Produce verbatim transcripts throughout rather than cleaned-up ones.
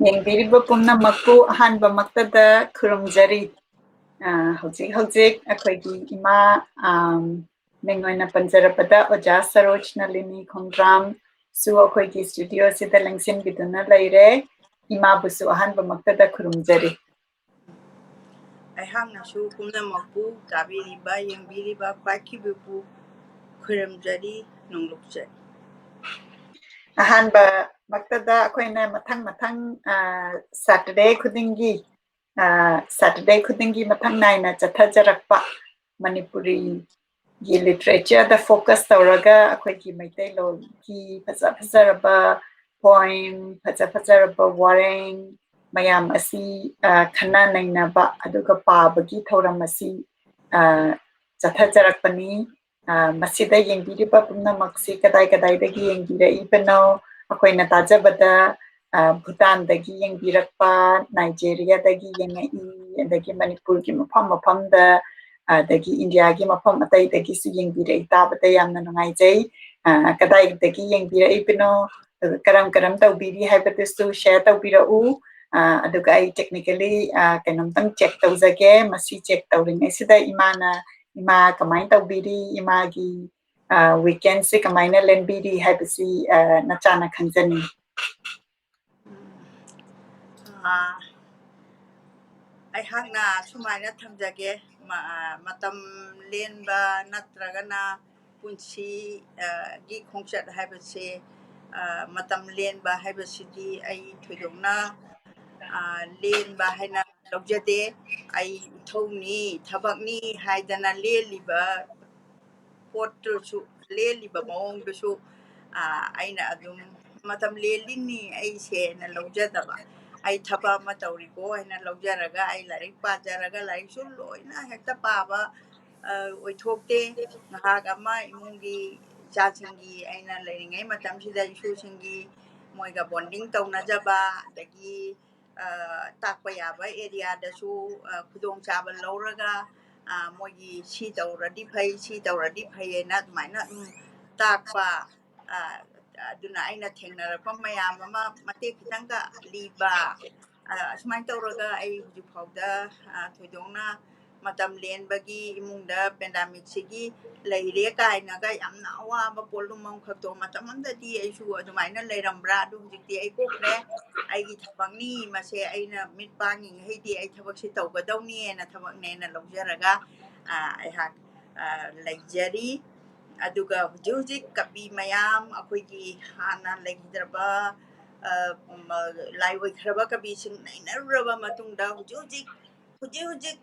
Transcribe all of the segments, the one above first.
ꯌꯦꯡꯕꯤꯔꯤꯕ ꯄꯨꯝꯅꯃꯛꯄꯨ ꯑꯍꯥꯟꯕꯃꯛꯇꯗ ꯈꯨꯔꯨꯝꯖꯔꯤ꯫ ꯑ, ꯍꯧꯖꯤꯛ ꯍꯧꯖꯤꯛ ꯑꯩꯈꯣꯏꯒꯤ ꯏꯃꯥ, ꯑꯝ, ꯃꯤꯡ ꯑꯣꯏꯅ ꯄꯟꯖꯔꯕꯗ ꯑꯣꯖꯥ ꯁꯔꯣꯖ ꯅꯂꯤꯅꯤ ꯈꯣꯡꯗ꯭ꯔꯥꯝꯁꯨ ꯑꯩꯈꯣꯏꯒꯤ studio ꯑꯁꯤꯗ ꯂꯦꯡꯁꯤꯟꯕꯤꯗꯨꯅ ꯂꯩꯔꯦ꯫ ꯏꯃꯥꯕꯨꯁꯨ ꯑꯍꯥꯟꯕꯃꯛꯇꯗ ꯈꯨꯔꯨꯝꯖꯔꯤ꯫ ꯑꯩꯍꯥꯛꯅꯁꯨ ꯄꯨꯝꯅꯃꯛꯄꯨ ꯇꯥꯕꯤꯔꯤꯕ, ꯌꯦꯡꯕꯤꯔꯤꯕ ꯈ꯭ꯋꯥꯏꯈꯤꯕꯤꯕꯨ ꯈꯨꯔꯨꯝꯖꯔꯤ, ꯅꯣꯡꯂꯨꯛꯆꯔꯤ꯫ ꯑꯍꯥꯟꯕꯃꯛꯇꯗ ꯑꯩꯈꯣꯏꯅ ꯃꯊꯪ ꯃꯊꯪ, ꯑ, Saturday ꯈꯨꯗꯤꯡꯒꯤ, ꯑ, Saturday ꯈꯨꯗꯤꯡꯒꯤ ꯃꯊꯪ ꯅꯥꯏꯅ ꯆꯠꯊꯖꯔꯛꯄ ꯃꯅꯤꯄꯨꯔꯤꯒꯤ literature ꯗ focus ꯇꯧꯔꯒ ꯑꯩꯈꯣꯏꯒꯤ ꯃꯩꯇꯩꯂꯣꯟꯒꯤ ꯐꯖ ꯐꯖꯔꯕ poem, ꯐꯖ ꯐꯖꯔꯕ ꯋꯥꯔꯦꯡ ꯃꯌꯥꯝ ꯑꯁꯤ, ꯑ, ꯈꯟꯅ ꯅꯩꯅꯕ ꯑꯗꯨꯒ ꯄꯥꯕꯒꯤ ꯊꯧꯔꯝ ꯑꯁꯤ, ꯑ, ꯆꯠꯊꯖꯔꯛꯄꯅꯤ꯫ ꯑ, ꯃꯁꯤꯗ ꯌꯦꯡꯕꯤꯔꯤꯕ ꯄꯨꯝꯅꯃꯛꯁꯤ ꯀꯗꯥꯏ ꯀꯗꯥꯏꯗꯒꯤ ꯌꯦꯡꯕꯤꯔꯛꯏꯕꯅꯣ? ꯑꯩꯈꯣꯏꯅ ꯇꯥꯖꯕꯗ, ꯑ, ꯚꯨꯇꯥꯟꯗꯒꯤ ꯌꯦꯡꯕꯤꯔꯛꯄ, ꯅꯥꯏꯖꯦꯔꯤꯌꯥꯗꯒꯤ ꯌꯦꯡꯉꯛꯏ, ꯑꯗꯒꯤ ꯃꯅꯤꯄꯨꯔꯒꯤ ꯃꯐꯝ ꯃꯐꯝꯗ, ꯑꯗꯒꯤ ꯏꯟꯗꯤꯌꯥꯒꯤ ꯃꯐꯝ ꯑꯇꯩꯗꯒꯤꯁꯨ ꯌꯦꯡꯕꯤꯔꯛꯏ꯫ ꯇꯥꯕꯗ ꯌꯥꯝꯅ ꯅꯨꯡꯉꯥꯏꯖꯩ꯫ ꯑ, ꯀꯗꯥꯏꯗꯒꯤ ꯌꯦꯡꯕꯤꯔꯛꯏꯕꯅꯣ? ꯀꯔꯝ ꯀꯔꯝ ꯇꯧꯕꯤꯔꯤ ꯍꯥꯏꯕꯗꯨꯁꯨ share ꯇꯧꯕꯤꯔꯛꯎ꯫ ꯑ, ꯑꯗꯨꯒ ꯑꯩ technically, ꯑ, ꯀꯩꯅꯣꯝꯇꯪ check ꯇꯧꯖꯒꯦ꯫ ꯃꯁꯤ check ꯇꯧꯔꯤꯉꯩꯁꯤꯗ ꯏꯃꯥꯅ, ꯏꯃꯥ ꯀꯃꯥꯏꯅ ꯇꯧꯕꯤꯔꯤ? ꯏꯃꯥꯒꯤ, ꯑ, weekend ꯁꯤ ꯀꯃꯥꯏꯅ ꯂꯦꯟꯕꯤꯔꯤ ꯍꯥꯏꯕꯁꯤ, ꯑ, ꯅꯆꯥꯅ ꯈꯪꯖꯅꯤꯡꯏ꯫ ꯑ, ꯑꯩꯍꯥꯛꯅ ꯁꯨꯃꯥꯏꯅ ꯊꯝꯖꯒꯦ, ꯃ-, ꯑ, ꯃꯇꯝ ꯂꯦꯟꯕ ꯅꯠꯇ꯭ꯔꯒꯅ ꯄꯨꯟꯁꯤ, ꯑ, ꯒꯤ ꯈꯣꯡꯆꯠ ꯍꯥꯏꯕꯁꯦ, ꯑ, ꯃꯇꯝ ꯂꯦꯟꯕ ꯍꯥꯏꯕꯁꯤꯗꯤ ꯑꯩ ꯊꯣꯏꯗꯣꯛꯅ, ꯑ, ꯂꯦꯟꯕ ꯍꯥꯏꯅ ꯂꯧꯖꯗꯦ꯫ ꯑꯩ ꯏꯊꯧꯅꯤ, ꯊꯕꯛꯅꯤ ꯍꯥꯏꯗꯅ ꯂꯦꯜꯂꯤꯕ ꯄꯣꯠꯇꯨꯁꯨ, ꯂꯦꯜꯂꯤꯕ ꯃꯑꯣꯡꯗꯨꯁꯨ, ꯑ, ꯑꯩꯅ ꯑꯗꯨꯝ ꯃꯇꯝ ꯂꯦꯜꯂꯤꯅꯤ ꯑꯩꯁꯦꯅ ꯂꯧꯖꯗꯕ꯫ ꯑꯩ ꯊꯕꯛ ꯑꯃ ꯇꯧꯔꯤꯀꯣ ꯍꯥꯏꯅ ꯂꯧꯖꯔꯒ ꯑꯩ ꯂꯥꯏꯔꯤꯛ ꯄꯥꯖꯔꯒ ꯂꯥꯏꯔꯤꯛꯁꯨ ꯂꯣꯏꯅ ꯍꯦꯛꯇ ꯄꯥꯕ, ꯑ, ꯑꯣꯏꯊꯣꯛꯇꯦ꯫ ꯉꯥꯏꯍꯥꯛ ꯑꯃ ꯏꯃꯨꯡꯒꯤ ꯏꯆꯥꯁꯤꯡꯒꯤ ꯑꯩꯅ ꯂꯩꯔꯤꯉꯩ ꯃꯇꯝꯁꯤꯗ ꯏꯁꯨꯁꯤꯡꯒꯤ ꯃꯣꯏꯒ bonding ꯇꯧꯅꯖꯕ, ꯑꯗꯒꯤ, ꯑ, ꯇꯥꯛꯄ ꯌꯥꯕ area ꯗꯁꯨ, ꯑ, ꯈꯨꯗꯣꯡꯆꯥꯕ ꯂꯧꯔꯒ, ꯑ, ꯃꯣꯏꯒꯤ ꯁꯤ ꯇꯧꯔꯗꯤ ꯐꯩ, ꯁꯤ ꯇꯧꯔꯗꯤ ꯐꯩ ꯍꯥꯏꯅ ꯑꯗꯨꯃꯥꯏꯅ ꯑꯗꯨꯝ ꯇꯥꯛꯄ, ꯑ, ꯑꯗꯨꯅ ꯑꯩꯅ ꯊꯦꯡꯅꯔꯛꯄ ꯃꯌꯥꯝ ꯑꯃ ꯃꯇꯦꯛ ꯈꯤꯇꯪꯒ ꯂꯤꯕ, ꯑ, ꯑꯁꯨꯃꯥꯏꯅ ꯇꯧꯔꯒ ꯑꯩ ꯍꯧꯖꯤꯛ ꯐꯥꯎꯗ, ꯑ, ꯊꯣꯏꯗꯣꯛꯅ ꯃꯇꯝ ꯂꯦꯟꯕꯒꯤ ꯏꯃꯨꯡꯗ pandemic ꯁꯤꯒꯤ ꯂꯩꯔꯦ ꯀꯥꯏꯅꯒ ꯌꯥꯝꯅ ꯑꯋꯥꯕ ꯄꯣꯠꯂꯨꯝ ꯑꯃꯈꯛꯇꯣ ꯃꯇꯝ ꯑꯃꯗꯗꯤ ꯑꯩꯁꯨ ꯑꯗꯨꯃꯥꯏꯅ ꯂꯩꯔꯝꯕ꯭ꯔꯥ? ꯑꯗꯨ ꯍꯧꯖꯤꯛꯇꯤ ꯑꯩ ꯀꯣꯛꯈ꯭ꯔꯦ꯫ ꯑꯩꯒꯤ ꯊꯕꯛꯅꯤ ꯃꯁꯦ, ꯑꯩꯅ ꯃꯤꯠ ꯄꯥꯡꯉꯤꯉꯩꯗꯤ ꯑꯩ ꯊꯕꯛꯁꯤ ꯇꯧꯒꯗꯧꯅꯤꯅ ꯊꯕꯛꯅꯦꯅ ꯂꯧꯖꯔꯒ, ꯑ, ꯑꯩꯍꯥꯛ, ꯑ, ꯂꯩꯖꯔꯤ꯫ ꯑꯗꯨꯒ ꯍꯧꯖꯤꯛ ꯍꯧꯖꯤꯛ ꯀꯕꯤ ꯃꯌꯥꯝ ꯑꯩꯈꯣꯏꯒꯤ ꯍꯥꯟꯅ ꯂꯩꯈꯤꯗ꯭ꯔꯕ, ꯑ, ꯃ-, ꯂꯥꯏ ꯑꯣꯏꯈ꯭ꯔꯕ ꯀꯕꯤꯁꯤꯡ ꯅꯩꯅꯔꯨꯔꯕ ꯃꯇꯨꯡꯗ ꯍꯧꯖꯤꯛ ꯍꯧꯖꯤꯛ, ꯍꯧꯖꯤꯛ ꯍꯧꯖꯤꯛ,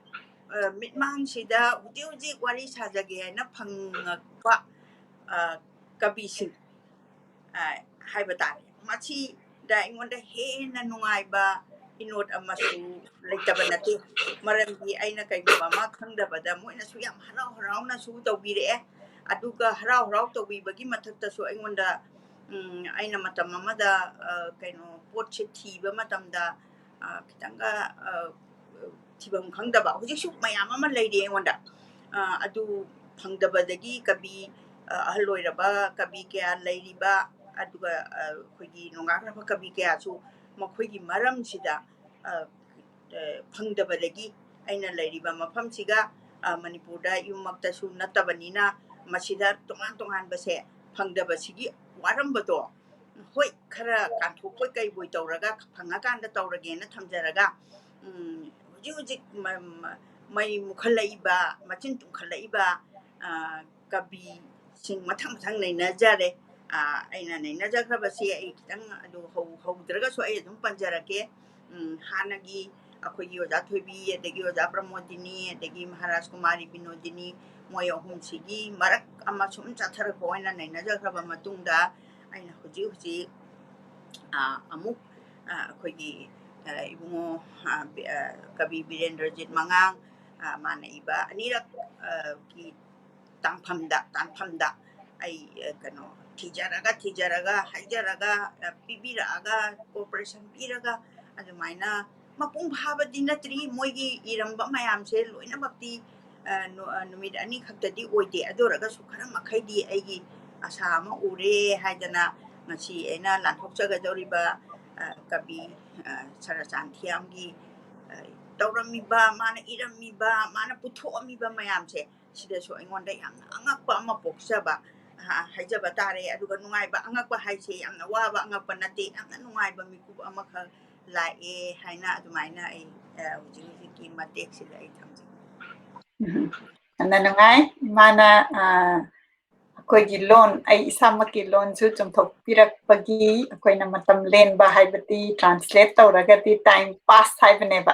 ꯑ, ꯃꯤꯠꯃꯥꯡꯁꯤꯗ ꯍꯧꯖꯤꯛ ꯍꯧꯖꯤꯛ ꯋꯥꯔꯤ ꯁꯥꯖꯒꯦ ꯍꯥꯏꯅ ꯐꯪꯉꯛꯄ, ꯑ, ꯀꯕꯤꯁꯤꯡ, ꯑ, ꯍꯥꯏꯕ ꯇꯥꯔꯦ꯫ ꯃꯁꯤꯗ ꯑꯩꯉꯣꯟꯗ ꯍꯦꯟꯅ ꯅꯨꯡꯉꯥꯏꯕ ꯏꯅꯣꯠ ꯑꯃꯁꯨ ꯂꯩꯇꯕ ꯅꯠꯇꯦ꯫ ꯃꯔꯝꯗꯤ ꯑꯩꯅ ꯀꯩꯒꯨꯝꯕ ꯑꯃ ꯈꯪꯗꯕꯗ ꯃꯣꯏꯅꯁꯨ ꯌꯥꯝ ꯍꯔꯥꯎ ꯍꯔꯥꯎꯅꯁꯨ ꯇꯧꯕꯤꯔꯛꯑꯦ꯫ ꯑꯗꯨꯒ ꯍꯔꯥꯎ ꯍꯔꯥꯎ ꯇꯧꯕꯤꯕꯒꯤ ꯃꯊꯛꯇꯁꯨ ꯑꯩꯉꯣꯟꯗ, ꯎꯝ, ꯑꯩꯅ ꯃꯇꯝ ꯑꯃꯗ, ꯑ, ꯀꯩꯅꯣ, ꯄꯣꯠꯁꯦ ꯊꯤꯕ ꯃꯇꯝꯗ, ꯑ, ꯈꯤꯇꯪꯒ, ꯑ, ꯊꯤꯐꯝ ꯈꯪꯗꯕ, ꯍꯧꯖꯤꯛꯁꯨ ꯃꯌꯥꯝ ꯑꯃ ꯂꯩꯔꯤ ꯑꯩꯉꯣꯟꯗ꯫ ꯑ, ꯑꯗꯨ ꯐꯪꯗꯕꯗꯒꯤ ꯀꯕꯤ, ꯑ, ꯑꯍꯜ ꯑꯣꯏꯔꯕ ꯀꯕꯤ ꯀꯌꯥ ꯂꯩꯔꯤꯕ, ꯑꯗꯨꯒ, ꯑ, ꯑꯩꯈꯣꯏꯒꯤ ꯅꯣꯡꯉꯥꯟꯈ꯭ꯔꯕ ꯀꯕꯤ ꯀꯌꯥꯁꯨ ꯃꯈꯣꯏꯒꯤ ꯃꯔꯝꯁꯤꯗ, ꯑ, ꯑ, ꯐꯪꯗꯕꯗꯒꯤ ꯑꯩꯅ ꯂꯩꯔꯤꯕ ꯃꯐꯝꯁꯤꯒ, ꯑ, ꯃꯅꯤꯄꯨꯔꯗ ꯌꯨꯝꯃꯛꯇꯁꯨ ꯅꯠꯇꯕꯅꯤꯅ ꯃꯁꯤꯗ ꯇꯣꯉꯥꯟ ꯇꯣꯉꯥꯟꯕꯁꯦ ꯐꯪꯗꯕꯁꯤꯒꯤ ꯋꯥꯔꯝꯕꯗꯣ, ꯍꯣꯏ, ꯈꯔ ꯀꯥꯟꯊꯣꯛꯄꯣꯏ ꯀꯩꯕꯣꯏ ꯇꯧꯔꯒ ꯐꯪꯉꯀꯥꯟꯗ ꯇꯧꯔꯒꯦꯅ ꯊꯝꯖꯔꯒ, ꯎꯝ, ꯍꯧꯖꯤꯛ ꯍꯧꯖꯤꯛ ꯃ-, ꯃ-, ꯃꯩ ꯃꯨꯈꯠꯂꯛꯏꯕ, ꯃꯆꯤꯟ ꯇꯨꯝꯈꯠꯂꯛꯏꯕ, ꯑ, ꯀꯕꯤꯁꯤꯡ ꯃꯊꯪ ꯃꯊꯪ ꯅꯩꯅꯖꯔꯦ꯫ ꯑ, ꯑꯩꯅ ꯅꯩꯅꯖꯈ꯭ꯔꯕꯁꯤ ꯑꯩ ꯈꯤꯇꯪ ꯑꯗꯨ ꯍꯧ-, ꯍꯧꯗ꯭ꯔꯒꯁꯨ ꯑꯩ ꯑꯗꯨꯝ ꯄꯟꯖꯔꯛꯀꯦ꯫ ꯎꯝ, ꯍꯥꯟꯅꯒꯤ ꯑꯩꯈꯣꯏꯒꯤ ꯑꯣꯖꯥ ꯊꯣꯏꯕꯤ, ꯑꯗꯒꯤ ꯑꯣꯖꯥ ꯄ꯭ꯔꯃꯣꯗꯤꯅꯤ, ꯑꯗꯒꯤ ꯃꯍꯥꯔꯥꯖ ꯀꯨꯃꯥꯔꯤ ꯕꯤꯅꯣꯗꯤꯅꯤ, ꯃꯣꯏ ꯑꯍꯨꯝꯁꯤꯒꯤ ꯃꯔꯛ ꯑꯃ ꯁꯨꯝ ꯆꯠꯊꯔꯛꯄ ꯑꯣꯏꯅ ꯅꯩꯅꯖꯈ꯭ꯔꯕ ꯃꯇꯨꯡꯗ, ꯑꯩꯅ ꯍꯧꯖꯤꯛ ꯍꯧꯖꯤꯛ, ꯑ, ꯑꯃꯨꯛ, ꯑ, ꯑꯩꯈꯣꯏꯒꯤ, ꯑ, ꯏꯕꯨꯡꯉꯣ, ꯑ, ꯕꯤ-, ꯑ, ꯀꯕꯤ ꯕꯤꯔꯦꯟꯗ꯭ꯔꯖꯤꯠ ꯃꯉꯥꯡ, ꯑ, ꯃꯥꯅ ꯏꯕ ꯑꯅꯤꯔꯛ, ꯑ, ꯀꯤ ꯇꯥꯡꯐꯝꯗ, ꯇꯥꯡꯐꯝꯗ ꯑꯩ, ꯑ, ꯀꯩꯅꯣ, ꯊꯤꯖꯔꯒ, ꯊꯤꯖꯔꯒ, ꯍꯥꯏꯖꯔꯒ, ꯑ, ꯄꯤꯕꯤꯔꯛꯑꯒ, cooperation ꯄꯤꯔꯒ, ꯑꯗꯨꯃꯥꯏꯅ ꯃꯄꯨꯡ ꯐꯥꯕꯗꯤ ꯅꯠꯇ꯭ꯔꯤ꯫ ꯃꯣꯏꯒꯤ ꯏꯔꯝꯕ ꯃꯌꯥꯝꯁꯦ ꯂꯣꯏꯅꯃꯛꯇꯤ, ꯑ, ꯅꯨ-, ꯑ, ꯅꯨꯃꯤꯠ ꯑꯅꯤ ꯈꯛꯇꯗꯤ ꯑꯣꯏꯗꯦ꯫ ꯑꯗꯨ ꯑꯣꯏꯔꯒꯁꯨ ꯈꯔ ꯃꯈꯩꯗꯤ ꯑꯩꯒꯤ ꯑꯁꯥ ꯑꯃ ꯎꯔꯦ ꯍꯥꯏꯗꯅ, ꯉꯁꯤ ꯑꯩꯅ ꯂꯥꯟꯊꯣꯛꯆꯒꯗꯧꯔꯤꯕ, ꯑ, ꯀꯕꯤ, ꯑ, ꯁꯔꯆꯥꯟ ꯊꯤꯌꯥꯝꯒꯤ, ꯑ, ꯇꯧꯔꯝꯃꯤꯕ, ꯃꯥꯅ ꯏꯔꯝꯃꯤꯕ, ꯃꯥꯅ ꯄꯨꯊꯣꯛꯑꯝꯃꯤꯕ ꯃꯌꯥꯝꯁꯦ, ꯁꯤꯗꯁꯨ ꯑꯩꯉꯣꯟꯗ ꯌꯥꯝꯅ ꯑꯉꯛꯄ ꯑꯃ ꯄꯣꯛꯆꯕ, ꯑ, ꯍꯥꯏꯖꯕ ꯇꯥꯔꯦ꯫ ꯑꯗꯨꯒ ꯅꯨꯡꯉꯥꯏꯕ, ꯑꯉꯛꯄ ꯍꯥꯏꯁꯦ ꯌꯥꯝꯅ ꯋꯥꯕ ꯑꯉꯛꯄ ꯅꯠꯇꯦ, ꯌꯥꯝꯅ ꯅꯨꯡꯉꯥꯏꯕ ꯃꯤꯀꯨꯞ ꯑꯃꯈꯛ ꯂꯥꯛꯑꯦ ꯍꯥꯏꯅ ꯑꯗꯨꯃꯥꯏꯅ ꯑꯩ, ꯑ, ꯍꯧꯖꯤꯛ ꯍꯧꯖꯤꯛꯀꯤ ꯃꯇꯦꯛꯁꯤꯗ ꯑꯩ ꯊꯝꯖꯒꯦ꯫ ꯎꯝ꯫ ꯌꯥꯝꯅ ꯅꯨꯡꯉꯥꯏ꯫ ꯏꯃꯥꯅ, ꯑ, ꯑꯩꯈꯣꯏꯒꯤ ꯂꯣꯟ, ꯑꯩ ꯏꯁꯥꯃꯛꯀꯤ ꯂꯣꯟꯁꯨ ꯆꯨꯝꯊꯣꯛꯄꯤꯔꯛꯄꯒꯤ ꯑꯩꯈꯣꯏꯅ ꯃꯇꯝ ꯂꯦꯟꯕ ꯍꯥꯏꯕꯗꯤ translate ꯇꯧꯔꯒꯗꯤ time pass ꯍꯥꯏꯕꯅꯦꯕ꯫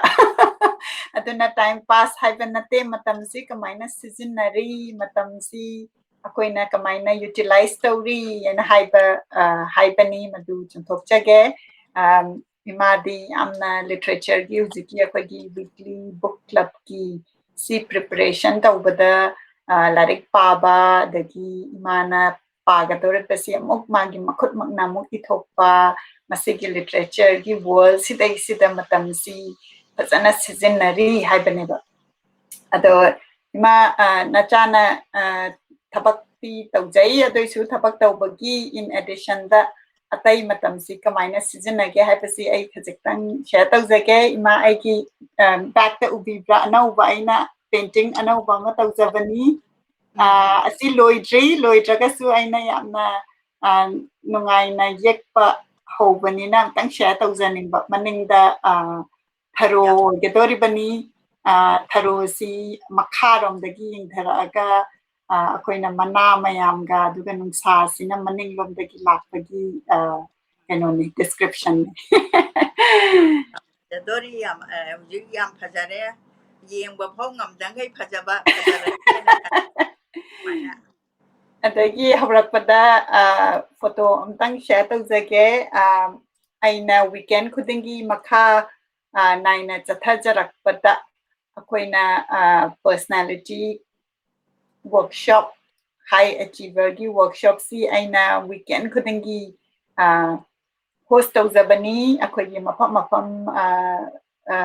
ꯑꯗꯨꯅ time pass ꯍꯥꯏꯕ ꯅꯠꯇꯦ, ꯃꯇꯝꯁꯤ ꯀꯃꯥꯏꯅ ꯁꯤꯖꯤꯟꯅꯔꯤ, ꯃꯇꯝꯁꯤ ꯑꯩꯈꯣꯏꯅ ꯀꯃꯥꯏꯅ utilize ꯇꯧꯔꯤ ꯍꯥꯏꯅ ꯍꯥꯏꯕ, ꯑ, ꯍꯥꯏꯕꯅꯤ, ꯃꯗꯨ ꯆꯨꯝꯊꯣꯛꯆꯒꯦ꯫ ꯑꯝ, ꯏꯃꯥꯗꯤ ꯌꯥꯝꯅ literature ꯒꯤ ꯍꯧꯖꯤꯛꯀꯤ ꯑꯩꯈꯣꯏꯒꯤ weekly book club ꯀꯤ ꯁꯤ preparation ꯇꯧꯕꯗ, ꯑ, ꯂꯥꯏꯔꯤꯛ ꯄꯥꯕ, ꯑꯗꯒꯤ ꯏꯃꯥꯅ ꯄꯥꯒꯗꯧꯔꯤꯕꯁꯤ ꯑꯃꯨꯛ ꯃꯥꯒꯤ ꯃꯈꯨꯠꯃꯛꯅ ꯑꯃꯨꯛ ꯏꯊꯣꯛꯄ, ꯃꯁꯤꯒꯤ literature ꯒꯤ world ꯁꯤꯗꯩꯁꯤꯗ ꯃꯇꯝꯁꯤ ꯐꯖꯅ ꯁꯤꯖꯤꯟꯅꯔꯤ ꯍꯥꯏꯕꯅꯦꯕ꯫ ꯑꯗꯣ ꯏꯃꯥ, ꯑ, ꯅꯆꯥꯅ, ꯑ, ꯊꯕꯛꯇꯤ ꯇꯧꯖꯩ, ꯑꯗꯨꯏꯁꯨ ꯊꯕꯛ ꯇꯧꯕꯒꯤ in addition ꯗ ꯑꯇꯩ ꯃꯇꯝꯁꯤ ꯀꯃꯥꯏꯅ ꯁꯤꯖꯤꯟꯅꯒꯦ ꯍꯥꯏꯕꯁꯤ ꯑꯩ ꯈꯖꯤꯛꯇꯪ share ꯇꯧꯖꯒꯦ꯫ ꯏꯃꯥ, ꯑꯩꯒꯤ, ꯑ, back ꯇ ꯎꯕꯤꯕ꯭ꯔꯥ? ꯑꯅꯧꯕ ꯑꯩꯅ painting ꯑꯅꯧꯕ ꯑꯃ ꯇꯧꯖꯕꯅꯤ꯫ ꯑ, ꯑꯁꯤ ꯂꯣꯏꯗ꯭ꯔꯤ, ꯂꯣꯏꯗ꯭ꯔꯒꯁꯨ ꯑꯩꯅ ꯌꯥꯝꯅ, ꯑ, ꯅꯨꯡꯉꯥꯏꯅ ꯌꯦꯛꯄ ꯍꯧꯕꯅꯤꯅ ꯑꯝꯇꯪ share ꯇꯧꯖꯅꯤꯡꯕ꯫ ꯃꯅꯤꯡꯗ, ꯑ, ꯊꯔꯣ ꯑꯣꯏꯒꯗꯧꯔꯤꯕꯅꯤ꯫ ꯑ, ꯊꯔꯣꯁꯤ ꯃꯈꯥꯔꯣꯝꯗꯒꯤ ꯌꯦꯡꯊꯔꯛꯑꯒ, ꯑ, ꯑꯩꯈꯣꯏꯅ ꯃꯅꯥ ꯃꯌꯥꯝꯒ, ꯑꯗꯨꯒ ꯅꯨꯡꯁꯥꯁꯤꯅ ꯃꯅꯤꯡꯂꯣꯝꯗꯒꯤ ꯂꯥꯛꯄꯒꯤ, ꯑ, ꯀꯩꯅꯣꯅꯤ, description ꯅꯤ꯫ ꯐꯖꯗꯣꯔꯤ ꯌꯥꯝ, ꯑ, ꯍꯧꯖꯤꯛ ꯌꯥꯝ ꯐꯖꯔꯦ, ꯌꯦꯡꯕ ꯐꯥꯎ ꯉꯝꯗꯈꯩ ꯐꯖꯕ, ꯐꯖꯔꯛꯑꯦꯅ ꯈꯜꯂꯦ꯫ ꯁꯨꯃꯥꯏꯅ꯫ ꯑꯗꯒꯤ ꯍꯧꯔꯛꯄꯗ, ꯑ, photo ꯑꯝꯇꯪ share ꯇꯧꯖꯒꯦ꯫ ꯑ, ꯑꯩꯅ weekend ꯈꯨꯗꯤꯡꯒꯤ ꯃꯈꯥ, ꯑ, ꯅꯥꯏꯅ ꯆꯠꯊꯖꯔꯛꯄꯗ ꯑꯩꯈꯣꯏꯅ, ꯑ, personality workshop, high achiever ꯒꯤ workshop ꯁꯤ ꯑꯩꯅ weekend ꯈꯨꯗꯤꯡꯒꯤ, ꯑ, host ꯇꯧꯖꯕꯅꯤ꯫ ꯑꯩꯈꯣꯏꯒꯤ ꯃꯐꯝ ꯃꯐꯝ, ꯑ, ꯑ,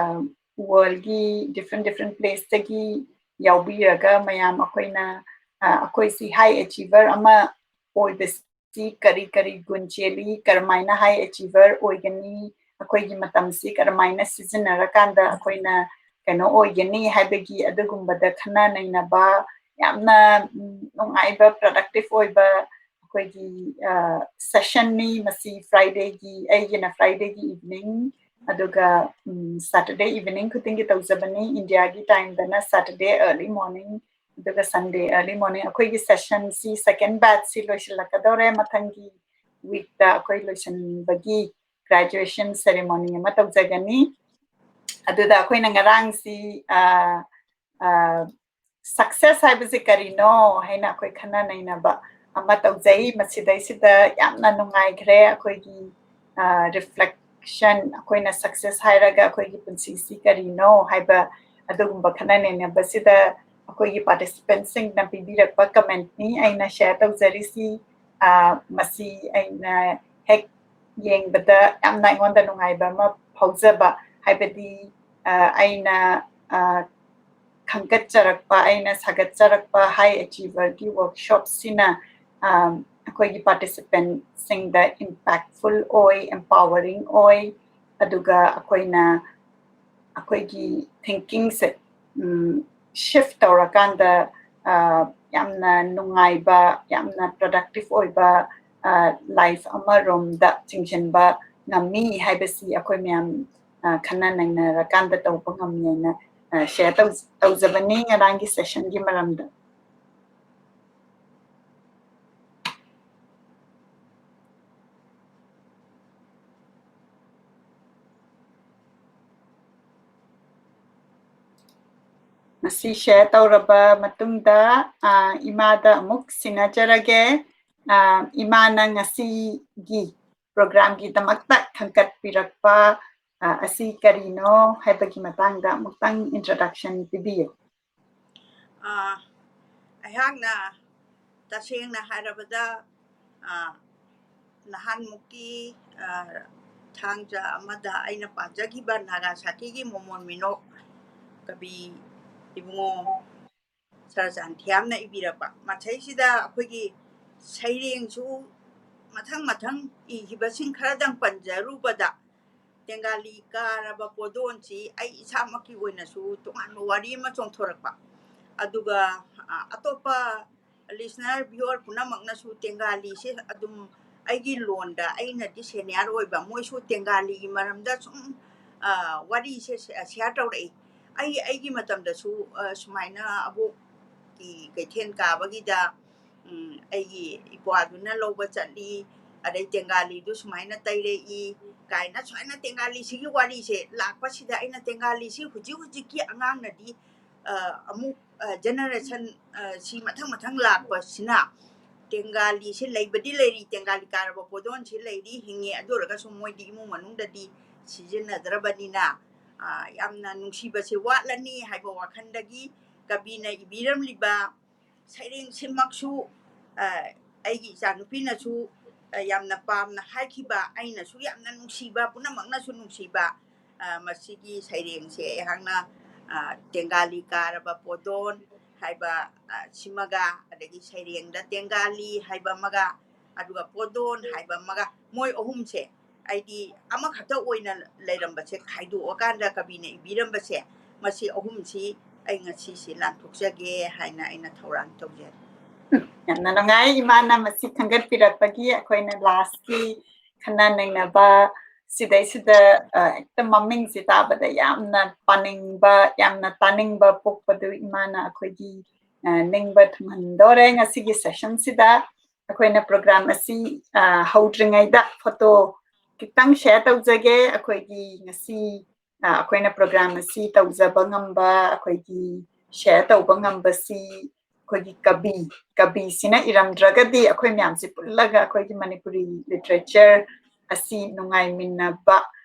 world ꯒꯤ different different place ꯇꯒꯤ ꯌꯥꯎꯕꯤꯔꯒ ꯃꯌꯥꯝ ꯑꯩꯈꯣꯏꯅ, ꯑ, ꯑꯩꯈꯣꯏꯁꯤ high achiever ꯑꯃ ꯑꯣꯏꯕꯁꯤ ꯁꯤ ꯀꯔꯤ ꯀꯔꯤ ꯒꯨꯟ ꯆꯦꯜꯂꯤ, ꯀꯔꯝꯍꯥꯏꯅ high achiever ꯑꯣꯏꯒꯅꯤ, ꯑꯩꯈꯣꯏꯒꯤ ꯃꯇꯝꯁꯤ ꯀꯔꯝꯍꯥꯏꯅ ꯁꯤꯖꯤꯟꯅꯔꯀꯥꯟꯗ ꯑꯩꯈꯣꯏꯅ ꯀꯩꯅꯣ ꯑꯣꯏꯒꯅꯤ ꯍꯥꯏꯕꯒꯤ ꯑꯗꯨꯒꯨꯝꯕꯗ ꯈꯟꯅ ꯅꯩꯅꯕ ꯌꯥꯝꯅ, ꯎꯝ, ꯅꯨꯡꯉꯥꯏꯕ, productive ꯑꯣꯏꯕ ꯑꯩꯈꯣꯏꯒꯤ, ꯑ, sessionꯅꯤ꯫ ꯃꯁꯤ Fridayꯒꯤ, ꯑꯩꯒꯤꯅ Fridayꯒꯤ evening, ꯑꯗꯨꯒ, ꯎꯝ, Saturday evening ꯈꯨꯗꯤꯡꯒꯤ ꯇꯧꯖꯕꯅꯤ꯫ ꯏꯟꯗꯤꯌꯥꯒꯤ timeꯗꯅ Saturday early morning, ꯑꯗꯨꯒ Sunday early morning꯫ ꯑꯩꯈꯣꯏꯒꯤ sessionꯁꯤ, second batchꯁꯤ ꯂꯣꯏꯁꯤꯜꯂꯛꯀꯗꯧꯔꯦ꯫ ꯃꯊꯪꯒꯤ weekꯇ ꯑꯩꯈꯣꯏ ꯂꯣꯏꯁꯤꯟꯕꯒꯤ graduation ceremony ꯑꯃ ꯇꯧꯖꯒꯅꯤ꯫ ꯑꯗꯨꯗ ꯑꯩꯈꯣꯏꯅ ꯉꯔꯥꯡꯁꯤ, ꯑ, ꯑ, success ꯍꯥꯏꯕꯁꯤ ꯀꯔꯤꯅꯣ ꯍꯥꯏꯅ ꯑꯩꯈꯣꯏ ꯈꯟꯅ ꯅꯩꯅꯕ ꯑꯃ ꯇꯧꯖꯩ꯫ ꯃꯁꯤꯗꯩꯁꯤꯗ ꯌꯥꯝꯅ ꯅꯨꯡꯉꯥꯏꯈ꯭ꯔꯦ꯫ ꯑꯩꯈꯣꯏꯒꯤ, ꯑ, reflection, ꯑꯩꯈꯣꯏꯅ success ꯍꯥꯏꯔꯒ ꯑꯩꯈꯣꯏꯒꯤ ꯄꯨꯟꯁꯤꯁꯤ ꯀꯔꯤꯅꯣ ꯍꯥꯏꯕ ꯑꯗꯨꯒꯨꯝꯕ ꯈꯟꯅ ꯅꯩꯅꯕꯁꯤꯗ ꯑꯩꯈꯣꯏꯒꯤ participantꯁꯤꯡꯅ ꯄꯤꯕꯤꯔꯛꯄ commentꯅꯤ ꯑꯩꯅ share ꯇꯧꯖꯔꯤꯁꯤ꯫ ꯑ, ꯃꯁꯤ ꯑꯩꯅ ꯍꯦꯛ ꯌꯦꯡꯕꯗ ꯌꯥꯝꯅ ꯑꯩꯉꯣꯟꯗ ꯅꯨꯡꯉꯥꯏꯕ ꯑꯃ ꯐꯥꯎꯖꯕ, ꯍꯥꯏꯕꯗꯤ, ꯑ, ꯑꯩꯅ, ꯑ, ꯈꯟꯒꯠꯆꯔꯛꯄ, ꯑꯩꯅ ꯁꯥꯒꯠꯆꯔꯛꯄ high achieverꯒꯤ workshopꯁꯤꯅ, ꯑ, ꯑꯩꯈꯣꯏꯒꯤ participantꯁꯤꯡꯗ impactful ꯑꯣꯏ, empowering ꯑꯣꯏ, ꯑꯗꯨꯒ ꯑꯩꯈꯣꯏꯅ, ꯑꯩꯈꯣꯏꯒꯤ thinkingꯁꯦ, ꯎꯝ, shift ꯇꯧꯔꯀꯥꯟꯗ, ꯑ, ꯌꯥꯝꯅ ꯅꯨꯡꯉꯥꯏꯕ, ꯌꯥꯝꯅ productive ꯑꯣꯏꯕ, ꯑ, life ꯑꯃꯔꯣꯝꯗ ꯆꯤꯡꯁꯤꯟꯕ ꯉꯝꯃꯤ ꯍꯥꯏꯕꯁꯤ ꯑꯩꯈꯣꯏ ꯃꯌꯥꯝ, ꯑ, ꯈꯟꯅ ꯅꯩꯅꯔꯀꯥꯟꯗ ꯇꯧꯕ ꯉꯝꯃꯤ ꯍꯥꯏꯅ, ꯑ, share ꯇꯧ-, ꯇꯧꯖꯕꯅꯤ ꯉꯔꯥꯡꯒꯤ sessionꯒꯤ ꯃꯔꯝꯗ꯫ ꯃꯁꯤ share ꯇꯧꯔꯕ ꯃꯇꯨꯡꯗ, ꯑ, ꯏꯃꯥꯗ ꯑꯃꯨꯛ ꯁꯤꯟꯅꯖꯔꯒꯦ꯫ ꯑ, ꯏꯃꯥꯅ ꯉꯁꯤꯒꯤ programꯒꯤꯗꯃꯛꯇ ꯈꯟꯒꯠꯄꯤꯔꯛꯄ, ꯑ, ꯑꯁꯤ ꯀꯔꯤꯅꯣ ꯍꯥꯏꯕꯒꯤ ꯃꯇꯥꯡꯗ ꯑꯃꯨꯛꯇꯪ introduction ꯄꯤꯕꯤꯌꯨ꯫ ꯑ, ꯑꯩꯍꯥꯛꯅ ꯇꯁꯦꯡꯅ ꯍꯥꯏꯔꯕꯗ, ꯑ, ꯅꯍꯥꯟꯃꯨꯛꯀꯤ, ꯑ, ꯊꯥꯡꯖ ꯑꯃꯗ ꯑꯩꯅ ꯄꯥꯖꯈꯤꯕ ꯅꯥꯒꯥ ꯁꯥꯈꯤꯒꯤ ꯃꯣꯃꯣꯟ ꯃꯤꯅꯣꯛ ꯀꯕꯤ ꯏꯕꯨꯡꯉꯣ ꯁꯔꯆꯥꯟ ꯊꯤꯌꯥꯝꯅ ꯏꯕꯤꯔꯛꯄ, ꯃꯁꯩꯁꯤꯗ ꯑꯩꯈꯣꯏꯒꯤ ꯁꯩꯔꯦꯡꯁꯨ ꯃꯊꯪ ꯃꯊꯪ ꯏꯈꯤꯕꯁꯤꯡ ꯈꯔꯗꯪ ꯄꯟꯖꯔꯨꯕꯗ, ꯇꯦꯡꯒꯥꯂꯤ ꯀꯥꯔꯕ ꯄꯣꯗꯣꯟꯁꯤ ꯑꯩ ꯏꯁꯥꯃꯛꯀꯤ ꯑꯣꯏꯅꯁꯨ ꯇꯣꯉꯥꯟꯕ ꯋꯥꯔꯤ ꯑꯃ ꯆꯣꯡꯊꯣꯔꯛꯄ꯫ ꯑꯗꯨꯒ, ꯑ, ꯑꯇꯣꯞꯄ listener, viewer ꯄꯨꯝꯅꯃꯛꯅꯁꯨ ꯇꯦꯡꯒꯥꯂꯤꯁꯦ ꯑꯗꯨꯝ ꯑꯩꯒꯤ ꯂꯣꯟꯗ, ꯑꯩꯅꯗꯤ senior ꯑꯣꯏꯕ, ꯃꯣꯏꯁꯨ ꯇꯦꯡꯒꯥꯂꯤꯒꯤ ꯃꯔꯝꯗ ꯁꯨꯝ, ꯑ, ꯋꯥꯔꯤꯁꯦ share ꯇꯧꯔꯛꯏ꯫ ꯑꯩ, ꯑꯩꯒꯤ ꯃꯇꯝꯗꯁꯨ, ꯑ, ꯁꯨꯃꯥꯏꯅ ꯑꯕꯣꯛꯀꯤ ꯀꯩꯊꯦꯜ ꯀꯥꯕꯒꯤꯗ, ꯎꯝ, ꯑꯩꯒꯤ ꯏꯄ꯭ꯋꯥꯗꯨꯅ ꯂꯧꯕ ꯆꯠꯂꯤ, ꯑꯗꯩ ꯇꯦꯡꯒꯥꯂꯤꯗꯨ ꯁꯨꯃꯥꯏꯅ ꯇꯩꯔꯛꯏ ꯀꯥꯏꯅ, ꯁꯨꯃꯥꯏꯅ ꯇꯦꯡꯒꯥꯂꯤꯁꯤꯒꯤ ꯋꯥꯔꯤꯁꯦ ꯂꯥꯛꯄꯁꯤꯗ, ꯑꯩꯅ ꯇꯦꯡꯒꯥꯂꯤꯁꯤ ꯍꯧꯖꯤꯛ ꯍꯧꯖꯤꯛꯀꯤ ꯑꯉꯥꯡꯅꯗꯤ, ꯑ, ꯑꯃꯨꯛ, ꯑ, generation, ꯑ, ꯁꯤ ꯃꯊꯪ ꯃꯊꯪ ꯂꯥꯛꯄꯁꯤꯅ ꯇꯦꯡꯒꯥꯂꯤꯁꯤ ꯂꯩꯕꯗꯤ ꯂꯩꯔꯤ, ꯇꯦꯡꯒꯥꯂꯤ ꯀꯥꯔꯕ ꯄꯣꯗꯣꯟꯁꯤ ꯂꯩꯔꯤ, ꯍꯤꯡꯉꯤ, ꯑꯗꯨ ꯑꯣꯏꯔꯒꯁꯨ ꯃꯣꯏꯗꯤ ꯏꯃꯨꯡ ꯃꯅꯨꯡꯗꯗꯤ ꯁꯤꯖꯤꯟꯅꯗ꯭ꯔꯕꯅꯤꯅ, ꯑ, ꯌꯥꯝꯅ ꯅꯨꯡꯁꯤꯕꯁꯦ ꯋꯥꯠꯂꯅꯤ ꯍꯥꯏꯕ ꯋꯥꯈꯜꯗꯒꯤ ꯀꯕꯤꯅ ꯏꯕꯤꯔꯝꯂꯤꯕ ꯁꯩꯔꯦꯡꯁꯤꯃꯛꯁꯨ, ꯑ, ꯑꯩꯒꯤ ꯏꯆꯥꯅꯨꯄꯤꯅꯁꯨ, ꯑ, ꯌꯥꯝꯅ ꯄꯥꯝꯅ ꯍꯥꯏꯈꯤꯕ, ꯑꯩꯅꯁꯨ ꯌꯥꯝꯅ ꯅꯨꯡꯁꯤꯕ, ꯄꯨꯝꯅꯃꯛꯅꯁꯨ ꯅꯨꯡꯁꯤꯕ, ꯑ, ꯃꯁꯤꯒꯤ ꯁꯩꯔꯦꯡꯁꯦ ꯑꯩꯍꯥꯛꯅ, ꯑ, ꯇꯦꯡꯒꯥꯂꯤ ꯀꯥꯔꯕ ꯄꯣꯗꯣꯟ ꯍꯥꯏꯕ, ꯑ, ꯁꯤꯃꯒ, ꯑꯗꯒꯤ ꯁꯩꯔꯦꯡꯗ ꯇꯦꯡꯒꯥꯂꯤ ꯍꯥꯏꯕ ꯑꯃꯒ, ꯑꯗꯨꯒ ꯄꯣꯗꯣꯟ ꯍꯥꯏꯕ ꯑꯃꯒ, ꯃꯣꯏ ꯑꯍꯨꯝꯁꯦ ꯑꯩꯗꯤ ꯑꯃꯈꯛꯇ ꯑꯣꯏꯅ ꯂꯩꯔꯝꯕꯁꯦ ꯈꯥꯏꯗꯣꯛꯑꯀꯥꯟꯗ ꯀꯕꯤꯅ ꯏꯕꯤꯔꯝꯕꯁꯦ, ꯃꯁꯤ ꯑꯍꯨꯝꯁꯤ ꯑꯩ ꯉꯁꯤꯁꯤ ꯂꯥꯟꯊꯣꯛꯆꯒꯦ ꯍꯥꯏꯅ ꯑꯩꯅ ꯊꯧꯔꯥꯡ ꯇꯧꯖꯔꯤ꯫ ꯌꯥꯝꯅ ꯅꯨꯡꯉꯥꯏ ꯏꯃꯥꯅ ꯃꯁꯤ ꯈꯟꯒꯠꯄꯤꯔꯛꯄꯒꯤ꯫ ꯑꯩꯈꯣꯏꯅ lastꯀꯤ ꯈꯟꯅ ꯅꯩꯅꯕ ꯁꯤꯗꯩꯁꯤꯗ, ꯑ, ꯍꯦꯛꯇ ꯃꯃꯤꯡꯁꯤ ꯇꯥꯕꯗ ꯌꯥꯝꯅ ꯄꯥꯅꯤꯡꯕ, ꯌꯥꯝꯅ ꯇꯥꯅꯤꯡꯕ ꯄꯣꯛꯄꯗꯨ ꯏꯃꯥꯅ ꯑꯩꯈꯣꯏꯒꯤ, ꯑ, ꯅꯤꯡꯕ ꯊꯨꯡꯍꯟꯗꯣꯔꯦ ꯉꯁꯤꯒꯤ sessionꯁꯤꯗ꯫ ꯑꯩꯈꯣꯏꯅ program ꯑꯁꯤ, ꯑ, ꯍꯧꯗ꯭ꯔꯤꯉꯩꯗ photo ꯈꯤꯇꯪ share ꯇꯧꯖꯒꯦ꯫ ꯑꯩꯈꯣꯏꯒꯤ ꯉꯁꯤ, ꯑ, ꯑꯩꯈꯣꯏꯅ program ꯑꯁꯤ ꯇꯧꯖꯕ ꯉꯝꯕ, ꯑꯩꯈꯣꯏꯒꯤ share ꯇꯧꯕ ꯉꯝꯕꯁꯤ ꯑꯩꯈꯣꯏꯒꯤ ꯀꯕꯤ, ꯀꯕꯤꯁꯤꯅ ꯏꯔꯝꯗ꯭ꯔꯒꯗꯤ ꯑꯩꯈꯣꯏ ꯃꯌꯥꯝꯁꯤ ꯄꯨꯜꯂꯒ ꯑꯩꯈꯣꯏꯒꯤ ꯃꯅꯤꯄꯨꯔꯤ literature ꯑꯁꯤ ꯅꯨꯡꯉꯥꯏꯃꯤꯟꯅꯕ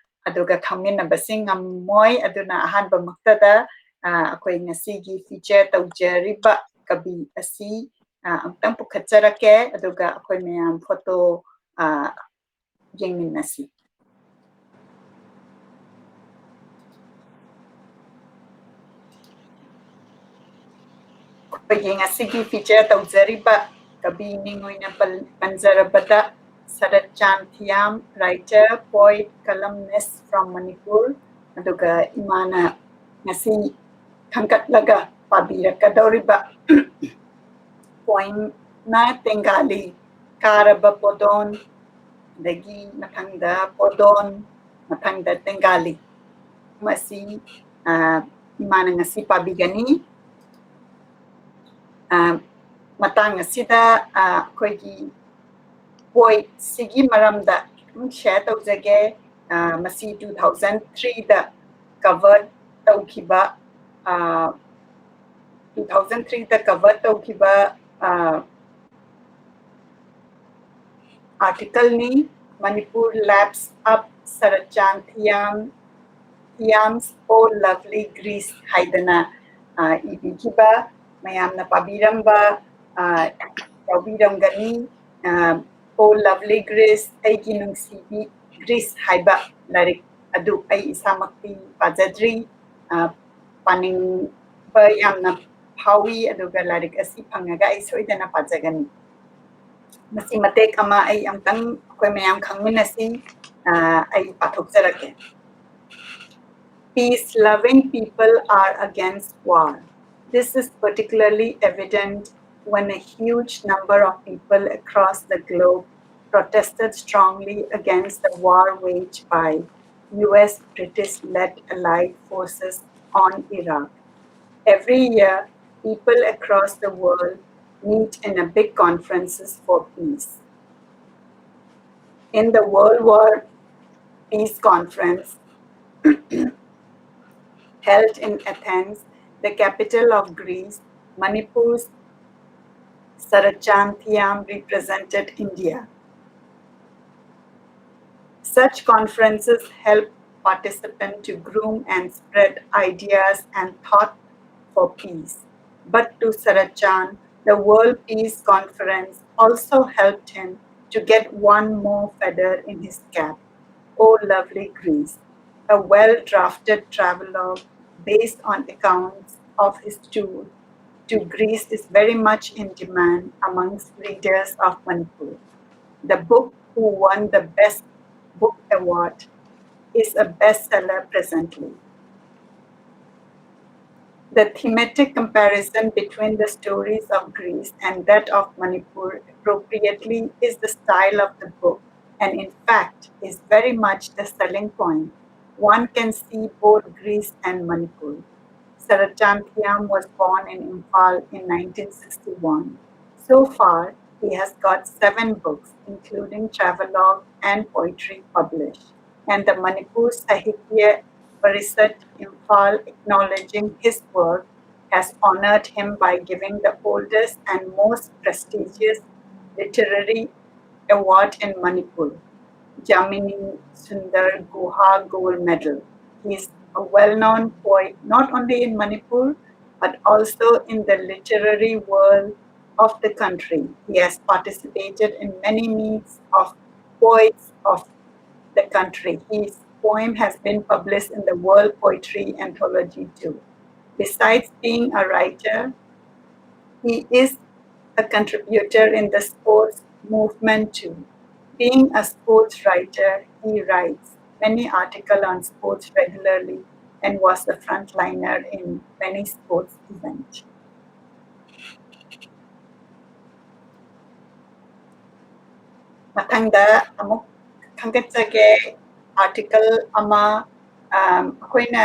ꯑꯗꯨꯒ ꯈꯪꯃꯤꯟꯅꯕꯁꯤ ꯉꯝꯃꯣꯏ꯫ ꯑꯗꯨꯅ ꯑꯍꯥꯟꯕꯃꯛꯇꯗ, ꯑ, ꯑꯩꯈꯣꯏ ꯉꯁꯤꯒꯤ feature ꯇꯧꯖꯔꯤꯕ ꯀꯕꯤ ꯑꯁꯤ, ꯑ, ꯑꯃꯨꯛꯇꯪ ꯄꯨꯈꯠꯆꯔꯛꯀꯦ꯫ ꯑꯗꯨꯒ ꯑꯩꯈꯣꯏ ꯃꯌꯥꯝ photo, ꯑ, ꯌꯦꯡꯃꯤꯟꯅꯁꯤ꯫ ꯑꯩꯈꯣꯏꯒꯤ ꯉꯁꯤꯒꯤ feature ꯇꯧꯖꯔꯤꯕ ꯀꯕꯤ ꯃꯤꯡ ꯑꯣꯏꯅ ꯄꯟ-, ꯄꯟꯖꯔꯕꯗ, Saratchan Thiam, writer, poet, columnist from Manipur. ꯑꯗꯨꯒ ꯏꯃꯥꯅ ꯉꯁꯤ ꯈꯟꯒꯠꯂꯒ ꯄꯥꯕꯤꯔꯛꯀꯗꯧꯔꯤꯕ poemꯅ ꯇꯦꯡꯒꯥꯂꯤ, ꯀꯥꯔꯕ ꯄꯣꯗꯣꯟ, ꯑꯗꯒꯤ ꯃꯊꯪꯗ ꯄꯣꯗꯣꯟ, ꯃꯊꯪꯗ ꯇꯦꯡꯒꯥꯂꯤ꯫ ꯃꯁꯤ, ꯑ, ꯏꯃꯥꯅ ꯉꯁꯤ ꯄꯥꯕꯤꯒꯅꯤ꯫ ꯑ, ꯃꯇꯥꯡ ꯑꯁꯤꯗ, ꯑ, ꯑꯩꯈꯣꯏꯒꯤ poetꯁꯤꯒꯤ ꯃꯔꯝꯗ ꯈꯤꯇꯪ share ꯇꯧꯖꯒꯦ꯫ ꯑ, ꯃꯁꯤ two thousand threeꯗ cover ꯇꯧꯈꯤꯕ, ꯑ, two thousand threeꯗ cover ꯇꯧꯈꯤꯕ, ꯑ, articleꯅꯤ꯫ Manipur laps up Saratchan Thiam, Thiam's Oh Lovely Greece ꯍꯥꯏꯗꯅ, ꯑ, ꯏꯕꯤꯈꯤꯕ, ꯃꯌꯥꯝꯅ ꯄꯥꯕꯤꯔꯝꯕ, ꯑ, ꯌꯥꯎꯕꯤꯔꯝꯒꯅꯤ꯫ ꯑ, Oh Lovely Greece, ꯑꯩꯒꯤ ꯅꯨꯡꯁꯤꯕꯤ ꯒ꯭ꯔꯤꯁ ꯍꯥꯏꯕ ꯂꯥꯏꯔꯤꯛ ꯑꯗꯨ ꯑꯩ ꯏꯁꯥꯃꯛꯇꯤ ꯄꯥꯖꯗ꯭ꯔꯤ꯫ ꯑ, ꯄꯥꯅꯤꯡꯕ ꯌꯥꯝꯅ ꯐꯥꯎꯏ, ꯑꯗꯨꯒ ꯂꯥꯏꯔꯤꯛ ꯑꯁꯤ ꯐꯪꯉꯒ ꯑꯩ ꯁꯣꯏꯗꯅ ꯄꯥꯖꯒꯅꯤ꯫ ꯃꯁꯤ ꯃꯇꯦꯛ ꯑꯃ ꯑꯩ ꯑꯃꯨꯛꯇꯪ ꯑꯩꯈꯣꯏ ꯃꯌꯥꯝ ꯈꯪꯃꯤꯟꯅꯁꯤ꯫ ꯑ, ꯑꯩ ꯄꯥꯊꯣꯛꯆꯔꯛꯀꯦ꯫ Peace-loving people are against war. This is particularly evident when a huge number of people across the globe protested strongly against the war waged by U S British-led allied forces on Iraq. Every year, people across the world meet in a big conferences for peace. In the World War Peace Conference held in Athens, the capital of Greece, Manipur's Saratchan Thiam represented India. Such conferences help participants to groom and spread ideas and thought for peace. But to Saratchan, the World Peace Conference also helped him to get one more feather in his cap. Oh, lovely Greece, a well-drafted travelogue based on accounts of his tour to Greece is very much in demand amongst readers of Manipur. The book who won the Best Book Award is a bestseller presently. The thematic comparison between the stories of Greece and that of Manipur appropriately is the style of the book, and in fact is very much the selling point. One can see both Greece and Manipur. Saratchan Thiam was born in Imphal in nineteen sixty-one. So far, he has got seven books, including travelogue and poetry, published, and the Manipur Sahitya Parisat Imphal, acknowledging his work, has honored him by giving the oldest and most prestigious literary award in Manipur, Jamini Sundar Guha Gold Medal. He is a well-known poet not only in Manipur but also in the literary world of the country. He has participated in many meets of poets of the country. His poem has been published in the World Poetry Anthology too. Besides being a writer, he is a contributor in the sports movement too. Being a sports writer, he writes many articles on sports regularly and was a frontliner in many sports events. ꯃꯊꯪꯗ ꯑꯃꯨꯛ ꯈꯪꯒꯠꯆꯒꯦ꯫ Article ꯑꯃ, ꯑꯝ, ꯑꯩꯈꯣꯏꯅ,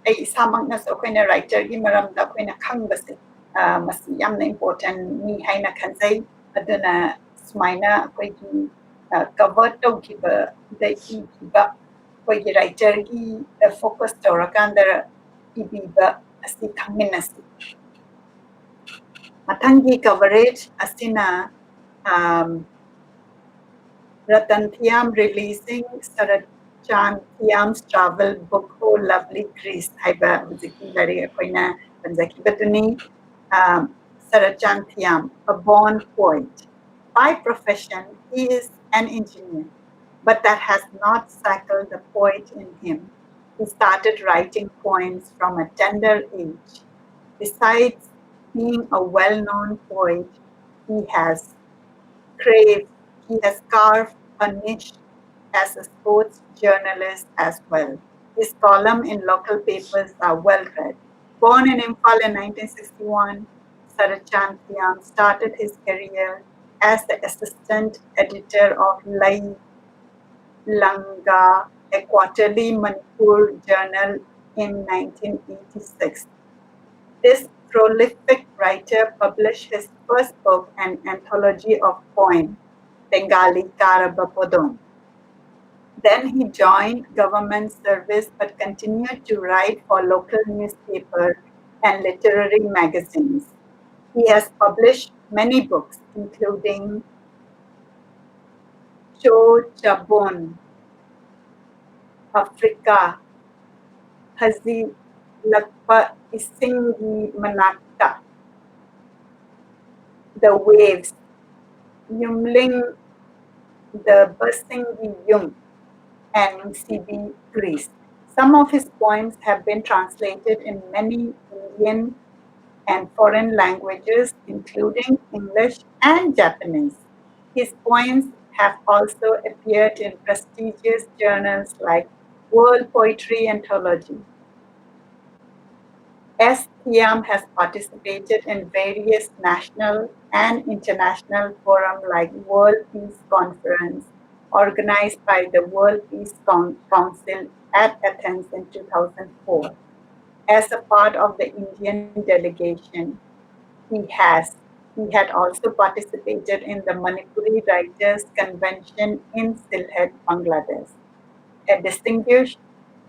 ꯑꯩ ꯏꯁꯥꯃꯛꯅꯁꯨ ꯑꯩꯈꯣꯏꯅ writerꯒꯤ ꯃꯔꯝꯗ ꯑꯩꯈꯣꯏꯅ ꯈꯪꯕꯁꯦ, ꯑ, ꯃꯁꯤ ꯌꯥꯝꯅ important ꯅꯤ ꯍꯥꯏꯅ ꯈꯟꯖꯩ꯫ ꯑꯗꯨꯅ ꯁꯨꯃꯥꯏꯅ ꯑꯩꯈꯣꯏꯒꯤ, ꯑ, cover ꯇꯧꯈꯤꯕꯗ ꯏꯈꯤꯕ ꯑꯩꯈꯣꯏꯒꯤ writerꯒꯤ, ꯑ, focus ꯇꯧꯔꯀꯥꯟꯗ ꯏꯕꯤꯕ ꯑꯁꯤ ꯈꯪꯃꯤꯟꯅꯁꯤ꯫ ꯃꯊꯪꯒꯤ coverage ꯑꯁꯤꯅ, ꯑꯝ, Ratan Thiam releasing Saratchan Thiam's travel book Oh Lovely Greece ꯍꯥꯏꯕ ꯍꯧꯖꯤꯛꯀꯤ ꯂꯥꯏꯔꯤꯛ ꯑꯩꯈꯣꯏꯅ ꯄꯟꯖꯈꯤꯕꯗꯨꯅꯤ꯫ Um, Saratchan Thiam, a born poet. By profession, he is an engineer, but that has not shackled the poet in him. He started writing poems from a tender age. Besides being a well-known poet, he has craved He has carved a niche as a sports journalist as well. His columns in local papers are well read. Born in Imphal in nineteen sixty-one, Sarathchand Thiam started his career as the assistant editor of Lai Langa, a quarterly Manipur journal, in nineteen eighty-six. This prolific writer published his first book, an anthology of poems, Bengali Karaba Podong. Then he joined government service but continued to write for local newspaper and literary magazines. He has published many books, including Cho Chabon, Africa, Hazi Lakpa Isingi Manaka, The Waves, Yumling the Basingi Yung, and Sibi Greece. Some of his poems have been translated in many Indian and foreign languages, including English and Japanese. His poems have also appeared in prestigious journals like World Poetry Anthology. S. Thiam has participated in various national and international forums like World Peace Conference, organized by the World Peace Con- Council at Athens in two thousand four. As a part of the Indian delegation, he has he had also participated in the Manipuri Writers Convention in Sylhet, Bangladesh. A distinguished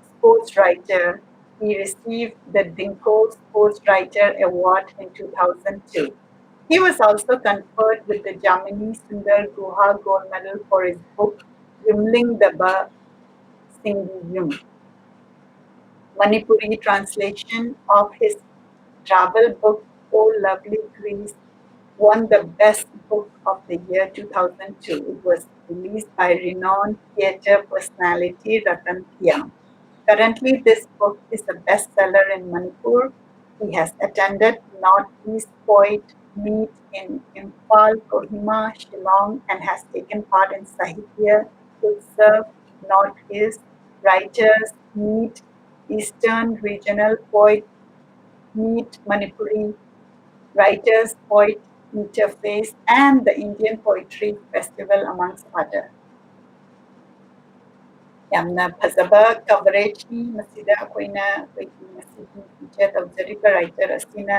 sports writer, he received the Dinko Sports Writer Award in two thousand two. He was also conferred with the Jamini Sundar Guha Gold Medal for his book Yumling Daba Singiyum. Manipuri translation of his travel book Oh Lovely Greece won the Best Book of the Year two thousand two. It was released by renowned theatre personality Ratan Thiam. Currently, this book is a bestseller in Manipur. He has attended Northeast Poet Meet in Imphal, Kohima, Shillong, and has taken part in Sahitya Utsav Northeast Writers Meet, Eastern Regional Poet Meet, Manipuri Writers Poet Interface, and the Indian Poetry Festival, amongst other. ꯌꯥꯝꯅ ꯐꯖꯕ coverage ꯅꯤ꯫ ꯃꯁꯤꯗ ꯑꯩꯈꯣꯏꯅ ꯑꯩꯈꯣꯏꯒꯤ ꯉꯁꯤꯒꯤ feature ꯇꯧꯖꯔꯤꯕ writer ꯑꯁꯤꯅ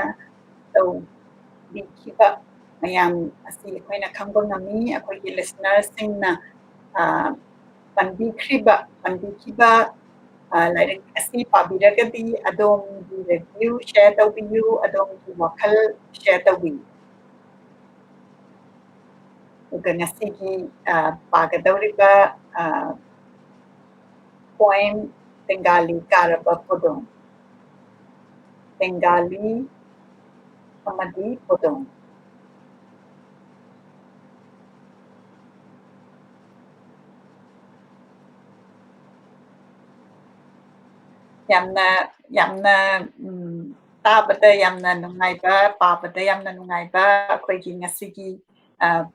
ꯇꯧꯕꯤꯈꯤꯕ ꯃꯌꯥꯝ ꯑꯁꯤ ꯑꯩꯈꯣꯏꯅ ꯈꯪꯕ ꯉꯝꯃꯤ꯫ ꯑꯩꯈꯣꯏꯒꯤ listener ꯁꯤꯡꯅ, ꯑ, ꯄꯟꯕꯤꯈ꯭ꯔꯤꯕ, ꯄꯟꯕꯤꯈꯤꯕ, ꯑ, ꯂꯥꯏꯔꯤꯛ ꯑꯁꯤ ꯄꯥꯕꯤꯔꯒꯗꯤ ꯑꯗꯣꯝꯒꯤ review share ꯇꯧꯕꯤꯌꯨ, ꯑꯗꯣꯝꯒꯤ ꯋꯥꯈꯜ share ꯇꯧꯕꯤꯌꯨ꯫ ꯑꯗꯨꯒ ꯉꯁꯤꯒꯤ, ꯑ, ꯄꯥꯒꯗꯧꯔꯤꯕ, ꯑ, poem ꯕꯦꯡꯒꯥꯂꯤ ꯀꯥꯔꯕ ꯄꯣꯗꯣꯡ꯫ ꯕꯦꯡꯒꯥꯂꯤ ꯑꯃꯗꯤ ꯄꯣꯗꯣꯡ꯫ ꯌꯥꯝꯅ, ꯌꯥꯝꯅ, ꯎꯝ, ꯇꯥꯕꯗ ꯌꯥꯝꯅ ꯅꯨꯡꯉꯥꯏꯕ, ꯄꯥꯕꯗ ꯌꯥꯝꯅ ꯅꯨꯡꯉꯥꯏꯕ ꯑꯩꯈꯣꯏꯒꯤ ꯉꯁꯤꯒꯤ, ꯑ,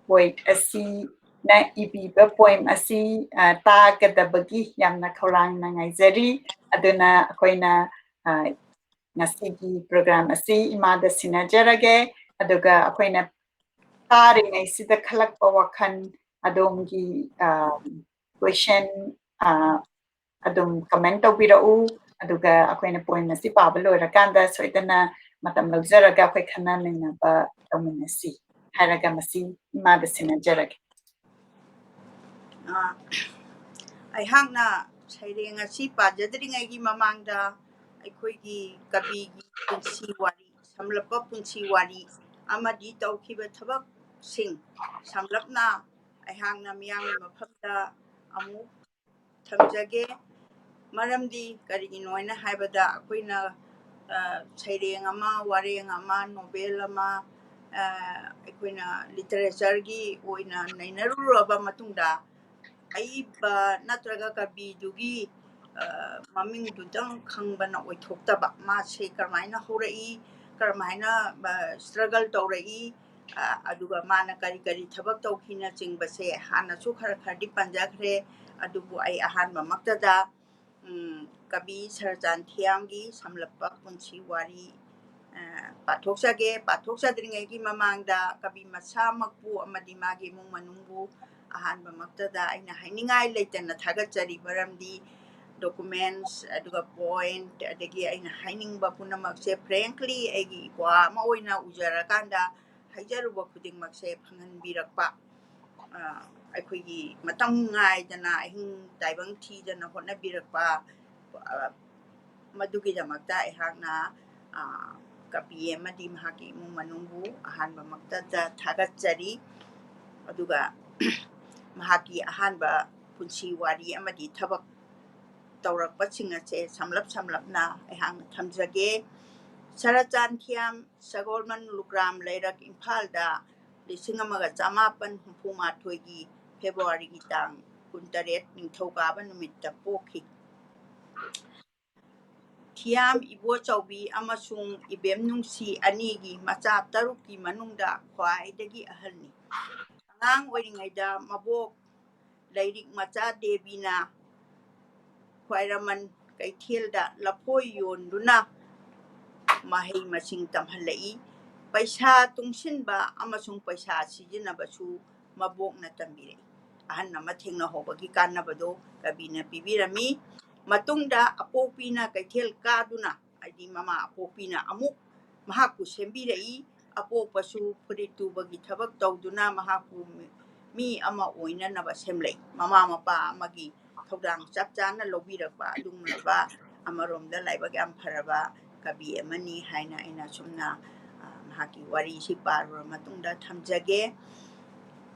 poet ꯑꯁꯤꯅ ꯏꯕꯤꯕ poem ꯑꯁꯤ, ꯑ, ꯇꯥꯒꯗꯕꯒꯤ ꯌꯥꯝꯅ ꯈꯧꯔꯥꯡꯅ ꯉꯥꯏꯖꯔꯤ꯫ ꯑꯗꯨꯅ ꯑꯩꯈꯣꯏꯅ, ꯑ, ꯉꯁꯤꯒꯤ program ꯑꯁꯤ ꯏꯃꯥꯗ ꯁꯤꯟꯅꯖꯔꯒꯦ꯫ ꯑꯗꯨꯒ ꯑꯩꯈꯣꯏꯅ ꯇꯥꯔꯤꯉꯩꯁꯤꯗ ꯈꯜꯂꯛꯄ ꯋꯥꯈꯜ, ꯑꯗꯣꯝꯒꯤ, ꯑ, question, ꯑ, ꯑꯗꯨꯝ comment ꯇꯧꯕꯤꯔꯛꯎ꯫ ꯑꯗꯨꯒ ꯑꯩꯈꯣꯏꯅ poem ꯑꯁꯤ ꯄꯥꯕ ꯂꯣꯏꯔꯀꯥꯟꯗ ꯁꯣꯏꯗꯅ ꯃꯇꯝ ꯂꯧꯖꯔꯒ ꯑꯩꯈꯣꯏ ꯈꯟꯅ ꯅꯩꯅꯕ ꯇꯧꯃꯤꯟꯅꯁꯤ ꯍꯥꯏꯔꯒ ꯃꯁꯤ ꯏꯃꯥꯗ ꯁꯤꯟꯅꯖꯔꯒꯦ꯫ ꯑ, ꯑꯩꯍꯥꯛꯅ ꯁꯩꯔꯦꯡ ꯑꯁꯤ ꯄꯥꯖꯗ꯭ꯔꯤꯉꯩꯒꯤ ꯃꯃꯥꯡꯗ ꯑꯩꯈꯣꯏꯒꯤ ꯀꯕꯤꯒꯤ ꯄꯨꯟꯁꯤ ꯋꯥꯔꯤ, ꯁꯝꯂꯞꯄ ꯄꯨꯟꯁꯤ ꯋꯥꯔꯤ ꯑꯃꯗꯤ ꯇꯧꯈꯤꯕ ꯊꯕꯛꯁꯤꯡ ꯁꯝꯂꯞꯅ ꯑꯩꯍꯥꯛꯅ ꯃꯤꯌꯥꯝꯒꯤ ꯃꯐꯝꯗ ꯑꯃꯨꯛ ꯊꯝꯖꯒꯦ꯫ ꯃꯔꯝꯗꯤ ꯀꯔꯤꯒꯤꯅꯣ ꯍꯥꯏꯅ ꯍꯥꯏꯕꯗ ꯑꯩꯈꯣꯏꯅ, ꯑ, ꯁꯩꯔꯦꯡ ꯑꯃ, ꯋꯥꯔꯦꯡ ꯑꯃ, novel ꯑꯃ, ꯑ, ꯑꯩꯈꯣꯏꯅ literature ꯒꯤ ꯑꯣꯏꯅ ꯅꯩꯅꯔꯨꯔꯕ ꯃꯇꯨꯡꯗ ꯑꯏꯕ ꯅꯠꯇ꯭ꯔꯒ ꯀꯕꯤꯗꯨꯒꯤ, ꯑ, ꯃꯃꯤꯡꯗꯨꯗꯪ ꯈꯪꯕꯅ ꯑꯣꯏꯊꯣꯛꯇꯕ, ꯃꯥꯁꯦ ꯀꯔꯝꯍꯥꯏꯅ ꯍꯧꯔꯛꯏ, ꯀꯔꯝꯍꯥꯏꯅ ꯁ꯭ꯇ꯭ꯔꯒꯜ ꯇꯧꯔꯛꯏ, ꯑꯗꯨꯒ ꯃꯥꯅ ꯀꯔꯤ ꯀꯔꯤ ꯊꯕꯛ ꯇꯧꯈꯤꯅꯆꯤꯡꯕꯁꯦ ꯍꯥꯟꯅꯁꯨ ꯈꯔ ꯈꯔꯗꯤ ꯄꯟꯖꯈ꯭ꯔꯦ꯫ ꯑꯗꯨꯕꯨ ꯑꯩ ꯑꯍꯥꯟꯕꯃꯛꯇꯗ ꯀꯕꯤ ꯁꯔꯆꯥꯟ ꯊꯤꯌꯥꯝꯒꯤ ꯁꯝꯂꯞꯄ ꯄꯨꯟꯁꯤ ꯋꯥꯔꯤ ꯄꯥꯊꯣꯛꯆꯒꯦ꯫ ꯄꯥꯊꯣꯛꯆꯗ꯭ꯔꯤꯉꯩꯒꯤ ꯃꯃꯥꯡꯗ ꯀꯕꯤ ꯃꯁꯥꯃꯛꯄꯨ ꯑꯃꯗꯤ ꯃꯥꯒꯤ ꯏꯃꯨꯡ ꯃꯅꯨꯡꯕꯨ ꯑꯍꯥꯟꯕꯃꯛꯇꯗ ꯑꯩꯅ ꯍꯥꯏꯅꯤꯡꯉꯥꯏ ꯂꯩꯇꯅ ꯊꯥꯒꯠꯆꯔꯤ꯫ ꯃꯔꯝꯗꯤ documents, ꯑꯗꯨꯒ point, ꯑꯗꯒꯤ ꯑꯩꯅ ꯍꯥꯏꯅꯤꯡꯕ ꯄꯨꯝꯅꯃꯛꯁꯦ frankly ꯑꯩꯒꯤ ꯏꯄ꯭ꯋꯥ ꯑꯃ ꯑꯣꯏꯅ ꯎꯖꯔꯀꯥꯟꯗ ꯍꯥꯏꯖꯔꯨꯕ ꯈꯨꯗꯤꯡꯃꯛꯁꯦ ꯐꯪꯍꯟꯕꯤꯔꯛꯄ, ꯑꯩꯈꯣꯏꯒꯤ ꯃꯇꯝ ꯉꯥꯏꯗꯅ ꯑꯍꯤꯡ ꯇꯥꯏꯕꯪ ꯊꯤꯗꯅ ꯍꯣꯠꯅꯕꯤꯔꯛꯄ, ꯃꯗꯨꯒꯤꯗꯃꯛꯇ ꯑꯩꯍꯥꯛꯅ ꯀꯕꯤ ꯑꯃꯗꯤ ꯃꯍꯥꯛꯀꯤ ꯏꯃꯨꯡ ꯃꯅꯨꯡꯕꯨ ꯑꯍꯥꯟꯕꯃꯛꯇꯗ ꯊꯥꯒꯠꯆꯔꯤ꯫ ꯑꯗꯨꯒ ꯃꯍꯥꯛꯀꯤ ꯑꯍꯥꯟꯕ ꯄꯨꯟꯁꯤ ꯋꯥꯔꯤ ꯑꯃꯗꯤ ꯊꯕꯛ ꯇꯧꯔꯛꯄꯁꯤꯡ ꯑꯁꯦ ꯁꯝꯂꯞ ꯁꯝꯂꯞꯅ ꯑꯩꯍꯥꯛꯅ ꯊꯝꯖꯒꯦ꯫ ꯁꯔꯆꯥꯟ ꯊꯤꯌꯥꯝ, ꯁꯒꯣꯜꯕꯟ ꯂꯨꯀ꯭ꯔꯥꯝ ꯂꯩꯔꯛ, ꯏꯝꯐꯥꯜꯗ ꯂꯤꯁꯤꯡ ꯑꯃꯒ ꯆꯃꯥꯄꯟ ꯍꯨꯝꯐꯨ ꯃꯥꯊꯣꯏꯒꯤ ꯐꯦꯕ꯭ꯔꯨꯋꯥꯔꯤꯒꯤ ꯇꯥꯡ ꯀꯨꯟꯇꯔꯦꯠ ꯅꯤꯡꯊꯧꯀꯥꯕ ꯅꯨꯃꯤꯠꯇ ꯄꯣꯛꯈꯤ꯫ ꯊꯤꯌꯥꯝ ꯏꯕꯣꯆꯧꯕꯤ ꯑꯃꯁꯨꯡ ꯏꯕꯦꯝ ꯅꯨꯡꯁꯤ ꯑꯅꯤꯒꯤ ꯃꯆꯥ ꯇꯔꯨꯛꯀꯤ ꯃꯅꯨꯡꯗ ꯈ꯭ꯋꯥꯏꯗꯒꯤ ꯑꯍꯜꯅꯤ꯫ ꯑꯉꯥꯡ ꯑꯣꯏꯔꯤꯉꯩꯗ ꯃꯕꯣꯛ ꯂꯥꯏꯔꯤꯛ ꯃꯆꯥ ꯗꯦꯕꯤꯅ ꯈ꯭ꯋꯥꯏꯔꯝꯕꯟ ꯀꯩꯊꯦꯜꯗ ꯂꯐꯣꯏ ꯌꯣꯟꯗꯨꯅ ꯃꯍꯩ ꯃꯁꯤꯡ ꯇꯝꯍꯜꯂꯛꯏ꯫ ꯄꯩꯁꯥ ꯇꯨꯡꯁꯤꯟꯕ ꯑꯃꯁꯨꯡ ꯄꯩꯁꯥ ꯁꯤꯖꯤꯟꯅꯕꯁꯨ ꯃꯕꯣꯛꯅ ꯇꯝꯕꯤꯔꯛꯏ꯫ ꯑꯍꯟ ꯑꯃ ꯊꯦꯡꯅꯍꯧꯕꯒꯤ ꯀꯥꯟꯅꯕꯗꯣ ꯀꯕꯤꯅ ꯄꯤꯕꯤꯔꯝꯃꯤ꯫ ꯃꯇꯨꯡꯗ ꯑꯄꯣꯛꯄꯤꯅ ꯀꯩꯊꯦꯜ ꯀꯥꯗꯨꯅ, ꯍꯥꯏꯗꯤ ꯃꯃꯥ ꯑꯄꯣꯛꯄꯤꯅ ꯑꯃꯨꯛ ꯃꯍꯥꯛꯄꯨ ꯁꯦꯝꯕꯤꯔꯛꯏ꯫ ꯑꯄꯣꯛꯄꯁꯨ ꯐꯨꯔꯤꯠ ꯇꯨꯕꯒꯤ ꯊꯕꯛ ꯇꯧꯗꯨꯅ ꯃꯍꯥꯛꯄꯨ ꯃꯤ ꯑꯃ ꯑꯣꯏꯅꯅꯕ ꯁꯦꯝꯂꯛꯏ꯫ ꯃꯃꯥ ꯃꯄꯥ ꯑꯃꯒꯤ ꯊꯧꯗꯥꯡ ꯆꯞ ꯆꯥꯅ ꯂꯧꯕꯤꯔꯛꯄ ꯑꯗꯨꯒꯨꯝꯂꯕ, ꯑꯃꯔꯣꯝꯗ ꯂꯥꯏꯕꯛ ꯌꯥꯝ ꯐꯔꯕ ꯀꯕꯤ ꯑꯃꯅꯤ ꯍꯥꯏꯅ ꯑꯩꯅ ꯑꯁꯨꯝꯅ, ꯑ, ꯃꯍꯥꯛꯀꯤ ꯋꯥꯔꯤꯁꯤ ꯄꯥꯔꯨꯔ ꯃꯇꯨꯡꯗ ꯊꯝꯖꯒꯦ꯫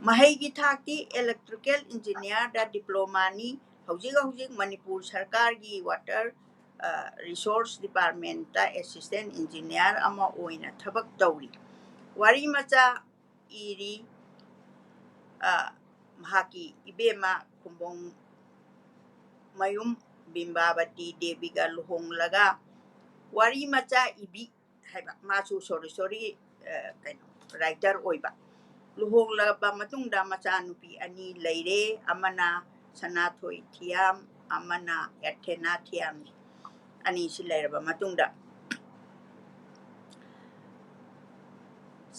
ꯃꯍꯩꯒꯤ ꯊꯥꯛꯇꯤ electrical engineer ꯗ diploma ꯅꯤ꯫ ꯍꯧꯖꯤꯛ ꯍꯧꯖꯤꯛ ꯃꯅꯤꯄꯨꯔ ꯁꯔꯀꯥꯔꯒꯤ water, ꯑ, resource department ꯇ assistant engineer ꯑꯃ ꯑꯣꯏꯅ ꯊꯕꯛ ꯇꯧꯔꯤ꯫ ꯋꯥꯔꯤ ꯃꯆꯥ ꯏꯔꯤ꯫ ꯑ, ꯃꯍꯥꯛꯀꯤ ꯏꯕꯦꯝꯃ ꯈꯨꯝꯕꯣꯡꯃꯌꯨꯝ ꯕꯤꯝꯕꯥꯕꯇꯤ ꯗꯦꯕꯤꯒ ꯂꯨꯍꯣꯡꯂꯒ ꯋꯥꯔꯤ ꯃꯆꯥ ꯏꯕꯤ꯫ ꯍꯥꯏꯕ, ꯃꯥꯁꯨ ꯁꯣꯔꯤ ꯁꯣꯔꯤ, ꯑ, ꯀꯩꯅꯣ, writer ꯑꯣꯏꯕ꯫ ꯂꯨꯍꯣꯡꯂꯕ ꯃꯇꯨꯡꯗ ꯃꯆꯥꯅꯨꯄꯤ ꯑꯅꯤ ꯂꯩꯔꯦ, ꯑꯃꯅ ꯁꯅꯥꯊꯣꯏ ꯊꯤꯌꯥꯝ, ꯑꯃꯅ ꯑꯦꯊꯦꯅꯥ ꯊꯤꯌꯥꯝꯅꯤ꯫ ꯑꯅꯤꯁꯤ ꯂꯩꯔꯕ ꯃꯇꯨꯡꯗ,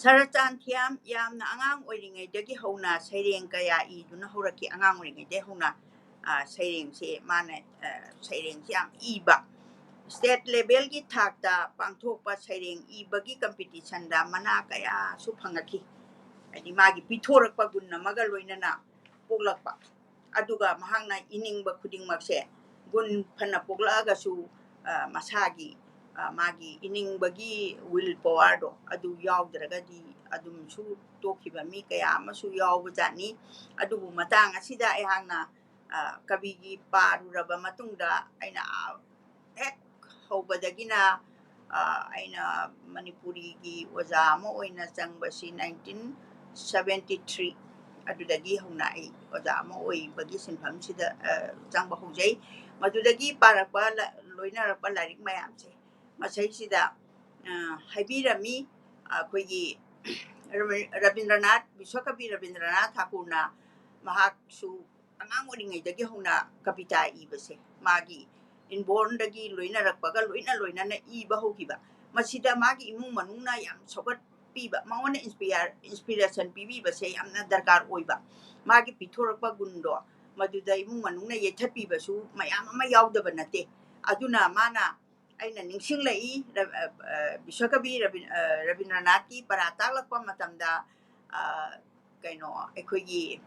ꯁꯔꯆꯥꯟ ꯊꯤꯌꯥꯝ ꯌꯥꯝꯅ ꯑꯉꯥꯡ ꯑꯣꯏꯔꯤꯉꯩꯗꯒꯤ ꯍꯧꯅ ꯁꯩꯔꯦꯡ ꯀꯌꯥ ꯏꯗꯨꯅ ꯍꯧꯔꯛꯈꯤ꯫ ꯑꯉꯥꯡ ꯑꯣꯏꯔꯤꯉꯩꯗꯒꯤ ꯍꯧꯅ, ꯑ, ꯁꯩꯔꯦꯡꯁꯦ ꯃꯥꯅ, ꯑ, ꯁꯩꯔꯦꯡꯁꯦ ꯌꯥꯝ ꯏꯕ꯫ State levelꯒꯤ ꯊꯥꯛꯇ ꯄꯥꯡꯊꯣꯛꯄ ꯁꯩꯔꯦꯡ ꯏꯕꯒꯤ competitionꯗ ꯃꯅꯥ ꯀꯌꯥꯁꯨ ꯐꯪꯉꯛꯈꯤ꯫ ꯍꯥꯏꯗꯤ ꯃꯥꯒꯤ ꯄꯤꯊꯣꯔꯛꯄ ꯒꯨꯟ ꯑꯃꯒ ꯂꯣꯏꯅꯅ ꯄꯣꯛꯂꯛꯄ꯫ ꯑꯗꯨꯒ ꯃꯍꯥꯛꯅ ꯏꯅꯤꯡꯕ ꯈꯨꯗꯤꯡꯃꯛꯁꯦ, ꯒꯨꯟ ꯐꯅ ꯄꯣꯛꯂꯛꯑꯒꯁꯨ, ꯑ, ꯃꯁꯥꯒꯤ, ꯑ, ꯃꯥꯒꯤ ꯏꯅꯤꯡꯕꯒꯤ will powerꯗꯣ ꯑꯗꯨ ꯌꯥꯎꯗ꯭ꯔꯒꯗꯤ ꯑꯗꯨꯝꯁꯨ ꯇꯣꯛꯈꯤꯕ ꯃꯤ ꯀꯌꯥ ꯑꯃꯁꯨ ꯌꯥꯎꯕꯖꯥꯠꯅꯤ꯫ ꯑꯗꯨꯕꯨ ꯃꯇꯥꯡ ꯑꯁꯤꯗ ꯑꯩꯍꯥꯛꯅ, ꯑ, ꯀꯕꯤꯒꯤ ꯄꯥꯔꯨꯔꯕ ꯃꯇꯨꯡꯗ ꯑꯩꯅ, ꯑ, ꯍꯦꯛ ꯍꯧꯕꯗꯒꯤꯅ, ꯑ, ꯑꯩꯅ ꯃꯅꯤꯄꯨꯔꯤꯒꯤ ꯑꯣꯖꯥ ꯑꯃ ꯑꯣꯏꯅ ꯆꯪꯕꯁꯤ nineteen seventy three, ꯑꯗꯨꯗꯒꯤ ꯍꯧꯅ ꯑꯩ ꯑꯣꯖꯥ ꯑꯃ ꯑꯣꯏꯕꯒꯤ ꯁꯤꯟꯐꯝꯁꯤꯗ, ꯑ, ꯆꯪꯕ ꯍꯧꯖꯩ꯫ ꯃꯗꯨꯗꯒꯤ ꯄꯥꯔꯛꯄ ꯂ-, ꯂꯣꯏꯅꯔꯛꯄ ꯂꯥꯏꯔꯤꯛ ꯃꯌꯥꯝꯁꯦ ꯃꯁꯩꯁꯤꯗ, ꯑ, ꯍꯥꯏꯕꯤꯔꯝꯃꯤ꯫ ꯑꯩꯈꯣꯏꯒꯤ ꯔꯕꯤ-, ꯔꯕꯤꯟꯗ꯭ꯔꯅꯥꯊ, ꯕꯤꯁ꯭ꯋꯀꯕꯤ ꯔꯕꯤꯟꯗ꯭ꯔꯅꯥꯊ ꯊꯥꯀꯨꯔꯅ ꯃꯍꯥꯛꯁꯨ ꯑꯉꯥꯡ ꯑꯣꯏꯔꯤꯉꯩꯗꯒꯤ ꯍꯧꯅ ꯀꯕꯤꯇꯥ ꯏꯕꯁꯦ ꯃꯥꯒꯤ inbornꯗꯒꯤ ꯂꯣꯏꯅꯔꯛꯄꯒ ꯂꯣꯏꯅ ꯂꯣꯏꯅꯅ ꯏꯕ ꯍꯧꯈꯤꯕ꯫ ꯃꯁꯤꯗ ꯃꯥꯒꯤ ꯏꯃꯨꯡ ꯃꯅꯨꯡꯅ ꯌꯥꯝ ꯁꯧꯒꯠꯄꯤꯕ, ꯃꯉꯣꯟꯗ inspire-, inspiration ꯄꯤꯕꯤꯕꯁꯦ ꯌꯥꯝꯅ ꯗꯔꯀꯥꯔ ꯑꯣꯏꯕ꯫ ꯃꯥꯒꯤ ꯄꯤꯊꯣꯔꯛꯄ ꯒꯨꯟꯗꯣ ꯃꯗꯨꯗ ꯏꯃꯨꯡ ꯃꯅꯨꯡꯅ ꯌꯩꯊꯠꯄꯤꯕꯁꯨ ꯃꯌꯥꯝ ꯑꯃ ꯌꯥꯎꯗꯕ ꯅꯠꯇꯦ꯫ ꯑꯗꯨꯅ ꯃꯥꯅ, ꯑꯩꯅ ꯅꯤꯡꯁꯤꯡꯂꯛꯏ, ꯔ-, ꯑ, ꯑ, ꯕꯤꯁ꯭ꯋꯀꯕꯤ ꯔꯕꯤ-, ꯑ, ꯔꯕꯤꯟꯗ꯭ꯔꯅꯥꯊꯀꯤ ꯄꯔꯥ ꯇꯥꯛꯂꯛꯄ ꯃꯇꯝꯗ, ꯑ, ꯀꯩꯅꯣ, ꯑꯩꯈꯣꯏꯒꯤ,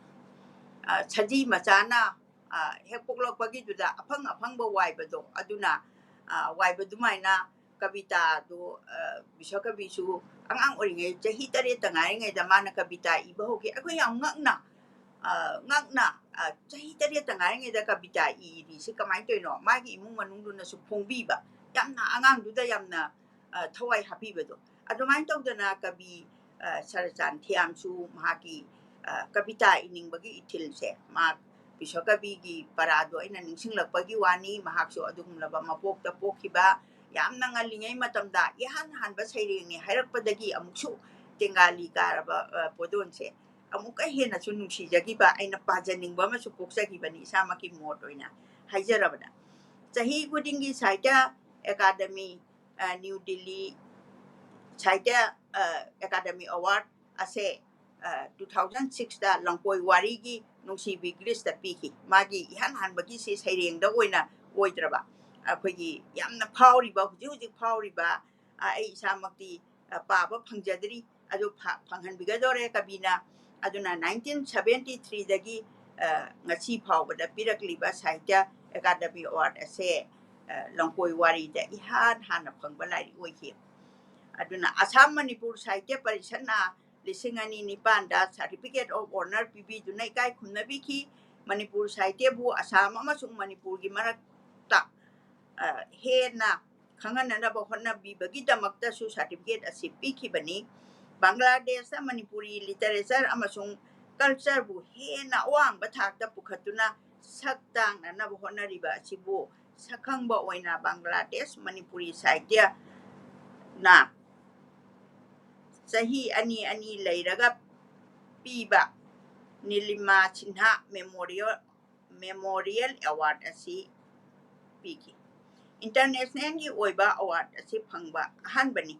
ꯑ, ꯁꯖꯤ ꯃꯆꯥꯅ, ꯑ, ꯍꯦꯛ ꯄꯣꯛꯂꯛꯄꯒꯤꯗꯨꯗ ꯑꯐꯪ ꯑꯐꯪꯕ ꯋꯥꯏꯕꯗꯣ, ꯑꯗꯨꯅ, ꯑ, ꯋꯥꯏꯕ ꯑꯗꯨꯃꯥꯏꯅ ꯀꯕꯤꯇꯥꯗꯣ, ꯑ, ꯕꯤꯁ꯭ꯋꯀꯕꯤꯁꯨ ꯑꯉꯥꯡ ꯑꯣꯏꯔꯤꯉꯩ, ꯆꯍꯤ ꯇꯔꯦꯠꯇ ꯉꯥꯏꯔꯤꯉꯩꯗ ꯃꯥꯅ ꯀꯕꯤꯇꯥ ꯏꯕ ꯍꯧꯈꯤ꯫ ꯑꯩꯈꯣꯏ ꯌꯥꯝ ꯉꯛꯅ, ꯑ, ꯉꯛꯅ, ꯑ, ꯆꯍꯤ ꯇꯔꯦꯠꯇ ꯉꯥꯏꯔꯤꯉꯩꯗ ꯀꯕꯤꯇꯥ ꯏꯔꯤꯁꯤ ꯀꯃꯥꯏꯅ ꯇꯧꯔꯤꯅꯣ? ꯃꯥꯒꯤ ꯏꯃꯨꯡ ꯃꯅꯨꯡꯗꯨꯅꯁꯨ ꯐꯣꯡꯕꯤꯕ, ꯌꯥꯝꯅ ꯑꯉꯥꯡꯗꯨꯗ ꯌꯥꯝꯅ, ꯑ, ꯊꯋꯥꯏ ꯍꯥꯞꯄꯤꯕꯗꯣ꯫ ꯑꯗꯨꯃꯥꯏꯅ ꯇꯧꯗꯅ ꯀꯕꯤ, ꯑ, ꯁꯔꯆꯥꯟ ꯊꯤꯌꯥꯝꯁꯨ ꯃꯍꯥꯛꯀꯤ, ꯑ, ꯀꯕꯤꯇꯥ ꯏꯅꯤꯡꯕꯒꯤ ꯏꯊꯤꯜꯁꯦ, ꯃꯍꯥꯛ ꯕꯤꯁ꯭ꯋꯀꯕꯤꯒꯤ ꯄꯔꯥꯗꯣ ꯑꯩꯅ ꯅꯤꯡꯁꯤꯡꯂꯛꯄꯒꯤ ꯋꯥꯅꯤ꯫ ꯃꯍꯥꯛꯁꯨ ꯑꯗꯨꯒꯨꯝꯂꯕ ꯃꯄꯣꯛꯇ ꯄꯣꯛꯈꯤꯕ, ꯌꯥꯝꯅ ꯉꯜꯂꯤꯉꯩ ꯃꯇꯝꯗ ꯏꯍꯥꯟ ꯍꯥꯟꯕ ꯁꯩꯔꯦꯡꯅꯤ ꯍꯥꯏꯔꯛꯄꯗꯒꯤ ꯑꯃꯨꯛꯁꯨ ꯇꯦꯡꯒꯥꯂꯤ ꯀꯥꯔꯕ, ꯑ, ꯄꯣꯗꯣꯟꯁꯦ ꯑꯃꯨꯛꯀ ꯍꯦꯟꯅꯁꯨ ꯅꯨꯡꯁꯤꯖꯈꯤꯕ, ꯑꯩꯅ ꯄꯥꯖꯅꯤꯡꯕ ꯑꯃꯁꯨ ꯄꯣꯛꯆꯈꯤꯕꯅꯤ, ꯏꯁꯥꯃꯛꯀꯤ ꯃꯣꯠ ꯑꯣꯏꯅ ꯍꯥꯏꯖꯔꯕꯗ꯫ ꯆꯍꯤ ꯈꯨꯗꯤꯡꯒꯤ ꯁꯥꯍꯤꯇ꯭ꯌ ꯑꯦꯀꯥꯗꯃꯤ, ꯑ, ꯅ꯭ꯌꯨ ꯗꯤꯜꯂꯤ ꯁꯥꯍꯤꯇ꯭ꯌ, ꯑ, ꯑꯦꯀꯥꯗꯃꯤ ꯑꯦꯋꯥꯔꯗ ꯑꯁꯦ, ꯑ, two thousand sixꯇ ꯂꯝꯀꯣꯏ ꯋꯥꯔꯤꯒꯤ ꯅꯨꯡꯁꯤꯕꯤ ꯒ꯭ꯔꯤꯁꯇ ꯄꯤꯈꯤ꯫ ꯃꯥꯒꯤ ꯏꯍꯥꯟ ꯍꯥꯟꯕꯒꯤꯁꯤ ꯁꯩꯔꯦꯡꯗ ꯑꯣꯏꯅ ꯑꯣꯏꯗ꯭ꯔꯕ, ꯑꯩꯈꯣꯏꯒꯤ ꯌꯥꯝꯅ ꯐꯥꯎꯔꯤꯕ, ꯍꯧꯖꯤꯛ ꯍꯧꯖꯤꯛ ꯐꯥꯎꯔꯤꯕ, ꯑ, ꯑꯩ ꯏꯁꯥꯃꯛꯇꯤ, ꯑ, ꯄꯥꯕ ꯐꯪꯖꯗ꯭ꯔꯤ, ꯑꯗꯨ ꯐ-, ꯐꯪꯍꯟꯕꯤꯒꯗꯧꯔꯦ ꯀꯕꯤꯅ꯫ ꯑꯗꯨꯅ nineteen seventy threeꯗꯒꯤ, ꯑ, ꯉꯁꯤ ꯐꯥꯎꯕꯗ ꯄꯤꯔꯛꯂꯤꯕ ꯁꯥꯍꯤꯇ꯭ꯌ ꯑꯦꯀꯥꯗꯃꯤ ꯑꯦꯋꯥꯔꯗ ꯑꯁꯦ, ꯑ, ꯂꯝꯀꯣꯏ ꯋꯥꯔꯤꯗ ꯏꯍꯥꯟ ꯍꯥꯟꯅ ꯐꯪꯕ ꯂꯥꯏꯔꯤꯛ ꯑꯣꯏꯈꯤ꯫ ꯑꯗꯨꯅ ꯑꯁꯥꯝ ꯃꯅꯤꯄꯨꯔ ꯁꯥꯍꯤꯇ꯭ꯌ ꯄꯔꯤꯁꯠꯅ ꯂꯤꯁꯤꯡ ꯑꯅꯤ ꯅꯤꯄꯥꯟꯗ Certificate of Honour ꯄꯤꯕꯤꯗꯨꯅ ꯏꯀꯥꯏ ꯈꯨꯝꯅꯕꯤꯈꯤ꯫ ꯃꯅꯤꯄꯨꯔ ꯁꯥꯍꯤꯇ꯭ꯌꯕꯨ ꯑꯁꯥꯝ ꯑꯃꯁꯨꯡ ꯃꯅꯤꯄꯨꯔꯒꯤ ꯃꯔꯛꯇ, ꯑ, ꯍꯦꯟꯅ ꯈꯪꯍꯟꯅꯅꯕ ꯍꯣꯠꯅꯕꯤꯕꯒꯤꯗꯃꯛꯇꯁꯨ certificate ꯑꯁꯤ ꯄꯤꯈꯤꯕꯅꯤ꯫ ꯕꯪꯒ꯭ꯂꯥꯗꯦꯁꯇ ꯃꯅꯤꯄꯨꯔꯤ literature ꯑꯃꯁꯨꯡ cultureꯕꯨ ꯍꯦꯟꯅ ꯑꯋꯥꯡꯕ ꯊꯥꯛꯇ ꯄꯨꯈꯠꯇꯨꯅ ꯁꯛ ꯇꯥꯡꯅꯅꯕ ꯍꯣꯠꯅꯔꯤꯕ ꯑꯁꯤꯕꯨ ꯁꯛꯈꯪꯕ ꯑꯣꯏꯅ ꯕꯪꯒ꯭ꯂꯥꯗꯦꯁ ꯃꯅꯤꯄꯨꯔꯤ ꯁꯥꯍꯤꯇ꯭ꯌꯅ ꯆꯍꯤ ꯑꯅꯤ ꯑꯅꯤ ꯂꯩꯔꯒ ꯄꯤꯕ ꯅꯤꯂꯤꯃꯥ ꯁꯤꯟꯍꯥ Memorial, Memorial Award ꯑꯁꯤ ꯄꯤꯈꯤ꯫ Internationalꯒꯤ ꯑꯣꯏꯕ award ꯑꯁꯤ ꯐꯪꯕ ꯑꯍꯥꯟꯕꯅꯤ꯫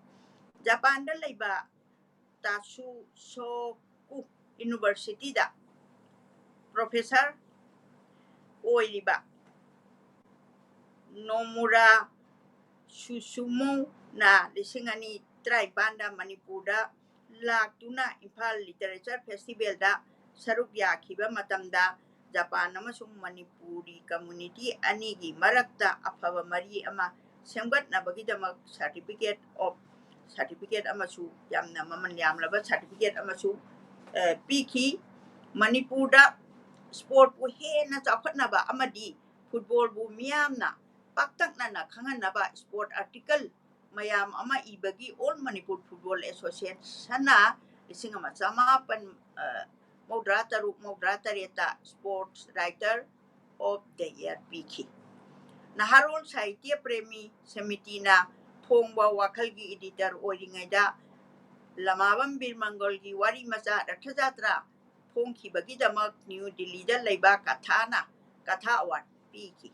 ꯖꯄꯥꯟꯗ ꯂꯩꯕ ꯇꯥꯁꯨ ꯁꯣꯀꯨ Universityꯗ professor ꯑꯣꯏꯔꯤꯕ ꯅꯣꯃꯨꯔꯥ ꯁꯨꯁꯨꯃꯨꯅ ꯂꯤꯁꯤꯡ ꯑꯅꯤ ꯇꯔꯥꯅꯤꯄꯥꯟꯗ ꯃꯅꯤꯄꯨꯔꯗ ꯂꯥꯛꯇꯨꯅ ꯏꯝꯐꯥꯜ Literature Festivalꯗ ꯁꯔꯨꯛ ꯌꯥꯈꯤꯕ ꯃꯇꯝꯗ ꯖꯄꯥꯟ ꯑꯃꯁꯨꯡ ꯃꯅꯤꯄꯨꯔꯤ community ꯑꯅꯤꯒꯤ ꯃꯔꯛꯇ ꯑꯐꯕ ꯃꯔꯤ ꯑꯃ ꯁꯦꯝꯒꯠꯅꯕꯒꯤꯗꯃꯛ certificate of, certificate ꯑꯃꯁꯨ ꯌꯥꯝꯅ ꯃꯃꯜ ꯌꯥꯝꯂꯕ certificate ꯑꯃꯁꯨ, ꯑ, ꯄꯤꯈꯤ꯫ ꯃꯅꯤꯄꯨꯔꯗ sportꯄꯨ ꯍꯦꯟꯅ ꯆꯥꯎꯈꯠꯅꯕ ꯑꯃꯗꯤ footballꯕꯨ ꯃꯤꯌꯥꯝꯅ ꯄꯥꯛꯇꯛꯅꯅ ꯈꯪꯍꯟꯅꯕ sport article ꯃꯌꯥꯝ ꯑꯃ ꯏꯕꯒꯤ All Manipur Football Associationꯅ ꯂꯤꯁꯤꯡ ꯑꯃ ꯆꯃꯥꯄꯟ, ꯑ, ꯃꯧꯗ꯭ꯔꯥ ꯇꯔꯨꯛ, ꯃꯧꯗ꯭ꯔꯥ ꯇꯔꯦꯠꯇ Sports Writer of the Year ꯄꯤꯈꯤ꯫ ꯅꯍꯥꯔꯣꯜ ꯁꯥꯍꯤꯇ꯭ꯌ ꯄ꯭ꯔꯦꯃꯤ ꯁꯃꯤꯇꯤꯅ ꯐꯣꯡꯕ ꯋꯥꯈꯜꯒꯤ editor ꯑꯣꯏꯔꯤꯉꯩꯗ ꯂꯃꯥꯕꯝ ꯕꯤꯔ ꯃꯪꯒꯣꯜꯒꯤ ꯋꯥꯔꯤ ꯃꯆꯥ ꯔꯊ ꯖꯥꯇ꯭ꯔꯥ ꯐꯣꯡꯈꯤꯕꯒꯤꯗꯃꯛ ꯅ꯭ꯌꯨ ꯗꯤꯜꯂꯤꯗ ꯂꯩꯕ ꯀꯊꯥꯅ ꯀꯊꯥ award ꯄꯤꯈꯤ꯫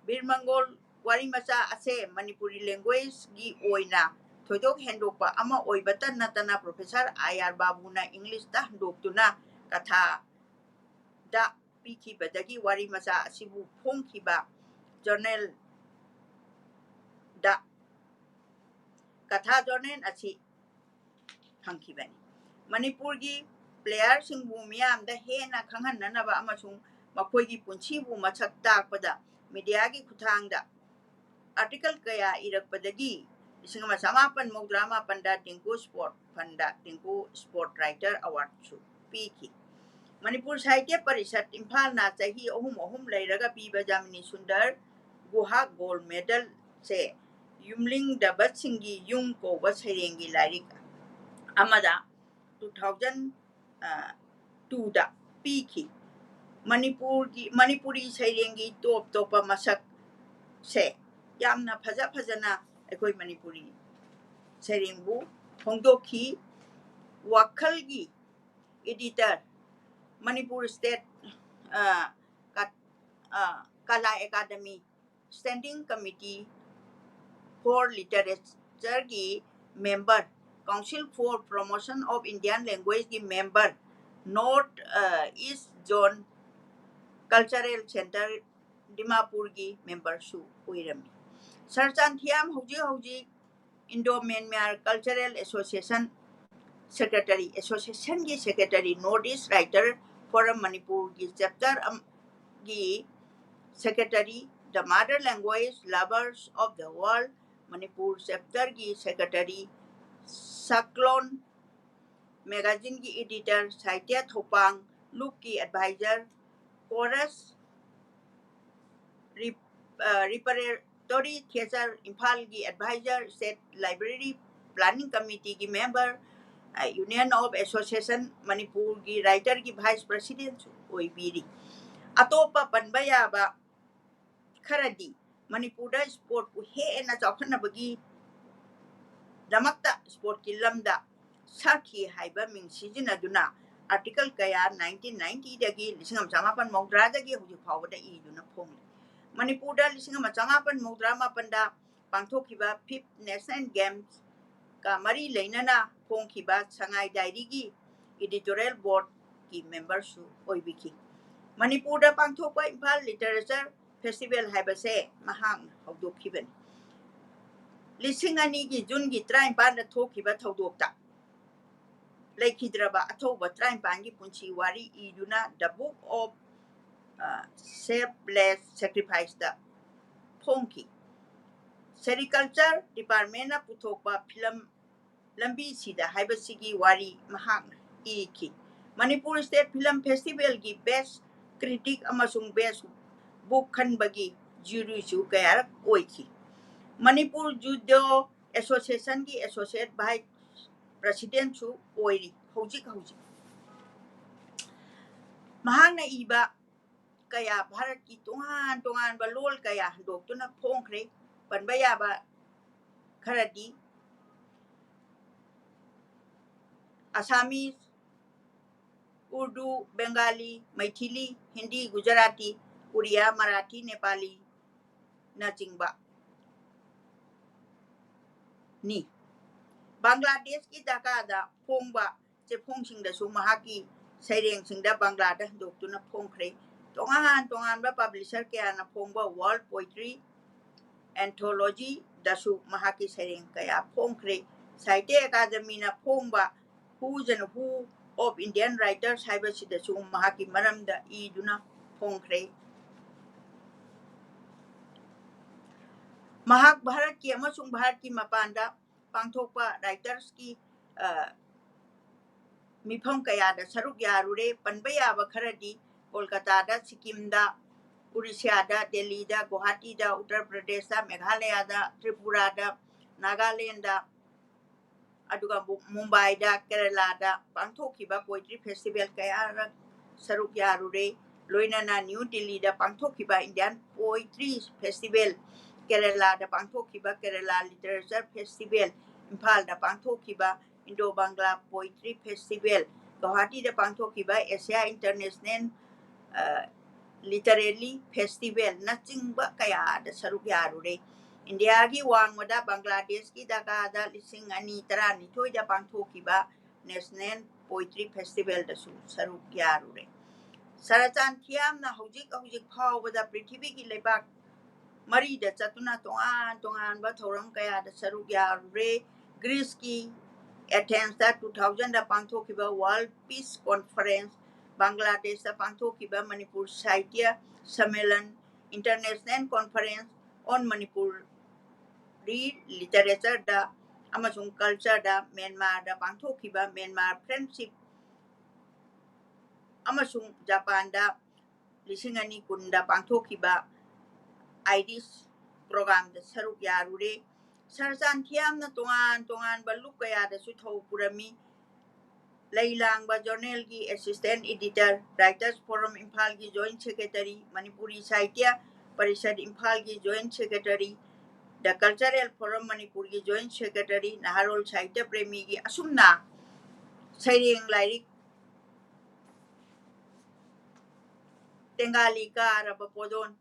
ꯕꯤꯔ ꯃꯪꯒꯣꯜ ꯋꯥꯔꯤ ꯃꯆꯥ ꯑꯁꯦ ꯃꯅꯤꯄꯨꯔꯤ languageꯒꯤ ꯑꯣꯏꯅ ꯊꯣꯏꯗꯣꯛ ꯍꯦꯟꯗꯣꯛꯄ ꯑꯃ ꯑꯣꯏꯕꯇ ꯅꯠꯇꯅ Professor ꯑꯥꯏ ꯑꯥꯔ ꯕꯥꯕꯨꯅ Englishꯇ ꯍꯟꯗꯣꯛꯇꯨꯅ ꯀꯊꯥꯗ ꯄꯤꯈꯤꯕꯗꯒꯤ ꯋꯥꯔꯤ ꯃꯆꯥ ꯑꯁꯤꯕꯨ ꯐꯣꯡꯈꯤꯕ journalꯗ ꯀꯊꯥ journal ꯑꯁꯤ ꯐꯪꯈꯤꯕꯅꯤ꯫ ꯃꯅꯤꯄꯨꯔꯒꯤ playerꯁꯤꯡꯕꯨ ꯃꯤꯌꯥꯝꯗ ꯍꯦꯟꯅ ꯈꯪꯍꯟꯅꯅꯕ ꯑꯃꯁꯨꯡ ꯃꯈꯣꯏꯒꯤ ꯄꯨꯟꯁꯤꯕꯨ ꯃꯁꯛ ꯇꯥꯛꯄꯗ mediaꯒꯤ ꯈꯨꯠꯊꯥꯡꯗ article ꯀꯌꯥ ꯏꯔꯛꯄꯗꯒꯤ ꯂꯤꯁꯤꯡ ꯑꯃ ꯆꯃꯥꯄꯟ ꯃꯧꯗ꯭ꯔꯥ ꯃꯥꯄꯟꯗ ꯇꯦꯡꯀꯨ Sport Fundꯗ ꯇꯦꯡꯀꯨ Sport Writer Awardꯁꯨ ꯄꯤꯈꯤ꯫ ꯃꯅꯤꯄꯨꯔ ꯁꯥꯍꯤꯇ꯭ꯌ ꯄꯔꯤꯁꯠ ꯏꯝꯐꯥꯜꯅ ꯆꯍꯤ ꯑꯍꯨꯝ ꯑꯍꯨꯝ ꯂꯩꯔꯒ ꯄꯤꯕ ꯖꯥꯃꯤꯅꯤ ꯁꯨꯟꯗꯔ ꯒꯨꯍꯥ Gold Medalꯁꯦ ꯌꯨꯝꯂꯤꯡꯗꯕꯁꯤꯡꯒꯤ ꯌꯨꯝ ꯀꯧꯕ ꯁꯩꯔꯦꯡꯒꯤ ꯂꯥꯏꯔꯤꯛ ꯑꯃꯗ two thousand twoꯗ ꯄꯤꯈꯤ꯫ ꯃꯅꯤꯄꯨꯔꯒꯤ, ꯃꯅꯤꯄꯨꯔꯤ ꯁꯩꯔꯦꯡꯒꯤ ꯇꯣꯞ ꯇꯣꯞꯄ ꯃꯁꯛꯁꯦ ꯌꯥꯝꯅ ꯐꯖ ꯐꯖꯅ ꯑꯩꯈꯣꯏ ꯃꯅꯤꯄꯨꯔꯤ ꯁꯩꯔꯦꯡꯕꯨ ꯐꯣꯡꯗꯣꯛꯈꯤ꯫ ꯋꯥꯈꯜꯒꯤ editor, ꯃꯅꯤꯄꯨꯔ State, ꯑ, ꯀ-, ꯑ, ꯀꯂꯥ Academy Standing Committee for Literatureꯒꯤ member, Council for Promotion of Indian Languageꯒꯤ member, North, ꯑ, East Zone Cultural Centre ꯗꯤꯃꯥꯄꯨꯔꯒꯤ memberꯁꯨ ꯑꯣꯏꯔꯝꯃꯤ꯫ ꯁꯔ ꯆꯥꯟꯊꯤꯌꯥꯝ ꯍꯧꯖꯤꯛ ꯍꯧꯖꯤꯛ Indo Myanmar Cultural Association secretary, associationꯒꯤ secretary, North East Writer Forum ꯃꯅꯤꯄꯨꯔꯒꯤ chapter ꯑꯝ-, ꯒꯤ secretary, The Mother Language Lovers of the World Manipur chapterꯒꯤ secretary, ꯁꯛꯂꯣꯟ magazineꯒꯤ editor, Sahitya ꯊꯧꯄꯥꯡ ꯂꯨꯞꯀꯤ advisor, Chorus Rep-, ꯑ, Repertory Theatre ꯏꯝꯐꯥꯜꯒꯤ advisor, State Library Planning Committeeꯒꯤ member, ꯑ, Union of Association ꯃꯅꯤꯄꯨꯔꯒꯤ writerꯒꯤ vice presidentꯁꯨ ꯑꯣꯏꯕꯤꯔꯤ꯫ ꯑꯇꯣꯞꯄ ꯄꯟꯕ ꯌꯥꯕ ꯈꯔꯗꯤ ꯃꯅꯤꯄꯨꯔꯗ ꯏꯁꯄꯣꯔꯠꯄꯨ ꯍꯦꯟꯅ ꯆꯥꯎꯈꯠꯅꯕꯒꯤꯗꯃꯛꯇ ꯏꯁꯄꯣꯔꯠꯀꯤ ꯂꯝꯗ ꯁꯥꯈꯤ ꯍꯥꯏꯕ ꯃꯤꯡ ꯁꯤꯖꯤꯟꯅꯗꯨꯅ ꯑꯥꯔꯇꯤꯀꯜ ꯀꯌꯥ ꯅꯥꯏꯟꯇꯤꯟ ꯅꯥꯏꯟꯇꯤꯗꯒꯤ ꯂꯤꯁꯤꯡ ꯑꯃ ꯆꯃꯥꯄꯟ ꯃꯧꯗ꯭ꯔꯥꯗꯒꯤ ꯍꯧꯖꯤꯛ ꯐꯥꯎꯕꯗ ꯏꯗꯨꯅ ꯐꯣꯡꯂꯤ꯫ ꯃꯅꯤꯄꯨꯔꯗ ꯂꯤꯁꯤꯡ ꯑꯃ ꯆꯃꯥꯄꯟ ꯃꯧꯗ꯭ꯔꯥ ꯃꯥꯄꯟꯗ ꯄꯥꯡꯊꯣꯛꯈꯤꯕ ꯐꯤꯐ ꯅꯦꯁꯅꯦꯜ ꯒꯦꯝꯁꯀ ꯃꯔꯤ ꯂꯩꯅꯅ ꯐꯣꯡꯈꯤꯕ ꯁꯉꯥꯏ ꯗꯥꯏꯔꯤꯒꯤ ꯏꯗꯤꯇꯣꯔꯤꯌꯦꯜ ꯕꯣꯔꯗꯀꯤ ꯃꯦꯝꯕꯔꯁꯨ ꯑꯣꯏꯕꯤꯈꯤ꯫ ꯃꯅꯤꯄꯨꯔꯗ ꯄꯥꯡꯊꯣꯛꯄ ꯏꯝꯐꯥꯜ ꯂꯤꯇꯔꯦꯆꯔ ꯐꯦꯁꯇꯤꯚꯦꯜ ꯍꯥꯏꯕꯁꯦ ꯃꯍꯥꯛꯅ ꯍꯧꯗꯣꯛꯈꯤꯕꯅꯤ꯫ ꯂꯤꯁꯤꯡ ꯑꯅꯤꯒꯤ ꯖꯨꯟꯒꯤ ꯇꯔꯥꯅꯤꯄꯥꯟꯗ ꯊꯣꯛꯈꯤꯕ ꯊꯧꯗꯣꯛꯇ ꯂꯩꯈꯤꯗ꯭ꯔꯕ ꯑꯊꯧꯕ ꯇꯔꯥꯅꯤꯄꯥꯟꯒꯤ ꯄꯨꯟꯁꯤ ꯋꯥꯔꯤ ꯏꯗꯨꯅ The Book of, ꯑ, Selfless Sacrificeꯇ ꯐꯣꯡꯈꯤ꯫ ꯁꯦꯔꯤꯀꯜꯆꯔ ꯗꯤꯄꯥꯔꯠꯃꯦꯟꯅ ꯄꯨꯊꯣꯛꯄ ꯐꯤꯂꯝ ꯂꯝꯕꯤꯁꯤꯗ ꯍꯥꯏꯕꯁꯤꯒꯤ ꯋꯥꯔꯤ ꯃꯍꯥꯛꯅ ꯏꯈꯤ꯫ ꯃꯅꯤꯄꯨꯔ ꯁ꯭ꯇꯦꯠ ꯐꯤꯂꯝ ꯐꯦꯁꯇꯤꯚꯦꯜꯒꯤ ꯕꯦꯁ ꯀ꯭ꯔꯤꯇꯤꯛ ꯑꯃꯁꯨꯡ ꯕꯦꯁ ꯕꯨꯛ ꯈꯟꯕꯒꯤ ꯖꯨꯔꯤꯁꯨ ꯀꯌꯥꯔꯛ ꯑꯣꯏꯈꯤ꯫ ꯃꯅꯤꯄꯨꯔ ꯖꯨꯗꯣ ꯑꯦꯁꯣꯁꯤꯌꯦꯁꯟꯒꯤ ꯑꯦꯁꯣꯁꯤꯌꯦꯠ ꯚꯥꯏꯁ ꯄ꯭ꯔꯁꯤꯗꯦꯟꯁꯨ ꯑꯣꯏꯔꯤ ꯍꯧꯖꯤꯛ ꯍꯧꯖꯤꯛ꯫ ꯃꯍꯥꯛꯅ ꯏꯕ ꯀꯌꯥ, ꯚꯥꯔꯠꯀꯤ ꯇꯣꯉꯥꯟ ꯇꯣꯉꯥꯟꯕ ꯂꯣꯜ ꯀꯌꯥ ꯍꯟꯗꯣꯛꯇꯨꯅ ꯐꯣꯡꯈ꯭ꯔꯦ꯫ ꯄꯟꯕ ꯌꯥꯕ ꯈꯔꯗꯤ ꯑꯁꯥꯃꯤꯁ, ꯎꯔꯗꯨ, ꯕꯦꯡꯒꯥꯂꯤ, ꯃꯩꯊꯤꯂꯤ, ꯍꯤꯟꯗꯤ, ꯒꯨꯖꯔꯥꯇꯤ, ꯎꯔꯤꯌꯥ, ꯃꯔꯥꯊꯤ, ꯅꯦꯄꯥꯂꯤꯅꯆꯤꯡꯕ ꯅꯤ꯫ ꯕꯪꯒ꯭ꯂꯥꯗꯦꯁꯀꯤ ꯙꯥꯀꯥꯗ ꯐꯣꯡꯕ ꯆꯦꯐꯣꯡꯁꯤꯡꯗꯁꯨ ꯃꯍꯥꯛꯀꯤ ꯁꯩꯔꯦꯡꯁꯤꯡꯗ ꯕꯪꯒ꯭ꯂꯥꯗ ꯍꯟꯗꯣꯛꯇꯨꯅ ꯐꯣꯡꯈ꯭ꯔꯦ꯫ ꯇꯣꯉꯥꯟ ꯇꯣꯉꯥꯟꯕ ꯄꯕ꯭ꯂꯤꯁꯔ ꯀꯌꯥꯅ ꯐꯣꯡꯕ ꯋꯥꯔꯜ ꯄꯣꯏꯇ꯭ꯔꯤ ꯑꯦꯟꯊꯣꯂꯣꯖꯤꯗꯁꯨ ꯃꯍꯥꯛꯀꯤ ꯁꯩꯔꯦꯡ ꯀꯌꯥ ꯐꯣꯡꯈ꯭ꯔꯦ꯫ ꯁꯥꯍꯤꯇ꯭ꯌ ꯑꯦꯀꯥꯗꯃꯤꯅ ꯐꯣꯡꯕ Who's and Who of Indian Writers ꯍꯥꯏꯕꯁꯤꯗꯁꯨ ꯃꯍꯥꯛꯀꯤ ꯃꯔꯝꯗ ꯏꯗꯨꯅ ꯐꯣꯡꯈ꯭ꯔꯦ꯫ ꯃꯍꯥꯛ ꯚꯥꯔꯠꯀꯤ ꯑꯃꯁꯨꯡ ꯚꯥꯔꯠꯀꯤ ꯃꯄꯥꯟꯗ ꯄꯥꯡꯊꯣꯛꯄ ꯔꯥꯏꯇꯔꯁꯀꯤ, ꯑ, ꯃꯤꯐꯝ ꯀꯌꯥꯗ ꯁꯔꯨꯛ ꯌꯥꯔꯨꯔꯦ꯫ ꯄꯟꯕ ꯌꯥꯕ ꯈꯔꯗꯤ ꯀꯣꯜꯀꯇꯥꯗ, ꯁꯤꯛꯀꯤꯝꯗ, ꯎꯔꯤꯁ꯭ꯌꯥꯗ, ꯗꯦꯜꯂꯤꯗ, ꯒꯨꯋꯥꯍꯥꯇꯤꯗ, ꯎꯠꯇꯔ ꯄ꯭ꯔꯗꯦꯁꯇ, ꯃꯦꯘꯥꯂꯌꯥꯗ, ꯇ꯭ꯔꯤꯄꯨꯔꯥꯗ, ꯅꯥꯒꯥꯂꯦꯟꯗ, ꯑꯗꯨꯒ ꯃꯨ-, ꯃꯨꯝꯕꯥꯏꯗ, ꯀꯦꯔꯂꯥꯗ ꯄꯥꯡꯊꯣꯛꯈꯤꯕ ꯄꯣꯏꯇ꯭ꯔꯤ ꯐꯦꯁꯇꯤꯚꯦꯜ ꯀꯌꯥꯔꯛ ꯁꯔꯨꯛ ꯌꯥꯔꯨꯔꯦ꯫ ꯂꯣꯏꯅꯅ ꯅ꯭ꯌꯨ ꯗꯤꯜꯂꯤꯗ ꯄꯥꯡꯊꯣꯛꯈꯤꯕ Indian Poetry Festival, ꯀꯦꯔꯦꯂꯥꯗ ꯄꯥꯡꯊꯣꯛꯈꯤꯕ Kerala Literature Festival, ꯏꯝꯐꯥꯜꯗ ꯄꯥꯡꯊꯣꯛꯈꯤꯕ Indo Bangla Poetry Festival, ꯒꯧꯍꯥꯇꯤꯗ ꯄꯥꯡꯊꯣꯛꯈꯤꯕ Asia International, ꯑ, Literary Festival ꯅꯆꯤꯡꯕ ꯀꯌꯥꯗ ꯁꯔꯨꯛ ꯌꯥꯔꯨꯔꯦ꯫ ꯏꯟꯗꯤꯌꯥꯒꯤ ꯋꯥꯡꯃꯗ ꯕꯪꯒ꯭ꯂꯥꯗꯦꯁꯀꯤ ꯙꯥꯀꯥꯗ ꯂꯤꯁꯤꯡ ꯑꯅꯤ ꯇꯔꯥꯅꯤꯊꯣꯏꯗ ꯄꯥꯡꯊꯣꯛꯈꯤꯕ National Poetry Festivalꯗꯁꯨ ꯁꯔꯨꯛ ꯌꯥꯔꯨꯔꯦ꯫ ꯁꯔꯆꯥꯟ ꯊꯤꯌꯥꯝꯅ ꯍꯧꯖꯤꯛ ꯍꯧꯖꯤꯛ ꯐꯥꯎꯕꯗ ꯄ꯭ꯔꯤꯊꯤꯕꯤꯒꯤ ꯂꯩꯕꯥꯛ ꯃꯔꯤꯗ ꯆꯠꯇꯨꯅ ꯇꯣꯉꯥꯟ ꯇꯣꯉꯥꯟꯕ ꯊꯧꯔꯝ ꯀꯌꯥꯗ ꯁꯔꯨꯛ ꯌꯥꯔꯨꯔꯦ꯫ ꯒ꯭ꯔꯤꯁꯀꯤ ꯑꯦꯊꯦꯟꯁꯇ two thousandꯗ ꯄꯥꯡꯊꯣꯛꯈꯤꯕ World Peace Conference, ꯕꯪꯒ꯭ꯂꯥꯗꯦꯁꯇ ꯄꯥꯡꯊꯣꯛꯈꯤꯕ ꯃꯅꯤꯄꯨꯔ ꯁꯥꯍꯤꯇ꯭ꯌ Sammelan, International Conference on Manipuri Literatureꯗ ꯑꯃꯁꯨꯡ Cultureꯗ ꯃ꯭ꯌꯥꯟꯃꯥꯔꯗ ꯄꯥꯡꯊꯣꯛꯈꯤꯕ Myanmar Friendship ꯑꯃꯁꯨꯡ ꯖꯄꯥꯟꯗ ꯂꯤꯁꯤꯡ ꯑꯅꯤ ꯀꯨꯟꯗ ꯄꯥꯡꯊꯣꯛꯈꯤꯕ ꯑꯥꯏꯔꯤꯁ ꯄ꯭ꯔꯣꯒꯥꯝꯗ ꯁꯔꯨꯛ ꯌꯥꯔꯨꯔꯦ꯫ ꯁꯔꯆꯥꯟ ꯊꯤꯌꯥꯝꯅ ꯇꯣꯉꯥꯟ ꯇꯣꯉꯥꯟꯕ ꯂꯨꯞ ꯀꯌꯥꯗꯁꯨ ꯊꯧ ꯄꯨꯔꯝꯃꯤ꯫ ꯂꯩ ꯂꯥꯡꯕ ꯖꯔꯅꯦꯜꯒꯤ Assistant Editor, Writers Forum ꯏꯝꯐꯥꯜꯒꯤ Joint Secretary, ꯃꯅꯤꯄꯨꯔꯤ ꯁꯥꯍꯤꯇ꯭ꯌ ꯄꯔꯤꯁꯠ ꯏꯝꯐꯥꯜꯒꯤ Joint Secretary, The Cultural Forum ꯃꯅꯤꯄꯨꯔꯒꯤ Joint Secretary, ꯅꯍꯥꯔꯣꯜ ꯁꯥꯍꯤꯇ꯭ꯌ ꯄ꯭ꯔꯦꯃꯤꯒꯤ ꯑꯁꯨꯝꯅ ꯁꯩꯔꯦꯡ ꯂꯥꯏꯔꯤꯛ ꯇꯦꯡꯒꯥꯂꯤ ꯀꯥꯔꯕ ꯄꯣꯗꯣꯟ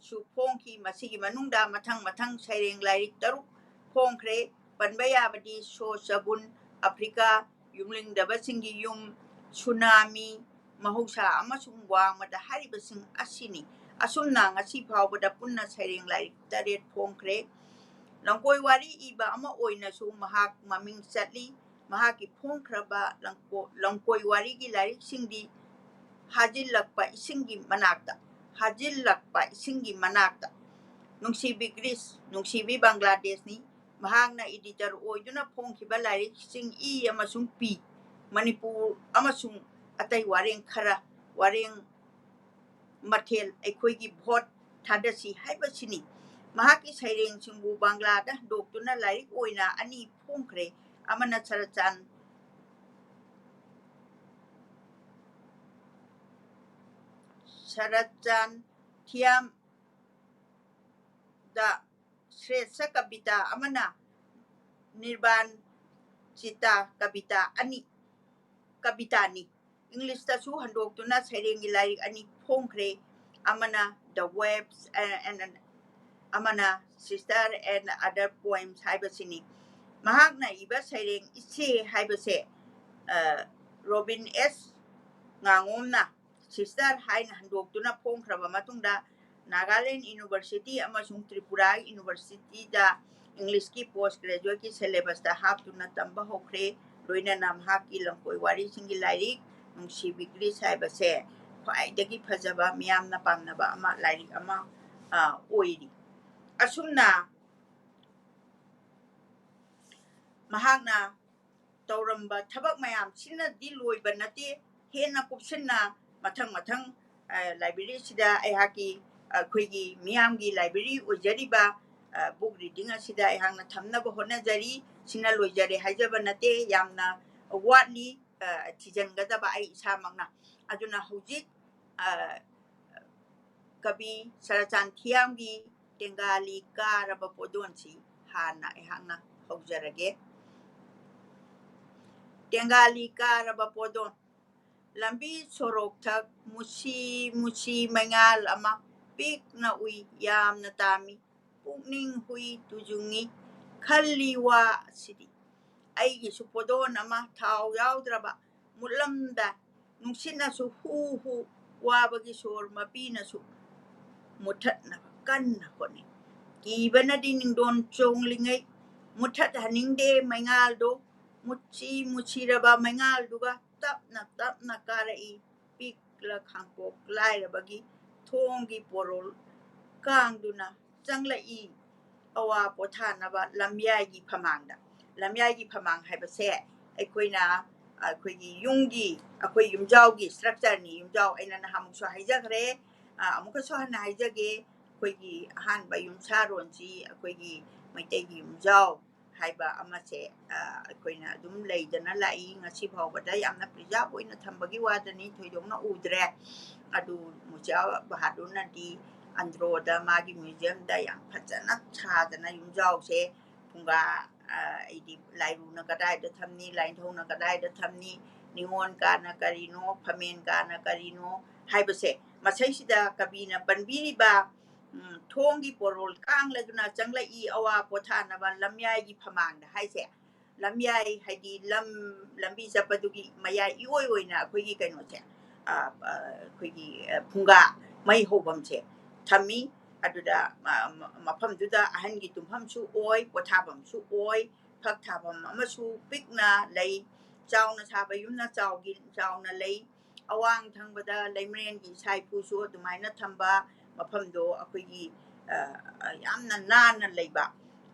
ꯁꯨ ꯐꯣꯡꯈꯤ꯫ ꯃꯁꯤꯒꯤ ꯃꯅꯨꯡꯗ ꯃꯊꯪ ꯃꯊꯪ ꯁꯩꯔꯦꯡ ꯂꯥꯏꯔꯤꯛ ꯇꯔꯨꯛ ꯐꯣꯡꯈ꯭ꯔꯦ꯫ ꯄꯟꯕ ꯌꯥꯕꯗꯤ ꯁꯣ ꯆꯕꯨꯟ, ꯑꯐ꯭ꯔꯤꯀꯥ, ꯌꯨꯝꯂꯤꯡꯗꯕꯁꯤꯡꯒꯤ ꯌꯨꯝ, ꯁꯨꯅꯥꯃꯤ, ꯃꯍꯧꯁꯥ ꯑꯃꯁꯨꯡ ꯋꯥꯡꯃꯗ ꯍꯥꯏꯔꯤꯕꯁꯤꯡ ꯑꯁꯤꯅꯤ꯫ ꯑꯁꯨꯝꯅ ꯉꯁꯤ ꯐꯥꯎꯕꯗ ꯄꯨꯟꯅ ꯁꯩꯔꯦꯡ ꯂꯥꯏꯔꯤꯛ ꯇꯔꯦꯠ ꯐꯣꯡꯈ꯭ꯔꯦ꯫ ꯂꯝꯀꯣꯏ ꯋꯥꯔꯤ ꯏꯕ ꯑꯃ ꯑꯣꯏꯅꯁꯨ ꯃꯍꯥꯛ ꯃꯃꯤꯡ ꯆꯠꯂꯤ꯫ ꯃꯍꯥꯛꯀꯤ ꯐꯣꯡꯈ꯭ꯔꯕ ꯂꯝꯀꯣ-, ꯂꯝꯀꯣꯏ ꯋꯥꯔꯤꯒꯤ ꯂꯥꯏꯔꯤꯛꯁꯤꯡꯗꯤ ꯍꯥꯖꯤꯜꯂꯛꯄ ꯏꯁꯤꯡꯒꯤ ꯃꯅꯥꯛꯇ, ꯍꯥꯖꯤꯜꯂꯛꯄ ꯏꯁꯤꯡꯒꯤ ꯃꯅꯥꯛꯇ, ꯅꯨꯡꯁꯤꯕꯤ ꯒ꯭ꯔꯤꯁ, ꯅꯨꯡꯁꯤꯕꯤ ꯕꯪꯒ꯭ꯂꯥꯗꯦꯁꯅꯤ꯫ ꯃꯍꯥꯛꯅ editor ꯑꯣꯏꯗꯨꯅ ꯐꯣꯡꯈꯤꯕ ꯂꯥꯏꯔꯤꯛꯁꯤꯡ ꯏ ꯑꯃꯁꯨꯡ ꯄꯤ꯫ ꯃꯅꯤꯄꯨꯔ ꯑꯃꯁꯨꯡ ꯑꯇꯩ ꯋꯥꯔꯦꯡ ꯈꯔ, ꯋꯥꯔꯦꯡ ꯃꯊꯦꯜ ꯑꯩꯈꯣꯏꯒꯤ ꯚꯣꯠ ꯊꯥꯗꯁꯤ ꯍꯥꯏꯕꯁꯤꯅꯤ꯫ ꯃꯍꯥꯛꯀꯤ ꯁꯩꯔꯦꯡꯁꯤꯡꯕꯨ ꯕꯪꯒ꯭ꯂꯥꯗ ꯍꯟꯗꯣꯛꯇꯨꯅ ꯂꯥꯏꯔꯤꯛ ꯑꯣꯏꯅ ꯑꯅꯤ ꯐꯣꯡꯈ꯭ꯔꯦ꯫ ꯑꯃꯅ ꯁꯔꯆꯥꯟ ꯁꯔꯠꯆꯥꯟ ꯊꯤꯌꯥꯝ ꯗ ꯁ꯭ꯔꯦꯁ ꯀꯕꯤꯇꯥ ꯑꯃꯅ ꯅꯤꯔꯕꯥꯟ ꯆꯤꯇꯥ ꯀꯕꯤꯇꯥ ꯑꯅꯤ, ꯀꯕꯤꯇꯥꯅꯤ꯫ ꯏꯪꯂꯤꯁꯇꯁꯨ ꯍꯟꯗꯣꯛꯇꯨꯅ ꯁꯩꯔꯦꯡꯒꯤ ꯂꯥꯏꯔꯤꯛ ꯑꯅꯤ ꯐꯣꯡꯈ꯭ꯔꯦ, ꯑꯃꯅ The Waves and ꯑꯃꯅ Sister and Other Poems ꯍꯥꯏꯕꯁꯤꯅꯤ꯫ ꯃꯍꯥꯛꯅ ꯏꯕ ꯁꯩꯔꯦꯡ ꯏꯆꯦ ꯍꯥꯏꯕꯁꯦ ꯔꯣꯕꯤꯟ ꯑꯦꯁ ꯉꯥꯉꯣꯝꯅ ꯁꯤꯁꯇꯔ ꯍꯥꯏꯅ ꯍꯟꯗꯣꯛꯇꯨꯅ ꯐꯣꯡꯈ꯭ꯔꯕ ꯃꯇꯨꯡꯗ ꯅꯥꯒꯥꯂꯦꯟ ꯌꯨꯅꯤꯚꯔꯁꯤꯇꯤ ꯑꯃꯁꯨꯡ ꯇ꯭ꯔꯤꯄꯨꯔꯥ ꯌꯨꯅꯤꯚꯔꯁꯤꯇꯤꯗ ꯏꯪꯂꯤꯁꯀꯤ ꯄꯣꯁ ꯒ꯭ꯔꯦꯖꯨꯋꯦꯠꯀꯤ ꯁꯦꯂꯦꯕꯁꯇ ꯍꯥꯞꯇꯨꯅ ꯇꯝꯕ ꯍꯧꯈ꯭ꯔꯦ꯫ ꯂꯣꯏꯅꯅ ꯃꯍꯥꯛꯀꯤ ꯂꯝꯀꯣꯏ ꯋꯥꯔꯤꯁꯤꯡꯒꯤ ꯂꯥꯏꯔꯤꯛ ꯅꯨꯡꯁꯤꯕꯤ ꯒ꯭ꯔꯤꯁ ꯍꯥꯏꯕꯁꯦ ꯈ꯭ꯋꯥꯏꯗꯒꯤ ꯐꯖꯕ, ꯃꯤꯌꯥꯝꯅ ꯄꯥꯝꯅꯕ ꯑꯃ, ꯂꯥꯏꯔꯤꯛ ꯑꯃ ꯑꯣꯏꯔꯤ꯫ ꯑꯁꯨꯝꯅ ꯃꯍꯥꯛꯅ ꯇꯧꯔꯝꯕ ꯊꯕꯛ ꯃꯌꯥꯝꯁꯤꯅꯗꯤ ꯂꯣꯏꯕ ꯅꯠꯇꯦ꯫ ꯍꯦꯟꯅ ꯀꯨꯞꯁꯤꯟꯅ ꯃꯊꯪ ꯃꯊꯪ ꯂꯥꯏꯕ꯭ꯔꯦꯔꯤꯁꯤꯗ ꯑꯩꯍꯥꯛꯀꯤ, ꯑꯩꯈꯣꯏꯒꯤ ꯃꯤꯌꯥꯝꯒꯤ ꯂꯥꯏꯕ꯭ꯔꯦꯔꯤ ꯑꯣꯏꯖꯔꯤꯕ ꯕꯨꯛ ꯔꯤꯗꯤꯡ ꯑꯁꯤꯗ ꯑꯩꯍꯥꯛꯅ ꯊꯝꯅꯕ ꯍꯣꯠꯅꯖꯔꯤ꯫ ꯁꯤꯅ ꯂꯣꯏꯖꯔꯦ ꯍꯥꯏꯖꯕ ꯅꯠꯇꯦ, ꯌꯥꯝꯅ ꯋꯥꯠꯂꯤ ꯊꯤꯖꯤꯟꯒꯗꯕ ꯑꯩ ꯏꯁꯥꯃꯛꯅ꯫ ꯑꯗꯨꯅ ꯍꯧꯖꯤꯛ ꯀꯕꯤ ꯁꯔꯆꯥꯟ ꯊꯤꯌꯥꯝꯒꯤ ꯇꯦꯡꯒꯥꯂꯤ ꯀꯥꯔꯕ ꯄꯣꯗꯣꯟꯁꯤ ꯍꯥꯟꯅ ꯑꯩꯍꯥꯛꯅ ꯍꯧꯖꯔꯒꯦ꯫ ꯇꯦꯡꯒꯥꯂꯤ ꯀꯥꯔꯕ ꯄꯣꯗꯣꯟ꯫ ꯂꯝꯕꯤ ꯁꯣꯔꯣꯛ ꯊꯛ ꯃꯨꯁꯤ ꯃꯨꯁꯤ ꯃꯩꯉꯥꯜ ꯑꯃ ꯄꯤꯛꯅ ꯎꯏ, ꯌꯥꯝꯅ ꯇꯥꯝꯃꯤ꯫ ꯄꯨꯛꯅꯤꯡ ꯍꯨꯏ ꯇꯨꯖꯨꯡꯉꯤ꯫ ꯈꯜꯂꯤ ꯋꯥ ꯑꯁꯤꯗꯤ꯫ ꯑꯩꯒꯤꯁꯨ ꯄꯣꯗꯣꯟ ꯑꯃ ꯊꯥꯎ ꯌꯥꯎꯗ꯭ꯔꯕ ꯃꯨꯠꯂꯝꯗꯥꯏ꯫ ꯅꯨꯡꯁꯤꯠꯅꯁꯨ ꯍꯨ ꯍꯨ ꯋꯥꯕꯒꯤ ꯁꯣꯔ ꯃꯄꯤꯅꯁꯨ ꯃꯨꯊꯠꯅꯕ ꯀꯟꯅ ꯍꯣꯠꯅꯩ꯫ ꯀꯤꯕꯅꯗꯤ ꯅꯤꯡꯗꯣꯟ ꯆꯣꯡꯂꯤꯉꯩ ꯃꯨꯊꯠꯍꯟꯅꯤꯡꯗꯦ ꯃꯩꯉꯥꯜꯗꯣ꯫ ꯃꯨꯠꯁꯤ ꯃꯨꯠꯁꯤꯔꯕ ꯃꯩꯉꯥꯜꯗꯨꯒ ꯇꯞꯅ ꯇꯞꯅ ꯀꯥꯔꯛꯏ꯫ ꯄꯤꯛꯂ ꯈꯥꯡꯄꯣꯛ ꯂꯥꯏꯔꯕꯒꯤ ꯊꯣꯡꯒꯤ ꯄꯣꯔꯣꯜ ꯀꯥꯡꯗꯨꯅ ꯆꯪꯂꯛꯏ꯫ ꯑꯋꯥ ꯄꯣꯊꯥꯅꯕ ꯂꯝꯌꯥꯏꯒꯤ ꯐꯃꯥꯡꯗ꯫ ꯂꯝꯌꯥꯏꯒꯤ ꯐꯃꯥꯡ ꯍꯥꯏꯕꯁꯦ ꯑꯩꯈꯣꯏꯅ, ꯑꯩꯈꯣꯏꯒꯤ ꯌꯨꯝꯒꯤ, ꯑꯩꯈꯣꯏ ꯌꯨꯝꯖꯥꯎꯒꯤ ꯁ꯭ꯇ꯭ꯔꯛꯆꯔꯅꯤ꯫ ꯌꯨꯝꯖꯥꯎ ꯑꯩꯅ ꯅꯍꯥꯟꯃꯨꯛꯁꯨ ꯍꯥꯏꯖꯈ꯭ꯔꯦ, ꯑ, ꯑꯃꯨꯛꯀꯁꯨ ꯍꯟꯅ ꯍꯥꯏꯖꯒꯦ, ꯑꯩꯈꯣꯏꯒꯤ ꯑꯍꯥꯟꯕ ꯌꯨꯝꯁꯥꯔꯣꯟꯁꯤ ꯑꯩꯈꯣꯏꯒꯤ ꯃꯩꯇꯩꯒꯤ ꯌꯨꯝꯖꯥꯎ ꯍꯥꯏꯕ ꯑꯃꯁꯦ, ꯑ, ꯑꯩꯈꯣꯏꯅ ꯑꯗꯨꯝ ꯂꯩꯗꯅ ꯂꯥꯛꯏ꯫ ꯉꯁꯤ ꯐꯥꯎꯕꯗ ꯌꯥꯝꯅ preserve ꯑꯣꯏꯅ ꯊꯝꯕꯒꯤ ꯋꯥꯗꯅꯤ, ꯊꯣꯏꯗꯣꯛꯅ ꯎꯗ꯭ꯔꯦ꯫ ꯑꯗꯨ ꯃꯨꯖꯤꯌꯥ ꯕꯍꯥꯗꯨꯔꯅꯗꯤ ꯑꯟꯗ꯭ꯔꯣꯗ ꯃꯥꯒꯤ museumꯗ ꯌꯥꯝ ꯐꯖꯅ ꯁꯥꯗꯅ ꯌꯨꯝꯖꯥꯎꯁꯦ ꯐꯨꯡꯒꯥ, ꯑ, ꯑꯩꯗꯤ ꯂꯥꯏꯔꯨꯅ ꯀꯗꯥꯏꯗ ꯊꯝꯅꯤ, ꯂꯥꯏꯅꯤꯡꯊꯧꯅ ꯀꯗꯥꯏꯗ ꯊꯝꯅꯤ, ꯅꯤꯉꯣꯜ ꯀꯥꯅ ꯀꯔꯤꯅꯣ, ꯐꯝꯃꯦꯟ ꯀꯥꯅ ꯀꯔꯤꯅꯣ ꯍꯥꯏꯕꯁꯦ ꯃꯁꯩꯁꯤꯗ ꯀꯕꯤꯅ ꯄꯟꯕꯤꯔꯤꯕ, ꯎꯝ, "ꯊꯣꯡꯒꯤ ꯄꯣꯔꯣꯜ ꯀꯥꯡꯂꯗꯨꯅ ꯆꯪꯂꯛꯏ ꯑꯋꯥ ꯄꯣꯊꯥꯅꯕ ꯂꯝꯌꯥꯏꯒꯤ ꯐꯃꯥꯡꯗ" ꯍꯥꯏꯁꯦ꯫ ꯂꯝꯌꯥꯏ ꯍꯥꯏꯗꯤ ꯂꯝ, ꯂꯝꯕꯤ ꯆꯠꯄꯗꯨꯒꯤ ꯃꯌꯥꯏ ꯏꯑꯣꯏ ꯑꯣꯏꯅ ꯑꯩꯈꯣꯏꯒꯤ ꯀꯩꯅꯣꯁꯦ, ꯑ, ꯑ, ꯑꯩꯈꯣꯏꯒꯤ, ꯑ, ꯐꯨꯡꯒꯥ ꯃꯩ ꯍꯧꯐꯝꯁꯦ ꯊꯝꯃꯤ꯫ ꯑꯗꯨꯗ, ꯑ, ꯃ-, ꯃꯐꯝꯗꯨꯗ ꯑꯍꯟꯒꯤ ꯇꯨꯝꯐꯝꯁꯨ ꯑꯣꯏ, ꯄꯣꯊꯥꯐꯝꯁꯨ ꯑꯣꯏ, ꯐꯛ ꯊꯥꯐꯝ ꯑꯃꯁꯨ ꯄꯤꯛꯅ ꯂꯩ꯫ ꯆꯥꯎꯅ ꯁꯥꯕ ꯌꯨꯝꯅ ꯆꯥꯎꯒꯤ, ꯆꯥꯎꯅ ꯂꯩ꯫ ꯑꯋꯥꯡ ꯊꯪꯕꯗ ꯂꯩꯃꯔꯦꯟꯒꯤ ꯏꯁꯥ ꯏꯄꯨꯁꯨ ꯑꯗꯨꯃꯥꯏꯅ ꯊꯝꯕ ꯃꯐꯝꯗꯣ ꯑꯩꯈꯣꯏꯒꯤ, ꯑ, ꯑ, ꯌꯥꯝꯅ ꯅꯥꯟꯅ ꯂꯩꯕ,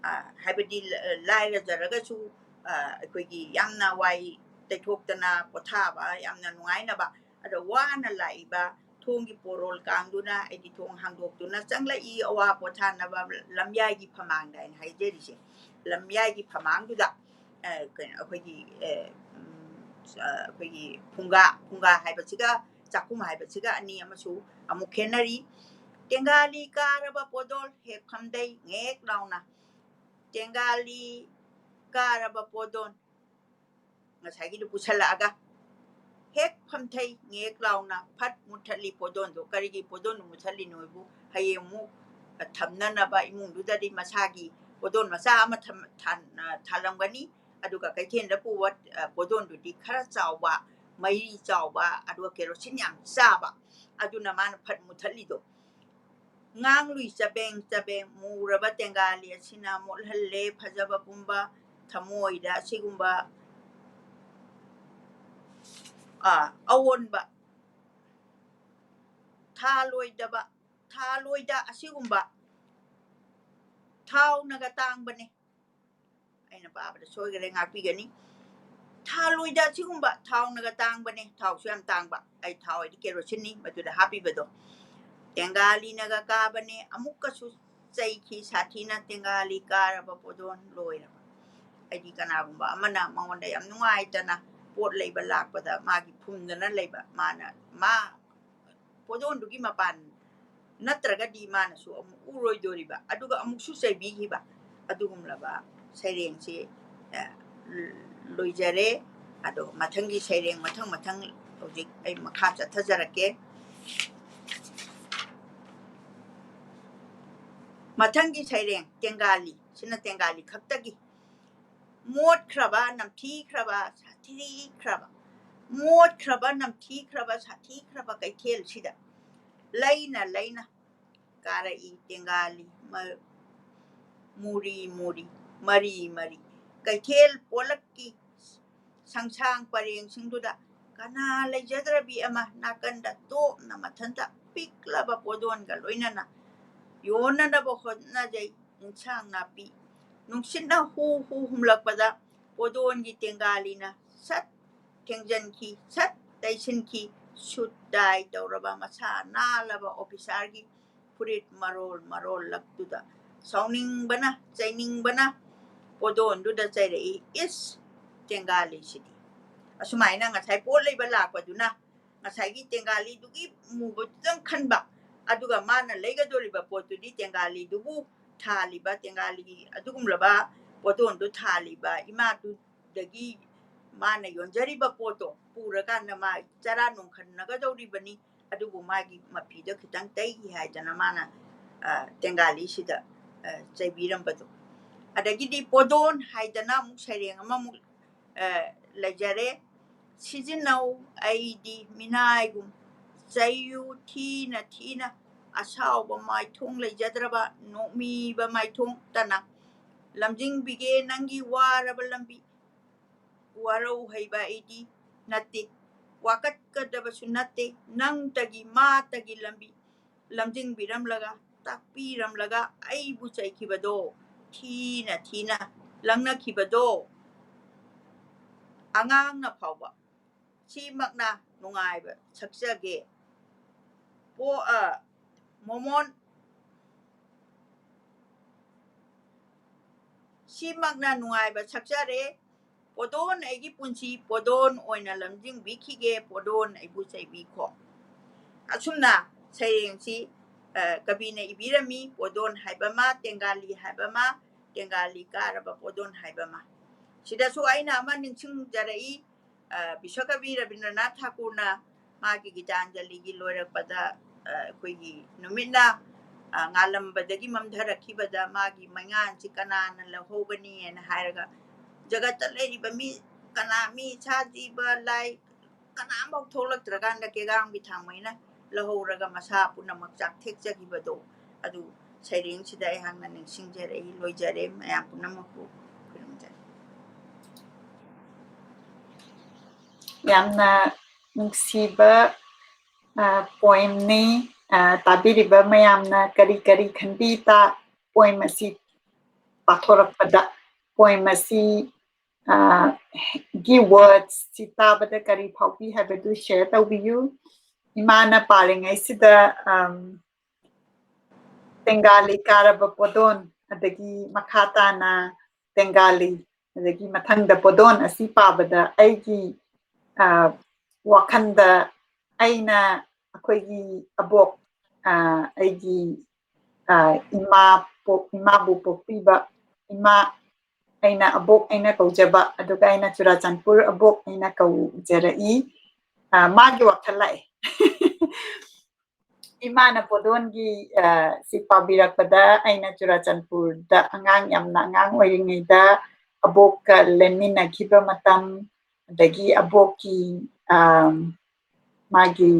ꯑ, ꯍꯥꯏꯕꯗꯤ ꯂ-, ꯂꯥꯏꯔꯖꯔꯒꯁꯨ, ꯑ, ꯑꯩꯈꯣꯏꯒꯤ ꯌꯥꯝꯅ ꯋꯥꯏ ꯇꯩꯊꯣꯛꯇꯅ ꯄꯣꯊꯥꯕ, ꯌꯥꯝꯅ ꯅꯨꯡꯉꯥꯏꯅꯕ꯫ ꯑꯗꯣ ꯋꯥꯅ ꯂꯥꯛꯏꯕ ꯊꯣꯡꯒꯤ ꯄꯣꯔꯣꯜ ꯀꯥꯡꯗꯨꯅ ꯑꯩꯗꯤ ꯊꯣꯡ ꯍꯥꯡꯗꯣꯛꯇꯨꯅ ꯆꯪꯂꯛꯏ ꯑꯋꯥ ꯄꯣꯊꯥꯅꯕ ꯂꯝꯌꯥꯏꯒꯤ ꯐꯃꯥꯡꯗ ꯍꯥꯏꯅ ꯍꯥꯏꯖꯔꯤꯁꯦ꯫ ꯂꯝꯌꯥꯏꯒꯤ ꯐꯃꯥꯡꯗꯨꯗ, ꯑ, ꯀꯩꯅꯣ, ꯑꯩꯈꯣꯏꯒꯤ, ꯑ, ꯎꯝ, ꯑ, ꯑꯩꯈꯣꯏꯒꯤ ꯐꯨꯡꯒꯥ, ꯐꯨꯡꯒꯥ ꯍꯥꯏꯕꯁꯤꯒ ꯆꯥꯛꯈꯨꯝ ꯍꯥꯏꯕꯁꯤꯒ ꯑꯅꯤ ꯑꯃꯁꯨ ꯑꯃꯨꯛ ꯈꯦꯠꯅꯔꯤ꯫ "ꯇꯦꯡꯒꯥꯂꯤ ꯀꯥꯔꯕ ꯄꯣꯗꯣꯜ ꯍꯦꯛ ꯐꯝꯗꯩ ꯉꯦꯛ ꯂꯥꯎꯅ"꯫ ꯇꯦꯡꯒꯥꯂꯤ ꯀꯥꯔꯕ ꯄꯣꯗꯣꯟ, ꯉꯁꯥꯏꯒꯤꯗꯨ ꯄꯨꯁꯜꯂꯛꯑꯒ ꯍꯦꯛ ꯐꯝꯊꯩ ꯉꯦꯛ ꯂꯥꯎꯅ ꯐꯠ ꯃꯨꯠꯊꯠꯂꯤ ꯄꯣꯗꯣꯟꯗꯣ꯫ ꯀꯔꯤꯒꯤ ꯄꯣꯗꯣꯟꯗꯨ ꯃꯨꯠꯊꯠꯂꯤꯅꯣ ꯍꯥꯏꯕꯨ, ꯍꯌꯦꯡ ꯑꯃꯨꯛ ꯊꯝꯅꯅꯕ ꯏꯃꯨꯡꯗꯨꯗꯗꯤ ꯃꯁꯥꯒꯤ ꯄꯣꯗꯣꯟ ꯃꯆꯥ ꯑꯃ ꯊꯝ-, ꯊꯥꯟ-, ꯑ, ꯊꯥꯜꯂꯝꯒꯅꯤ꯫ ꯑꯗꯨꯒ ꯀꯩꯊꯦꯜꯗ ꯄꯨꯕ, ꯑ, ꯄꯣꯗꯣꯟꯗꯨꯗꯤ ꯈꯔ ꯆꯥꯎꯕ, ꯃꯩꯔꯤ ꯆꯥꯎꯕ, ꯑꯗꯨꯒ ꯀꯦꯔꯣꯁꯤꯟ ꯌꯥꯝ ꯆꯥꯕ꯫ ꯑꯗꯨꯅ ꯃꯥꯅ ꯐꯠ ꯃꯨꯠꯊꯠꯂꯤꯗꯣ꯫ ꯉꯥꯡꯂꯨꯏ ꯆꯕꯦꯡ ꯆꯕꯦꯡ ꯃꯨꯔꯕ ꯇꯦꯡꯒꯥꯂꯤ ꯑꯁꯤꯅ ꯃꯣꯠꯍꯜꯂꯦ ꯐꯖꯕ ꯄꯨꯝꯕ꯫ ꯊꯃꯣꯏꯗ ꯑꯁꯤꯒꯨꯝꯕ, ꯑ, ꯑꯑꯣꯟꯕ, ꯊꯥꯂꯣꯏꯗꯕ, ꯊꯥꯂꯣꯏꯗ ꯑꯁꯤꯒꯨꯝꯕ ꯊꯥꯎꯅꯒ ꯇꯥꯡꯕꯅꯦ꯫ ꯑꯩꯅ ꯄꯥꯕꯗ ꯁꯣꯏꯈꯔꯦ, ꯉꯥꯛꯄꯤꯒꯅꯤ꯫ ꯊꯥꯂꯣꯏꯗ ꯑꯁꯤꯒꯨꯝꯕ ꯊꯥꯎꯅꯒ ꯇꯥꯡꯕꯅꯦ, ꯊꯥꯎꯁꯨ ꯌꯥꯝ ꯇꯥꯡꯕ꯫ ꯑꯩ ꯊꯥꯎ ꯍꯥꯏꯗꯤ ꯀꯦꯔꯣꯁꯤꯟꯅꯤ ꯃꯗꯨꯗ ꯍꯥꯞꯄꯤꯕꯗꯣ꯫ ꯇꯦꯡꯒꯥꯂꯤꯅꯒ ꯀꯥꯕꯅꯦ, ꯑꯃꯨꯛꯀꯁꯨ ꯆꯩꯈꯤ ꯁꯥꯊꯤꯅ, ꯇꯦꯡꯒꯥꯂꯤ ꯀꯥꯔꯕ ꯄꯣꯗꯣꯟ ꯂꯣꯏꯔꯕ꯫ ꯍꯥꯏꯗꯤ ꯀꯅꯥꯒꯨꯝꯕ ꯑꯃꯅ ꯃꯉꯣꯟꯗ ꯌꯥꯝ ꯅꯨꯡꯉꯥꯏꯇꯅ ꯄꯣꯠ ꯂꯩꯕ ꯂꯥꯛꯄꯗ ꯃꯥꯒꯤ ꯐꯨꯝꯗꯅ ꯂꯩꯕ, ꯃꯥꯅ ꯃꯥ ꯄꯣꯗꯣꯟꯗꯨꯒꯤ ꯃꯄꯥꯟ ꯅꯠꯇ꯭ꯔꯒꯗꯤ ꯃꯥꯅꯁꯨ ꯑꯃꯨꯛ ꯎꯔꯣꯏꯗꯣꯔꯤꯕ, ꯑꯗꯨꯒ ꯑꯃꯨꯛꯁꯨ ꯆꯩꯕꯤꯈꯤꯕ, ꯑꯗꯨꯒꯨꯝꯂꯕ ꯁꯩꯔꯦꯡꯁꯤ, ꯑ, ꯂꯣꯏꯖꯔꯦ꯫ ꯑꯗꯣ ꯃꯊꯪꯒꯤ ꯁꯩꯔꯦꯡ ꯃꯊꯪ ꯃꯊꯪ ꯍꯧꯖꯤꯛ ꯑꯩ ꯃꯈꯥ ꯆꯠꯊꯖꯔꯛꯀꯦ꯫ ꯃꯊꯪꯒꯤ ꯁꯩꯔꯦꯡ ꯇꯦꯡꯒꯥꯂꯤ, ꯁꯤꯅ ꯇꯦꯡꯒꯥꯂꯤ ꯈꯛꯇꯒꯤ꯫ ꯃꯣꯠꯈ꯭ꯔꯕ, ꯅꯝꯊꯤꯈ꯭ꯔꯕ, ꯁꯥꯊꯤꯈ꯭ꯔꯕ, ꯃꯣꯠꯈ꯭ꯔꯕ, ꯅꯝꯊꯤꯈ꯭ꯔꯕ, ꯁꯥꯊꯤꯈ꯭ꯔꯕ ꯀꯩꯊꯦꯜꯁꯤꯗ ꯂꯩꯅ ꯂꯩꯅ ꯀꯥꯔꯛꯏ ꯇꯦꯡꯒꯥꯂꯤ ꯃ-, ꯃꯨꯔꯤ ꯃꯨꯔꯤ, ꯃꯔꯤ ꯃꯔꯤ꯫ ꯀꯩꯊꯦꯜ ꯄꯣꯂꯛꯀꯤ ꯁꯪꯁꯥꯡ ꯄꯔꯦꯡꯁꯤꯡꯗꯨꯗ ꯀꯅꯥ ꯂꯩꯖꯗ꯭ꯔꯕꯤ ꯑꯃ ꯅꯥꯀꯟꯗ ꯇꯣꯞꯅ ꯃꯊꯟꯇ ꯄꯤꯛꯂꯕ ꯄꯣꯗꯣꯟꯒ ꯂꯣꯏꯅꯅ ꯌꯣꯟꯅꯅꯕ ꯍꯣꯠꯅꯖꯩ꯫ ꯏꯟꯁꯥꯡ ꯅꯥꯄꯤ ꯅꯨꯡꯁꯤꯠꯅ ꯍꯨ ꯍꯨ ꯍꯨꯝꯂꯛꯄꯗ ꯄꯣꯗꯣꯟꯒꯤ ꯇꯦꯡꯒꯥꯂꯤꯅ ꯁꯠ ꯊꯦꯡꯖꯤꯟꯈꯤ, ꯁꯠ ꯇꯩꯁꯤꯟꯈꯤ꯫ ꯁꯨꯠ ꯗꯥꯏ ꯇꯧꯔꯕ ꯃꯁꯥ ꯅꯥꯜꯂꯕ ꯑꯣꯐꯤꯁꯥꯔꯒꯤ ꯐꯨꯔꯤꯠ ꯃꯔꯣꯜ ꯃꯔꯣꯜ ꯂꯛꯇꯨꯗ ꯁꯥꯎꯅꯤꯡꯕꯅ, ꯆꯩꯅꯤꯡꯕꯅ ꯄꯣꯗꯣꯟꯗꯨꯗ ꯆꯩꯔꯛꯏ, "ꯏꯁ, ꯇꯦꯡꯒꯥꯂꯤꯁꯤꯗꯤ!" ꯑꯁꯨꯃꯥꯏꯅ ꯉꯁꯥꯏ ꯄꯣꯠ ꯂꯩꯕ ꯂꯥꯛꯄꯗꯨꯅ ꯉꯁꯥꯏꯒꯤ ꯇꯦꯡꯒꯥꯂꯤꯗꯨꯒꯤ ꯃꯨꯕꯗꯨꯗꯪ ꯈꯟꯕ, ꯑꯗꯨꯒ ꯃꯥꯅ ꯂꯩꯒꯗꯧꯔꯤꯕ ꯄꯣꯠꯇꯨꯗꯤ ꯇꯦꯡꯒꯥꯂꯤꯗꯨꯕꯨ ꯊꯥꯜꯂꯤꯕ, ꯇꯦꯡꯒꯥꯂꯤ ꯑꯗꯨꯒꯨꯝꯂꯕ ꯄꯣꯗꯣꯟꯗꯨ ꯊꯥꯜꯂꯤꯕ ꯏꯃꯥꯗꯨꯗꯒꯤ ꯃꯥꯅ ꯌꯣꯟꯖꯔꯤꯕ ꯄꯣꯠꯇꯣ ꯄꯨꯔꯀꯥꯟꯗ ꯃꯥ ꯆꯔꯥ ꯅꯨꯡꯈꯟꯅꯒꯗꯧꯔꯤꯕꯅꯤ꯫ ꯑꯗꯨꯕꯨ ꯃꯥꯒꯤ ꯃꯐꯤꯗꯣ ꯈꯤꯇꯪ ꯇꯩꯒꯦ ꯍꯥꯏꯗꯅ ꯃꯥꯅ, ꯑ, ꯇꯦꯡꯒꯥꯂꯤꯁꯤꯗ, ꯑ, ꯆꯩꯕꯤꯔꯝꯕꯗꯣ꯫ ꯑꯗꯒꯤꯗꯤ ꯄꯣꯗꯣꯟ ꯍꯥꯏꯗꯅ ꯑꯃꯨꯛ ꯁꯩꯔꯦꯡ ꯑꯃꯃꯨꯛ, ꯑ, ꯂꯩꯖꯔꯦ꯫ ꯁꯤꯖꯤꯟꯅꯧ ꯑꯩꯗꯤ ꯃꯤꯅꯥꯏꯒꯨꯝ, ꯆꯩꯌꯨ ꯊꯤꯅ ꯊꯤꯅ, ꯑꯁꯥꯎꯕ ꯃꯥꯏꯊꯣꯡ ꯂꯩꯖꯗ꯭ꯔꯕ ꯅꯣꯛꯃꯤꯕ ꯃꯥꯏꯊꯣꯡ ꯇꯅ꯫ ꯂꯝꯖꯤꯡꯕꯤꯒꯦ ꯅꯪꯒꯤ ꯋꯥꯔꯕ ꯂꯝꯕꯤ꯫ ꯋꯥꯔꯧ ꯍꯩꯕ ꯑꯩꯗꯤ ꯅꯠꯇꯦ, ꯋꯥꯀꯠꯀꯗꯕꯁꯨ ꯅꯠꯇꯦ꯫ ꯅꯪꯇꯒꯤ ꯃꯥꯇꯒꯤ ꯂꯝꯕꯤ ꯂꯝꯖꯤꯡꯕꯤꯔꯝꯂꯒ, ꯇꯥꯛꯄꯤꯔꯝꯂꯒ ꯑꯩꯕꯨ ꯆꯩꯈꯤꯕꯗꯣ, ꯊꯤꯅ ꯊꯤꯅ ꯂꯪꯅꯈꯤꯕꯗꯣ꯫ ꯑꯉꯥꯡꯅ ꯐꯥꯎꯕ ꯁꯤꯃꯛꯅ ꯅꯨꯡꯉꯥꯏꯕ ꯁꯛꯆꯒꯦ꯫ ꯄꯣ-, ꯑ, ꯃꯣꯃꯣꯟ ꯁꯤꯃꯛꯅ ꯅꯨꯡꯉꯥꯏꯕ ꯁꯛꯆꯔꯦ꯫ ꯄꯣꯗꯣꯟ ꯑꯩꯒꯤ ꯄꯨꯟꯁꯤ ꯄꯣꯗꯣꯟ ꯑꯣꯏꯅ ꯂꯝꯖꯤꯡꯕꯤꯈꯤꯒꯦ, ꯄꯣꯗꯣꯟ ꯑꯩꯕꯨ ꯆꯩꯕꯤꯈꯣ꯫ ꯑꯁꯨꯝꯅ ꯁꯩꯔꯦꯡꯁꯤ, ꯑ, ꯀꯕꯤꯅ ꯏꯕꯤꯔꯝꯃꯤ, ꯄꯣꯗꯣꯟ ꯍꯥꯏꯕ ꯑꯃ, ꯇꯦꯡꯒꯥꯂꯤ ꯍꯥꯏꯕ ꯑꯃ, ꯇꯦꯡꯒꯥꯂꯤ ꯀꯥꯔꯕ ꯄꯣꯗꯣꯟ ꯍꯥꯏꯕ ꯑꯃ꯫ ꯁꯤꯗꯁꯨ ꯑꯩꯅ ꯑꯃ ꯅꯤꯡꯁꯤꯡꯖꯔꯛꯏ, ꯑ, ꯕꯤꯁ꯭ꯋꯀꯕꯤ ꯔꯕꯤꯟꯗ꯭ꯔꯅꯥꯊ ꯊꯥꯀꯨꯔꯅ ꯃꯥꯒꯤ ꯒꯤꯇꯥꯟꯖꯂꯤꯒꯤ ꯂꯣꯏꯔꯛꯄꯗ, ꯑ, ꯑꯩꯈꯣꯏꯒꯤ ꯅꯨꯃꯤꯠꯅ, ꯑ, ꯉꯥꯜꯂꯝꯕꯗꯒꯤ ꯃꯝꯊꯔꯛꯈꯤꯕꯗ ꯃꯥꯒꯤ ꯃꯩꯉꯥꯟꯁꯤ ꯀꯅꯥꯅ ꯂꯧꯍꯧꯒꯅꯤ ꯍꯥꯏꯅ ꯍꯥꯏꯔꯒ, ꯖꯒꯠꯇ ꯂꯩꯔꯤꯕ ꯃꯤ ꯀꯅꯥ, ꯃꯤ, ꯁꯥ, ꯖꯤꯕ, ꯂꯥꯏ, ꯀꯅꯥꯝꯐꯥꯎ ꯊꯣꯛꯂꯛꯇ꯭ꯔꯀꯥꯟꯗ ꯀꯦꯒꯥꯡꯕꯤ ꯊꯥꯡꯃꯩꯅ ꯂꯧꯍꯧꯔꯒ ꯃꯁꯥ ꯄꯨꯝꯅꯃꯛ ꯆꯥꯛꯊꯦꯛꯆꯈꯤꯕꯗꯣ, ꯑꯗꯨ ꯁꯩꯔꯦꯡꯁꯤꯗ ꯑꯩꯍꯥꯛꯅ ꯅꯤꯡꯁꯤꯡꯖꯔꯛꯏ꯫ ꯂꯣꯏꯖꯔꯦ꯫ ꯃꯌꯥꯝ ꯄꯨꯝꯅꯃꯛꯄꯨ ꯈꯨꯔꯨꯝꯖꯔꯤ꯫ ꯌꯥꯝꯅ ꯅꯨꯡꯁꯤꯕ, ꯑ, poemꯅꯤ꯫ ꯑ, ꯇꯥꯕꯤꯔꯤꯕ ꯃꯌꯥꯝꯅ ꯀꯔꯤ ꯀꯔꯤ ꯈꯟꯕꯤ ꯇꯥ-, poem ꯑꯁꯤ ꯄꯥꯊꯣꯔꯛꯄꯗ, poem ꯑꯁꯤ, ꯑ, ꯒꯤ words ꯁꯤ ꯇꯥꯕꯗ ꯀꯔꯤ ꯐꯥꯎꯕꯤ ꯍꯥꯏꯕꯗꯨ share ꯇꯧꯕꯤꯌꯨ꯫ ꯏꯃꯥꯅ ꯄꯥꯔꯤꯉꯩꯁꯤꯗ, ꯑꯝ, ꯇꯦꯡꯒꯥꯂꯤ ꯀꯥꯔꯕ ꯄꯣꯗꯣꯟ, ꯑꯗꯒꯤ ꯃꯈꯥ ꯇꯥꯅ ꯇꯦꯡꯒꯥꯂꯤ, ꯑꯗꯒꯤ ꯃꯊꯪꯗ ꯄꯣꯗꯣꯟ ꯑꯁꯤ ꯄꯥꯕꯗ ꯑꯩꯒꯤ, ꯑ, ꯋꯥꯈꯜꯗ ꯑꯩꯅ ꯑꯩꯈꯣꯏꯒꯤ ꯑꯕꯣꯛ, ꯑ, ꯑꯩꯒꯤ, ꯑ, ꯏꯃꯥ ꯄꯣꯛ-, ꯏꯃꯥꯕꯨ ꯄꯣꯛꯄꯤꯕ ꯏꯃꯥ ꯑꯩꯅ ꯑꯕꯣꯛ ꯑꯩꯅ ꯀꯧꯖꯕ, ꯑꯗꯨꯒ ꯑꯩꯅ ꯆꯨꯔꯥꯆꯥꯟꯄꯨꯔ ꯑꯕꯣꯛ ꯑꯩꯅ ꯀꯧꯖꯔꯛꯏ꯫ ꯑ, ꯃꯥꯒꯤ ꯋꯥꯈꯜ ꯂꯥꯛꯑꯦ꯫ ꯏꯃꯥꯅ ꯄꯣꯗꯣꯟꯒꯤ, ꯑ, ꯁꯤ ꯄꯥꯕꯤꯔꯛꯄꯗ ꯑꯩꯅ ꯆꯨꯔꯥꯆꯥꯟꯄꯨꯔꯗ ꯑꯉꯥꯡ, ꯌꯥꯝꯅ ꯑꯉꯥꯡ ꯑꯣꯏꯔꯤꯉꯩꯗ ꯑꯕꯣꯛꯀ ꯂꯦꯟꯃꯤꯟꯅꯈꯤꯕ ꯃꯇꯝ, ꯑꯗꯒꯤ ꯑꯕꯣꯛꯀꯤ, ꯑ, ꯃꯥꯒꯤ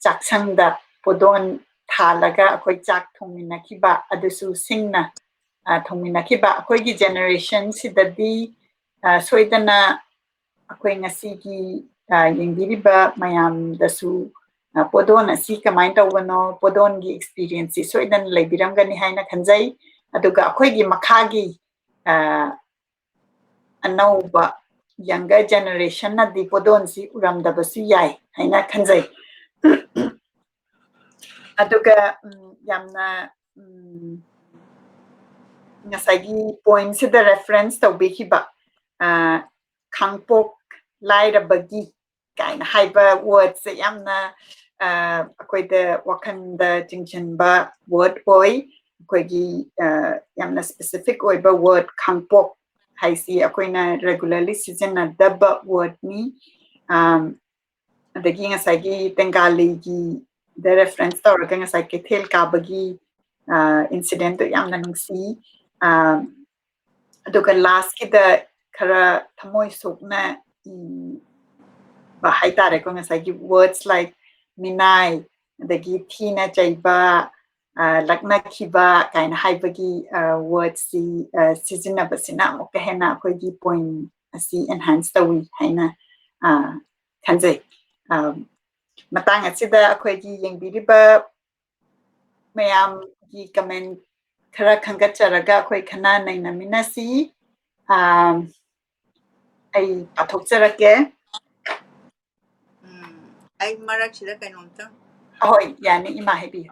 ꯆꯥꯛꯁꯪꯗ ꯄꯣꯗꯣꯟ ꯊꯥꯜꯂꯒ ꯑꯩꯈꯣꯏ ꯆꯥꯛ ꯊꯣꯡꯃꯤꯟꯅꯈꯤꯕ, ꯑꯗꯨꯁꯨ ꯁꯤꯡꯅ, ꯑ, ꯊꯣꯡꯃꯤꯟꯅꯈꯤꯕ꯫ ꯑꯩꯈꯣꯏꯒꯤ generationꯁꯤꯗꯗꯤ, ꯑ, ꯁꯣꯏꯗꯅ ꯑꯩꯈꯣꯏ ꯉꯁꯤꯒꯤ, ꯑ, ꯌꯦꯡꯕꯤꯔꯤꯕ ꯃꯌꯥꯝꯗꯁꯨ, ꯑ, ꯄꯣꯗꯣꯟ ꯑꯁꯤ ꯀꯃꯥꯏꯅ ꯇꯧꯕꯅꯣ, ꯄꯣꯗꯣꯟꯒꯤ experienceꯁꯤ ꯁꯣꯏꯗꯅ ꯂꯩꯕꯤꯔꯝꯒꯅꯤ ꯍꯥꯏꯅ ꯈꯟꯖꯩ꯫ ꯑꯗꯨꯒ ꯑꯩꯈꯣꯏꯒꯤ ꯃꯈꯥꯒꯤ, ꯑ, ꯑꯅꯧꯕ younger generationꯅꯗꯤ ꯄꯣꯗꯣꯟꯁꯤ ꯎꯔꯝꯗꯕꯁꯨ ꯌꯥꯏ ꯍꯥꯏꯅ ꯈꯟꯖꯩ꯫ ꯑꯗꯨꯒ, ꯎꯝ, ꯌꯥꯝꯅ, ꯎꯝ, ꯉꯁꯥꯏꯒꯤ ꯄꯣꯏꯟꯁꯤꯗ ꯔꯦꯐꯔꯦꯟꯁ ꯇꯧꯕꯤꯈꯤꯕ, ꯑ, ꯈꯥꯡꯄꯣꯛ ꯂꯥꯏꯔꯕꯒꯤ ꯀꯥꯏꯅ ꯍꯥꯏꯕ ꯋꯥꯔꯗꯁꯦ ꯌꯥꯝꯅ, ꯑ, ꯑꯩꯈꯣꯏꯗ ꯋꯥꯈꯜꯗ ꯆꯤꯡꯁꯤꯟꯕ ꯋꯥꯔꯗ ꯑꯣꯏ꯫ ꯑꯩꯈꯣꯏꯒꯤ, ꯑ, ꯌꯥꯝꯅ ꯁ꯭ꯄꯦꯁꯤꯐꯤꯛ ꯑꯣꯏꯕ ꯋꯥꯔꯗ ꯈꯥꯡꯄꯣꯛ ꯍꯥꯏꯁꯤ ꯑꯩꯈꯣꯏꯅ ꯔꯦꯒꯨꯂꯔꯂꯤ ꯁꯤꯖꯤꯟꯅꯗꯕ ꯋꯥꯔꯗꯅꯤ꯫ ꯑꯝ, ꯑꯗꯒꯤ ꯉꯁꯥꯏꯒꯤ ꯇꯦꯡꯒꯥꯂꯤꯒꯤꯗ ꯔꯦꯐꯔꯦꯟꯁ ꯇꯧꯔꯒ ꯉꯁꯥꯏ ꯀꯩꯊꯦꯜ ꯀꯥꯕꯒꯤ, ꯑ, ꯏꯟꯁꯤꯗꯦꯟꯠꯇꯣ ꯌꯥꯝꯅ ꯅꯨꯡꯁꯤ꯫ ꯑ, ꯑꯗꯨꯒ ꯂꯥꯁꯀꯤꯗ ꯈꯔ ꯊꯃꯣꯏ ꯁꯣꯛꯅ ꯏꯕ ꯍꯥꯏꯇꯥꯔꯦꯀꯣ, ꯉꯁꯥꯏꯒꯤ ꯋꯥꯔꯗꯁ ꯂꯥꯏꯛ ꯃꯤꯅꯥꯏ, ꯑꯗꯒꯤ ꯊꯤꯅ ꯆꯩꯕ, ꯑ, ꯂꯛꯅꯈꯤꯕ ꯀꯥꯏꯅ ꯍꯥꯏꯕꯒꯤ, ꯑ, ꯋꯥꯔꯗꯁꯤ, ꯑ, ꯁꯤꯖꯤꯟꯅꯕꯁꯤꯅ ꯑꯃꯨꯛꯀ ꯍꯦꯟꯅ ꯑꯩꯈꯣꯏꯒꯤ ꯄꯣꯏꯟ ꯑꯁꯤ ꯑꯦꯟꯍꯥꯟꯁ ꯇꯧꯏ ꯍꯥꯏꯅ, ꯑ, ꯈꯟꯖꯩ꯫ ꯑ, ꯃꯇꯥꯡ ꯑꯁꯤꯗ ꯑꯩꯈꯣꯏꯒꯤ ꯌꯦꯡꯕꯤꯔꯤꯕ ꯃꯌꯥꯝꯒꯤ ꯀꯃꯦꯟ ꯈꯔ ꯈꯟꯒꯠꯆꯔꯒ ꯑꯩꯈꯣꯏ ꯈꯟꯅ ꯅꯩꯅꯃꯤꯟꯅꯁꯤ꯫ ꯑ, ꯑꯩ ꯄꯥꯊꯣꯛꯆꯔꯛꯀꯦ꯫ ꯎꯝ, ꯑꯩ ꯃꯔꯛꯁꯤꯗ ꯀꯩꯅꯣꯝꯇꯪ ꯑꯍꯣꯏ, ꯌꯥꯅꯤ, ꯏꯃꯥ, ꯍꯥꯏꯕꯤꯌꯨ꯫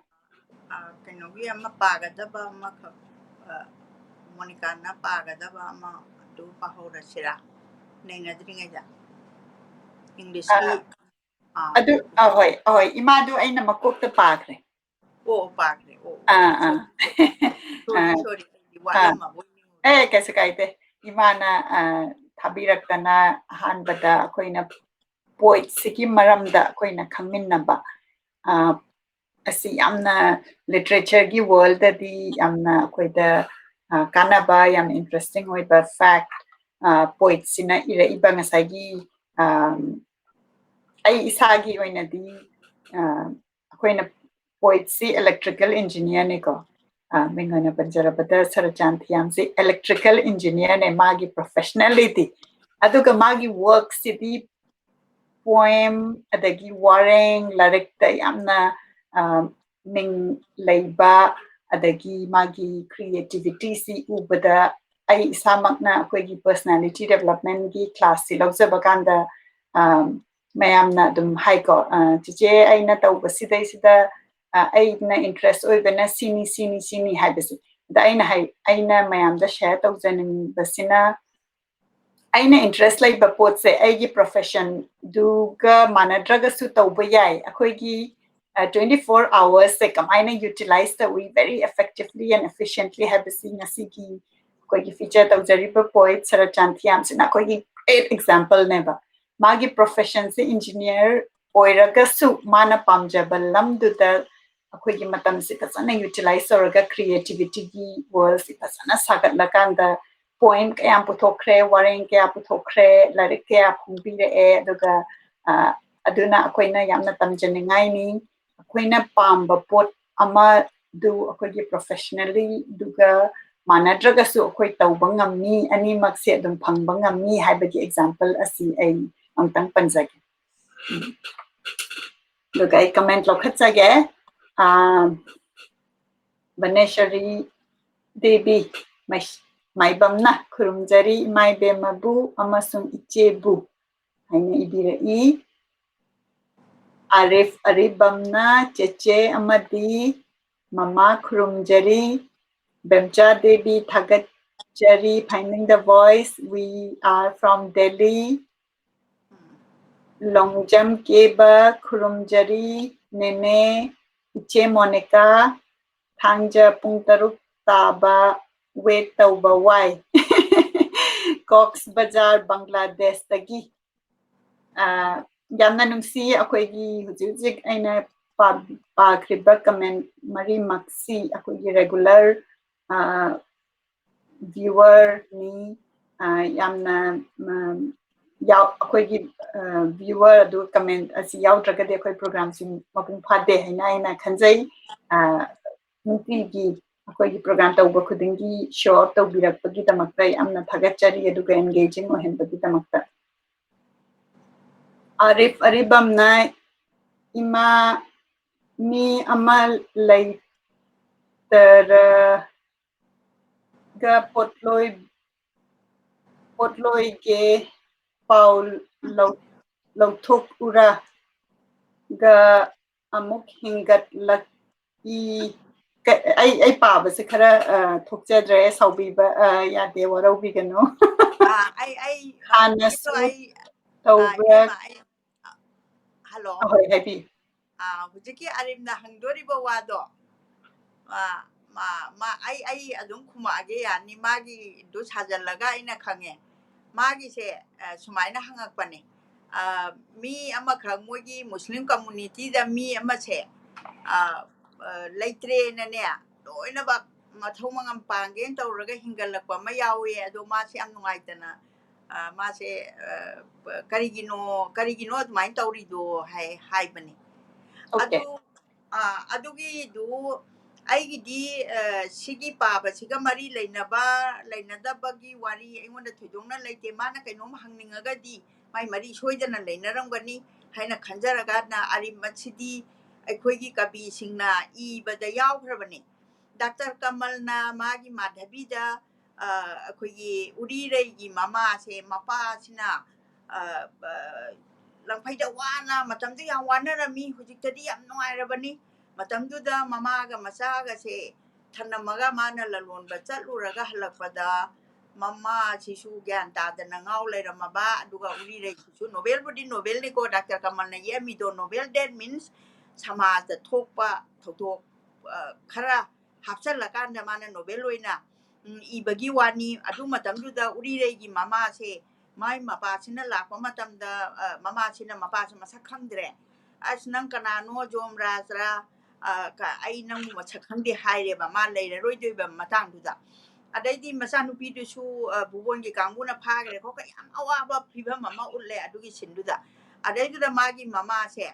ꯑ, ꯀꯩꯅꯣꯒꯤ ꯑꯃ ꯄꯥꯒꯗꯕ ꯑꯃꯈꯛ, ꯑ, ꯃꯣꯅꯤꯀꯥꯅ ꯄꯥꯒꯗꯕ ꯑꯃ ꯑꯗꯨ ꯄꯥꯍꯧꯔꯁꯤꯔꯥ? ꯅꯩꯅꯗ꯭ꯔꯤꯉꯩꯗ꯫ ꯏꯪꯂꯤꯁꯀꯤ, ꯑ, ꯑ, ꯑꯗꯨ, ꯑꯍꯣꯏ, ꯑꯍꯣꯏ, ꯏꯃꯥꯗꯨ ꯑꯩꯅ ꯃꯀꯣꯛꯇ ꯄꯥꯈ꯭ꯔꯦ꯫ ꯑꯣ, ꯄꯥꯈ꯭ꯔꯦ꯫ ꯑꯣ, ꯑꯥ, ꯑꯥ꯫ ꯁꯣꯔꯤ, ꯑꯥ, ꯁꯣꯔꯤ, ꯑꯩꯗꯤ ꯋꯥꯠꯂꯝꯃꯕꯣꯏ ꯅꯤꯡꯉꯨꯔꯦ꯫ ꯑꯦ, ꯀꯩꯁꯨ ꯀꯥꯏꯗꯦ꯫ ꯏꯃꯥꯅ, ꯑ, ꯊꯥꯕꯤꯔꯛꯇꯅ ꯑꯍꯥꯟꯕꯗ ꯑꯩꯈꯣꯏꯅ ꯄꯣꯏꯠꯁꯤꯒꯤ ꯃꯔꯝꯗ ꯑꯩꯈꯣꯏꯅ ꯈꯪꯃꯤꯟꯅꯕ, ꯑ, ꯑꯁꯤ ꯌꯥꯝꯅ ꯂꯤꯇꯔꯦꯆꯔꯒꯤ ꯋꯥꯔꯜꯗꯗꯤ ꯌꯥꯝꯅ ꯑꯩꯈꯣꯏꯗ, ꯑ, ꯀꯥꯟꯅꯕ, ꯌꯥꯝꯅ ꯏꯟꯇꯔꯦꯁꯇꯤꯡ ꯑꯣꯏꯕ ꯐꯦꯛ, ꯑ, ꯄꯣꯏꯠꯁꯤꯅ ꯏꯔꯛꯏꯕ ꯉꯁꯥꯏꯒꯤ, ꯑ, ꯑꯩ ꯏꯁꯥꯒꯤ ꯑꯣꯏꯅꯗꯤ, ꯑ, ꯑꯩꯈꯣꯏꯅ ꯄꯣꯏꯠꯁꯤ ꯏꯂꯦꯛꯇ꯭ꯔꯤꯀꯦꯜ ꯏꯟꯖꯤꯅꯤꯌꯔꯅꯤꯀꯣ꯫ ꯑ, ꯃꯤꯡ ꯑꯣꯏꯅ ꯄꯟꯖꯔꯕꯗ ꯁꯔꯆꯥꯟ ꯊꯤꯌꯥꯝꯁꯤ ꯏꯂꯦꯛꯇ꯭ꯔꯤꯀꯦꯜ ꯏꯟꯖꯤꯅꯤꯌꯔꯅꯦ ꯃꯥꯒꯤ ꯄ꯭ꯔꯣꯐꯦꯁꯅꯦꯂꯤꯇꯤ꯫ ꯑꯗꯨꯒ ꯃꯥꯒꯤ ꯋꯥꯔꯛꯁꯤꯗꯤ ꯄꯣꯏꯝ, ꯑꯗꯒꯤ ꯋꯥꯔꯦꯡ, ꯂꯥꯏꯔꯤꯛꯇ ꯌꯥꯝꯅ, ꯑ, ꯃꯤꯡ ꯂꯩꯕ, ꯑꯗꯒꯤ ꯃꯥꯒꯤ ꯀ꯭ꯔꯤꯌꯦꯇꯤꯚꯤꯇꯤꯁꯤ ꯎꯕꯗ ꯑꯩ ꯏꯁꯥꯃꯛꯅ ꯑꯩꯈꯣꯏꯒꯤ ꯄꯔꯁꯅꯦꯂꯤꯇꯤ ꯗꯦꯕꯂꯞꯃꯦꯟꯒꯤ ꯀ꯭ꯂꯥꯁꯁꯤ ꯂꯧꯖꯕ ꯀꯥꯟꯗ, ꯑ, ꯃꯌꯥꯝꯅ ꯑꯗꯨꯝ ꯍꯥꯏꯀꯣ, ꯑ, "ꯆꯤꯆꯦ, ꯑꯩꯅ ꯇꯧꯕꯁꯤꯗꯩꯁꯤꯗ, ꯑ, ꯑꯩꯅ ꯏꯟꯇꯔꯦꯁ ꯑꯣꯏꯕꯅ ꯁꯤꯅꯤ, ꯁꯤꯅꯤ, ꯁꯤꯅꯤ" ꯍꯥꯏꯕꯁꯦ꯫ ꯑꯗ ꯑꯩꯅ ꯍꯥꯏ ꯑꯩꯅ ꯃꯌꯥꯝꯗ share ꯇꯧꯖꯅꯤꯡꯕꯁꯤꯅ, ꯑꯩꯅ interest ꯂꯩꯕ ꯄꯣꯠꯁꯦ ꯑꯩꯒꯤ professionꯗꯨꯒ ꯃꯥꯟꯅꯗ꯭ꯔꯒꯁꯨ ꯇꯧꯕ ꯌꯥꯏ꯫ ꯑꯩꯈꯣꯏꯒꯤ twenty four hoursꯁꯦ ꯀꯃꯥꯏꯅ utilize ꯇꯧꯏ very effectively and efficiently ꯍꯥꯏꯕꯁꯤ ꯉꯁꯤꯒꯤ ꯑꯩꯈꯣꯏꯒꯤ feature ꯇꯧꯖꯔꯤꯕ poet ꯁꯔꯠꯆꯥꯟ ꯊꯤꯌꯥꯝꯁꯤꯅ ꯑꯩꯈꯣꯏꯒꯤ great exampleꯅꯦꯕ꯫ ꯃꯥꯒꯤ professionꯁꯦ engineer ꯑꯣꯏꯔꯒꯁꯨ ꯃꯥꯅ ꯄꯥꯝꯖꯕ ꯂꯝꯗꯨꯗ ꯑꯩꯈꯣꯏꯒꯤ ꯃꯇꯝꯁꯦ ꯐꯖꯅ utilize ꯇꯧꯔꯒ creativityꯒꯤ worldꯁꯤ ꯐꯖꯅ ꯁꯥꯒꯠꯂꯀꯥꯟꯗ poem ꯀꯌꯥ ꯄꯨꯊꯣꯛꯈ꯭ꯔꯦ, ꯋꯥꯔꯦꯡ ꯀꯌꯥ ꯄꯨꯊꯣꯛꯈ꯭ꯔꯦ, ꯂꯥꯏꯔꯤꯛ ꯀꯌꯥ ꯐꯣꯡꯕꯤꯔꯛꯑꯦ꯫ ꯑꯗꯨꯒ ꯑꯗꯨꯅ ꯑꯩꯈꯣꯏꯅ ꯌꯥꯝꯅ ꯇꯝꯖꯅꯤꯡꯉꯥꯏꯅꯤ꯫ ꯑꯩꯈꯣꯏꯅ ꯄꯥꯝꯕ ꯄꯣꯠ ꯑꯃꯗꯨ ꯑꯩꯈꯣꯏꯒꯤ professionallyꯗꯨꯒ ꯃꯥꯟꯅꯗ꯭ꯔꯒꯁꯨ ꯑꯩꯈꯣꯏ ꯇꯧꯕ ꯉꯝꯃꯤ, ꯑꯅꯤꯃꯛꯁꯦ ꯑꯗꯨꯝ ꯐꯪꯕ ꯉꯝꯃꯤ ꯍꯥꯏꯕꯒꯤ example ꯑꯁꯤ ꯑꯩ ꯑꯃꯨꯛꯇꯪ ꯄꯟꯖꯒꯦ꯫ ꯑꯗꯨꯒ ꯑꯩ comment ꯂꯧꯈꯠꯆꯒꯦ꯫ ꯕꯅꯦꯁꯔꯤ ꯗꯦꯕꯤ ꯃꯥꯏꯕꯝꯅ ꯈꯨꯔꯨꯝꯖꯔꯤ ꯏꯃꯥ ꯏꯕꯦꯝꯃꯕꯨ ꯑꯃꯁꯨꯡ ꯏꯆꯦꯕꯨ ꯍꯥꯏꯅ ꯏꯕꯤꯔꯛꯏ꯫ ꯑꯥꯔꯤꯐ ꯑꯔꯤꯕꯝꯅ ꯆꯦꯆꯦ ꯑꯃꯗꯤ ꯃꯃꯥ ꯈꯨꯔꯨꯝꯖꯔꯤ꯫ ꯕꯦꯝꯆꯥ ꯗꯦꯕꯤ ꯊꯥꯒꯠꯆꯔꯤ, Finding the Voice, we are from Delhi꯫ Longjam ꯀꯦꯕ ꯈꯨꯔꯨꯝꯖꯔꯤ, ꯅꯦꯅꯦ, ꯏꯆꯦ ꯃꯣꯅꯤꯀꯥ꯫ ꯊꯥꯡꯖ ꯄꯨꯡ ꯇꯔꯨꯛ ꯇꯥꯕ wait ꯇꯧꯕ ꯋꯥꯏ꯫ ꯀꯣꯛꯁ ꯕꯖꯥꯔ, ꯕꯪꯒ꯭ꯂꯥꯗꯦꯁꯇꯒꯤ꯫ ꯌꯥꯝꯅ ꯅꯨꯡꯁꯤ꯫ ꯑꯩꯈꯣꯏꯒꯤ ꯍꯧꯖꯤꯛ ꯍꯧꯖꯤꯛ ꯑꯩꯅ ꯄꯥꯈ꯭ꯔꯤꯕ comment ꯃꯔꯤꯃꯛꯁꯤ ꯑꯩꯈꯣꯏꯒꯤ regular viewerꯅꯤ꯫ ꯌꯥꯝꯅ ꯑꯩꯈꯣꯏꯒꯤ viewer ꯑꯗꯨ comment ꯑꯁꯤ ꯌꯥꯎꯗ꯭ꯔꯒꯗꯤ ꯑꯩꯈꯣꯏ programꯁꯤ ꯃꯄꯨꯡ ꯐꯥꯗꯦ ꯍꯥꯏꯅ ꯑꯩꯅ ꯈꯟꯖꯩ꯫ ꯅꯨꯡꯇꯤꯒꯤ ꯑꯩꯈꯣꯏꯒꯤ program ꯇꯧꯕ ꯈꯨꯗꯤꯡꯒꯤ show up ꯇꯧꯕꯤꯔꯛꯄꯒꯤꯗꯃꯛꯇ ꯌꯥꯝꯅ ꯊꯥꯒꯠꯆꯔꯤ, ꯑꯗꯨꯒ engaging ꯑꯣꯏꯍꯟꯕꯒꯤꯗꯃꯛꯇ꯫ ꯑꯥꯔꯤꯐ ꯑꯔꯤꯕꯝꯅ ꯏꯃꯥ ꯃꯤ ꯑꯃ ꯂꯩꯇꯔꯒ ꯄꯣꯠꯂꯣꯏ ꯄꯣꯠꯂꯣꯏꯒꯦ ꯄꯥꯎ ꯂꯧꯊꯣꯛꯎꯔꯒ ꯑꯃꯨꯛ ꯍꯤꯡꯒꯠꯂꯛꯏ꯫ ꯑꯩ ꯑꯩ ꯄꯥꯕꯁꯦ ꯈꯔ ꯑ, ꯊꯣꯛꯆꯗ꯭ꯔꯦ, ꯁꯥꯎꯕꯤꯕ ꯑ, ꯌꯥꯗꯦ, ꯋꯥꯔꯧꯕꯤꯒꯅꯨ꯫ ꯑꯥ, ꯑꯩ ꯑꯩ ꯑ, ꯍꯥꯟꯅꯁꯨ ꯍꯧꯖꯤꯛꯇꯣ ꯑꯩ ꯑ, ꯇꯧꯕ꯭ꯔꯥ? ꯏꯕꯦꯝꯃ, ꯑꯩ ꯑ, ꯍꯜꯂꯣ꯫ ꯑꯍꯣꯏ, ꯍꯥꯏꯕꯤꯌꯨ꯫ ꯑꯥ, ꯍꯧꯖꯤꯛꯀꯤ ꯑꯔꯤꯝꯅ ꯍꯪꯗꯣꯔꯤꯕ ꯋꯥꯗꯣ, ꯑꯥ, ꯃꯥ ꯃꯥ ꯑꯩ ꯑꯩ ꯑꯗꯨꯝ ꯈꯨꯝꯃꯛꯑꯒꯦ, ꯌꯥꯅꯤ꯫ ꯃꯥꯒꯤꯗꯨ ꯁꯥꯖꯜꯂꯒ ꯑꯩꯅ ꯈꯪꯉꯦ꯫ ꯃꯥꯒꯤꯁꯦ ꯑ, ꯁꯨꯃꯥꯏꯅ ꯍꯪꯉꯛꯄꯅꯦ꯫ ꯑ, ꯃꯤ ꯑꯃꯈꯛ, ꯃꯣꯏꯒꯤ ꯃꯨꯁꯂꯤꯝ ꯀꯝꯃꯨꯅꯤꯇꯤꯗ ꯃꯤ ꯑꯃꯁꯦ ꯑ, ꯑ, ꯂꯩꯇ꯭ꯔꯦꯅꯅꯦ, ꯂꯣꯏꯅꯃꯛ ꯃꯊꯧ ꯃꯉꯝ ꯄꯥꯡꯒꯦꯅ ꯇꯧꯔꯒ ꯍꯤꯡꯒꯠꯂꯛꯄ ꯑꯃ ꯌꯥꯎꯋꯦ꯫ ꯑꯗꯣ ꯃꯥꯁꯦ ꯌꯥꯝ ꯅꯨꯡꯉꯥꯏꯇꯅ ꯑ, ꯃꯥꯁꯦ ꯑ, ꯀꯔꯤꯒꯤꯅꯣ ꯀꯔꯤꯒꯤꯅꯣ ꯑꯗꯨꯃꯥꯏꯅ ꯇꯧꯔꯤꯗꯣ ꯍꯥꯏ ꯍꯥꯏꯕꯅꯤ꯫ Okay. ꯑꯗꯨ ꯑ, ꯑꯗꯨꯒꯤꯗꯨ ꯑꯩꯒꯤꯗꯤ ꯑ, ꯁꯤꯒꯤ ꯄꯥꯕꯁꯤꯒ ꯃꯔꯤ ꯂꯩꯅꯕ ꯂꯩꯅꯗꯕꯒꯤ ꯋꯥꯔꯤ ꯑꯩꯉꯣꯟꯗ ꯊꯣꯏꯗꯣꯛꯅ ꯂꯩꯇꯦ꯫ ꯃꯥꯅ ꯀꯩꯅꯣꯝ ꯍꯪꯅꯤꯡꯉꯒꯗꯤ ꯃꯥꯏ ꯃꯔꯤ ꯁꯣꯏꯗꯅ ꯂꯩꯅꯔꯝꯒꯅꯤ ꯍꯥꯏꯅ ꯈꯟꯖꯔꯒꯅ ꯑꯔꯤꯝ ꯑꯁꯤꯗꯤ ꯑꯩꯈꯣꯏꯒꯤ ꯀꯕꯤꯁꯤꯡꯅ ꯏꯕꯗ ꯌꯥꯎꯈ꯭ꯔꯕꯅꯤ꯫ ꯗꯥꯛꯇꯔ ꯀꯃꯜꯅ ꯃꯥꯒꯤ ꯃꯥꯙꯕꯤꯗ ꯑ, ꯑꯩꯈꯣꯏꯒꯤ ꯎꯔꯤꯔꯩꯒꯤ ꯃꯃꯥꯁꯦ, ꯃꯄꯥꯁꯤꯅ ꯑ, ꯑ, ꯂꯪꯐꯩꯗ ꯋꯥꯅ, ꯃꯇꯝꯗꯨ ꯌꯥꯝ ꯋꯥꯅꯔꯝꯃꯤ, ꯍꯧꯖꯤꯛꯇꯗꯤ ꯌꯥꯝ ꯅꯨꯡꯉꯥꯏꯔꯕꯅꯤ꯫ ꯃꯇꯝꯗꯨꯗ ꯃꯃꯥꯒ ꯃꯆꯥꯒꯁꯦ ꯊꯅꯝꯃꯒ ꯃꯥꯅ ꯂꯂꯣꯟꯕ ꯆꯠꯂꯨꯔꯒ ꯍꯜꯂꯛꯄꯗ ꯃꯃꯥꯁꯤꯁꯨ ꯒ꯭ꯌꯥꯟ ꯇꯥꯗꯅ ꯉꯥꯎ ꯂꯩꯔꯝꯃꯕ꯫ ꯑꯗꯨꯒ ꯎꯔꯤꯔꯩꯁꯤꯁꯨ, ꯅꯣꯕꯦꯜꯕꯨꯗꯤ ꯅꯣꯕꯦꯜꯅꯤꯀꯣ, ꯗꯥꯛꯇꯔ ꯀꯃꯜꯅ ꯌꯦꯛꯑꯝꯃꯤꯗꯣ, novel that means ꯁꯃꯥꯖꯗ ꯊꯣꯛꯄ ꯊꯧꯗꯣꯛ ꯑ, ꯈꯔ ꯍꯥꯞꯆꯜꯂꯀꯥꯟꯗ ꯃꯥꯅ ꯅꯣꯕꯦꯜ ꯑꯣꯏꯅ ꯎꯝ, ꯏꯕꯒꯤ ꯋꯥꯅꯤ꯫ ꯑꯗꯨ ꯃꯇꯝꯗꯨꯗ ꯎꯔꯤꯔꯩꯒꯤ ꯃꯃꯥꯁꯦ, ꯃꯥꯏ ꯃꯄꯥꯁꯤꯅ ꯂꯥꯛꯄ ꯃꯇꯝꯗ ꯑ, ꯃꯃꯥꯁꯤꯅ ꯃꯄꯥꯁꯦ ꯃꯁꯛ ꯈꯪꯗ꯭ꯔꯦ꯫ "ꯑꯁ, ꯅꯪ ꯀꯅꯥꯅꯣ, ꯖꯣꯝ ꯔꯥꯖꯔꯥ? ꯑ, ꯀ-, ꯑꯩ ꯅꯪꯕꯨ ꯃꯁꯛ ꯈꯪꯗꯦ" ꯍꯥꯏꯔꯦꯕ, ꯃꯥ ꯂꯩꯔꯔꯣꯏꯗꯣꯏꯕ ꯃꯇꯥꯡꯗꯨꯗ꯫ ꯑꯗꯩꯗꯤ ꯃꯆꯥꯅꯨꯄꯤꯗꯨꯁꯨ ꯑ, ꯚꯨꯕꯣꯟꯒꯤ ꯀꯥꯡꯕꯨꯅ ꯐꯥꯈ꯭ꯔꯦ ꯈꯣꯠꯈ꯭ꯔꯦ, ꯌꯥꯝ ꯑꯋꯥꯕ ꯐꯤꯕꯝ ꯑꯃ ꯎꯠꯂꯦ ꯑꯗꯨꯒꯤ ꯁꯤꯟꯗꯨꯗ꯫ ꯑꯗꯩꯗꯨꯗ ꯃꯥꯒꯤ ꯃꯃꯥꯁꯦ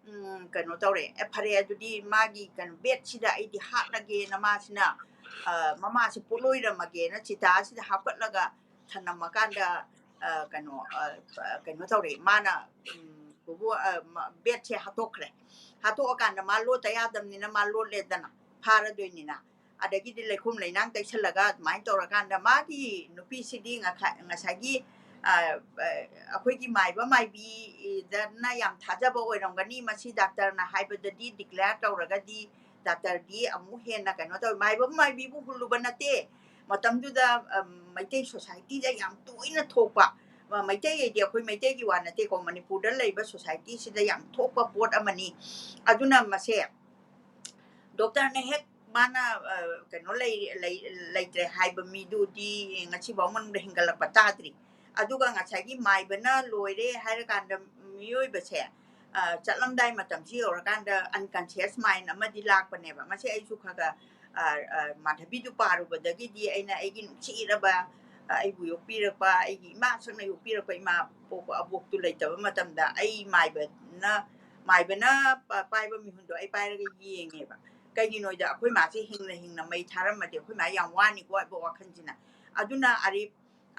ꯎꯝ, ꯀꯩꯅꯣ ꯇꯧꯔꯦ, "ꯑꯦ, ꯐꯔꯦ, ꯑꯗꯨꯗꯤ ꯃꯥꯒꯤ ꯀꯩꯅꯣ ꯕꯦꯗꯁꯤꯗ ꯑꯩꯗꯤ ꯍꯥꯠꯂꯒꯦꯅ" ꯃꯥꯁꯤꯅ ꯑ, ꯃꯃꯥꯁꯤ ꯄꯣꯠꯂꯣꯏꯔꯝꯃꯒꯦꯅ ꯆꯤꯇꯥꯁꯤꯗ ꯍꯥꯞꯀꯠꯂꯒ ꯊꯅꯝꯃꯀꯥꯟꯗ ꯑ, ꯀꯩꯅꯣ ꯑ, ꯑ, ꯀꯩꯅꯣ ꯇꯧꯔꯦ꯫ ꯃꯥꯅ ꯎꯝ, ꯕꯣꯕꯣ ꯑ, ꯃ-, ꯕꯦꯗꯁꯦ ꯍꯥꯠꯇꯣꯛꯈ꯭ꯔꯦ꯫ ꯍꯥꯠꯇꯣꯛꯑꯀꯥꯟꯗ ꯃꯥ ꯂꯣꯠꯇ ꯌꯥꯗꯕꯅꯤꯅ ꯃꯥ ꯂꯣꯠꯂꯦꯗꯅ, ꯐꯥꯔꯗꯣꯏꯅꯤꯅ꯫ ꯑꯗꯒꯤꯗꯤ ꯂꯩꯈꯣꯝ ꯂꯩꯅꯥꯡ ꯇꯩꯁꯜꯂꯒ ꯑꯗꯨꯃꯥꯏꯅ ꯇꯧꯔꯀꯥꯟꯗ ꯃꯥꯒꯤ ꯅꯨꯄꯤꯁꯤꯗꯤ ꯉꯈꯥ-, ꯉꯁꯥꯏꯒꯤ ꯑ, ꯑ, ꯑꯩꯈꯣꯏꯒꯤ ꯃꯥꯏꯕ ꯃꯥꯏꯕꯤꯗꯅ ꯌꯥꯝ ꯊꯥꯖꯕ ꯑꯣꯏꯔꯝꯒꯅꯤ꯫ ꯃꯁꯤ ꯗꯥꯛꯇꯔꯅ ꯍꯥꯏꯕꯗꯗꯤ declare ꯇꯧꯔꯒꯗꯤ ꯗꯥꯛꯇꯔꯗꯤ ꯑꯃꯨꯛ ꯍꯦꯟꯅ ꯀꯩꯅꯣ ꯇꯧꯋꯤ꯫ ꯃꯥꯏꯕ ꯃꯥꯏꯕꯤꯕꯨ ꯍꯨꯜꯂꯨꯕ ꯅꯠꯇꯦ꯫ ꯃꯇꯝꯗꯨꯗ, ꯑꯝ, ꯃꯩꯇꯩ ꯁꯣꯁꯥꯏꯇꯤꯗ ꯌꯥꯝ ꯇꯣꯏꯅ ꯊꯣꯛꯄ, ꯃ-, ꯃꯩꯇꯩ ꯍꯥꯏꯗꯤ ꯑꯩꯈꯣꯏ ꯃꯩꯇꯩꯒꯤ ꯋꯥ ꯅꯠꯇꯦꯀꯣ, ꯃꯅꯤꯄꯨꯔꯗ ꯂꯩꯕ ꯁꯣꯁꯥꯏꯇꯤꯁꯤꯗ ꯌꯥꯝ ꯊꯣꯛꯄ ꯄꯣꯠ ꯑꯃꯅꯤ꯫ ꯑꯗꯨꯅ ꯃꯁꯦ ꯗꯣꯛꯇꯔꯅ ꯍꯦꯛ ꯃꯥꯅ, ꯑ, ꯀꯩꯅꯣ ꯂꯩ-, ꯂꯩ-, ꯂꯩꯇ꯭ꯔꯦ ꯍꯥꯏꯕ ꯃꯤꯗꯨꯗꯤ ꯉꯁꯤꯐꯥꯎ ꯃꯅꯨꯡꯗ ꯍꯤꯡꯒꯠꯂꯛꯄ ꯇꯥꯗ꯭ꯔꯤ꯫ ꯑꯗꯨꯒ ꯉꯁꯥꯏꯒꯤ ꯃꯥꯏꯕꯅ ꯂꯣꯏꯔꯦ ꯍꯥꯏꯔꯀꯥꯟꯗ ꯃꯤꯑꯣꯏꯕꯁꯦ, ꯑ, ꯆꯠꯂꯝꯗꯥꯏ ꯃꯇꯝꯁꯤ ꯌꯧꯔꯀꯥꯟꯗ unconscious mind ꯑꯃꯗꯤ ꯂꯥꯛꯄꯅꯦꯕ꯫ ꯃꯁꯤ ꯑꯩꯁꯨ ꯈꯔ ꯈꯔ, ꯑ, ꯑ, ꯃꯥꯙꯕꯤꯗꯨ ꯄꯥꯔꯨꯕꯗꯒꯤꯗꯤ ꯑꯩꯅ ꯑꯩꯒꯤ ꯅꯨꯡꯁꯤꯔꯕ, ꯑ, ꯑꯩꯕꯨ ꯌꯣꯛꯄꯤꯔꯛꯄ, ꯑꯩꯒꯤ ꯏꯃꯥ ꯁꯛꯅ ꯌꯣꯛꯄꯤꯔꯛꯄ ꯏꯃꯥ ꯄꯣꯛꯄ ꯑꯕꯣꯛꯇꯨ ꯂꯩꯇꯕ ꯃꯇꯝꯗ ꯑꯩ ꯃꯥꯏꯕꯅ, ꯃꯥꯏꯕꯅ ꯄ-, ꯄꯥꯏꯕ ꯃꯤꯍꯨꯟꯗꯣ ꯑꯩ ꯄꯥꯏꯔꯒ ꯌꯦꯡꯉꯦꯕ꯫ ꯀꯩꯒꯤꯅꯣꯗ ꯑꯩꯈꯣꯏ ꯃꯥꯁꯦ ꯍꯤꯡꯅ ꯍꯤꯡꯅ ꯃꯩ ꯊꯥꯔꯝꯃꯗꯤ ꯑꯩꯈꯣꯏ ꯃꯥ ꯌꯥꯝ ꯋꯥꯅꯤꯀꯣ ꯍꯥꯏꯕ ꯋꯥꯈꯜꯁꯤꯅ꯫ ꯑꯗꯨꯅ ꯑꯔꯤꯞ,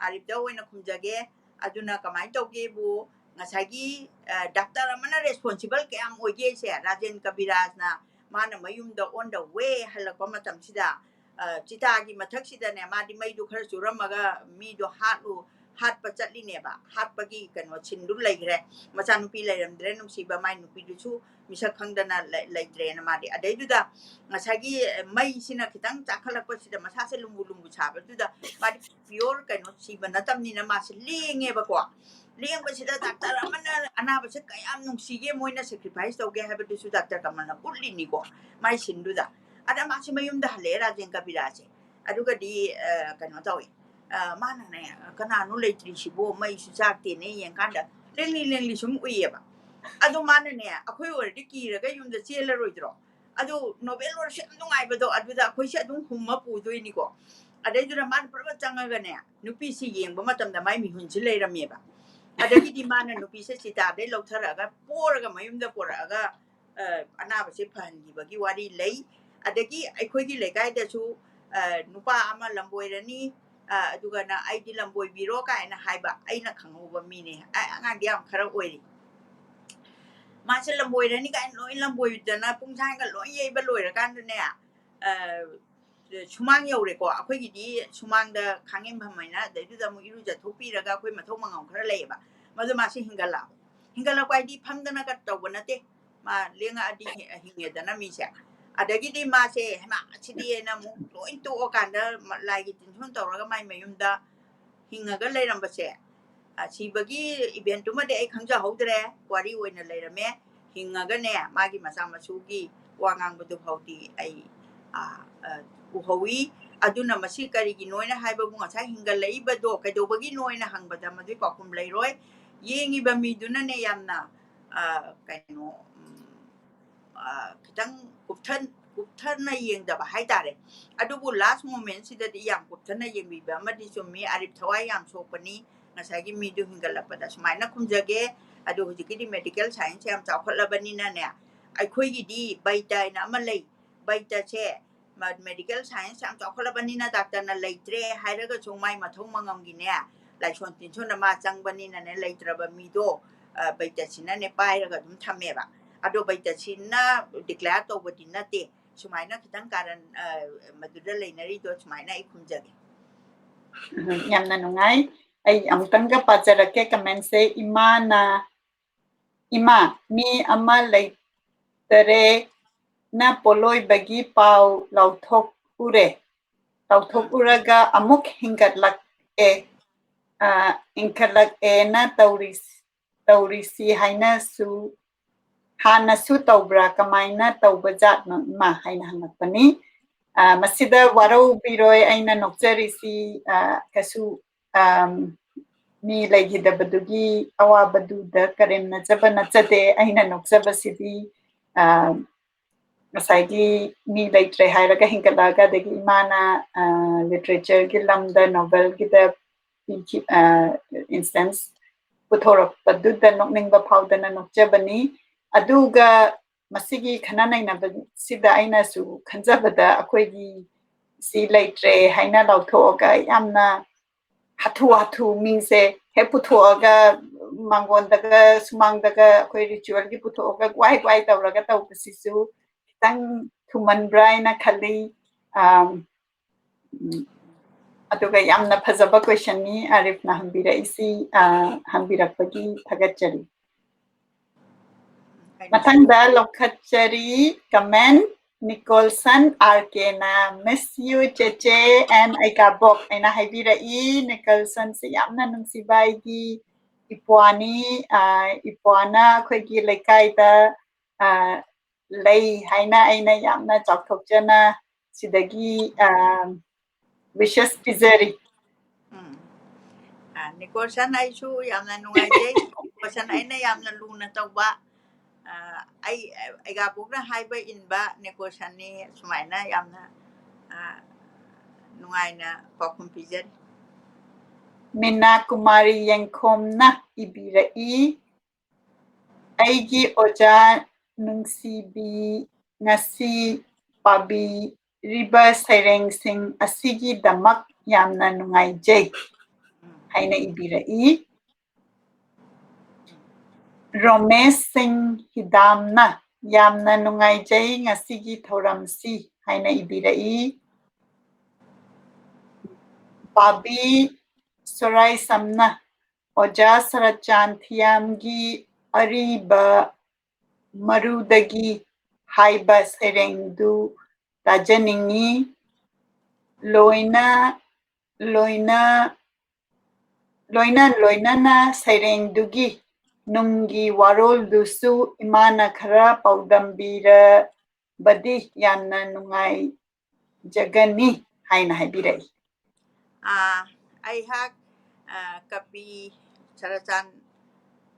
ꯑꯔꯤꯞꯇ ꯑꯣꯏꯅ ꯈꯨꯝꯖꯒꯦ꯫ ꯑꯗꯨꯅ ꯀꯃꯥꯏꯅ ꯇꯧꯒꯦꯕꯨ, ꯉꯁꯥꯏꯒꯤ, ꯑ, ꯗꯥꯛꯇꯔ ꯑꯃꯅ responsible ꯀꯌꯥꯝ ꯑꯣꯏꯒꯦꯁꯦ, ꯔꯥꯖꯦꯟ ꯀꯕꯤꯔꯥꯖꯅ ꯃꯥꯅ ꯃꯌꯨꯝꯗ on the way ꯍꯜꯂꯛꯄ ꯃꯇꯝꯁꯤꯗ, ꯑ, ꯆꯤꯇꯥꯒꯤ ꯃꯊꯛꯁꯤꯗꯅꯦ, ꯃꯥꯗꯤ ꯃꯩꯗꯨ ꯈꯔ ꯆꯨꯔꯝꯃꯒ ꯃꯤꯗꯣ ꯍꯥꯠꯂꯨ, ꯍꯥꯠꯄ ꯆꯠꯂꯤꯅꯦꯕ꯫ ꯍꯥꯠꯄꯒꯤ ꯀꯩꯅꯣ ꯁꯤꯟꯗꯨ ꯂꯩꯈ꯭ꯔꯦ꯫ ꯃꯆꯥꯅꯨꯄꯤ ꯂꯩꯔꯝꯗ꯭ꯔꯦ, ꯅꯨꯡꯁꯤꯕ ꯃꯥꯏ ꯅꯨꯄꯤꯗꯨꯁꯨ ꯃꯤꯁꯛ ꯈꯪꯗꯅ ꯂꯩ-, ꯂꯩꯇ꯭ꯔꯦꯅ ꯃꯥꯗꯤ꯫ ꯑꯗꯩꯗꯨꯗ ꯉꯁꯥꯏꯒꯤ ꯃꯩꯁꯤꯅ ꯈꯤꯇꯪ ꯆꯥꯈꯠꯂꯛꯄꯁꯤꯗ ꯃꯁꯥꯁꯦ ꯂꯨꯝꯕꯨ ꯂꯨꯝꯕꯨ ꯁꯥꯕꯗꯨꯗ ꯃꯥꯗꯤ pure ꯀꯩꯅꯣ ꯁꯤꯕ ꯅꯠꯇꯕꯅꯤꯅ ꯃꯥꯁꯦ ꯂꯦꯡꯉꯦꯕꯀꯣ꯫ ꯂꯦꯡꯕꯁꯤꯗ ꯗꯥꯛꯇꯔ ꯑꯃꯅ ꯑꯅꯥꯕꯁꯦ ꯀꯌꯥꯝ ꯅꯨꯡꯁꯤꯒꯦ, ꯃꯣꯏꯅ sacrifice ꯇꯧꯒꯦ ꯍꯥꯏꯕꯗꯨꯁꯨ ꯗꯥꯛꯇꯔ ꯀꯃꯜꯅ ꯎꯠꯂꯤꯅꯤꯀꯣ ꯃꯥꯏ ꯁꯤꯟꯗꯨꯗ꯫ ꯑꯗ ꯃꯥꯁꯦ ꯃꯌꯨꯝꯗ ꯍꯜꯂꯛꯑꯦ ꯔꯥꯖꯦꯟ ꯀꯕꯤꯔꯥꯁꯦ꯫ ꯑꯗꯨꯒꯗꯤ, ꯑ, ꯀꯩꯅꯣ ꯇꯧꯋꯦ꯫ ꯑ, ꯃꯥꯅꯅꯦ, "ꯀꯅꯥꯅꯣ ꯂꯩꯇ꯭ꯔꯤꯁꯤꯕꯣ? ꯃꯩꯁꯨ ꯆꯥꯛꯇꯦꯅꯦ" ꯌꯦꯡꯀꯥꯟꯗ ꯂꯦꯡꯂꯤ ꯂꯦꯡꯂꯤ ꯁꯨꯝ ꯎꯏꯌꯦꯕ꯫ ꯑꯗꯣ ꯃꯥꯅꯅꯦ, ꯑꯩꯈꯣꯏ ꯑꯣꯏꯔꯗꯤ ꯀꯤꯔꯒ ꯌꯨꯝꯗ ꯆꯦꯜꯂꯔꯣꯏꯗ꯭ꯔꯣ? ꯑꯗꯣ ꯅꯣꯕꯦꯜ ꯑꯣꯏꯔꯁꯨ ꯌꯥꯝ ꯅꯨꯡꯉꯥꯏꯕꯗꯣ, ꯑꯗꯨꯗ ꯑꯩꯈꯣꯏꯁꯦ ꯑꯗꯨꯝ ꯍꯨꯝꯃ ꯄꯨꯗꯣꯏꯅꯤꯀꯣ꯫ ꯑꯗꯩꯗꯨꯗ ꯃꯥꯅ ꯄꯨꯔꯥ ꯆꯪꯉꯒꯅꯦ, ꯅꯨꯄꯤꯁꯤ ꯌꯦꯡꯕ ꯃꯇꯝꯗ ꯃꯥꯏ ꯃꯤꯍꯨꯟꯁꯤ ꯂꯩꯔꯝꯃꯦꯕ꯫ ꯑꯗꯒꯤꯗꯤ ꯃꯥꯅ ꯅꯨꯄꯤꯁꯦ ꯆꯤꯇꯥꯗꯩ ꯂꯧꯊꯔꯛꯑꯒ ꯄꯣꯔꯒ ꯃꯌꯨꯝꯗ ꯄꯨꯔꯛꯑꯒ, ꯑ, ꯑꯅꯥꯕꯁꯦ ꯐꯍꯟꯈꯤꯕꯒꯤ ꯋꯥꯔꯤ ꯂꯩ꯫ ꯑꯗꯒꯤ ꯑꯩꯈꯣꯏꯒꯤ ꯂꯩꯀꯥꯏꯗꯁꯨ, ꯑ, ꯅꯨꯄꯥ ꯑꯃ ꯂꯝꯕꯣꯏꯔꯅꯤ, ꯑ, ꯑꯗꯨꯒꯅ "ꯑꯩꯗꯤ ꯂꯝꯕꯣꯏꯕꯤꯔꯣ" ꯀꯥꯏꯅ ꯍꯥꯏꯕ, ꯑꯩꯅ ꯈꯪꯍꯧꯕ ꯃꯤꯅꯦ꯫ ꯑ-, ꯑꯉꯥꯡꯗꯤ ꯌꯥꯝ ꯈꯔ ꯑꯣꯏꯔꯤ꯫ ꯃꯥꯁꯦ ꯂꯝꯕꯣꯏꯔꯅꯤ ꯀꯥꯏꯅ ꯂꯣꯏ ꯂꯝꯕꯣꯏꯗꯅ ꯄꯨꯡꯁꯥꯡꯒ ꯂꯣꯏ ꯌꯩꯕ ꯂꯣꯏꯔꯀꯥꯟꯗꯅꯦ, ꯑ, ꯁꯨꯃꯥꯡ ꯌꯧꯔꯦꯀꯣ꯫ ꯑꯩꯈꯣꯏꯒꯤꯗꯤ ꯁꯨꯃꯥꯡꯗ ꯈꯥꯡꯉꯦꯝꯐꯝ ꯍꯥꯏꯅ, ꯑꯗꯩꯗꯨꯗ ꯑꯃꯨꯛ ꯏꯔꯨꯖꯊꯣꯛꯄꯤꯔꯒ ꯑꯩꯈꯣꯏ ꯃꯊꯧ ꯃꯉꯝ ꯈꯔ ꯂꯩꯌꯦꯕ꯫ ꯃꯗꯨ ꯃꯥꯁꯦ ꯍꯤꯡꯒꯠꯂꯛꯑꯕ꯫ ꯍꯤꯡꯒꯠꯂꯛꯄ ꯍꯥꯏꯗꯤ ꯐꯝꯗꯅꯒ ꯇꯧꯕ ꯅꯠꯇꯦ꯫ ꯃꯥ ꯂꯦꯡꯉꯛꯑꯗꯤ ꯍꯤ-, ꯍꯤꯡꯉꯦꯗꯅ ꯃꯤꯁꯦ꯫ ꯑꯗꯒꯤꯗꯤ ꯃꯥꯁꯦ ꯍꯩꯃꯥ ꯁꯤꯗꯤ ꯍꯥꯏꯅ ꯑꯃꯨꯛ ꯂꯣꯏ ꯇꯣꯛꯑꯀꯥꯟꯗ ꯂꯥꯏꯒꯤ ꯇꯤꯟꯁꯨꯝ ꯇꯧꯔꯒ ꯃꯥꯏ ꯃꯌꯨꯝꯗ ꯍꯤꯡꯉꯒ ꯂꯩꯔꯝꯕꯁꯦ, ꯁꯤꯕꯒꯤ ꯏꯚꯦꯟꯠꯇꯨꯃꯗꯤ ꯑꯩ ꯈꯪꯖꯍꯧꯗ꯭ꯔꯦ, ꯋꯥꯔꯤ ꯑꯣꯏꯅ ꯂꯩꯔꯝꯃꯦ꯫ ꯍꯤꯡꯉꯒꯅꯦ ꯃꯥꯒꯤ ꯃꯆꯥ ꯃꯁꯨꯒꯤ ꯋꯥ ꯉꯥꯡꯕꯗꯨ ꯐꯥꯎꯗꯤ ꯑꯩ ꯎꯍꯧꯏ꯫ ꯑꯗꯨꯅ ꯃꯁꯤ ꯀꯔꯤꯒꯤꯅꯣꯅ ꯍꯥꯏꯕꯕꯨ ꯉꯁꯥꯏ ꯍꯤꯡꯒꯠꯂꯛꯏꯕꯗꯣ ꯀꯩꯗꯧꯕꯒꯤꯅꯣꯅ ꯍꯪꯕꯗ ꯃꯗꯨꯒꯤ ꯄꯥꯎꯈꯨꯝ ꯂꯩꯔꯣꯏ꯫ ꯌꯦꯡꯉꯤꯕ ꯃꯤꯗꯨꯅꯅꯦ ꯌꯥꯝꯅ ꯀꯩꯅꯣ ꯈꯤꯇꯪ ꯀꯨꯞꯊꯅ ꯌꯦꯡꯗꯕ ꯍꯥꯏꯇꯥꯔꯦ꯫ ꯑꯗꯨꯕꯨ ꯂꯥꯁ ꯃꯣꯃꯦꯟꯁꯤꯗꯗꯤ ꯌꯥꯝ ꯀꯨꯞꯊꯅ ꯌꯦꯡꯕꯤꯕ ꯑꯃꯗꯤ ꯆꯨꯝꯃꯤ꯫ ꯑꯥꯔꯤꯐ ꯊꯋꯥꯏ ꯌꯥꯝ ꯁꯣꯛꯄꯅꯤ꯫ ꯉꯁꯥꯏꯒꯤ ꯃꯤꯗꯨ ꯍꯤꯡꯒꯠꯂꯛꯄꯗ ꯁꯨꯃꯥꯏꯅ ꯈꯨꯝꯖꯒꯦ꯫ ꯑꯗꯨ ꯍꯧꯖꯤꯛꯀꯤꯗꯤ ꯃꯦꯗꯤꯀꯦꯜ ꯁꯥꯏꯟꯁ ꯌꯥꯝ ꯆꯥꯎꯈꯠꯂꯕꯅꯤꯅꯅꯦ, ꯑꯩꯈꯣꯏꯒꯤꯗꯤ ꯕꯩꯇ ꯍꯥꯏꯅ ꯑꯃ ꯂꯩ꯫ ꯕꯩꯇꯁꯦ ꯃꯦꯗꯤꯀꯦꯜ ꯁꯥꯏꯟꯁ ꯌꯥꯝ ꯆꯥꯎꯈꯠꯂꯕꯅꯤꯅ ꯗꯥꯛꯇꯔꯅ ꯂꯩꯇ꯭ꯔꯦ ꯍꯥꯏꯔꯒꯁꯨ ꯃꯥꯏ ꯃꯊꯧ ꯃꯉꯝꯒꯤꯅꯦ ꯂꯥꯏꯁꯣꯟ ꯇꯤꯟꯁꯣꯟꯗ ꯃꯥ ꯆꯪꯕꯅꯤꯅꯅꯦ ꯂꯩꯇ꯭ꯔꯕ ꯃꯤꯗꯣ ꯕꯩꯇꯁꯤꯅꯅꯦ ꯄꯥꯏꯔꯒ ꯑꯗꯨꯝ ꯊꯝꯃꯦꯕ꯫ ꯑꯗꯣ ꯕꯩꯇꯁꯤꯅ ꯗꯤꯀ꯭ꯂꯦꯌꯔ ꯇꯧꯕꯗꯤ ꯅꯠꯇꯦ꯫ ꯁꯨꯃꯥꯏꯅ ꯈꯤꯇꯪ ꯀꯥꯔꯟ ꯃꯗꯨꯗ ꯂꯩꯅꯔꯤꯗꯣ ꯁꯨꯃꯥꯏꯅ ꯑꯩ ꯈꯨꯝꯖꯒꯦ꯫ ꯌꯥꯝꯅ ꯅꯨꯡꯉꯥꯏ꯫ ꯑꯩ ꯑꯃꯨꯛꯇꯪꯒ ꯄꯥꯖꯔꯛꯀꯦ ꯀꯃꯦꯟꯁꯦ꯫ ꯏꯃꯥꯅ ꯏꯃꯥ ꯃꯤ ꯑꯃ ꯂꯩꯇꯔꯦꯅ ꯄꯣꯂꯣꯏꯕꯒꯤ ꯄꯥꯎ ꯂꯥꯎꯊꯣꯛꯎꯔꯦ꯫ ꯂꯥꯎꯊꯣꯛꯎꯔꯒ ꯑꯃꯨꯛ ꯍꯤꯡꯒꯠꯂꯛꯑꯦ꯫ ꯏꯟꯈꯠꯂꯛꯑꯦꯅ ꯇꯧꯔꯤꯁꯤ ꯍꯥꯏꯅꯁꯨ ꯍꯥꯟꯅꯁꯨ ꯇꯧꯕ꯭ꯔꯥ? ꯀꯃꯥꯏꯅ ꯇꯧꯕ ꯖꯥꯠꯅꯣ ꯏꯃꯥ ꯍꯥꯏꯅ ꯍꯪꯉꯛꯄꯅꯤ꯫ ꯃꯁꯤꯗ ꯋꯥꯔꯧꯕꯤꯔꯣꯏ, ꯑꯩꯅ ꯅꯣꯛꯆꯔꯤꯁꯤ ꯀꯩꯁꯨ ꯃꯤ ꯂꯩꯈꯤꯗꯕꯗꯨꯒꯤ ꯑꯋꯥꯕꯗꯨꯗ ꯀꯔꯦꯝꯅꯖꯕ ꯅꯠꯆꯗꯦ꯫ ꯑꯩꯅ ꯅꯣꯛꯆꯕꯁꯤꯗꯤ ꯉꯁꯥꯏꯒꯤ ꯃꯤ ꯂꯩꯇ꯭ꯔꯦ ꯍꯥꯏꯔꯒ ꯍꯤꯡꯒꯠꯂꯛꯑꯒ ꯑꯗꯒꯤ ꯏꯃꯥꯅ ꯂꯤꯇꯔꯦꯆꯔꯒꯤ ꯂꯝꯗ ꯅꯣꯕꯦꯜꯒꯤꯗ ꯏꯟꯁꯇꯦꯟꯁ ꯄꯨꯊꯣꯔꯛꯄꯗꯨꯗ ꯅꯣꯛꯅꯤꯡꯕ ꯐꯥꯎꯗꯅ ꯅꯣꯛꯆꯕꯅꯤ꯫ ꯑꯗꯨꯒ ꯃꯁꯤꯒꯤ ꯈꯟꯅ ꯅꯩꯅꯕꯁꯤꯗ ꯑꯩꯅꯁꯨ ꯈꯟꯖꯕꯗ ꯑꯩꯈꯣꯏꯒꯤ ꯁꯤ ꯂꯩꯇ꯭ꯔꯦ ꯍꯥꯏꯅ ꯂꯥꯎꯊꯣꯛꯑꯒ ꯌꯥꯝꯅ ꯍꯥꯊꯨ ꯍꯥꯊꯨ ꯃꯤꯁꯦ ꯍꯦꯛ ꯄꯨꯊꯣꯛꯑꯒ ꯃꯥꯡꯒꯣꯟꯗꯒ ꯁꯨꯃꯥꯡꯗꯒ ꯑꯩꯈꯣꯏ ꯔꯤꯆꯨꯋꯦꯜꯒꯤ ꯄꯨꯊꯣꯛꯑꯒ ꯒ꯭ꯋꯥꯏ ꯒ꯭ꯋꯥꯏ ꯇꯧꯔꯒ ꯇꯧꯕꯁꯤꯁꯨ ꯈꯤꯇꯪ ꯊꯨꯃꯟꯕ꯭ꯔꯥ ꯍꯥꯏꯅ ꯈꯜꯂꯤ꯫ ꯑꯗꯨꯒ ꯌꯥꯝꯅ ꯐꯖꯕ ꯀꯣꯏꯁꯟꯅꯤ ꯑꯥꯔꯤꯐꯅ ꯍꯪꯕꯤꯔꯛꯏꯁꯤ꯫ ꯍꯪꯕꯤꯔꯛꯄꯒꯤ ꯊꯥꯒꯠꯆꯔꯤ꯫ ꯃꯊꯪꯗ ꯂꯧꯈꯠꯆꯔꯤ ꯀꯃꯦꯟ Nicholson, R Kꯅ "Miss you, ꯆꯦꯆꯦ," and "ꯑꯩꯒꯥꯕꯣꯛ" ꯍꯥꯏꯅ ꯍꯥꯏꯕꯤꯔꯛꯏ꯫ Nicholsonꯁꯦ ꯌꯥꯝꯅ ꯅꯨꯡꯁꯤꯕ ꯑꯩꯒꯤ ꯏꯄ꯭ꯋꯥꯅꯤ꯫ ꯑ, ꯏꯄ꯭ꯋꯥꯅ ꯑꯩꯈꯣꯏꯒꯤ ꯂꯩꯀꯥꯏꯗ, ꯑ, ꯂꯩ ꯍꯥꯏꯅ ꯑꯩꯅ ꯌꯥꯝꯅ ꯆꯥꯎꯊꯣꯛꯆꯅ ꯁꯤꯗꯒꯤ, ꯑ, wishes ꯄꯤꯖꯔꯤ꯫ ꯎꯝ꯫ ꯑ, ꯅꯤꯀꯣꯜꯁꯟ, ꯑꯩꯁꯨ ꯌꯥꯝꯅ ꯅꯨꯡꯉꯥꯏꯖꯩ꯫ ꯅꯤꯀꯣꯜꯁꯟ, ꯑꯩꯅ ꯌꯥꯝꯅ ꯂꯨꯅ ꯇꯧꯕ, ꯑ, ꯑꯩ, ꯑꯩꯒꯥꯕꯣꯛꯅ ꯍꯥꯏꯕ ꯏꯟꯕ ꯅꯤꯀꯣꯜꯁꯟꯅꯤ꯫ ꯁꯨꯃꯥꯏꯅ ꯌꯥꯝꯅ, ꯑ, ꯅꯨꯡꯉꯥꯏꯅ ꯄꯥꯎꯈꯨꯝ ꯄꯤꯖꯔꯤ꯫ ꯃꯤꯅꯥ ꯀꯨꯃꯥꯔꯤ ꯌꯦꯡꯈꯣꯝꯅ ꯏꯕꯤꯔꯛꯏ, "ꯑꯩꯒꯤ ꯑꯣꯖꯥ ꯅꯨꯡꯁꯤꯕꯤ, ꯉꯁꯤ ꯄꯥꯕꯤꯔꯤꯕ ꯁꯩꯔꯦꯡꯁꯤꯡ ꯑꯁꯤꯒꯤꯗꯃꯛ ꯌꯥꯝꯅ ꯅꯨꯡꯉꯥꯏꯖꯩ" ꯍꯥꯏꯅ ꯏꯕꯤꯔꯛꯏ꯫ ꯔꯣꯃꯦꯁ ꯁꯤꯡ ꯍꯤꯗꯥꯝꯅ "ꯌꯥꯝꯅ ꯅꯨꯡꯉꯥꯏꯖꯩ ꯉꯁꯤꯒꯤ ꯊꯧꯔꯝꯁꯤ" ꯍꯥꯏꯅ ꯏꯕꯤꯔꯛꯏ꯫ ꯕꯥꯕꯤ ꯁꯣꯔꯥꯏꯁꯝꯅ "ꯑꯣꯖꯥ ꯁꯔꯠꯆꯥꯟ ꯊꯤꯌꯥꯝꯒꯤ ꯑꯔꯤꯕ ꯃꯔꯨꯗꯒꯤ" ꯍꯥꯏꯕ ꯁꯩꯔꯦꯡꯗꯨ ꯇꯥꯖꯅꯤꯡꯏ꯫ ꯂꯣꯏꯅ, ꯂꯣꯏꯅ, ꯂꯣꯏꯅ ꯂꯣꯏꯅꯅ ꯁꯩꯔꯦꯡꯗꯨꯒꯤ ꯅꯨꯡꯒꯤ ꯋꯥꯔꯣꯜꯗꯨꯁꯨ ꯏꯃꯥꯅ ꯈꯔ ꯄꯥꯎꯗꯝꯕꯤꯔꯕꯗꯤ ꯌꯥꯝꯅ ꯅꯨꯡꯉꯥꯏꯖꯒꯅꯤ ꯍꯥꯏꯅ ꯍꯥꯏꯕꯤꯔꯛꯏ꯫ ꯑꯥ, ꯑꯩꯍꯥꯛ, ꯑꯥ, ꯀꯕꯤ ꯁꯔꯠꯆꯥꯟ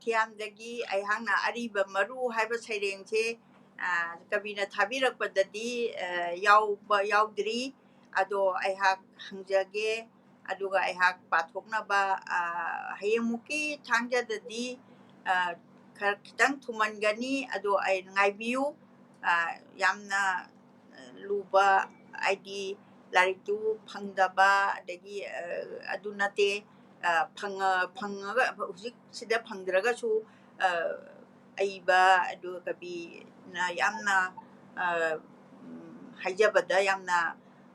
ꯊꯤꯌꯥꯝꯗꯒꯤ ꯑꯩꯍꯥꯛꯅ ꯑꯔꯤꯕ ꯃꯔꯨ ꯍꯥꯏꯕ ꯁꯩꯔꯦꯡꯁꯦ, ꯑꯥ, ꯀꯕꯤꯅ ꯊꯥꯕꯤꯔꯛꯄꯗꯗꯤ, ꯑꯥ, ꯌꯥꯎꯕ ꯌꯥꯎꯗ꯭ꯔꯤ꯫ ꯑꯗꯣ ꯑꯩꯍꯥꯛ ꯍꯪꯖꯒꯦ, ꯑꯗꯨꯒ ꯑꯩꯍꯥꯛ ꯄꯥꯊꯣꯛꯅꯕ, ꯑꯥ, ꯍꯌꯦꯡꯃꯨꯛꯀꯤ ꯊꯥꯡꯖꯗꯗꯤ, ꯑꯥ, ꯈꯔ ꯈꯤꯇꯪ ꯊꯨꯃꯟꯒꯅꯤ꯫ ꯑꯗꯣ ꯑꯩ ꯉꯥꯏꯕꯤꯌꯨ꯫ ꯑꯥ, ꯌꯥꯝꯅ, ꯑꯥ, ꯂꯨꯕ, ꯍꯥꯏꯗꯤ ꯂꯥꯏꯔꯤꯛꯇꯨ ꯐꯪꯗꯕ, ꯑꯗꯒꯤ, ꯑꯥ, ꯑꯗꯨ ꯅꯠꯇꯦ, ꯑꯥ, ꯐꯪꯉ-, ꯐꯪꯉꯒ, ꯍꯧꯖꯤꯛꯁꯤꯗ ꯐꯪꯗ꯭ꯔꯒꯁꯨ, ꯑꯥ, ꯑꯏꯕ, ꯑꯗꯨꯒ ꯀꯕꯤꯅ ꯌꯥꯝꯅ, ꯑꯥ, ꯎꯝ, ꯍꯥꯏꯖꯕꯗ ꯌꯥꯝꯅ,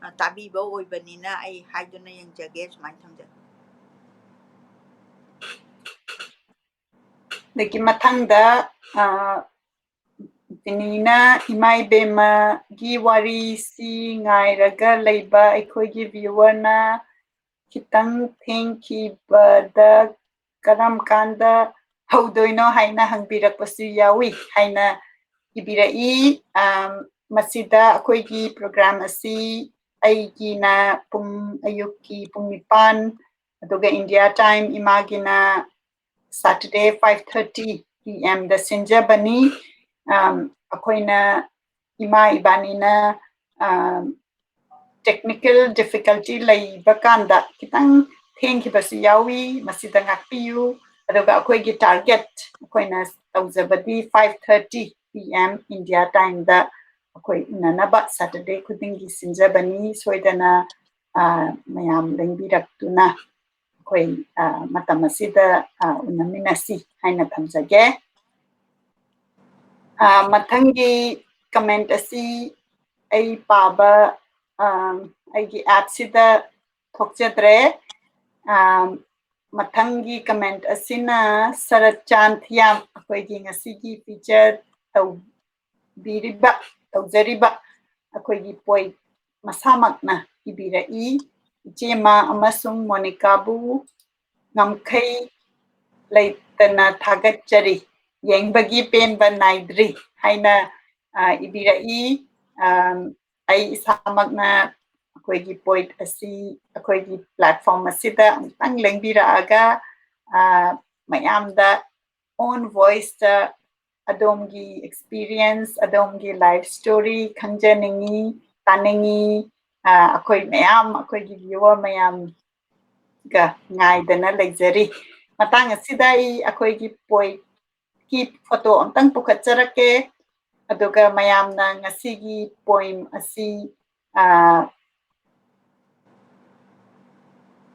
ꯑꯥ, ꯇꯥꯕꯤꯕ ꯑꯣꯏꯕꯅꯤꯅ ꯑꯩ ꯍꯥꯏꯗꯨꯅ ꯌꯦꯡꯖꯒꯦ, ꯁꯨꯃꯥꯏꯅ ꯊꯝꯖꯒꯦ꯫ ꯑꯗꯒꯤ ꯃꯊꯪꯗ, ꯑ, ꯇꯤꯅꯤꯅ, "ꯏꯃꯥ ꯏꯕꯦꯝꯃꯒꯤ ꯋꯥꯔꯤꯁꯤ ꯉꯥꯏꯔꯒ ꯂꯩꯕ ꯑꯩꯈꯣꯏꯒꯤ viewerꯅ ꯈꯤꯇꯪ ꯊꯦꯡꯈꯤꯕꯗ ꯀꯔꯝ ꯀꯥꯟꯗ ꯍꯧꯗꯣꯏꯅꯣ ꯍꯥꯏꯅ ꯍꯪꯕꯤꯔꯛꯄꯁꯨ ꯌꯥꯎꯏ" ꯍꯥꯏꯅ ꯏꯕꯤꯔꯛꯏ꯫ ꯑꯝ, ꯃꯁꯤꯗ ꯑꯩꯈꯣꯏꯒꯤ program ꯑꯁꯤ ꯑꯩꯒꯤꯅ ꯄꯨꯡ, ꯑꯌꯨꯛꯀꯤ ꯄꯨꯡ ꯅꯤꯄꯥꯟ, ꯑꯗꯨꯒ India time ꯏꯃꯥꯒꯤꯅ Saturday five thirty P M ꯗ ꯁꯤꯟꯖꯕꯅꯤ꯫ ꯑꯝ, ꯑꯩꯈꯣꯏꯅ, ꯏꯃꯥ ꯏꯕꯥꯅꯤꯅ, ꯑꯝ, technical difficulty ꯂꯩꯕ ꯀꯥꯟꯗ ꯈꯤꯇꯪ ꯊꯦꯡꯈꯤꯕꯁꯨ ꯌꯥꯎꯏ, ꯃꯁꯤꯗ ꯉꯥꯛꯄꯤꯌꯨ꯫ ꯑꯗꯨꯒ ꯑꯩꯈꯣꯏꯒꯤ target, ꯑꯩꯈꯣꯏꯅ ꯇꯧꯖꯕꯗꯤ five thirty P M India time ꯗ ꯑꯩꯈꯣꯏ ꯎꯅꯅꯕ Saturday ꯈꯨꯗꯤꯡꯒꯤ ꯁꯤꯟꯖꯕꯅꯤ꯫ ꯁꯣꯏꯗꯅ, ꯑ, ꯃꯌꯥꯝ ꯂꯦꯡꯕꯤꯔꯛꯇꯨꯅ ꯑꯩꯈꯣꯏ, ꯑ, ꯃꯇꯝ ꯑꯁꯤꯗ, ꯑ, ꯎꯅꯃꯤꯟꯅꯁꯤ ꯍꯥꯏꯅ ꯊꯝꯖꯒꯦ꯫ ꯑ, ꯃꯊꯪꯒꯤ comment ꯑꯁꯤ ꯑꯩ ꯄꯥꯕ, ꯑ, ꯑꯩꯒꯤ appꯁꯤꯗ ꯊꯣꯛꯆꯗ꯭ꯔꯦ꯫ ꯑ, ꯃꯊꯪꯒꯤ comment ꯑꯁꯤꯅ ꯁꯔꯠ ꯆꯥꯟ ꯊꯤꯌꯥꯝ, ꯑꯩꯈꯣꯏꯒꯤ ꯉꯁꯤꯒꯤ feature ꯇꯧꯕꯤꯔꯤꯕ, ꯇꯧꯖꯔꯤꯕ ꯑꯩꯈꯣꯏꯒꯤ poet ꯃꯁꯥꯃꯛꯅ ꯏꯕꯤꯔꯛꯏ꯫ "ꯏꯆꯦꯃ ꯑꯃꯁꯨꯡ ꯃꯣꯅꯤꯀꯥꯕꯨ ꯉꯝꯈꯩ ꯂꯩꯇꯅ ꯊꯥꯒꯠꯆꯔꯤ, ꯌꯦꯡꯕꯒꯤ ꯄꯦꯟꯕ ꯅꯥꯏꯗ꯭ꯔꯤ" ꯍꯥꯏꯅ, ꯑ, ꯏꯕꯤꯔꯛꯏ꯫ ꯑꯝ, ꯑꯩ ꯏꯁꯥꯃꯛꯅ ꯑꯩꯈꯣꯏꯒꯤ poet ꯑꯁꯤ ꯑꯩꯈꯣꯏꯒꯤ platform ꯑꯁꯤꯗ ꯑꯃꯨꯛꯇꯪ ꯂꯦꯡꯕꯤꯔꯛꯑꯒ, ꯑ, ꯃꯌꯥꯝꯗ own voiceꯇ ꯑꯗꯣꯝꯒꯤ experience, ꯑꯗꯣꯝꯒꯤ life story ꯈꯪꯖꯅꯤꯡꯉꯤ, ꯇꯥꯅꯤꯡꯉꯤ꯫ ꯑ, ꯑꯩꯈꯣꯏ ꯃꯌꯥꯝ, ꯑꯩꯈꯣꯏꯒꯤ viewer ꯃꯌꯥꯝꯒ ꯉꯥꯏꯗꯅ ꯂꯩꯖꯔꯤ꯫ ꯃꯇꯥꯡ ꯑꯁꯤꯗ ꯑꯩ ꯑꯩꯈꯣꯏꯒꯤ poetꯀꯤ photo ꯑꯝꯇꯪ ꯄꯨꯈꯠꯆꯔꯛꯀꯦ꯫ ꯑꯗꯨꯒ ꯃꯌꯥꯝꯅ ꯉꯁꯤꯒꯤ poem ꯑꯁꯤ, ꯑ,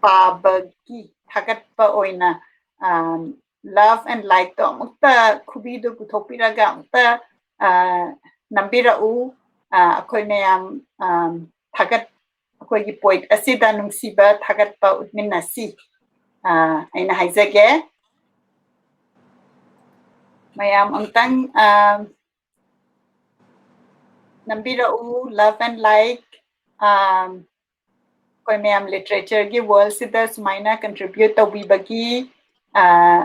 ꯄꯥꯕꯒꯤ ꯊꯥꯒꯠꯄ ꯑꯣꯏꯅ, ꯑ, love and likeꯇꯣ ꯑꯃꯨꯛꯇ, ꯈꯨꯕꯤꯗꯣ ꯄꯨꯊꯣꯛꯄꯤꯔꯒ ꯑꯃꯨꯛꯇ, ꯑ, ꯅꯝꯕꯤꯔꯛꯎ꯫ ꯑ, ꯑꯩꯈꯣꯏ ꯃꯌꯥꯝ, ꯑ, ꯊꯥꯒꯠ-, ꯑꯩꯈꯣꯏꯒꯤ poet ꯑꯁꯤꯗ ꯅꯨꯡꯁꯤꯕ ꯊꯥꯒꯠꯄ ꯎꯠꯃꯤꯟꯅꯁꯤ, ꯑ, ꯑꯩꯅ ꯍꯥꯏꯖꯒꯦ꯫ ꯃꯌꯥꯝ ꯑꯝꯇꯪ, ꯑ, ꯅꯝꯕꯤꯔꯛꯎ, love and like꯫ ꯑꯥ, ꯑꯩꯈꯣꯏ ꯃꯌꯥꯝ literature ꯒꯤ world ꯁꯤꯗ ꯁꯨꯃꯥꯏꯅ contribute ꯇꯧꯕꯤꯕꯒꯤ, ꯑꯥ,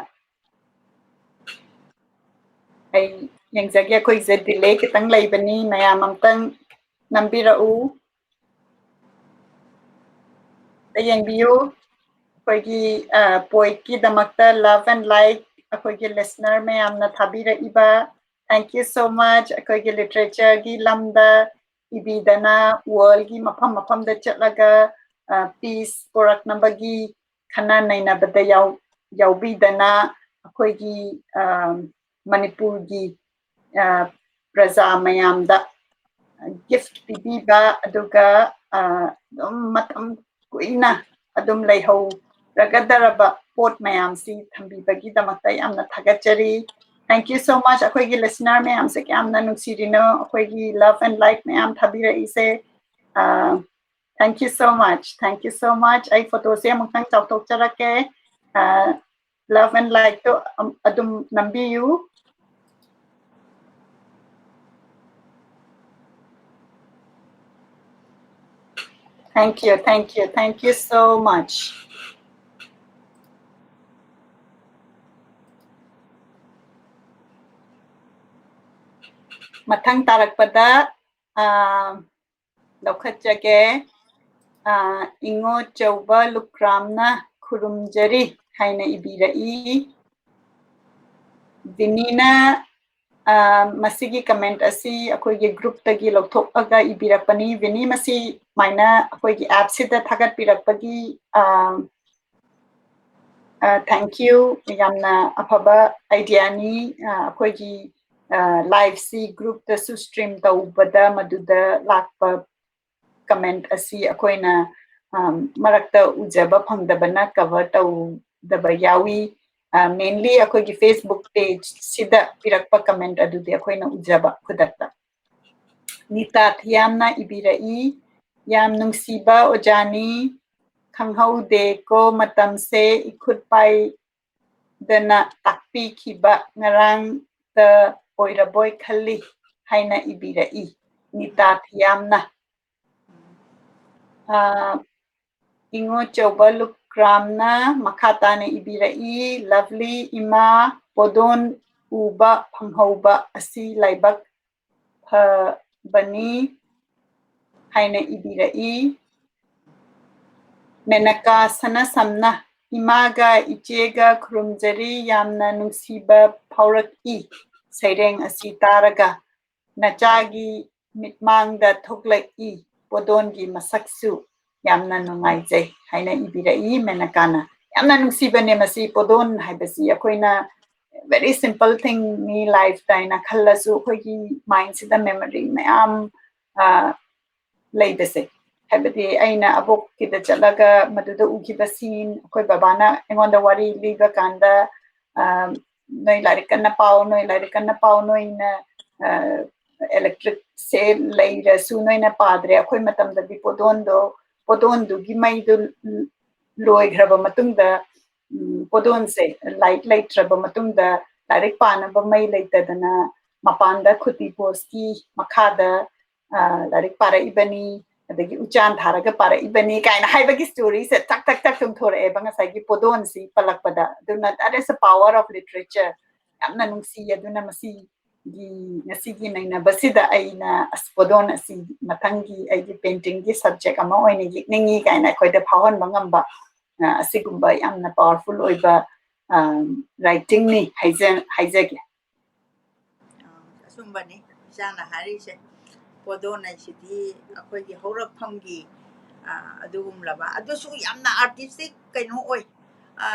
ꯑꯩ ꯌꯦꯡꯖꯒꯦ꯫ ꯑꯩꯈꯣꯏꯁꯦ delay ꯈꯤꯇꯪ ꯂꯩꯕꯅꯤ, ꯃꯌꯥꯝ ꯑꯝꯇꯪ ꯅꯝꯕꯤꯔꯛꯎ꯫ ꯑꯝꯇ ꯌꯦꯡꯕꯤꯌꯨ, ꯑꯩꯈꯣꯏꯒꯤ, ꯑꯥ, poet ꯀꯤꯗꯃꯛꯇ love and like ꯑꯩꯈꯣꯏꯒꯤ listener ꯃꯌꯥꯝꯅ ꯊꯥꯕꯤꯔꯛꯏꯕ꯫ Thank you so much꯫ ꯑꯩꯈꯣꯏꯒꯤ literature ꯒꯤ ꯂꯝꯗ ꯏꯕꯤꯗꯅ, world ꯒꯤ ꯃꯐꯝ ꯃꯐꯝꯗ ꯆꯠꯂꯒ, ꯑ, peace ꯄꯨꯔꯛꯅꯕꯒꯤ ꯈꯟꯅ ꯅꯩꯅꯕꯗ ꯌꯥꯎ-, ꯌꯥꯎꯕꯤꯗꯅ, ꯑꯩꯈꯣꯏꯒꯤ, ꯑ, ꯃꯅꯤꯄꯨꯔꯒꯤ, ꯑ, ꯄ꯭ꯔꯖꯥ ꯃꯌꯥꯝꯗ gift ꯄꯤꯕꯤꯕ, ꯑꯗꯨꯒ, ꯑ, ꯑꯗꯨꯝ ꯃꯇꯝ ꯀꯨꯏꯅ ꯑꯗꯨꯝ ꯂꯩꯍꯧꯔꯒꯗꯧꯔꯕ ꯄꯣꯠ ꯃꯌꯥꯝꯁꯤ ꯊꯝꯕꯤꯕꯒꯤꯗꯃꯛꯇ ꯌꯥꯝꯅ ꯊꯥꯒꯠꯆꯔꯤ꯫ Thank you so much꯫ ꯑꯩꯈꯣꯏꯒꯤ listener ꯃꯌꯥꯝꯁꯦ ꯀꯌꯥꯝꯅ ꯅꯨꯡꯁꯤꯔꯤꯅꯣ, ꯑꯩꯈꯣꯏꯒꯤ love and like ꯃꯌꯥꯝ ꯊꯥꯕꯤꯔꯛꯏꯁꯦ꯫ ꯑ, thank you so much, thank you so much꯫ ꯑꯩ photo ꯁꯦ ꯑꯃꯨꯛꯇꯪ ꯆꯥꯎꯊꯣꯛꯆꯔꯛꯀꯦ꯫ ꯑ, love and like ꯇꯣ, ꯑꯝ, ꯑꯗꯨꯝ ꯅꯝꯕꯤꯌꯨ꯫ Thank you, thank you, thank you so much꯫ ꯃꯊꯪ ꯇꯥꯔꯛꯄꯗ, ꯑ, ꯂꯧꯈꯠꯆꯒꯦ꯫ ꯑ, ꯏꯉꯣ ꯆꯧꯕ ꯂꯨꯀ꯭ꯔꯥꯝꯅ "ꯈꯨꯔꯨꯝꯖꯔꯤ" ꯍꯥꯏꯅ ꯏꯕꯤꯔꯛꯏ꯫ ꯚꯤꯅꯤꯅ, ꯑ, ꯃꯁꯤꯒꯤ comment ꯑꯁꯤ ꯑꯩꯈꯣꯏꯒꯤ group ꯇꯒꯤ ꯂꯧꯊꯣꯛꯑꯒ ꯏꯕꯤꯔꯛꯄꯅꯤ꯫ ꯚꯤꯅꯤ, ꯃꯁꯤ ꯁꯨꯃꯥꯏꯅ ꯑꯩꯈꯣꯏꯒꯤ app ꯁꯤꯗ ꯊꯥꯒꯠꯄꯤꯔꯛꯄꯒꯤ, ꯑ, ꯑ, thank you꯫ ꯌꯥꯝꯅ ꯑꯐꯕ idea ꯅꯤ꯫ ꯑ, ꯑꯩꯈꯣꯏꯒꯤ, ꯑ, live ꯁꯤ group ꯇꯁꯨ stream ꯇꯧꯕꯗ ꯃꯗꯨꯗ ꯂꯥꯛꯄ comment ꯑꯁꯤ ꯑꯩꯈꯣꯏꯅ, ꯑ, ꯃꯔꯛꯇ ꯎꯖꯕ ꯐꯪꯗꯕꯅ cover ꯇꯧꯗꯕ ꯌꯥꯎꯏ꯫ ꯑ, mainly ꯑꯩꯈꯣꯏꯒꯤ Facebook page ꯁꯤꯗ ꯄꯤꯔꯛꯄ comment ꯑꯗꯨꯗꯤ ꯑꯩꯈꯣꯏꯅ ꯎꯖꯕ ꯈꯨꯗꯛꯇ꯫ ꯅꯤꯇꯥ ꯊꯤꯌꯥꯝꯅ ꯏꯕꯤꯔꯛꯏ, "ꯌꯥꯝ ꯅꯨꯡꯁꯤꯕ ꯑꯣꯖꯥꯅꯤ, ꯈꯪꯍꯧꯗꯦꯀꯣ ꯃꯇꯝꯁꯦ, ꯏꯈꯨꯠ ꯄꯥꯏꯗꯅ ꯇꯥꯛꯄꯤꯈꯤꯕ ꯉꯔꯥꯡꯇ ꯑꯣꯏꯔꯕꯣꯏ ꯈꯜꯂꯤ" ꯍꯥꯏꯅ ꯏꯕꯤꯔꯛꯏ꯫ ꯅꯤꯇꯥ ꯊꯤꯌꯥꯝꯅ꯫ ꯑꯥ, ꯏꯉꯣꯆꯧꯕ ꯂꯨꯀ꯭ꯔꯥꯝꯅ ꯃꯈꯥ ꯇꯥꯅ ꯏꯕꯤꯔꯛꯏ, "Lovely ꯏꯃꯥ, ꯄꯣꯗꯣꯟ ꯎꯕ ꯐꯪꯍꯧꯕ ꯑꯁꯤ ꯂꯥꯏꯕꯛ ꯐꯕꯅꯤ" ꯍꯥꯏꯅ ꯏꯕꯤꯔꯛꯏ꯫ ꯃꯦꯅꯀꯥ ꯁꯅꯥꯁꯝꯅ, "ꯏꯃꯥꯒ ꯏꯆꯦꯒ ꯈꯨꯔꯨꯝꯖꯔꯤ, ꯌꯥꯝꯅ ꯅꯨꯡꯁꯤꯕ ꯐꯥꯎꯔꯛꯏ ꯁꯩꯔꯦꯡ ꯑꯁꯤ ꯇꯥꯔꯒ꯫ ꯅꯆꯥꯒꯤ ꯃꯤꯠꯃꯥꯡꯗ ꯊꯣꯛꯂꯛꯏ ꯄꯣꯗꯣꯟꯒꯤ ꯃꯁꯛꯁꯨ, ꯌꯥꯝꯅ ꯅꯨꯡꯉꯥꯏꯖꯩ" ꯍꯥꯏꯅ ꯏꯕꯤꯔꯛꯏ ꯃꯦꯅꯀꯥꯅ꯫ ꯌꯥꯝꯅ ꯅꯨꯡꯁꯤꯕꯅꯦ ꯃꯁꯤ꯫ ꯄꯣꯗꯣꯟ ꯍꯥꯏꯕꯁꯤ ꯑꯩꯈꯣꯏꯅ very simple thing ꯅꯤ ꯂꯥꯏꯐꯇ ꯍꯥꯏꯅ ꯈꯜꯂꯁꯨ, ꯑꯩꯈꯣꯏꯒꯤ ꯃꯥꯏꯟꯁꯤꯗ ꯃꯦꯃꯣꯔꯤ ꯃꯌꯥꯝ, ꯑ, ꯂꯩꯕꯁꯦ꯫ ꯍꯥꯏꯕꯗꯤ ꯑꯩꯅ ꯑꯕꯣꯛꯀꯤꯗ ꯆꯠꯂꯒ ꯃꯗꯨꯗ ꯎꯈꯤꯕ ꯁꯤꯟ, ꯑꯩꯈꯣꯏ ꯕꯕꯥꯅ ꯑꯩꯉꯣꯟꯗ ꯋꯥꯔꯤ ꯂꯤꯕ ꯀꯥꯟꯗ, ꯑ, "ꯅꯣꯏ ꯂꯥꯏꯔꯤꯛ ꯀꯟꯅ ꯄꯥꯎ, ꯅꯣꯏ ꯂꯥꯏꯔꯤꯛ ꯀꯟꯅ ꯄꯥꯎ, ꯅꯣꯏꯅ, ꯑ, ꯏꯂꯦꯛꯇ꯭ꯔꯤꯛꯁꯦ ꯂꯩꯔꯁꯨ ꯅꯣꯏꯅ ꯄꯥꯗ꯭ꯔꯦ꯫ ꯑꯩꯈꯣꯏ ꯃꯇꯝꯗꯗꯤ ꯄꯣꯗꯣꯟꯗꯣ, ꯄꯣꯗꯣꯟꯗꯨꯒꯤ ꯃꯩꯗꯨ ꯂꯣꯏꯈ꯭ꯔꯕ ꯃꯇꯨꯡꯗ, ꯎꯝ, ꯄꯣꯗꯣꯟꯁꯦ, ꯂꯥꯏꯠ ꯂꯩꯇ꯭ꯔꯕ ꯃꯇꯨꯡꯗ ꯂꯥꯏꯔꯤꯛ ꯄꯥꯅꯕ ꯃꯩ ꯂꯩꯇꯗꯅ ꯃꯄꯥꯟꯗ ꯈꯨꯇꯤ ꯄꯣꯁꯀꯤ ꯃꯈꯥꯗ, ꯑ, ꯂꯥꯏꯔꯤꯛ ꯄꯥꯔꯛꯏꯕꯅꯤ, ꯑꯗꯒꯤ ꯎꯆꯥꯟ ꯊꯥꯔꯒ ꯄꯥꯔꯛꯏꯕꯅꯤ" ꯀꯥꯏꯅ ꯍꯥꯏꯕꯒꯤ ꯁ꯭ꯇꯣꯔꯤꯁꯦ ꯊꯛ ꯊꯛ ꯊꯛ ꯆꯣꯡꯊꯣꯔꯛꯑꯦꯕ ꯉꯁꯥꯏꯒꯤ ꯄꯣꯗꯣꯟꯁꯤ ꯄꯜꯂꯛꯄꯗ꯫ ꯑꯗꯨꯅ that is the power of literature꯫ ꯌꯥꯝꯅ ꯅꯨꯡꯁꯤ꯫ ꯑꯗꯨꯅ ꯃꯁꯤꯒꯤ, ꯉꯁꯤꯒꯤ ꯅꯩꯅꯕꯁꯤꯗ ꯑꯩꯅ ꯑꯁ, ꯄꯣꯗꯣꯟ ꯑꯁꯤ ꯃꯊꯪꯒꯤ ꯑꯩꯒꯤ ꯄꯦꯟꯇꯤꯡꯒꯤ ꯁꯕꯖꯦꯛ ꯑꯃ ꯑꯣꯏꯅ ꯌꯦꯛꯅꯤꯡꯉꯤ ꯀꯥꯏꯅ ꯑꯩꯈꯣꯏꯗ ꯐꯥꯎꯍꯟꯕ ꯉꯝꯕ, ꯑ, ꯑꯁꯤꯒꯨꯝꯕ ꯌꯥꯝꯅ ꯄꯥꯋꯔꯐꯨꯜ ꯑꯣꯏꯕ, ꯑ, ꯔꯥꯏꯇꯤꯡꯅꯤ ꯍꯥꯏꯖ-, ꯍꯥꯏꯖꯒꯦ꯫ ꯑ, ꯑꯆꯨꯝꯕꯅꯤ ꯏꯆꯥꯅ ꯍꯥꯏꯔꯤꯁꯦ꯫ ꯄꯣꯗꯣꯟ ꯍꯥꯏꯁꯤꯗꯤ ꯑꯩꯈꯣꯏꯒꯤ ꯍꯧꯔꯛꯐꯝꯒꯤ, ꯑ, ꯑꯗꯨꯒꯨꯝꯂꯕ, ꯑꯗꯨꯁꯨ ꯌꯥꯝꯅ ꯑꯥꯔꯇꯤꯁꯇꯤꯛ ꯀꯩꯅꯣ ꯑꯣꯏ꯫ ꯑ,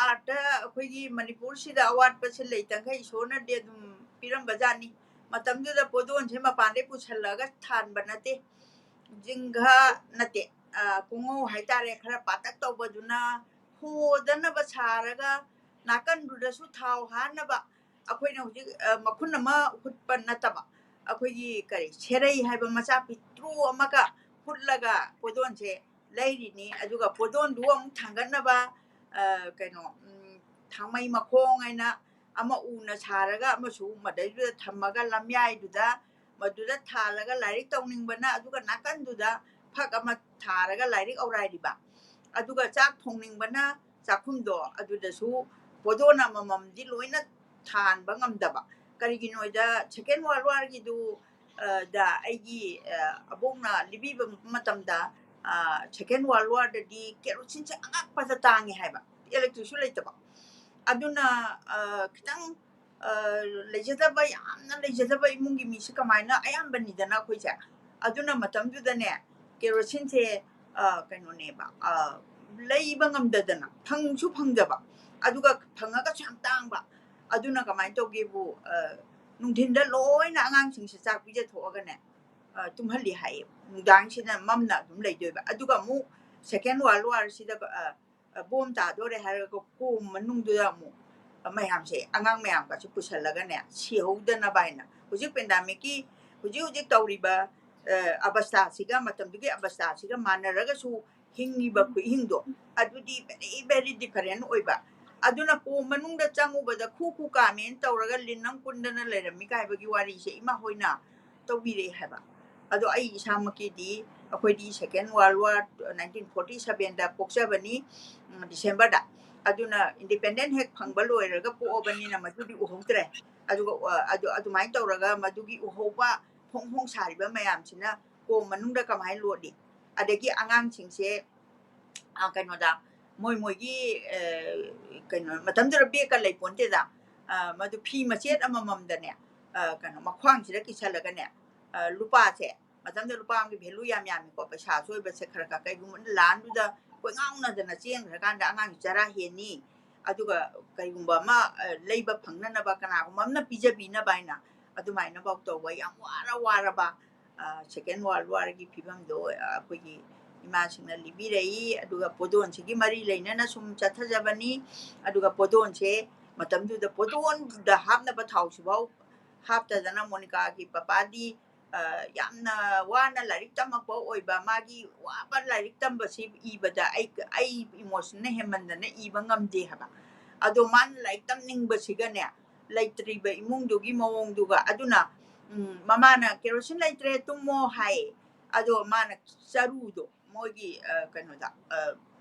ꯑꯥꯔꯠꯇ ꯑꯩꯈꯣꯏꯒꯤ ꯃꯅꯤꯄꯨꯔꯁꯤꯗ ꯑꯋꯥꯠꯄꯁꯦ ꯂꯩꯇꯈꯩ ꯏꯁꯣꯔꯅꯗꯤ ꯑꯗꯨꯝ ꯄꯤꯔꯝꯕꯖꯥꯠꯅꯤ꯫ ꯃꯇꯝꯗꯨꯗ ꯄꯣꯗꯣꯟꯁꯦ ꯃꯄꯥꯟꯗꯩ ꯄꯨꯁꯜꯂꯒ ꯊꯥꯟꯕ ꯅꯠꯇꯦ꯫ ꯖꯤꯡꯒ ꯅꯠꯇꯦ, ꯑ, ꯄꯨꯡꯉꯧ ꯍꯥꯏꯇꯥꯔꯦ, ꯈꯔ ꯄꯥꯇꯛ ꯇꯧꯕꯗꯨꯅ ꯍꯣꯗꯅꯕ ꯁꯥꯔꯒ ꯅꯥꯀꯟꯗꯨꯗꯁꯨ ꯊꯥꯎ ꯍꯥꯟꯅꯕ ꯑꯩꯈꯣꯏꯅ ꯍꯧꯖꯤꯛ, ꯑ, ꯃꯈꯨꯟ ꯑꯃ ꯍꯨꯠꯄ ꯅꯠꯇꯕ, ꯑꯩꯈꯣꯏꯒꯤ ꯀꯔꯤ, ꯁꯦꯔꯩ ꯍꯥꯏꯕ ꯃꯆꯥ ꯄꯤꯛꯇ꯭ꯔꯨ ꯑꯃꯒ ꯍꯨꯠꯂꯒ ꯄꯣꯗꯣꯟꯁꯦ ꯂꯩꯔꯤꯅꯤ꯫ ꯑꯗꯨꯒ ꯄꯣꯗꯣꯟꯗꯨ ꯑꯃꯨꯛ ꯊꯥꯡꯒꯠꯅꯕ, ꯑ, ꯀꯩꯅꯣ, ꯎꯝ, ꯊꯥꯡꯃꯩ ꯃꯈꯣꯡ ꯍꯥꯏꯅ ꯑꯃ ꯎꯅ ꯁꯥꯔꯒ ꯑꯃꯁꯨ ꯃꯗꯩꯗꯨꯗ ꯊꯝꯃꯒ ꯂꯝꯌꯥꯏꯗꯨꯗ ꯃꯗꯨꯗ ꯊꯥꯜꯂꯒ ꯂꯥꯏꯔꯤꯛ ꯇꯧꯅꯤꯡꯕꯅ ꯑꯗꯨꯒ ꯅꯥꯀꯟꯗꯨꯗ ꯐꯛ ꯑꯃ ꯊꯥꯔꯒ ꯂꯥꯏꯔꯤꯛ ꯑꯧꯔꯥꯏꯔꯤꯕ, ꯑꯗꯨꯒ ꯆꯥꯛ ꯊꯣꯡꯅꯤꯡꯕꯅ ꯆꯥꯛꯈꯨꯝꯗꯣ ꯑꯗꯨꯗꯁꯨ ꯄꯣꯗꯣꯟ ꯑꯃꯃꯝꯗꯤ ꯂꯣꯏꯅ ꯊꯥꯟꯕ ꯉꯝꯗꯕ꯫ ꯀꯔꯤꯒꯤꯅꯣꯗ Second World Warꯒꯤꯗꯨ, ꯑ, ꯗ ꯑꯩꯒꯤ, ꯑ, ꯑꯕꯣꯛꯅ ꯂꯤꯕꯤꯕ ꯃꯇꯝꯗ, ꯑ, Second World Warꯗꯗꯤ ꯀꯦꯔꯣꯁꯤꯟꯁꯦ ꯑꯉꯛꯄꯗ ꯇꯥꯡꯉꯦ ꯍꯥꯏꯕ, ꯏꯂꯦꯛꯇ꯭ꯔꯤꯛꯁꯨ ꯂꯩꯇꯕ꯫ ꯑꯗꯨꯅ, ꯑ, ꯈꯤꯇꯪ, ꯑ, ꯂꯩꯖꯗꯕ, ꯌꯥꯝꯅ ꯂꯩꯖꯗꯕ ꯏꯃꯨꯡꯒꯤ ꯃꯤꯁꯦ ꯀꯃꯥꯏꯅ ꯑꯌꯥꯝꯕꯅꯤꯗꯅ ꯑꯩꯈꯣꯏꯁꯦ꯫ ꯑꯗꯨꯅ ꯃꯇꯝꯗꯨꯗꯅꯦ, ꯀꯦꯔꯣꯁꯤꯟꯁꯦ, ꯑ, ꯀꯩꯅꯣꯅꯦꯕ, ꯑ, ꯂꯩꯕ ꯉꯝꯗꯗꯅ, ꯐꯪꯁꯨ ꯐꯪꯗꯕ, ꯑꯗꯨꯒ ꯐꯪꯉꯒꯁꯨ ꯌꯥꯝ ꯇꯥꯡꯕ꯫ ꯑꯗꯨꯅ ꯀꯃꯥꯏꯅ ꯇꯧꯒꯦꯕꯨ, ꯑ, ꯅꯨꯡꯊꯤꯟꯗ ꯂꯣꯏꯅ ꯑꯉꯥꯡꯁꯤꯡꯁꯦ ꯆꯥꯛ ꯄꯤꯖꯊꯣꯛꯑꯒꯅꯦ, ꯑ, ꯇꯨꯝꯍꯜꯂꯤ ꯍꯥꯏꯌꯦ꯫ ꯅꯨꯡꯗꯥꯡꯁꯤꯅ ꯃꯝꯅ ꯑꯗꯨꯝ ꯂꯩꯗꯣꯏꯕ꯫ ꯑꯗꯨꯒ ꯑꯃꯨꯛ Second World Warꯁꯤꯗ, ꯑ, ꯑ, ꯕꯣꯝ ꯇꯥꯗꯣꯔꯦ ꯍꯥꯏꯔꯒ ꯀꯣꯝ ꯃꯅꯨꯡꯗꯨꯗ ꯑꯃꯨꯛ ꯃꯌꯥꯝꯁꯦ, ꯑꯉꯥꯡ ꯃꯌꯥꯝꯒꯁꯦ ꯄꯨꯁꯜꯂꯒꯅꯦ, ꯁꯤꯍꯧꯗꯅꯕ ꯍꯥꯏꯅ꯫ ꯍꯧꯖꯤꯛ pandemicꯀꯤ, ꯍꯧꯖꯤꯛ ꯍꯧꯖꯤꯛ ꯇꯧꯔꯤꯕ, ꯑ, ꯑꯕꯁꯊꯥꯁꯤꯒ, ꯃꯇꯝꯗꯨꯒꯤ ꯑꯕꯁꯊꯥꯁꯤꯒ ꯃꯥꯟꯅꯔꯒꯁꯨ ꯍꯤꯡꯉꯤꯕ ꯈꯨꯍꯤꯡꯗꯣ, ꯑꯗꯨꯗꯤ very, very different ꯑꯣꯏꯕ꯫ ꯑꯗꯨꯅ ꯀꯣꯝ ꯃꯅꯨꯡꯗ ꯆꯪꯉꯨꯕꯗ ꯈꯨ ꯈꯨ ꯀꯥꯝꯃꯦꯅ ꯇꯧꯔꯒ ꯂꯤꯟ ꯑꯃ ꯀꯨꯟꯗꯅ ꯂꯩꯔꯝꯃꯤ ꯀꯥꯏ ꯍꯥꯏꯕꯒꯤ ꯋꯥꯔꯤꯁꯦ ꯏꯃꯥ ꯍꯣꯏꯅ ꯇꯧꯕꯤꯔꯛꯑꯦ ꯍꯥꯏꯕ꯫ ꯑꯗꯣ ꯑꯩ ꯏꯁꯥꯃꯛꯀꯤꯗꯤ, ꯑꯩꯈꯣꯏꯗꯤ Second World War, nineteen forty sevenꯗ ꯄꯣꯛꯆꯕꯅꯤ, ꯎꯝ, Decemberꯗ꯫ ꯑꯗꯨꯅ independent ꯍꯦꯛ ꯐꯪꯕ ꯂꯣꯏꯔꯒ ꯄꯣꯛꯑꯕꯅꯤꯅ ꯃꯗꯨꯗꯤ ꯎꯍꯧꯗ꯭ꯔꯦ꯫ ꯑꯗꯨꯒ, ꯑ, ꯑꯗꯨ, ꯑꯗꯨꯃꯥꯏꯅ ꯇꯧꯔꯒ ꯃꯗꯨꯒꯤ ꯎꯍꯧꯕ ꯐꯣꯡ ꯐꯣꯡ ꯁꯥꯔꯤꯕ ꯃꯌꯥꯝꯁꯤꯅ ꯀꯣꯝ ꯃꯅꯨꯡꯗ ꯀꯃꯥꯏꯅ ꯂꯣꯠꯂꯤ? ꯑꯗꯒꯤ ꯑꯉꯥꯡꯁꯤꯡꯁꯦ, ꯑ, ꯀꯩꯅꯣꯗ, ꯃꯣꯏ ꯃꯣꯏꯒꯤ, ꯑ, ꯀꯩꯅꯣ, ꯃꯇꯝꯗꯨꯗ bag ꯂꯩꯄꯣꯟꯇꯦꯗ꯫ ꯑ, ꯃꯗꯨ ꯐꯤ ꯃꯆꯦꯠ ꯑꯃꯃꯝꯗꯅꯦ, ꯑ, ꯀꯩꯅꯣ, ꯃꯈ꯭ꯋꯥꯡꯁꯤꯗ ꯀꯤꯁꯜꯂꯒꯅꯦ, ꯑ, ꯂꯨꯄꯥꯁꯦ, ꯃꯇꯝꯗ ꯂꯨꯄꯥ ꯑꯃꯒꯤ value ꯌꯥꯝ ꯌꯥꯝꯃꯤꯀꯣ, ꯄꯩꯁꯥ ꯑꯆꯣꯏꯕꯁꯦ ꯈꯔ ꯈꯔ, ꯀꯩꯒꯨꯝꯕ ꯂꯥꯟꯗꯨꯗ ꯀꯣꯏꯉꯥꯎꯅꯗꯅ ꯆꯦꯟꯈ꯭ꯔꯀꯥꯟꯗ ꯑꯉꯥꯡꯒꯤ ꯆꯔꯥ ꯍꯦꯟꯅꯤ, ꯑꯗꯨꯒ ꯀꯩꯒꯨꯝꯕ ꯑꯃ, ꯑ, ꯂꯩꯕ ꯐꯪꯅꯅꯕ ꯀꯅꯥꯒꯨꯝꯕ ꯑꯃꯅ ꯄꯤꯖꯕꯤꯅꯕ ꯍꯥꯏꯅ ꯑꯗꯨꯃꯥꯏꯅꯐꯧ ꯇꯧꯕ ꯌꯥꯝ ꯋꯥꯔ ꯋꯥꯔꯕ, ꯑ, Second World Warꯒꯤ ꯐꯤꯕꯝꯗꯣ, ꯑ, ꯑꯩꯈꯣꯏꯒꯤ ꯏꯃꯥꯁꯤꯡꯅ ꯂꯤꯕꯤꯔꯛꯏ꯫ ꯑꯗꯨꯒ ꯄꯣꯗꯣꯟꯁꯤꯒꯤ ꯃꯔꯤ ꯂꯩꯅꯅ ꯁꯨꯝ ꯆꯠꯊꯖꯕꯅꯤ꯫ ꯑꯗꯨꯒ ꯄꯣꯗꯣꯟꯁꯦ ꯃꯇꯝꯗꯨꯗ ꯄꯣꯗꯣꯟꯗ ꯍꯥꯞꯅꯕ ꯊꯥꯎꯁꯤꯐꯥꯎ ꯍꯥꯞꯇꯗꯅ ꯃꯣꯅꯤꯀꯥꯒꯤ ꯄꯄꯥꯗꯤ, ꯑ, ꯌꯥꯝꯅ ꯋꯥꯅ ꯂꯥꯏꯔꯤꯛ ꯇꯝꯃꯛꯄ ꯑꯣꯏꯕ, ꯃꯥꯒꯤ ꯋꯥꯕ ꯂꯥꯏꯔꯤꯛ ꯇꯝꯕꯁꯤ ꯏꯕꯗ ꯑꯩ, ꯑꯩ emotionꯅ ꯍꯦꯟꯃꯟꯗꯅ ꯏꯕ ꯉꯝꯗꯦ ꯍꯥꯏꯕ꯫ ꯑꯗꯣ ꯃꯥꯅ ꯂꯥꯏꯔꯤꯛ ꯇꯝꯅꯤꯡꯕꯁꯤꯒꯅꯦ, ꯂꯩꯇ꯭ꯔꯤꯕ ꯏꯃꯨꯡꯗꯨꯒꯤ ꯃꯑꯣꯡꯗꯨꯒ, ꯑꯗꯨꯅ ꯎꯝ, ꯃꯃꯥꯅ "ꯀꯦꯔꯣꯁꯤꯟ ꯂꯩꯇ꯭ꯔꯦ, ꯇꯨꯝꯃꯣ" ꯍꯥꯏ꯫ ꯑꯗꯣ ꯃꯥꯅ ꯆꯔꯨꯗꯣ, ꯃꯣꯏꯒꯤ, ꯑ, ꯀꯩꯅꯣꯗ, ꯑ,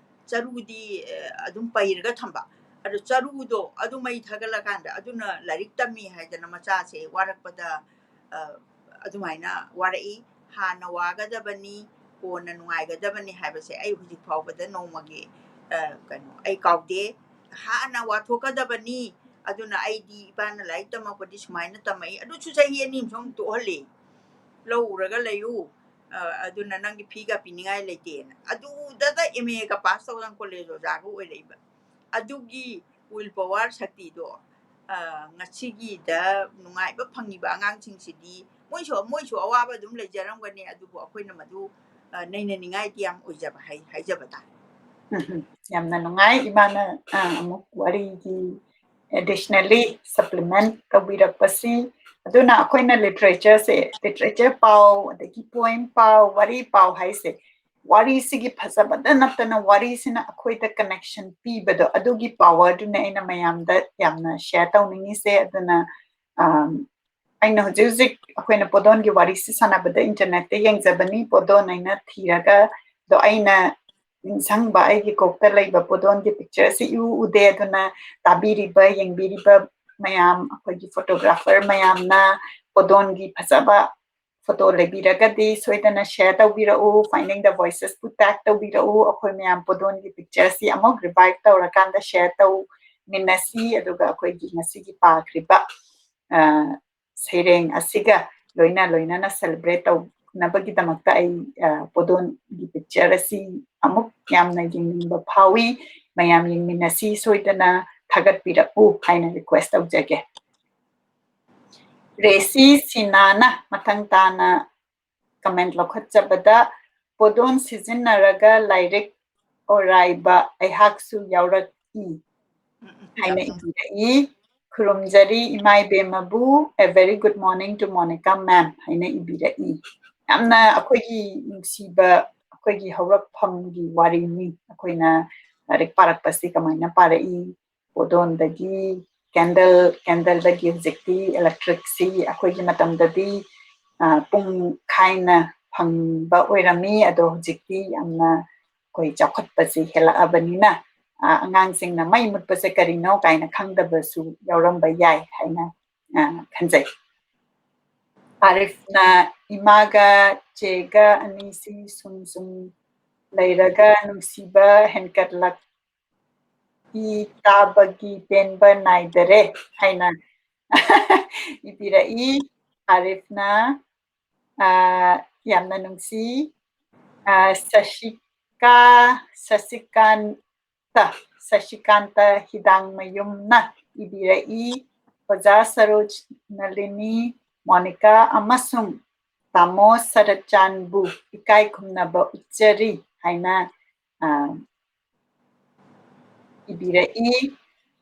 ꯆꯔꯨꯗꯤ, ꯑ, ꯑꯗꯨꯝ ꯄꯩꯔꯒ ꯊꯝꯕ꯫ ꯑꯗꯣ ꯆꯔꯨꯗꯣ ꯑꯗꯨ ꯃꯩ ꯊꯥꯒꯠꯂꯀꯥꯟꯗ ꯑꯗꯨꯅ ꯂꯥꯏꯔꯤꯛ ꯇꯝꯃꯤ ꯍꯥꯏꯗꯅ ꯃꯆꯥꯁꯦ ꯋꯥꯔꯛꯄꯗ, ꯑ, ꯑꯗꯨꯃꯥꯏꯅ ꯋꯥꯔꯛꯏ꯫ "ꯍꯥꯟꯅ ꯋꯥꯒꯗꯕꯅꯤ, ꯀꯣꯟꯅ ꯅꯨꯡꯉꯥꯏꯒꯗꯕꯅꯤ" ꯍꯥꯏꯕꯁꯦ ꯑꯩ ꯍꯧꯖꯤꯛ ꯐꯥꯎꯕꯗ ꯅꯣꯡꯃꯒꯤ, ꯑ, ꯀꯩꯅꯣ, ꯑꯩ ꯀꯥꯎꯗꯦ꯫ "ꯍꯥꯟꯅ ꯋꯥꯊꯣꯛꯀꯗꯕꯅꯤ, ꯑꯗꯨꯅ ꯑꯩꯗꯤ ꯏꯄꯥꯅ ꯂꯥꯏꯔꯤꯛ ꯇꯝꯃꯛꯄꯗꯤ ꯁꯨꯃꯥꯏꯅ ꯇꯝꯃꯛꯏ", ꯑꯗꯨꯁꯨ ꯆꯍꯤ ꯑꯅꯤ ꯑꯃ ꯁꯨꯝ ꯇꯣꯛꯍꯜꯂꯦ꯫ "ꯂꯧ ꯎꯔꯒ ꯂꯩꯌꯨ, ꯑ, ꯑꯗꯨꯅ ꯅꯪꯒꯤ ꯐꯤꯒ ꯄꯤꯅꯤꯡꯉꯥꯏ ꯂꯩꯇꯦꯅ"꯫ ꯑꯗꯨꯗꯗ M A ꯒ pass ꯇꯧꯗꯅ college ꯑꯣꯖꯥꯒ ꯑꯣꯏꯔꯛꯏꯕ꯫ ꯑꯗꯨꯒꯤ will power ꯁꯛꯇꯤꯗꯣ, ꯑ, ꯉꯁꯤꯒꯤꯗ ꯅꯨꯡꯉꯥꯏꯕ ꯐꯪꯉꯤꯕ ꯑꯉꯥꯡꯁꯤꯡꯁꯤꯗꯤ ꯃꯣꯏꯁꯨ, ꯃꯣꯏꯁꯨ ꯑꯋꯥꯕ ꯑꯗꯨꯝ ꯂꯩꯖꯔꯝꯒꯅꯤ, ꯑꯗꯨꯕꯨ ꯑꯩꯈꯣꯏꯅ ꯃꯗꯨ, ꯑ, ꯅꯩꯅꯅꯤꯡꯉꯥꯏꯗꯤ ꯌꯥꯝ ꯑꯣꯏꯖꯕ ꯍꯥꯏ-, ꯍꯥꯏꯖꯕ ꯇꯥꯔꯦ꯫ ꯎꯝ, ꯌꯥꯝꯅ ꯅꯨꯡꯉꯥꯏ ꯏꯃꯥꯅ, ꯑ, ꯑꯃꯨꯛ ꯋꯥꯔꯤꯒꯤ additionally supplement ꯇꯧꯕꯤꯔꯛꯄꯁꯤ꯫ ꯑꯗꯨꯅ ꯑꯩꯈꯣꯏꯅ literature ꯁꯦ, literature ꯄꯥꯎ, ꯑꯗꯒꯤ poem ꯄꯥꯎ, ꯋꯥꯔꯤ ꯄꯥꯎ ꯍꯥꯏꯁꯦ, ꯋꯥꯔꯤꯁꯤꯒꯤ ꯐꯖꯕꯗ ꯅꯠꯇꯅ ꯋꯥꯔꯤꯁꯤꯅ ꯑꯩꯈꯣꯏꯗ connection ꯄꯤꯕꯗꯣ, ꯑꯗꯨꯒꯤ power ꯗꯨꯅꯦ ꯑꯩꯅ ꯃꯌꯥꯝꯗ ꯌꯥꯝꯅ share ꯇꯧꯅꯤꯡꯉꯤꯁꯦ꯫ ꯑꯗꯨꯅ, ꯑꯝ, ꯑꯩꯅ ꯍꯧꯖꯤꯛ ꯍꯧꯖꯤꯛ ꯑꯩꯈꯣꯏꯅ ꯄꯣꯗꯣꯟꯒꯤ ꯋꯥꯔꯤꯁꯤ ꯁꯥꯟꯅꯕꯗ internet ꯇ ꯌꯦꯡꯖꯕꯅꯤ, ꯄꯣꯗꯣꯟ ꯑꯩꯅ ꯊꯤꯔꯒ, ꯑꯗꯣ ꯑꯩꯅ ꯅꯤꯡꯁꯪꯕ, ꯑꯩꯒꯤ ꯀꯣꯛꯇ ꯂꯩꯕ ꯄꯣꯗꯣꯟꯒꯤ picture ꯁꯤ ꯏꯎ ꯎꯗꯦ꯫ ꯑꯗꯨꯅ ꯇꯥꯕꯤꯔꯤꯕ, ꯌꯦꯡꯕꯤꯔꯤꯕ ꯃꯌꯥꯝ, ꯑꯩꯈꯣꯏꯒꯤ photographer ꯃꯌꯥꯝꯅ ꯄꯣꯗꯣꯟꯒꯤ ꯐꯖꯕ photo ꯂꯩꯕꯤꯔꯒꯗꯤ ꯁꯣꯏꯗꯅ share ꯇꯧꯕꯤꯔꯛꯎ, Finding the Voices ꯄꯨ tag ꯇꯧꯕꯤꯔꯛꯎ꯫ ꯑꯩꯈꯣꯏ ꯃꯌꯥꯝ ꯄꯣꯗꯣꯟꯒꯤ picture ꯁꯤ ꯑꯃꯨꯛ revive ꯇꯧꯔꯀꯥꯟꯗ share ꯇꯧꯃꯤꯟꯅꯁꯤ꯫ ꯑꯗꯨꯒ ꯑꯩꯈꯣꯏꯒꯤ ꯉꯁꯤꯒꯤ ꯄꯥꯈ꯭ꯔꯤꯕ, ꯑ, ꯁꯩꯔꯦꯡ ꯑꯁꯤꯒ ꯂꯣꯏꯅ ꯂꯣꯏꯅꯅ celebrate ꯇꯧꯅꯕꯒꯤꯗꯃꯛꯇ ꯑꯩ, ꯑ, ꯄꯣꯗꯣꯟꯒꯤ picture ꯑꯁꯤ ꯑꯃꯨꯛ ꯌꯥꯝꯅ ꯌꯦꯡꯅꯤꯡꯕ ꯐꯥꯎꯏ꯫ ꯃꯌꯥꯝ ꯌꯦꯡꯃꯤꯟꯅꯁꯤ, ꯁꯣꯏꯗꯅ ꯊꯥꯒꯠꯄꯤꯔꯛꯎ ꯍꯥꯏꯅ request ꯇꯧꯖꯒꯦ꯫ ꯔꯦꯁꯤ ꯁꯤꯅꯥꯅ ꯃꯊꯪ ꯇꯥꯅ comment ꯂꯧꯈꯠꯆꯕꯗ, "ꯄꯣꯗꯣꯟ ꯁꯤꯖꯤꯟꯅꯔꯒ ꯂꯥꯏꯔꯤꯛ ꯑꯣꯔꯥꯏꯕ ꯑꯩꯍꯥꯛꯁꯨ ꯌꯥꯎꯔꯛꯏ" ꯎꯝ, ꯎꯝ, ꯍꯥꯏꯅ ꯌꯥꯝ ꯅꯨꯡ- ꯏꯕꯤꯔꯛꯏ꯫ "ꯈꯨꯔꯨꯝꯖꯔꯤ ꯏꯃꯥ ꯏꯕꯦꯝꯃꯕꯨ, a very good morning to Monica ma'am" ꯍꯥꯏꯅ ꯏꯕꯤꯔꯛꯏ꯫ ꯌꯥꯝꯅ ꯑꯩꯈꯣꯏꯒꯤ ꯅꯨꯡꯁꯤꯕ, ꯑꯩꯈꯣꯏꯒꯤ ꯍꯧꯔꯛꯐꯝꯒꯤ ꯋꯥꯔꯤꯅꯤ꯫ ꯑꯩꯈꯣꯏꯅ ꯂꯥꯏꯔꯤꯛ ꯄꯥꯔꯛꯄꯁꯤ ꯀꯃꯥꯏꯅ ꯄꯥꯔꯛꯏ, ꯄꯣꯗꯣꯟꯗꯒꯤ ꯀꯦꯟꯗꯜ ꯀꯦꯟꯗꯜꯗꯒꯤ ꯍꯧꯖꯤꯛꯇꯤ ꯏꯂꯦꯛꯇ꯭ꯔꯤꯛꯁꯤ ꯑꯩꯈꯣꯏꯒꯤ ꯃꯇꯝꯗꯗꯤ ꯄꯨꯡ ꯈꯥꯏꯅ ꯐꯪꯕ ꯑꯣꯏꯔꯝꯃꯤ꯫ ꯑꯗꯣ ꯍꯧꯖꯤꯛꯇꯤ ꯌꯥꯝꯅ ꯑꯩꯈꯣꯏ ꯆꯥꯎꯈꯠꯄꯁꯤ ꯍꯦꯜꯂꯛꯑꯕꯅꯤꯅ ꯑꯉꯥꯡꯁꯤꯡꯅ ꯃꯩ ꯃꯨꯠꯄꯁꯦ ꯀꯔꯤꯅꯣ ꯀꯥꯏꯅ ꯈꯪꯗꯕꯁꯨ ꯌꯥꯎꯔꯝꯕ ꯌꯥꯏ ꯍꯥꯏꯅ ꯈꯟꯖꯩ꯫ ꯑꯥꯔꯤꯐꯅ ꯏꯃꯥꯒ ꯆꯦꯒ ꯑꯅꯤꯁꯤ ꯁꯨꯝ ꯁꯨꯝ ꯂꯩꯔꯒ ꯅꯨꯡꯁꯤꯕ ꯍꯦꯟꯀꯠꯂꯛꯏ, ꯇꯥꯕꯒꯤ ꯄꯦꯟꯕ ꯅꯥꯏꯗꯔꯦ ꯍꯥꯏꯅ ꯏꯕꯤꯔꯛꯏ꯫ ꯑꯥꯔꯤꯐꯅ ꯌꯥꯝꯅ ꯅꯨꯡꯁꯤ꯫ ꯁꯁꯤꯀꯥ ꯁꯁꯤꯀꯥꯟ ꯁꯁꯤꯀꯥꯟꯇ ꯍꯤꯗꯥꯡꯃꯌꯨꯝꯅ ꯏꯕꯤꯔꯛꯏ꯫ ꯑꯣꯖꯥ ꯁꯔꯣꯖ, ꯅꯂꯤꯅꯤ, ꯃꯣꯅꯤꯀꯥ ꯑꯃꯁꯨꯡ ꯇꯥꯃꯣ ꯁꯔꯠꯆꯥꯟꯕꯨ ꯏꯀꯥꯏ ꯈꯨꯝꯅꯕ ꯎꯠꯆꯔꯤ ꯍꯥꯏꯅ ꯏꯕꯤꯔꯛꯏ꯫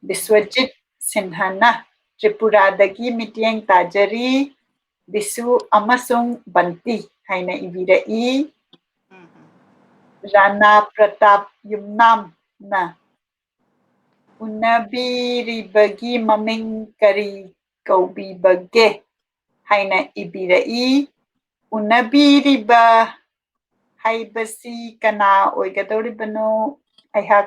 ꯕꯤꯁ꯭ꯋꯖꯤꯠ ꯁꯤꯟꯍꯅ ꯇ꯭ꯔꯤꯄꯨꯔꯥꯗꯒꯤ ꯃꯤꯠꯌꯦꯡ ꯇꯥꯖꯔꯤ, ꯕꯤꯁꯨ ꯑꯃꯁꯨꯡ ꯕꯟꯇꯤ ꯍꯥꯏꯅ ꯏꯕꯤꯔꯛꯏ꯫ ꯔꯥꯅꯥ ꯄ꯭ꯔꯇꯥꯞ ꯌꯨꯝꯅꯥꯝꯅ ꯎꯅꯕꯤꯔꯤꯕꯒꯤ ꯃꯃꯤꯡ ꯀꯔꯤ ꯀꯧꯕꯤꯕꯒꯦ ꯍꯥꯏꯅ ꯏꯕꯤꯔꯛꯏ꯫ ꯎꯅꯕꯤꯔꯤꯕ ꯍꯥꯏꯕꯁꯤ ꯀꯅꯥ ꯑꯣꯏꯒꯗꯧꯔꯤꯕꯅꯣ? ꯑꯩꯍꯥꯛ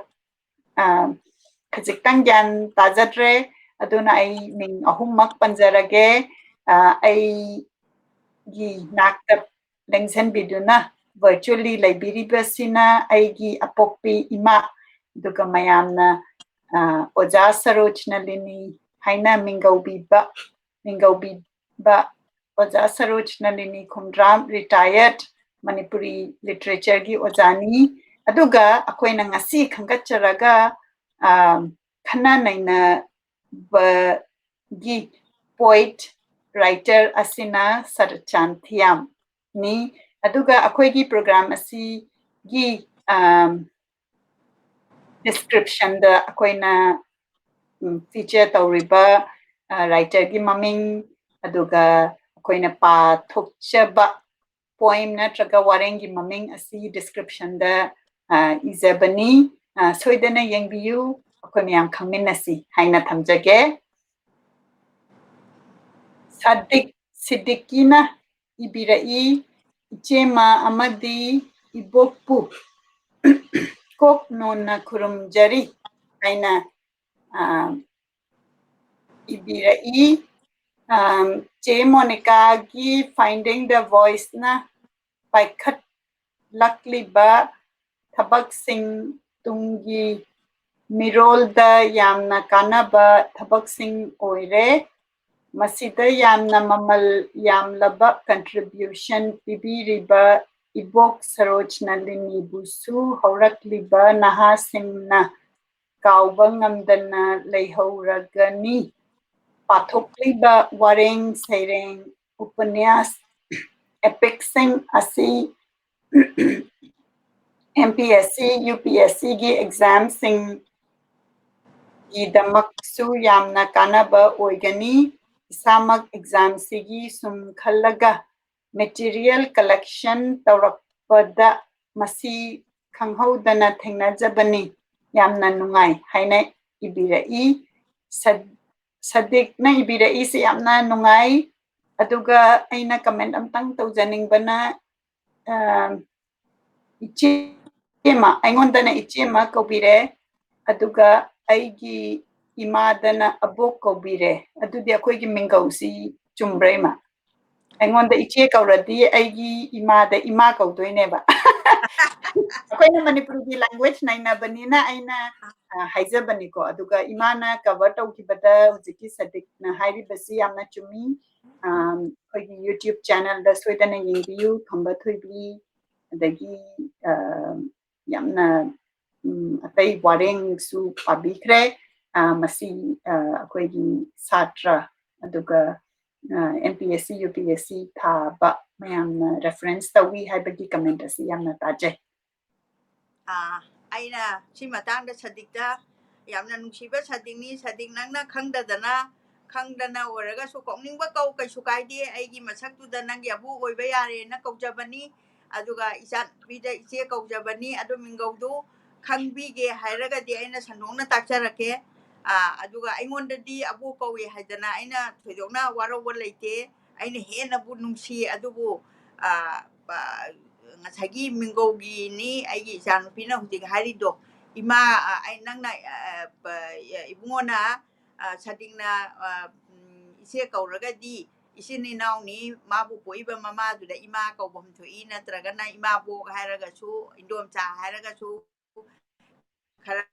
ꯈꯖꯤꯛꯇꯪ ꯒ꯭ꯌꯥꯟ ꯇꯥꯖꯗ꯭ꯔꯦ꯫ ꯑꯗꯨꯅ ꯑꯩ ꯃꯤꯡ ꯑꯍꯨꯝꯃꯛ ꯄꯟꯖꯔꯒꯦ꯫ ꯑꯩꯒꯤ ꯅꯥꯛꯇ ꯂꯦꯡꯁꯤꯟꯕꯤꯗꯨꯅ virtually ꯂꯩꯕꯤꯔꯤꯕꯁꯤꯅ ꯑꯩꯒꯤ ꯑꯄꯣꯛꯄꯤ ꯏꯃꯥ, ꯑꯗꯨꯒ ꯃꯌꯥꯝꯅ ꯑꯣꯖꯥ ꯁꯔꯣꯖ ꯅꯂꯤꯅꯤ ꯍꯥꯏꯅ ꯃꯤꯡꯒꯧꯕꯤꯕ ꯃꯤꯡꯒꯧꯕꯤꯕ ꯑꯣꯖꯥ ꯁꯔꯣꯖ ꯅꯂꯤꯅꯤ ꯈꯣꯡꯗ꯭ꯔꯥꯝ, retired ꯃꯅꯤꯄꯨꯔꯤ literature ꯒꯤ ꯑꯣꯖꯥꯅꯤ꯫ ꯑꯗꯨꯒ ꯑꯩꯈꯣꯏꯅ ꯉꯁꯤ ꯈꯟꯒꯠꯆꯔꯒ ꯈꯟꯅ ꯅꯩꯅꯕꯒꯤ poet writer ꯑꯁꯤꯅ ꯁꯔꯠꯆꯥꯟ ꯊꯤꯌꯥꯝꯅꯤ꯫ ꯑꯗꯨꯒ ꯑꯩꯈꯣꯏꯒꯤ program ꯑꯁꯤꯒꯤ description ꯗ ꯑꯩꯈꯣꯏꯅ feature ꯇꯧꯔꯤꯕ writer ꯒꯤ ꯃꯃꯤꯡ, ꯑꯗꯨꯒ ꯑꯩꯈꯣꯏꯅ ꯄꯥꯊꯣꯛꯆꯕ poem ꯅꯠꯇ꯭ꯔꯒ ꯋꯥꯔꯦꯡꯒꯤ ꯃꯃꯤꯡ ꯑꯁꯤ description ꯗ ꯏꯖꯕꯅꯤ꯫ ꯁꯣꯏꯗꯅ ꯌꯦꯡꯕꯤꯌꯨ꯫ ꯑꯩꯈꯣꯏ ꯃꯌꯥꯝ ꯈꯪꯃꯤꯟꯅꯁꯤ ꯍꯥꯏꯅ ꯊꯝꯖꯒꯦ꯫ ꯁꯥꯗꯤꯛ ꯁꯤꯗꯤꯀꯤꯅ ꯏꯕꯤꯔꯛꯏ, "ꯏꯆꯦꯃ ꯑꯃꯗꯤ ꯏꯕꯣꯛꯄꯨ ꯀꯣꯛ ꯅꯣꯟꯅ ꯈꯨꯔꯨꯝꯖꯔꯤ" ꯍꯥꯏꯅ, ꯑ, ꯏꯕꯤꯔꯛꯏ꯫ ꯑ, ꯆꯦ ꯃꯣꯅꯤꯀꯥꯒꯤ Finding the Voiceꯅ ꯄꯥꯏꯈꯠꯂꯛꯂꯤꯕ ꯊꯕꯛꯁꯤꯡ ꯇꯨꯡꯒꯤ ꯃꯤꯔꯣꯜꯗ ꯌꯥꯝꯅ ꯀꯥꯟꯅꯕ ꯊꯕꯛꯁꯤꯡ ꯑꯣꯏꯔꯦ꯫ ꯃꯁꯤꯗ ꯌꯥꯝꯅ ꯃꯃꯜ ꯌꯥꯝꯂꯕ contribution ꯄꯤꯕꯤꯔꯤꯕ ꯏꯕꯣꯛ ꯁꯔꯣꯖꯅꯂꯤꯅꯤꯕꯨꯁꯨ ꯍꯧꯔꯛꯂꯤꯕ ꯅꯍꯥꯁꯤꯡꯅ ꯀꯥꯎꯕ ꯉꯝꯗꯅ ꯂꯩꯍꯧꯔꯒꯅꯤ꯫ ꯄꯥꯊꯣꯛꯂꯤꯕ ꯋꯥꯔꯦꯡ ꯁꯩꯔꯦꯡ, ꯎꯄꯅ꯭ꯌꯥꯁ, epicꯁꯤꯡ ꯑꯁꯤ M P S C, U P S Cꯒꯤ examꯁꯤꯡꯒꯤꯗꯃꯛꯁꯨ ꯌꯥꯝꯅ ꯀꯥꯟꯅꯕ ꯑꯣꯏꯒꯅꯤ꯫ ꯏꯁꯥꯃꯛ examꯁꯤꯒꯤ ꯁꯨꯝ ꯈꯜꯂꯒ material collection ꯇꯧꯔꯛꯄꯗ ꯃꯁꯤ ꯈꯪꯍꯧꯗꯅ ꯊꯦꯡꯅꯖꯕꯅꯤ꯫ ꯌꯥꯝꯅ ꯅꯨꯡꯉꯥꯏ ꯍꯥꯏꯅ ꯏꯕꯤꯔꯛꯏ꯫ ꯁ-, ꯁꯗꯤꯛꯅ ꯏꯕꯤꯔꯛꯏꯁꯦ ꯌꯥꯝꯅ ꯅꯨꯡꯉꯥꯏ꯫ ꯑꯗꯨꯒ ꯑꯩꯅ comment ꯑꯝꯇꯪ ꯇꯧꯖꯅꯤꯡꯕꯅ, ꯑ, ꯏꯆꯦꯃ, ꯑꯩꯉꯣꯟꯗꯅ ꯏꯆꯦꯃ ꯀꯧꯕꯤꯔꯦ, ꯑꯗꯨꯒ ꯑꯩꯒꯤ ꯏꯃꯥꯗꯅ ꯑꯕꯣꯛ ꯀꯧꯕꯤꯔꯦ꯫ ꯑꯗꯨꯗꯤ ꯑꯩꯈꯣꯏꯒꯤ ꯃꯤꯡꯒꯧꯁꯤ ꯆꯨꯝꯕ꯭ꯔꯥ, ꯏꯃꯥ? ꯑꯩꯉꯣꯟꯗ ꯏꯆꯦ ꯀꯧꯔꯗꯤ ꯑꯩꯒꯤ ꯏꯃꯥꯗ ꯏꯃꯥ ꯀꯧꯗꯣꯏꯅꯦꯕ꯫ ꯑꯩꯈꯣꯏꯅ ꯃꯅꯤꯄꯨꯔꯤꯒꯤ language ꯅꯩꯅꯕꯅꯤꯅ ꯑꯩꯅ, ꯑ, ꯍꯥꯏꯖꯕꯅꯤꯀꯣ꯫ ꯑꯗꯨꯒ ꯏꯃꯥꯅ cover ꯇꯧꯈꯤꯕꯗ ꯍꯧꯖꯤꯛꯀꯤ ꯁꯗꯤꯛꯅ ꯍꯥꯏꯔꯤꯕꯁꯤ ꯌꯥꯝꯅ ꯆꯨꯝꯃꯤ꯫ ꯑꯝ, ꯑꯩꯈꯣꯏꯒꯤ YouTube channelꯗ ꯁꯣꯏꯗꯅ ꯌꯦꯡꯕꯤꯌꯨ, ꯈꯝꯕ ꯊꯣꯏꯕꯤ, ꯑꯗꯒꯤ, ꯑ, ꯌꯥꯝꯅ, ꯎꯝ, ꯑꯇꯩ ꯋꯥꯔꯦꯡꯁꯨ ꯄꯥꯕꯤꯈ꯭ꯔꯦ꯫ ꯑ, ꯃꯁꯤ, ꯑ, ꯑꯩꯈꯣꯏꯒꯤ ꯁꯥꯇ꯭ꯔ, ꯑꯗꯨꯒ, ꯑ, M P S C, U P S C ꯊꯥꯕ ꯃꯌꯥꯝꯅ reference ꯇꯧꯏ ꯍꯥꯏꯕꯒꯤ comment ꯑꯁꯤ ꯌꯥꯝꯅ ꯇꯥꯖꯩ꯫ ꯑꯥ, ꯑꯩꯅ ꯁꯤ ꯃꯇꯥꯡꯗ ꯁꯗꯤꯛꯇ, ꯌꯥꯝꯅ ꯅꯨꯡꯁꯤꯕ ꯁꯗꯤꯛꯅꯤ, ꯁꯗꯤꯛ ꯅꯪꯅ ꯈꯪꯗꯗꯅ, ꯈꯪꯗꯅ ꯑꯣꯏꯔꯒꯁꯨ ꯀꯧꯅꯤꯡꯕ ꯀꯧ, ꯀꯩꯁꯨ ꯀꯥꯏꯗꯦ꯫ ꯑꯩꯒꯤ ꯃꯁꯛꯇꯨꯗ ꯅꯪꯒꯤ ꯑꯕꯨ ꯑꯣꯏꯕ ꯌꯥꯔꯦꯅ ꯀꯧꯖꯕꯅꯤ꯫ ꯑꯗꯨꯒ ꯏꯆꯥꯅꯨꯄꯤꯗ ꯏꯆꯦ ꯀꯧꯖꯕꯅꯤ꯫ ꯑꯗꯨ ꯃꯤꯡꯒꯧꯗꯨ ꯈꯪꯕꯤꯒꯦ ꯍꯥꯏꯔꯒꯗꯤ ꯑꯩꯅ ꯁꯟꯗꯣꯛꯅ ꯇꯥꯛꯆꯔꯛꯀꯦ꯫ ꯑꯥ, ꯑꯗꯨꯒ ꯑꯩꯉꯣꯟꯗꯗꯤ ꯑꯕꯣꯛ ꯀꯧꯏ ꯍꯥꯏꯗꯅ ꯑꯩꯅ ꯊꯣꯏꯗꯣꯛꯅ ꯋꯥꯔꯧꯕ ꯂꯩꯇꯦ꯫ ꯑꯩꯅ ꯍꯦꯟꯅꯕꯨ ꯅꯨꯡꯁꯤ꯫ ꯑꯗꯨꯕꯨ, ꯑꯥ, ꯄ-, ꯉꯁꯥꯏꯒꯤ ꯃꯤꯡꯒꯧꯒꯤꯅꯤ ꯑꯩꯒꯤ ꯏꯆꯥꯅꯨꯄꯤꯅ ꯍꯧꯖꯤꯛ ꯍꯥꯏꯔꯤꯗꯣ꯫ ꯏꯃꯥ, ꯑ, ꯑꯩ, ꯅꯪꯅ, ꯑ, ꯄ-, ꯏꯕꯨꯡꯉꯣꯅ, ꯑ, ꯁꯥꯗꯤꯡꯅ, ꯑ, ꯎꯝ, ꯏꯆꯦ ꯀꯧꯔꯒꯗꯤ ꯏꯆꯤꯟ ꯏꯅꯥꯎꯅꯤ, ꯃꯥꯕꯨ ꯄꯣꯛꯏꯕ ꯃꯃꯥꯗꯨꯗ ꯏꯃꯥ ꯀꯧꯐꯝ ꯊꯣꯛꯏ, ꯅꯠꯇ꯭ꯔꯒꯅ ꯏꯃꯥꯕꯣꯛ ꯍꯥꯏꯔꯒꯁꯨ, ꯏꯟꯗꯣꯝꯆꯥ ꯍꯥꯏꯔꯒꯁꯨ, ꯈꯔ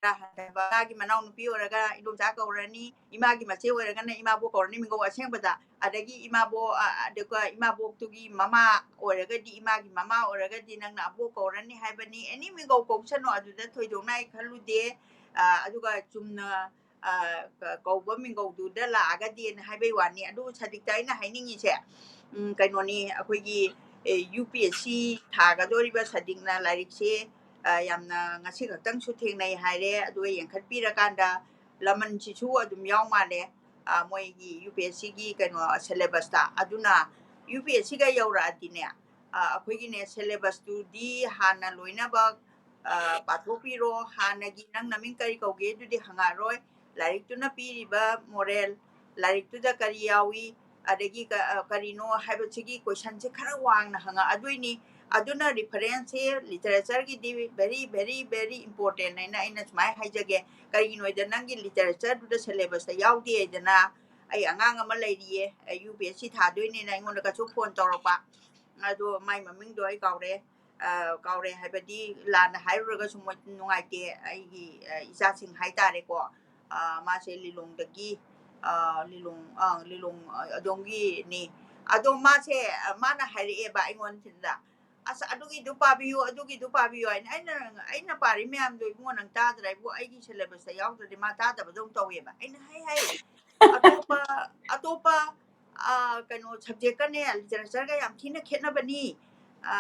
ꯍꯟꯊꯕ, ꯏꯃꯥꯒꯤ ꯃꯅꯥꯎꯅꯨꯄꯤ ꯑꯣꯏꯔꯒ ꯏꯟꯗꯣꯝꯆꯥ ꯀꯧꯔꯅꯤ, ꯏꯃꯥꯒꯤ ꯃꯆꯦ ꯑꯣꯏꯔꯒꯅ ꯏꯃꯥꯕꯣꯛ ꯀꯧꯔꯅꯤ, ꯃꯤꯡꯒꯧ ꯑꯁꯦꯡꯕꯗ꯫ ꯑꯗꯒꯤ ꯏꯃꯥꯕꯣꯛ, ꯑ, ꯑꯗꯨꯒ ꯏꯃꯥꯕꯣꯛꯇꯨꯒꯤ ꯃꯃꯥ ꯑꯣꯏꯔꯒꯗꯤ, ꯏꯃꯥꯒꯤ ꯃꯃꯥ ꯑꯣꯏꯔꯒꯗꯤ ꯅꯪꯅ ꯑꯕꯣꯛ ꯀꯧꯔꯅꯤ ꯍꯥꯏꯕꯅꯤ꯫ Any ꯃꯤꯡꯒꯧ ꯀꯧꯁꯅꯨ, ꯑꯗꯨꯗ ꯊꯣꯏꯗꯣꯛꯅ ꯑꯩ ꯈꯜꯂꯨꯗꯦ꯫ ꯑ, ꯑꯗꯨꯒ ꯆꯨꯝꯅ, ꯑ, ꯀ-, ꯀꯧꯕ ꯃꯤꯡꯒꯧꯗꯨꯗ ꯂꯥꯛꯑꯒꯗꯤꯅ ꯍꯥꯏꯕꯩ ꯋꯥꯅꯤ꯫ ꯑꯗꯨ ꯁꯥꯗꯤꯛꯇ ꯑꯩꯅ ꯍꯥꯏꯅꯤꯡꯉꯤꯁꯦ, ꯎꯝ, ꯀꯩꯅꯣꯅꯤ, ꯑꯩꯈꯣꯏꯒꯤ, ꯑꯦ, UPSC ꯊꯥꯒꯗꯧꯔꯤꯕ ꯁꯥꯗꯤꯛꯅ ꯂꯥꯏꯔꯤꯛꯁꯦ, ꯑ, ꯌꯥꯝꯅ ꯉꯁꯤ ꯈꯛꯇꯪꯁꯨ ꯊꯦꯡꯅꯩ ꯍꯥꯏꯔꯦ, ꯑꯗꯨꯒ ꯌꯦꯡꯈꯠꯄꯤꯔꯀꯥꯟꯗ ꯂꯃꯟꯁꯤꯁꯨ ꯑꯗꯨꯝ ꯌꯥꯎ ꯃꯥꯜꯂꯦ, ꯑ, ꯃꯣꯏꯒꯤ UPSCꯒꯤ ꯀꯩꯅꯣ syllabusꯇ꯫ ꯑꯗꯨꯅ UPSCꯒ ꯌꯧꯔꯛꯑꯗꯤꯅꯦ, ꯑ, ꯑꯩꯈꯣꯏꯒꯤꯅꯦ syllabusꯇꯨꯗꯤ ꯍꯥꯟꯅ ꯂꯣꯏꯅꯃꯛ, ꯑ, ꯄꯥꯊꯣꯛꯄꯤꯔꯣ꯫ ꯍꯥꯟꯅꯒꯤ ꯅꯪ ꯅꯃꯤꯡ ꯀꯔꯤ ꯀꯧꯒꯦ ꯑꯗꯨꯗꯤ ꯍꯪꯉꯛꯑꯔꯣꯏ꯫ ꯂꯥꯏꯔꯤꯛꯇꯨꯅ ꯄꯤꯔꯤꯕ moral, ꯂꯥꯏꯔꯤꯛꯇꯨꯗ ꯀꯔꯤ ꯌꯥꯎꯏ, ꯑꯗꯒꯤ ꯀ-, ꯑ, ꯀꯔꯤꯅꯣ ꯍꯥꯏꯕꯁꯤꯒꯤ questionꯁꯦ ꯈꯔ ꯋꯥꯡꯅ ꯍꯪꯉꯛꯑꯗꯣꯏꯅꯤ꯫ ꯑꯗꯨꯅ referenceꯁꯦ literatureꯒꯤꯗꯤ very, very, very important ꯍꯥꯏꯅ ꯑꯩꯅ ꯁꯨꯃꯥꯏꯅ ꯍꯥꯏꯖꯒꯦ꯫ ꯀꯔꯤꯒꯤꯅꯣ ꯍꯥꯏꯗ ꯅꯪꯒꯤ literatureꯗꯨꯗ syllabusꯇ ꯌꯥꯎꯗꯦ ꯍꯥꯏꯗꯅ ꯑꯩ ꯑꯉꯥꯡ ꯑꯃ ꯂꯩꯔꯤꯌꯦ, UPSC ꯊꯥꯗꯣꯏꯅꯦꯅ ꯑꯩꯉꯣꯟꯗ ꯀꯁꯨ phone ꯇꯧꯔꯛꯄ꯫ ꯑꯗꯣ ꯃꯥꯏ ꯃꯃꯤꯡꯗꯣ ꯑꯩ ꯀꯥꯎꯔꯦ꯫ ꯑ, ꯀꯥꯎꯔꯦ ꯍꯥꯏꯕꯗꯤ ꯂꯥꯟꯅ ꯍꯥꯏꯔꯨꯔꯒꯁꯨ ꯃꯣꯏ ꯅꯨꯡꯉꯥꯏꯇꯦ꯫ ꯑꯩꯒꯤ, ꯑ, ꯏꯆꯥꯁꯤꯡ ꯍꯥꯏꯇꯥꯔꯦꯀꯣ꯫ ꯑ, ꯃꯥꯁꯦ ꯂꯤꯂꯣꯡꯗꯒꯤ, ꯑ, ꯂꯤꯂꯣꯡ, ꯑ, ꯂꯤꯂꯣꯡ, ꯑ, ꯑꯗꯣꯝꯒꯤꯅꯤ꯫ ꯑꯗꯣ ꯃꯥꯁꯦ, ꯑ, ꯃꯥꯅ ꯍꯥꯏꯔꯛꯑꯦꯕ ꯑꯩꯉꯣꯟꯁꯤꯗ, "ꯑꯁ, ꯑꯗꯨꯒꯤꯗꯨ ꯄꯥꯕꯤꯌꯨ, ꯑꯗꯨꯒꯤꯗꯨ ꯄꯥꯕꯤꯌꯨ" ꯍꯥꯏꯅ꯫ ꯑꯩꯅ, "ꯑꯩꯅ ꯄꯥꯔꯤ ꯃꯌꯥꯝꯗꯣ ꯏꯕꯨꯡꯉꯣ ꯅꯪ ꯇꯥꯗ꯭ꯔꯥ? ꯏꯕꯨꯡꯉꯣ, ꯑꯩꯒꯤ syllabusꯇ ꯌꯥꯎꯗ꯭ꯔꯗꯤ ꯃꯥ ꯇꯥꯗꯕꯗꯧꯅ ꯇꯧꯋꯦꯕ"꯫ ꯑꯩꯅ ꯍꯥꯏ ꯍꯥꯏ, "ꯑꯇꯣꯞꯄ, ꯑꯇꯣꯞꯄ, ꯑ, ꯀꯩꯅꯣ subjectꯀꯅꯦ literatureꯒ ꯌꯥꯝ ꯊꯤꯅ ꯈꯦꯠꯅꯕꯅꯤ꯫ ꯑ,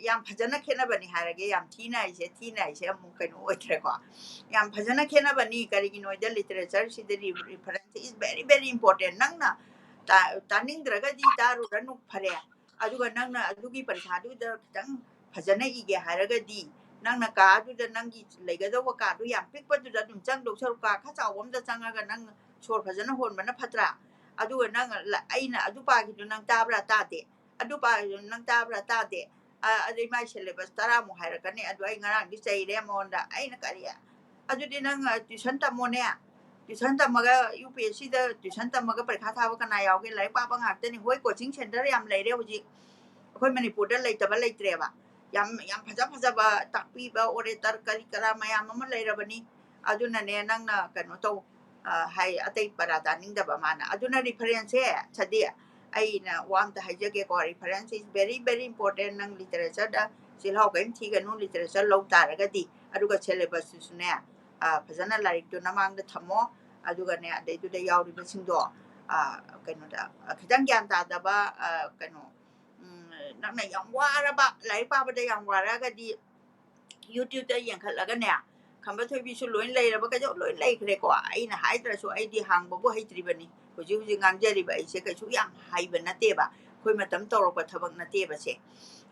ꯌꯥꯝ ꯐꯖꯅ ꯈꯦꯠꯅꯕꯅꯤ" ꯍꯥꯏꯔꯒꯦ꯫ ꯌꯥꯝ ꯊꯤꯅ ꯍꯥꯏꯁꯦ, ꯊꯤꯅ ꯍꯥꯏꯁꯦ ꯑꯃꯨꯛ ꯀꯩꯅꯣ ꯑꯣꯏꯗ꯭ꯔꯦꯀꯣ꯫ "ꯌꯥꯝ ꯐꯖꯅ ꯈꯦꯠꯅꯕꯅꯤ꯫ ꯀꯔꯤꯒꯤꯅꯣ ꯍꯥꯏꯗ literatureꯁꯤꯗ re-, reference is very, very important꯫ ꯅꯪꯅ ꯇꯥ-, ꯇꯥꯅꯤꯡꯗ꯭ꯔꯒꯗꯤ ꯇꯥꯔꯨꯔꯅꯨ, ꯐꯔꯦ꯫ ꯑꯗꯨꯒ ꯅꯪꯅ ꯑꯗꯨꯒꯤ ꯄꯔꯤꯈꯥꯗꯨꯗ ꯈꯤꯇꯪ ꯐꯖꯅ ꯏꯒꯦ ꯍꯥꯏꯔꯒꯗꯤ, ꯅꯪꯅ ꯀꯥꯗꯨꯗ, ꯅꯪꯒꯤ ꯂꯩꯒꯗꯧꯕ ꯀꯥꯗꯨ ꯌꯥꯝ ꯄꯤꯛꯄꯗꯨꯗ ꯑꯗꯨꯝ ꯆꯪꯗꯧ ꯁꯔꯨꯛ, ꯀꯥ ꯈꯔ ꯆꯥꯎꯕ ꯑꯝꯗ ꯆꯪꯉꯒ ꯅꯪ ꯁꯣꯔ ꯐꯖꯅ ꯍꯣꯟꯕꯅ ꯐꯠꯇ꯭ꯔꯥ? ꯑꯗꯨꯒ ꯅꯪ ꯂ-, ꯑꯩꯅ ꯑꯗꯨ ꯄꯥꯈꯤꯗꯨ ꯅꯪ ꯇꯥꯕ꯭ꯔꯥ? ꯇꯥꯗꯦ꯫ ꯑꯗꯨ ꯄꯥꯈꯤꯗꯨ ꯅꯪ ꯇꯥꯕ꯭ꯔꯥ? ꯇꯥꯗꯦ꯫ ꯑ, ꯑꯗꯩ ꯃꯥꯏ syllabus ꯇꯔꯥꯃꯨꯛ ꯍꯥꯏꯔꯛꯀꯅꯤ꯫ ꯑꯗꯨ ꯑꯩ ꯉꯔꯥꯡꯗꯤ ꯆꯩꯔꯦ ꯃꯉꯣꯟꯗ꯫ ꯑꯩꯅ, "ꯀꯔꯤ? ꯑꯗꯨꯗꯤ ꯅꯪ, ꯑ, tuition ꯇꯝꯃꯣꯅꯦ꯫ Tuition ꯇꯝꯃꯒ, UPSCꯗ tuition ꯇꯝꯃꯒ ꯄꯔꯤꯈꯥ ꯊꯥꯕ ꯀꯅꯥ ꯌꯥꯎꯒꯦ? ꯂꯥꯏꯔꯤꯛ ꯄꯥꯕ ꯉꯥꯛꯇꯅꯤ꯫ ꯍꯣꯏ, coaching center ꯌꯥꯝ ꯂꯩꯔꯦ ꯍꯧꯖꯤꯛ꯫ ꯑꯩꯈꯣꯏ ꯃꯅꯤꯄꯨꯔꯗ ꯂꯩꯇꯕ ꯂꯩꯇ꯭ꯔꯦꯕ꯫ ꯌꯥꯝ, ꯌꯥꯝ ꯐꯖ ꯐꯖꯕ ꯇꯥꯛꯄꯤꯕ orator ꯀꯔꯤ ꯀꯔꯥ ꯃꯌꯥꯝ ꯑꯃ ꯂꯩꯔꯕꯅꯤ꯫ ꯑꯗꯨꯅꯅꯦ ꯅꯪꯅ ꯀꯩꯅꯣ ꯇꯧ, ꯑ, ꯍꯥꯏ, ꯑꯇꯩ ꯄꯔꯥ ꯇꯥꯅꯤꯡꯗꯕ ꯃꯥꯅ꯫ ꯑꯗꯨꯅ referenceꯁꯦ, ꯁꯗꯤ, ꯑꯩꯅ ꯋꯥ ꯑꯝꯇ ꯍꯥꯏꯖꯒꯦꯀꯣ, reference is very, very important꯫ ꯅꯪ literatureꯗ ꯆꯤꯜꯍꯥꯎ ꯀꯔꯤꯝ ꯊꯤꯒꯅꯨ, literature ꯂꯧ ꯇꯥꯔꯒꯗꯤ꯫ ꯑꯗꯨꯒ syllabusꯇꯨꯁꯨꯅꯦ, ꯑ, ꯐꯖꯅ ꯂꯥꯏꯔꯤꯛꯇꯨ ꯅꯃꯥꯡꯗ ꯊꯝꯃꯣ꯫ ꯑꯗꯨꯒꯅꯦ, ꯑꯗꯩꯗꯨꯗ ꯌꯥꯎꯔꯤꯕꯁꯤꯡꯗꯣ, ꯑ, ꯀꯩꯅꯣꯗ, ꯑ, ꯈꯤꯇꯪ ꯒ꯭ꯌꯥꯟ ꯇꯥꯗꯕ, ꯑ, ꯀꯩꯅꯣ, ꯎꯝ, ꯅꯪꯅ ꯌꯥꯝ ꯋꯥꯔꯕ, ꯂꯥꯏꯔꯤꯛ ꯄꯥꯕꯗ ꯌꯥꯝ ꯋꯥꯔꯛꯑꯒꯗꯤ, YouTubeꯇ ꯌꯦꯡꯈꯠꯂꯒꯅꯦ, ꯈꯝꯕ ꯊꯣꯏꯕꯤꯁꯨ ꯂꯣꯏ ꯂꯩꯔꯕ, ꯀꯩꯗꯧ ꯂꯣꯏ ꯂꯩꯈ꯭ꯔꯦꯀꯣ꯫ ꯑꯩꯅ ꯍꯥꯏꯗ꯭ꯔꯁꯨ ꯑꯩꯗꯤ ꯍꯥꯡꯕꯕꯨ ꯍꯩꯇ꯭ꯔꯤꯕꯅꯤ꯫ ꯍꯧꯖꯤꯛ ꯍꯧꯖꯤꯛ ꯉꯥꯡꯖꯔꯤꯕ ꯑꯩꯁꯦ ꯀꯩꯁꯨ ꯌꯥꯝ ꯍꯩꯕ ꯅꯠꯇꯦꯕ꯫ ꯑꯩꯈꯣꯏ ꯃꯇꯝ ꯇꯧꯔꯛꯄ ꯊꯕꯛ ꯅꯠꯇꯦꯕ ꯁꯦ꯫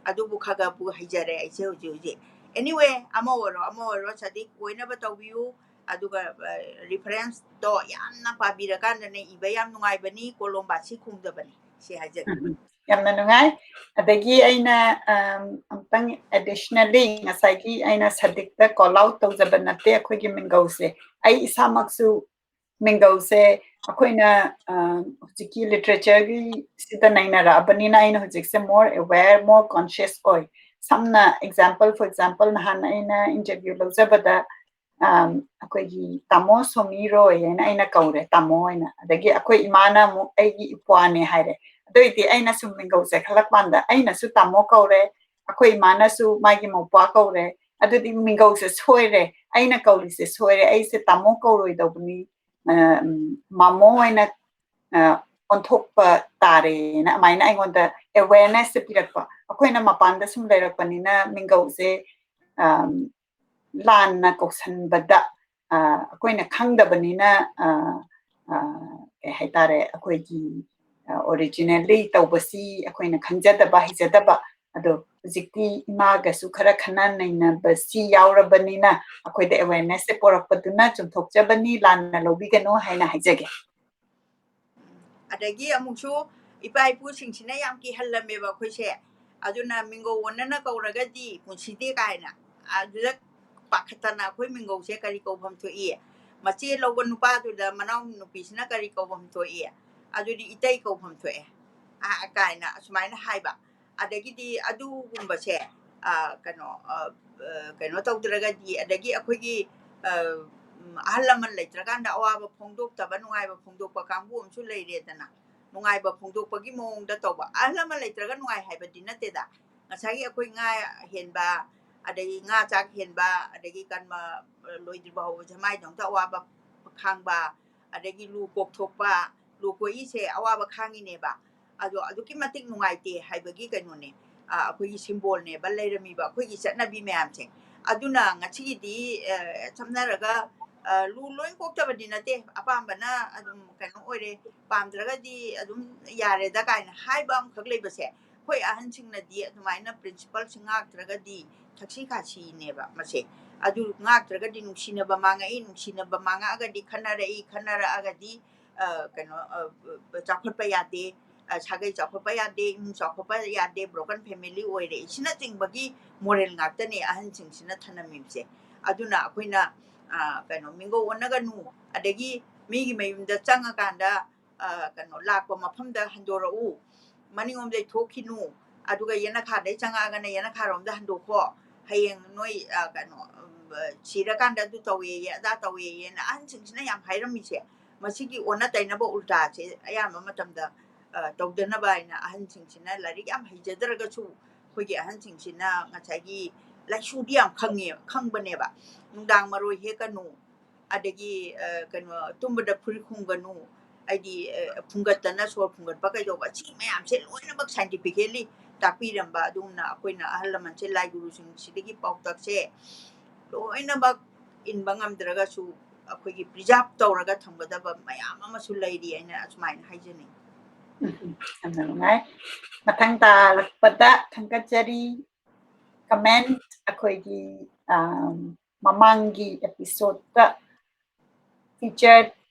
ꯑꯗꯨꯕꯨ ꯈꯔ ꯈꯔꯕꯨ ꯍꯩꯖꯔꯦ ꯑꯩꯁꯦ ꯍꯧꯖꯤꯛ ꯍꯧꯖꯤꯛ꯫ Anyway, ꯑꯃ ꯑꯣꯏꯔꯣ, ꯑꯃ ꯑꯣꯏꯔꯣ, ꯁꯗꯤ ꯑꯣꯏꯅꯕ ꯇꯧꯕꯤꯌꯨ꯫ ꯑꯗꯨꯒ, ꯑ, referenceꯇꯣ ꯌꯥꯝꯅ ꯄꯥꯕꯤꯔꯀꯥꯟꯗꯅꯦ, ꯏꯕ ꯌꯥꯝ ꯅꯨꯡꯉꯥꯏꯕꯅꯤ, ꯀꯣꯂꯣꯝ ꯕꯥꯁꯤ ꯈꯨꯝꯗꯕꯅꯤ꯫ ꯁꯤ ꯍꯥꯏꯖꯒꯦ꯫ ꯎꯝ, ꯎꯝ꯫ ꯌꯥꯝꯅ ꯅꯨꯡꯉꯥꯏ꯫ ꯑꯗꯒꯤ ꯑꯩꯅ, ꯑꯝ, ꯑꯃꯨꯛꯇꯪ additionally ꯉꯁꯥꯏꯒꯤ ꯑꯩꯅ ꯁꯗꯤꯛꯇ call out ꯇꯧꯖꯕ ꯅꯠꯇꯦ, ꯑꯩꯈꯣꯏꯒꯤ ꯃꯤꯡꯒꯧꯁꯦ꯫ ꯑꯩ ꯏꯁꯥꯃꯛꯁꯨ ꯃꯤꯡꯒꯧꯁꯦ ꯑꯩꯈꯣꯏꯅ, ꯑ, ꯍꯧꯖꯤꯛꯀꯤ literatureꯒꯤ ꯁꯤꯗ ꯅꯩꯅꯔꯛꯑꯕꯅꯤꯅ ꯑꯩꯅ ꯍꯧꯖꯤꯛꯁꯦ more aware, more conscious ꯑꯣꯏ꯫ ꯁꯝꯅ example, for example, ꯅꯍꯥꯟ ꯑꯩꯅ interview ꯂꯧꯖꯕꯗ, ꯑꯝ, ꯑꯩꯈꯣꯏꯒꯤ ꯇꯥꯃꯣ ꯁꯣꯃꯤ ꯔꯣꯏ ꯍꯥꯏꯅ ꯑꯩꯅ ꯀꯧꯔꯦ, ꯇꯥꯃꯣ ꯍꯥꯏꯅ꯫ ꯑꯗꯒꯤ ꯑꯩꯈꯣꯏ ꯏꯃꯥꯅ ꯑꯃꯨꯛ ꯑꯩꯒꯤ ꯏꯄ꯭ꯋꯥꯅꯦ ꯍꯥꯏꯔꯦ꯫ ꯑꯗꯨ ꯑꯣꯏꯗꯤ ꯑꯩꯅ ꯁꯨꯝ ꯃꯤꯡꯒꯧꯁꯦ ꯈꯜꯂꯛꯄ ꯀꯥꯟꯗ ꯑꯩꯅꯁꯨ ꯇꯥꯃꯣ ꯀꯧꯔꯦ, ꯑꯩꯈꯣꯏ ꯏꯃꯥꯅꯁꯨ ꯃꯥꯒꯤ ꯃꯧꯄ꯭ꯋꯥ ꯀꯧꯔꯦ꯫ ꯑꯗꯨꯗꯤ ꯃꯤꯡꯒꯧꯁꯦ ꯁꯣꯏꯔꯦ, ꯑꯩꯅ ꯀꯧꯔꯤꯁꯦ ꯁꯣꯏꯔꯦ, ꯑꯩꯁꯦ ꯇꯥꯃꯣ ꯀꯧꯔꯣꯏꯗꯧꯕꯅꯤ, ꯑ, ꯎꯝ, ꯃꯥꯃꯣ ꯑꯣꯏꯅ, ꯑ, ꯑꯣꯟꯊꯣꯛꯄ ꯇꯥꯔꯦꯅ ꯑꯗꯨꯃꯥꯏꯅ ꯑꯩꯉꯣꯟꯗ awarenessꯁꯦ ꯄꯤꯔꯛꯄ꯫ ꯑꯩꯈꯣꯏꯅ ꯃꯄꯥꯟꯗ ꯁꯨꯝ ꯂꯩꯔꯛꯄꯅꯤꯅ ꯃꯤꯡꯒꯧꯁꯦ, ꯑ, ꯂꯥꯟꯅ ꯀꯧꯁꯟꯕꯗ, ꯑ, ꯑꯩꯈꯣꯏꯅ ꯈꯪꯗꯕꯅꯤꯅ, ꯑ, ꯑ, ꯀꯩ ꯍꯥꯏꯇꯥꯔꯦ, ꯑꯩꯈꯣꯏꯒꯤ, ꯑ, originally ꯇꯧꯕꯁꯤ ꯑꯩꯈꯣꯏꯅ ꯈꯪꯖꯗꯕ, ꯍꯩꯖꯗꯕ, ꯑꯗꯣ ꯍꯧꯖꯤꯛꯇꯤ ꯏꯃꯥꯒꯁꯨ ꯈꯔ ꯈꯟꯅ ꯅꯩꯅꯕꯁꯤ ꯌꯥꯎꯔꯕꯅꯤꯅ ꯑꯩꯈꯣꯏꯗ awareness ꯁꯦ ꯄꯣꯔꯛꯄꯗꯨꯅ ꯆꯨꯝꯊꯣꯛꯆꯕꯅꯤ, ꯂꯥꯟꯅ ꯂꯧꯕꯤꯒꯅꯨ ꯍꯥꯏꯅ ꯍꯥꯏꯖꯒꯦ꯫ ꯑꯗꯒꯤ ꯑꯃꯨꯛꯁꯨ ꯏꯄꯥ ꯏꯄꯨꯁꯤꯡꯁꯤꯅ ꯌꯥꯝ ꯀꯤꯍꯜꯂꯝꯃꯦꯕ ꯑꯩꯈꯣꯏꯁꯦ꯫ ꯑꯗꯨꯅ ꯃꯤꯡꯒꯧ ꯑꯣꯟꯅꯅ ꯀꯧꯔꯒꯗꯤ ꯄꯨꯟꯁꯤꯗꯦ ꯀꯥꯏꯅ꯫ ꯑꯗꯨꯗ ꯄꯥꯈꯠꯇꯅ ꯑꯩꯈꯣꯏ ꯃꯤꯡꯒꯧꯁꯦ ꯀꯔꯤ ꯀꯧꯐꯝ ꯊꯣꯛꯏ? ꯃꯆꯦ ꯂꯧꯕ ꯅꯨꯄꯥꯗꯨꯗ ꯃꯅꯥꯎ ꯅꯨꯄꯤꯁꯤꯅ ꯀꯔꯤ ꯀꯧꯐꯝ ꯊꯣꯛꯏ? ꯑꯗꯨꯗꯤ ꯏꯇꯩ ꯀꯧꯐꯝ ꯊꯣꯛꯑꯦ꯫ ꯑ, ꯀꯥꯏꯅ ꯑꯁꯨꯃꯥꯏꯅ ꯍꯥꯏꯕ꯫ ꯑꯗꯒꯤꯗꯤ ꯑꯗꯨꯒꯨꯝꯕꯁꯦ, ꯑ, ꯀꯩꯅꯣ, ꯑ, ꯑ, ꯀꯩꯅꯣ ꯇꯧꯗ꯭ꯔꯒꯗꯤ, ꯑꯗꯒꯤ ꯑꯩꯈꯣꯏꯒꯤ, ꯑ, ꯎꯝ, ꯑꯍꯜ ꯂꯃꯟ ꯂꯩꯇ꯭ꯔꯀꯥꯟꯗ ꯑꯋꯥꯕ ꯐꯣꯡꯗꯣꯛꯇꯕ, ꯅꯨꯡꯉꯥꯏꯕ ꯐꯣꯡꯗꯣꯛꯄ ꯀꯥꯡꯕꯨ ꯑꯃꯁꯨ ꯂꯩꯔꯦꯗꯅ꯫ ꯅꯨꯡꯉꯥꯏꯕ ꯐꯣꯡꯗꯣꯛꯄꯒꯤ ꯃꯑꯣꯡꯗ ꯇꯧꯕ꯫ ꯑꯍꯜ ꯂꯃꯟ ꯂꯩꯇ꯭ꯔꯒ ꯅꯨꯡꯉꯥꯏ ꯍꯥꯏꯕꯗꯤ ꯅꯠꯇꯦꯗ꯫ ꯉꯁꯥꯏꯒꯤ ꯑꯩꯈꯣꯏ ꯉꯥ ꯍꯦꯟꯕ, ꯑꯗꯒꯤ ꯉꯥ ꯆꯥꯛ ꯍꯦꯟꯕ, ꯑꯗꯒꯤ ꯀꯔꯃ, ꯑ, ꯂꯣꯏꯗ꯭ꯔꯤꯕ ꯍꯧꯕ ꯖꯃꯥꯏꯗꯧꯅ ꯑꯋꯥꯕ ꯈꯥꯡꯕ, ꯑꯗꯒꯤ ꯂꯨ ꯀꯣꯛꯊꯣꯛꯄ, ꯂꯨ ꯀꯣꯛꯏꯁꯦ ꯑꯋꯥꯕ ꯈꯥꯡꯉꯤꯅꯦꯕ꯫ ꯑꯗꯣ ꯑꯗꯨꯛꯀꯤ ꯃꯇꯤꯛ ꯅꯨꯡꯉꯥꯏꯇꯦ ꯍꯥꯏꯕꯒꯤ ꯀꯩꯅꯣꯅꯦ, ꯑ, ꯑꯩꯈꯣꯏꯒꯤ symbol ꯅꯦꯕ ꯂꯩꯔꯝꯃꯤꯕ ꯑꯩꯈꯣꯏꯒꯤ ꯆꯠꯅꯕꯤ ꯃꯌꯥꯝꯁꯦ꯫ ꯑꯗꯨꯅ ꯉꯁꯤꯒꯤꯗꯤ, ꯑ, ꯁꯝꯅꯔꯒ, ꯑ, ꯂꯨ ꯂꯣꯏ ꯀꯣꯛꯇꯕꯗꯤ ꯅꯠꯇꯦ, ꯑꯄꯥꯝꯕꯅ ꯑꯗꯨꯝ ꯀꯩꯅꯣ ꯑꯣꯏꯔꯦ, ꯄꯥꯝꯗ꯭ꯔꯒꯗꯤ ꯑꯗꯨꯝ ꯌꯥꯔꯦꯗ ꯀꯥꯏꯅ ꯍꯥꯏꯕ ꯑꯃꯈꯛ ꯂꯩꯕꯁꯦ, ꯑꯩꯈꯣꯏ ꯑꯍꯟꯁꯤꯡꯅꯗꯤ ꯑꯗꯨꯃꯥꯏꯅ principle ꯁꯤ ꯉꯥꯛꯇ꯭ꯔꯒꯗꯤ ꯊꯛꯁꯤ ꯈꯥꯁꯤꯅꯦꯕ ꯃꯁꯦ꯫ ꯑꯗꯨ ꯉꯥꯛꯇ꯭ꯔꯒꯗꯤ ꯅꯨꯡꯁꯤꯅꯕ ꯃꯥꯡꯉꯛꯏ, ꯅꯨꯡꯁꯤꯅꯕ ꯃꯥꯡꯉꯛꯑꯒꯗꯤ ꯈꯠꯅꯔꯛꯏ, ꯈꯠꯅꯔꯛꯑꯒꯗꯤ, ꯑ, ꯀꯩꯅꯣ, ꯑ, ꯆꯥꯎꯈꯠꯄ ꯌꯥꯗꯦ, ꯑ, ꯁꯥꯒꯩ ꯆꯥꯎꯈꯠꯄ ꯌꯥꯗꯦ, ꯏꯃꯨꯡ ꯆꯥꯎꯈꯠꯄ ꯌꯥꯗꯦ, broken family ꯑꯣꯏꯔꯦ, ꯁꯤꯅꯆꯤꯡꯕꯒꯤ moral ꯉꯥꯛꯇꯅꯦ ꯑꯍꯟꯁꯤꯡꯁꯤꯅ ꯊꯅꯝꯃꯤꯕꯁꯦ꯫ ꯑꯗꯨꯅ ꯑꯩꯈꯣꯏꯅ, ꯑ, ꯀꯩꯅꯣ, ꯃꯤꯡꯒꯧ ꯑꯣꯟꯅꯒꯅꯨ, ꯑꯗꯒꯤ ꯃꯤꯒꯤ ꯃꯌꯨꯝꯗ ꯆꯪꯉꯀꯥꯟꯗ, ꯑ, ꯀꯩꯅꯣ, ꯂꯥꯛꯄ ꯃꯐꯝꯗ ꯍꯟꯗꯣꯔꯛꯎ, ꯃꯅꯤꯡꯂꯣꯝꯗꯩ ꯊꯣꯛꯈꯤꯅꯨ, ꯑꯗꯨꯒ ꯌꯦꯅꯈꯥꯗꯩ ꯆꯪꯉꯛꯑꯒꯅ ꯌꯦꯅꯈꯥꯔꯣꯝꯗ ꯍꯟꯗꯣꯛꯈꯣ, ꯍꯌꯦꯡ ꯅꯣꯏ, ꯑ, ꯀꯩꯅꯣ, ꯎꯝ, ꯑ, ꯁꯤꯔꯀꯥꯟꯗ ꯑꯗꯨ ꯇꯧꯋꯦꯌꯦ, ꯑꯗꯥ ꯇꯧꯋꯦꯌꯦꯅ ꯑꯍꯟꯁꯤꯡꯁꯤꯅ ꯌꯥꯝ ꯍꯥꯏꯔꯝꯃꯤꯁꯦ꯫ ꯃꯁꯤꯒꯤ ꯑꯣꯟꯅ ꯇꯩꯅꯕ ꯎꯜꯇꯥꯁꯦ ꯑꯌꯥꯝꯕ ꯃꯇꯝꯗ, ꯑ, ꯇꯧꯗꯅꯕ ꯍꯥꯏꯅ ꯑꯍꯟꯁꯤꯡꯁꯤꯅ, ꯂꯥꯏꯔꯤꯛ ꯌꯥꯝ ꯍꯩꯖꯗ꯭ꯔꯒꯁꯨ ꯑꯩꯈꯣꯏꯒꯤ ꯑꯍꯟꯁꯤꯡꯁꯤꯅ ꯉꯁꯥꯏꯒꯤ ꯂꯥꯏꯁꯨꯗꯤ ꯌꯥꯝ ꯈꯪꯉꯦ, ꯈꯪꯕꯅꯦꯕ꯫ ꯅꯨꯡꯗꯥꯡ ꯃꯔꯣꯏ ꯍꯦꯛꯀꯅꯨ, ꯑꯗꯒꯤ, ꯑ, ꯀꯩꯅꯣ, ꯇꯨꯝꯕꯗ ꯐꯨꯔꯤꯠ ꯈꯨꯝꯒꯅꯨ, ꯍꯥꯏꯗꯤ, ꯑ, ꯐꯨꯡꯒꯠꯇꯅ ꯁꯣꯔ ꯐꯨꯡꯒꯠꯄ ꯀꯩꯗꯧꯕ, ꯁꯤ ꯃꯌꯥꯝꯁꯦ ꯂꯣꯏꯅꯃꯛ scientifically ꯇꯥꯛꯄꯤꯔꯝꯕ꯫ ꯑꯗꯨꯝꯅ ꯑꯩꯈꯣꯏꯅ ꯑꯍꯜ ꯂꯃꯟꯁꯦ, ꯂꯥꯏ ꯒꯨꯔꯨꯁꯤꯡꯁꯤꯗꯒꯤ ꯄꯥꯎꯇꯥꯛꯁꯦ ꯂꯣꯏꯅꯃꯛ ꯏꯟꯕ ꯉꯝꯗ꯭ꯔꯒꯁꯨ ꯑꯩꯈꯣꯏꯒꯤ preserve ꯇꯧꯔꯒ ꯊꯝꯒꯗꯕ ꯃꯌꯥꯝ ꯑꯃꯁꯨ ꯂꯩꯔꯤ ꯍꯥꯏꯅ ꯑꯁꯨꯃꯥꯏꯅ ꯍꯥꯏꯖꯅꯤꯡꯉꯤ꯫ ꯎꯝ, ꯌꯥꯝꯅ ꯅꯨꯡꯉꯥꯏ꯫ ꯃꯊꯪ ꯇꯥꯔꯛꯄꯗ ꯊꯥꯡꯒꯠꯆꯔꯤ꯫ Comment ꯑꯩꯈꯣꯏꯒꯤ, ꯑꯝ, ꯃꯃꯥꯡꯒꯤ episode-ꯇ feature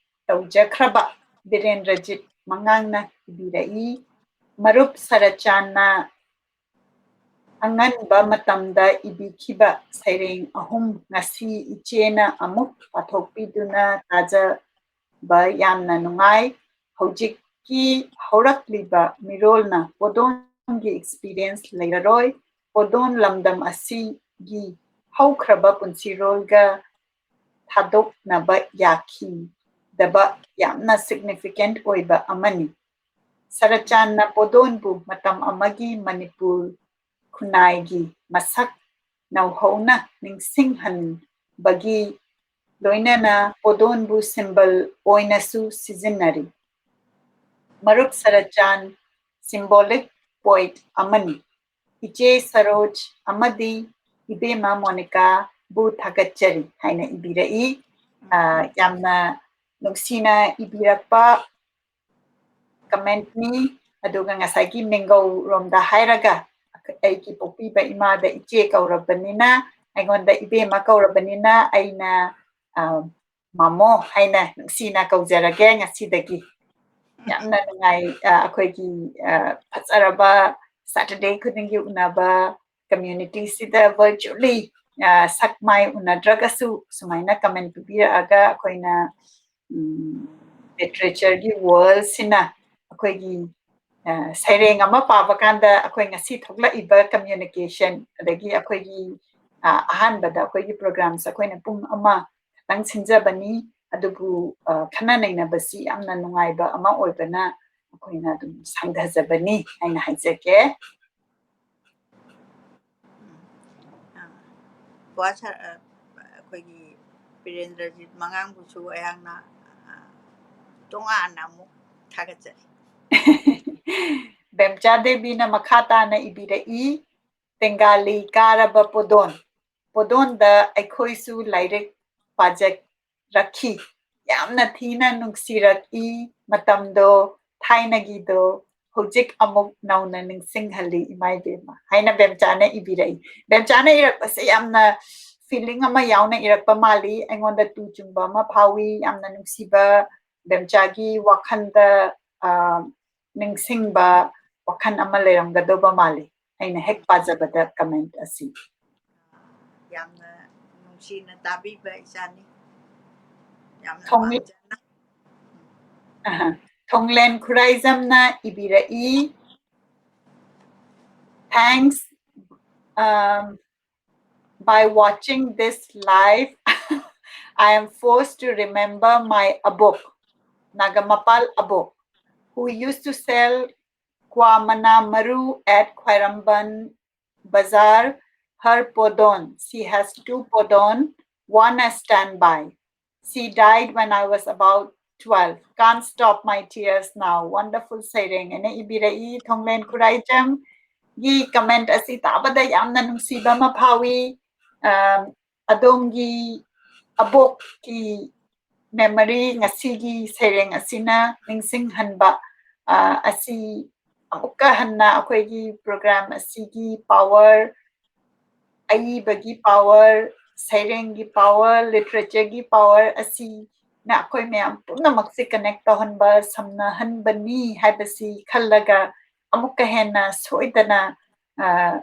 ꯇꯧꯖꯈ꯭ꯔꯕ ꯕꯤꯔꯦꯟꯗ꯭ꯔꯖꯤꯠ ꯃꯉꯥꯡꯅ ꯏꯕꯤꯔꯛꯏ꯫ ꯃꯔꯨꯞ ꯁꯔꯠꯆꯥꯟꯅ ꯑꯉꯟꯕ ꯃꯇꯝꯗ ꯏꯕꯤꯈꯤꯕ ꯁꯩꯔꯦꯡ ꯑꯍꯨꯝ ꯉꯁꯤ ꯏꯆꯦꯅ ꯑꯃꯨꯛ ꯄꯥꯊꯣꯛꯄꯤꯗꯨꯅ ꯇꯥꯖꯕ ꯌꯥꯝꯅ ꯅꯨꯡꯉꯥꯏ꯫ ꯍꯧꯖꯤꯛꯀꯤ ꯍꯧꯔꯛꯂꯤꯕ ꯃꯤꯔꯣꯜꯅ ꯄꯣꯗꯣꯟꯒꯤ experience ꯂꯩꯔꯔꯣꯏ꯫ ꯄꯣꯗꯣꯟ ꯂꯝꯗꯝ ꯑꯁꯤꯒꯤ ꯍꯧꯈ꯭ꯔꯕ ꯄꯨꯟꯁꯤꯔꯣꯜꯒ ꯊꯥꯗꯣꯛꯅꯕ ꯌꯥꯈꯤꯗꯕ ꯌꯥꯝꯅ significant ꯑꯣꯏꯕ ꯑꯃꯅꯤ꯫ ꯁꯔꯠꯆꯥꯟꯅ ꯄꯣꯗꯣꯟꯕꯨ ꯃꯇꯝ ꯑꯃꯒꯤ ꯃꯅꯤꯄꯨꯔ ꯈꯨꯟꯅꯥꯏꯒꯤ ꯃꯁꯛ ꯅꯧꯍꯧꯅ ꯅꯤꯡꯁꯤꯡꯍꯟꯕꯒꯤ ꯂꯣꯏꯅꯅ ꯄꯣꯗꯣꯟꯕꯨ symbol ꯑꯣꯏꯅꯁꯨ ꯁꯤꯖꯤꯟꯅꯔꯤ꯫ ꯃꯔꯨꯞ ꯁꯔꯠꯆꯥꯟ symbolic poet ꯑꯃꯅꯤ꯫ ꯏꯆꯦ ꯁꯔꯣꯖ ꯑꯃꯗꯤ ꯏꯕꯦꯝꯃ ꯃꯣꯅꯤꯀꯥꯕꯨ ꯊꯥꯒꯠꯆꯔꯤ ꯍꯥꯏꯅ ꯏꯕꯤꯔꯛꯏ꯫ ꯑ, ꯌꯥꯝꯅ ꯅꯨꯡꯁꯤꯅ ꯏꯕꯤꯔꯛꯄ comment-ꯅꯤ꯫ ꯑꯗꯨꯒ ꯉꯁꯥꯏꯒꯤ ꯃꯤꯡꯒꯧꯔꯣꯝꯗ ꯍꯥꯏꯔꯒ ꯑꯩꯒꯤ ꯄꯣꯛꯄꯤꯕ ꯏꯃꯥꯗ ꯏꯆꯦ ꯀꯧꯔꯕꯅꯤꯅ, ꯑꯩꯉꯣꯟꯗ ꯏꯕꯦꯝꯃ ꯀꯧꯔꯕꯅꯤꯅ ꯑꯩꯅ, ꯑ, ꯃꯥꯃꯣ ꯍꯥꯏꯅ ꯅꯨꯡꯁꯤꯅ ꯀꯧꯖꯔꯒꯦ ꯉꯁꯤꯗꯒꯤ꯫ ꯌꯥꯝꯅ ꯅꯨꯡꯉꯥꯏ, ꯑ, ꯑꯩꯈꯣꯏꯒꯤ, ꯑ, ꯐꯖꯔꯕ Saturday ꯈꯨꯗꯤꯡꯒꯤ ꯎꯅꯕ community-ꯁꯤꯗ virtually, ꯑ, ꯁꯛ ꯃꯥꯏ ꯎꯅꯗ꯭ꯔꯒꯁꯨ ꯁꯨꯃꯥꯏꯅ comment ꯄꯤꯕꯤꯔꯛꯑꯒ ꯑꯩꯈꯣꯏꯅ, ꯎꯝ, literature-ꯒꯤ world-ꯁꯤꯅ ꯑꯩꯈꯣꯏꯒꯤ, ꯑ, ꯁꯩꯔꯦꯡ ꯑꯃ ꯄꯥꯕ ꯀꯥꯟꯗ ꯑꯩꯈꯣꯏ ꯉꯁꯤ ꯊꯣꯛꯂꯛꯏꯕ communication, ꯑꯗꯒꯤ ꯑꯩꯈꯣꯏꯒꯤ, ꯑ, ꯑꯍꯥꯟꯕꯗ ꯑꯩꯈꯣꯏꯒꯤ program-ꯁꯦ ꯑꯩꯈꯣꯏꯅ ꯄꯨꯡ ꯑꯃ ꯈꯛꯇꯪ ꯁꯤꯟꯖꯕꯅꯤ, ꯑꯗꯨꯕꯨ, ꯑ, ꯈꯟꯅ ꯅꯩꯅꯕꯁꯤ ꯌꯥꯝꯅ ꯅꯨꯡꯉꯥꯏꯕ ꯑꯃ ꯑꯣꯏꯕꯅ ꯑꯩꯈꯣꯏꯅ ꯑꯗꯨꯝ ꯁꯥꯡꯊꯖꯕꯅꯤ ꯍꯥꯏꯅ ꯍꯥꯏꯖꯒꯦ꯫ ꯎꯝ꯫ ꯑ, ꯕꯕꯥ ꯁꯥꯔ, ꯑ, ꯑꯩꯈꯣꯏꯒꯤ ꯕꯤꯔꯦꯟꯗ꯭ꯔꯖꯤꯠ ꯃꯉꯥꯡꯕꯨꯁꯨ ꯑꯩꯍꯥꯛꯅ, ꯑ, ꯇꯣꯉꯥꯟꯅ ꯑꯃꯨꯛ ꯊꯥꯒꯠꯆꯔꯤ꯫ ꯕꯦꯝꯆꯥ ꯗꯦꯕꯤꯅ ꯃꯈꯥ ꯇꯥꯅ ꯏꯕꯤꯔꯛꯏ, ꯇꯦꯡꯒꯥꯂꯤ ꯀꯥꯔꯕ ꯄꯣꯗꯣꯟ꯫ ꯄꯣꯗꯣꯟꯗ ꯑꯩꯈꯣꯏꯁꯨ ꯂꯥꯏꯔꯤꯛ ꯄꯥꯖꯔꯛꯈꯤ꯫ ꯌꯥꯝꯅ ꯊꯤꯅ ꯅꯨꯡꯁꯤꯔꯛꯏ ꯃꯇꯝꯗꯣ꯫ ꯊꯥꯏꯅꯒꯤꯗꯣ ꯍꯧꯖꯤꯛ ꯑꯃꯨꯛ ꯅꯧꯅ ꯅꯤꯡꯁꯤꯡꯍꯜꯂꯤ ꯏꯃꯥ ꯏꯕꯦꯝꯃ" ꯍꯥꯏꯅ ꯕꯦꯝꯆꯥꯅ ꯏꯕꯤꯔꯛꯏ꯫ ꯕꯦꯝꯆꯥꯅ ꯏꯔꯛꯄꯁꯦ ꯌꯥꯝꯅ feeling ꯑꯃ ꯌꯥꯎꯅ ꯏꯔꯛꯄ ꯃꯥꯜꯂꯤ꯫ ꯑꯩꯉꯣꯟꯗ ꯇꯨ ꯆꯨꯡꯕ ꯑꯃ ꯐꯥꯎꯏ꯫ ꯌꯥꯝꯅ ꯅꯨꯡꯁꯤꯕ ꯕꯦꯝꯆꯥꯒꯤ ꯋꯥꯈꯜꯗ, ꯑ, ꯅꯤꯡꯁꯤꯡꯕ ꯋꯥꯈꯜ ꯑꯃ ꯂꯩꯔꯝꯒꯗꯧꯕ ꯃꯥꯜꯂꯤ, ꯑꯩꯅ ꯍꯦꯛ ꯄꯥꯖꯕꯗ comment ꯑꯁꯤ꯫ ꯌꯥꯝꯅ ꯅꯨꯡꯁꯤꯅ ꯇꯥꯕꯤꯕ ꯏꯆꯥꯅꯤ꯫ ꯌꯥꯝꯅ ꯊꯣꯡꯃꯤ- ꯄꯥꯝꯖꯅ꯫ ꯑꯍ꯫ ꯊꯣꯡꯂꯦꯟ ꯈꯨꯔꯥꯏꯖꯝꯅ ꯏꯕꯤꯔꯛꯏ꯫ Thanks. Um, by watching this live, I am forced to remember my abok, Nagamapal abok, who used to sell kwa mana maru at Khwairamband Bazar, her podon. She has two podon, one a standby. She died when I was about twelve. Can't stop my tears now. Wonderful ꯁꯩꯔꯦꯡ ꯑꯅ ꯏꯕꯤꯔꯛꯏ꯫ ꯊꯣꯡꯂꯦꯟ ꯈꯨꯔꯥꯏꯖꯝꯒꯤ comment ꯑꯁꯤ ꯇꯥꯕꯗ ꯌꯥꯝꯅ ꯅꯨꯡꯁꯤꯕ ꯑꯃ ꯐꯥꯎꯏ꯫ ꯑꯝ, ꯑꯗꯣꯝꯒꯤ ꯑꯕꯣꯛꯀꯤ memory ꯉꯁꯤꯒꯤ ꯁꯩꯔꯦꯡ ꯑꯁꯤꯅ ꯅꯤꯡꯁꯤꯡꯍꯟꯕ, ꯑ, ꯑꯁꯤ ꯑꯃꯨꯛꯀ ꯍꯟꯅ ꯑꯩꯈꯣꯏꯒꯤ program ꯑꯁꯤꯒꯤ power, ꯑꯏꯕꯒꯤ power, ꯁꯩꯔꯦꯡꯒꯤ power, literatureꯒꯤ power ꯑꯁꯤꯅ ꯑꯩꯈꯣꯏ ꯃꯌꯥꯝ ꯄꯨꯝꯅꯃꯛꯁꯦ connect ꯇꯧꯍꯟꯕ, ꯁꯝꯅꯍꯟꯕꯅꯤ ꯍꯥꯏꯕꯁꯤ ꯈꯜꯂꯒ ꯑꯃꯨꯛꯀ ꯍꯦꯟꯅ ꯁꯣꯏꯗꯅ, ꯑ,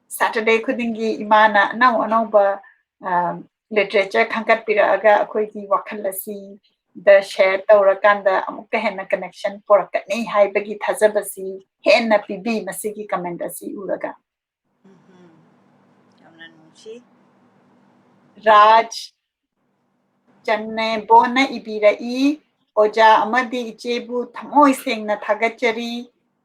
Saturday ꯈꯨꯗꯤꯡꯒꯤ ꯏꯃꯥꯅ ꯑꯅꯧ ꯑꯅꯧꯕ, ꯑ, literature ꯈꯟꯒꯠꯄꯤꯔꯛꯑꯒ ꯑꯩꯈꯣꯏꯒꯤ ꯋꯥꯈꯜ ꯑꯁꯤꯗ share ꯇꯧꯔꯀꯥꯟꯗ ꯑꯃꯨꯛꯀ ꯍꯦꯟꯅ connection ꯄꯨꯔꯛꯀꯅꯤ ꯍꯥꯏꯕꯒꯤ ꯊꯥꯖꯕꯁꯤ ꯍꯦꯟꯅ ꯄꯤꯕꯤ ꯃꯁꯤꯒꯤ comment ꯑꯁꯤ ꯎꯔꯒ꯫ ꯎꯝꯍꯨꯝ꯫ ꯌꯥꯝꯅ ꯅꯨꯡꯁꯤ꯫ ꯔꯥꯖ ꯆꯟꯅꯦꯕꯣꯅ ꯏꯕꯤꯔꯛꯏ꯫ ꯑꯣꯖꯥ ꯑꯃꯗꯤ ꯏꯆꯦꯕꯨ ꯊꯃꯣꯏ ꯁꯦꯡꯅ ꯊꯥꯒꯠꯆꯔꯤ꯫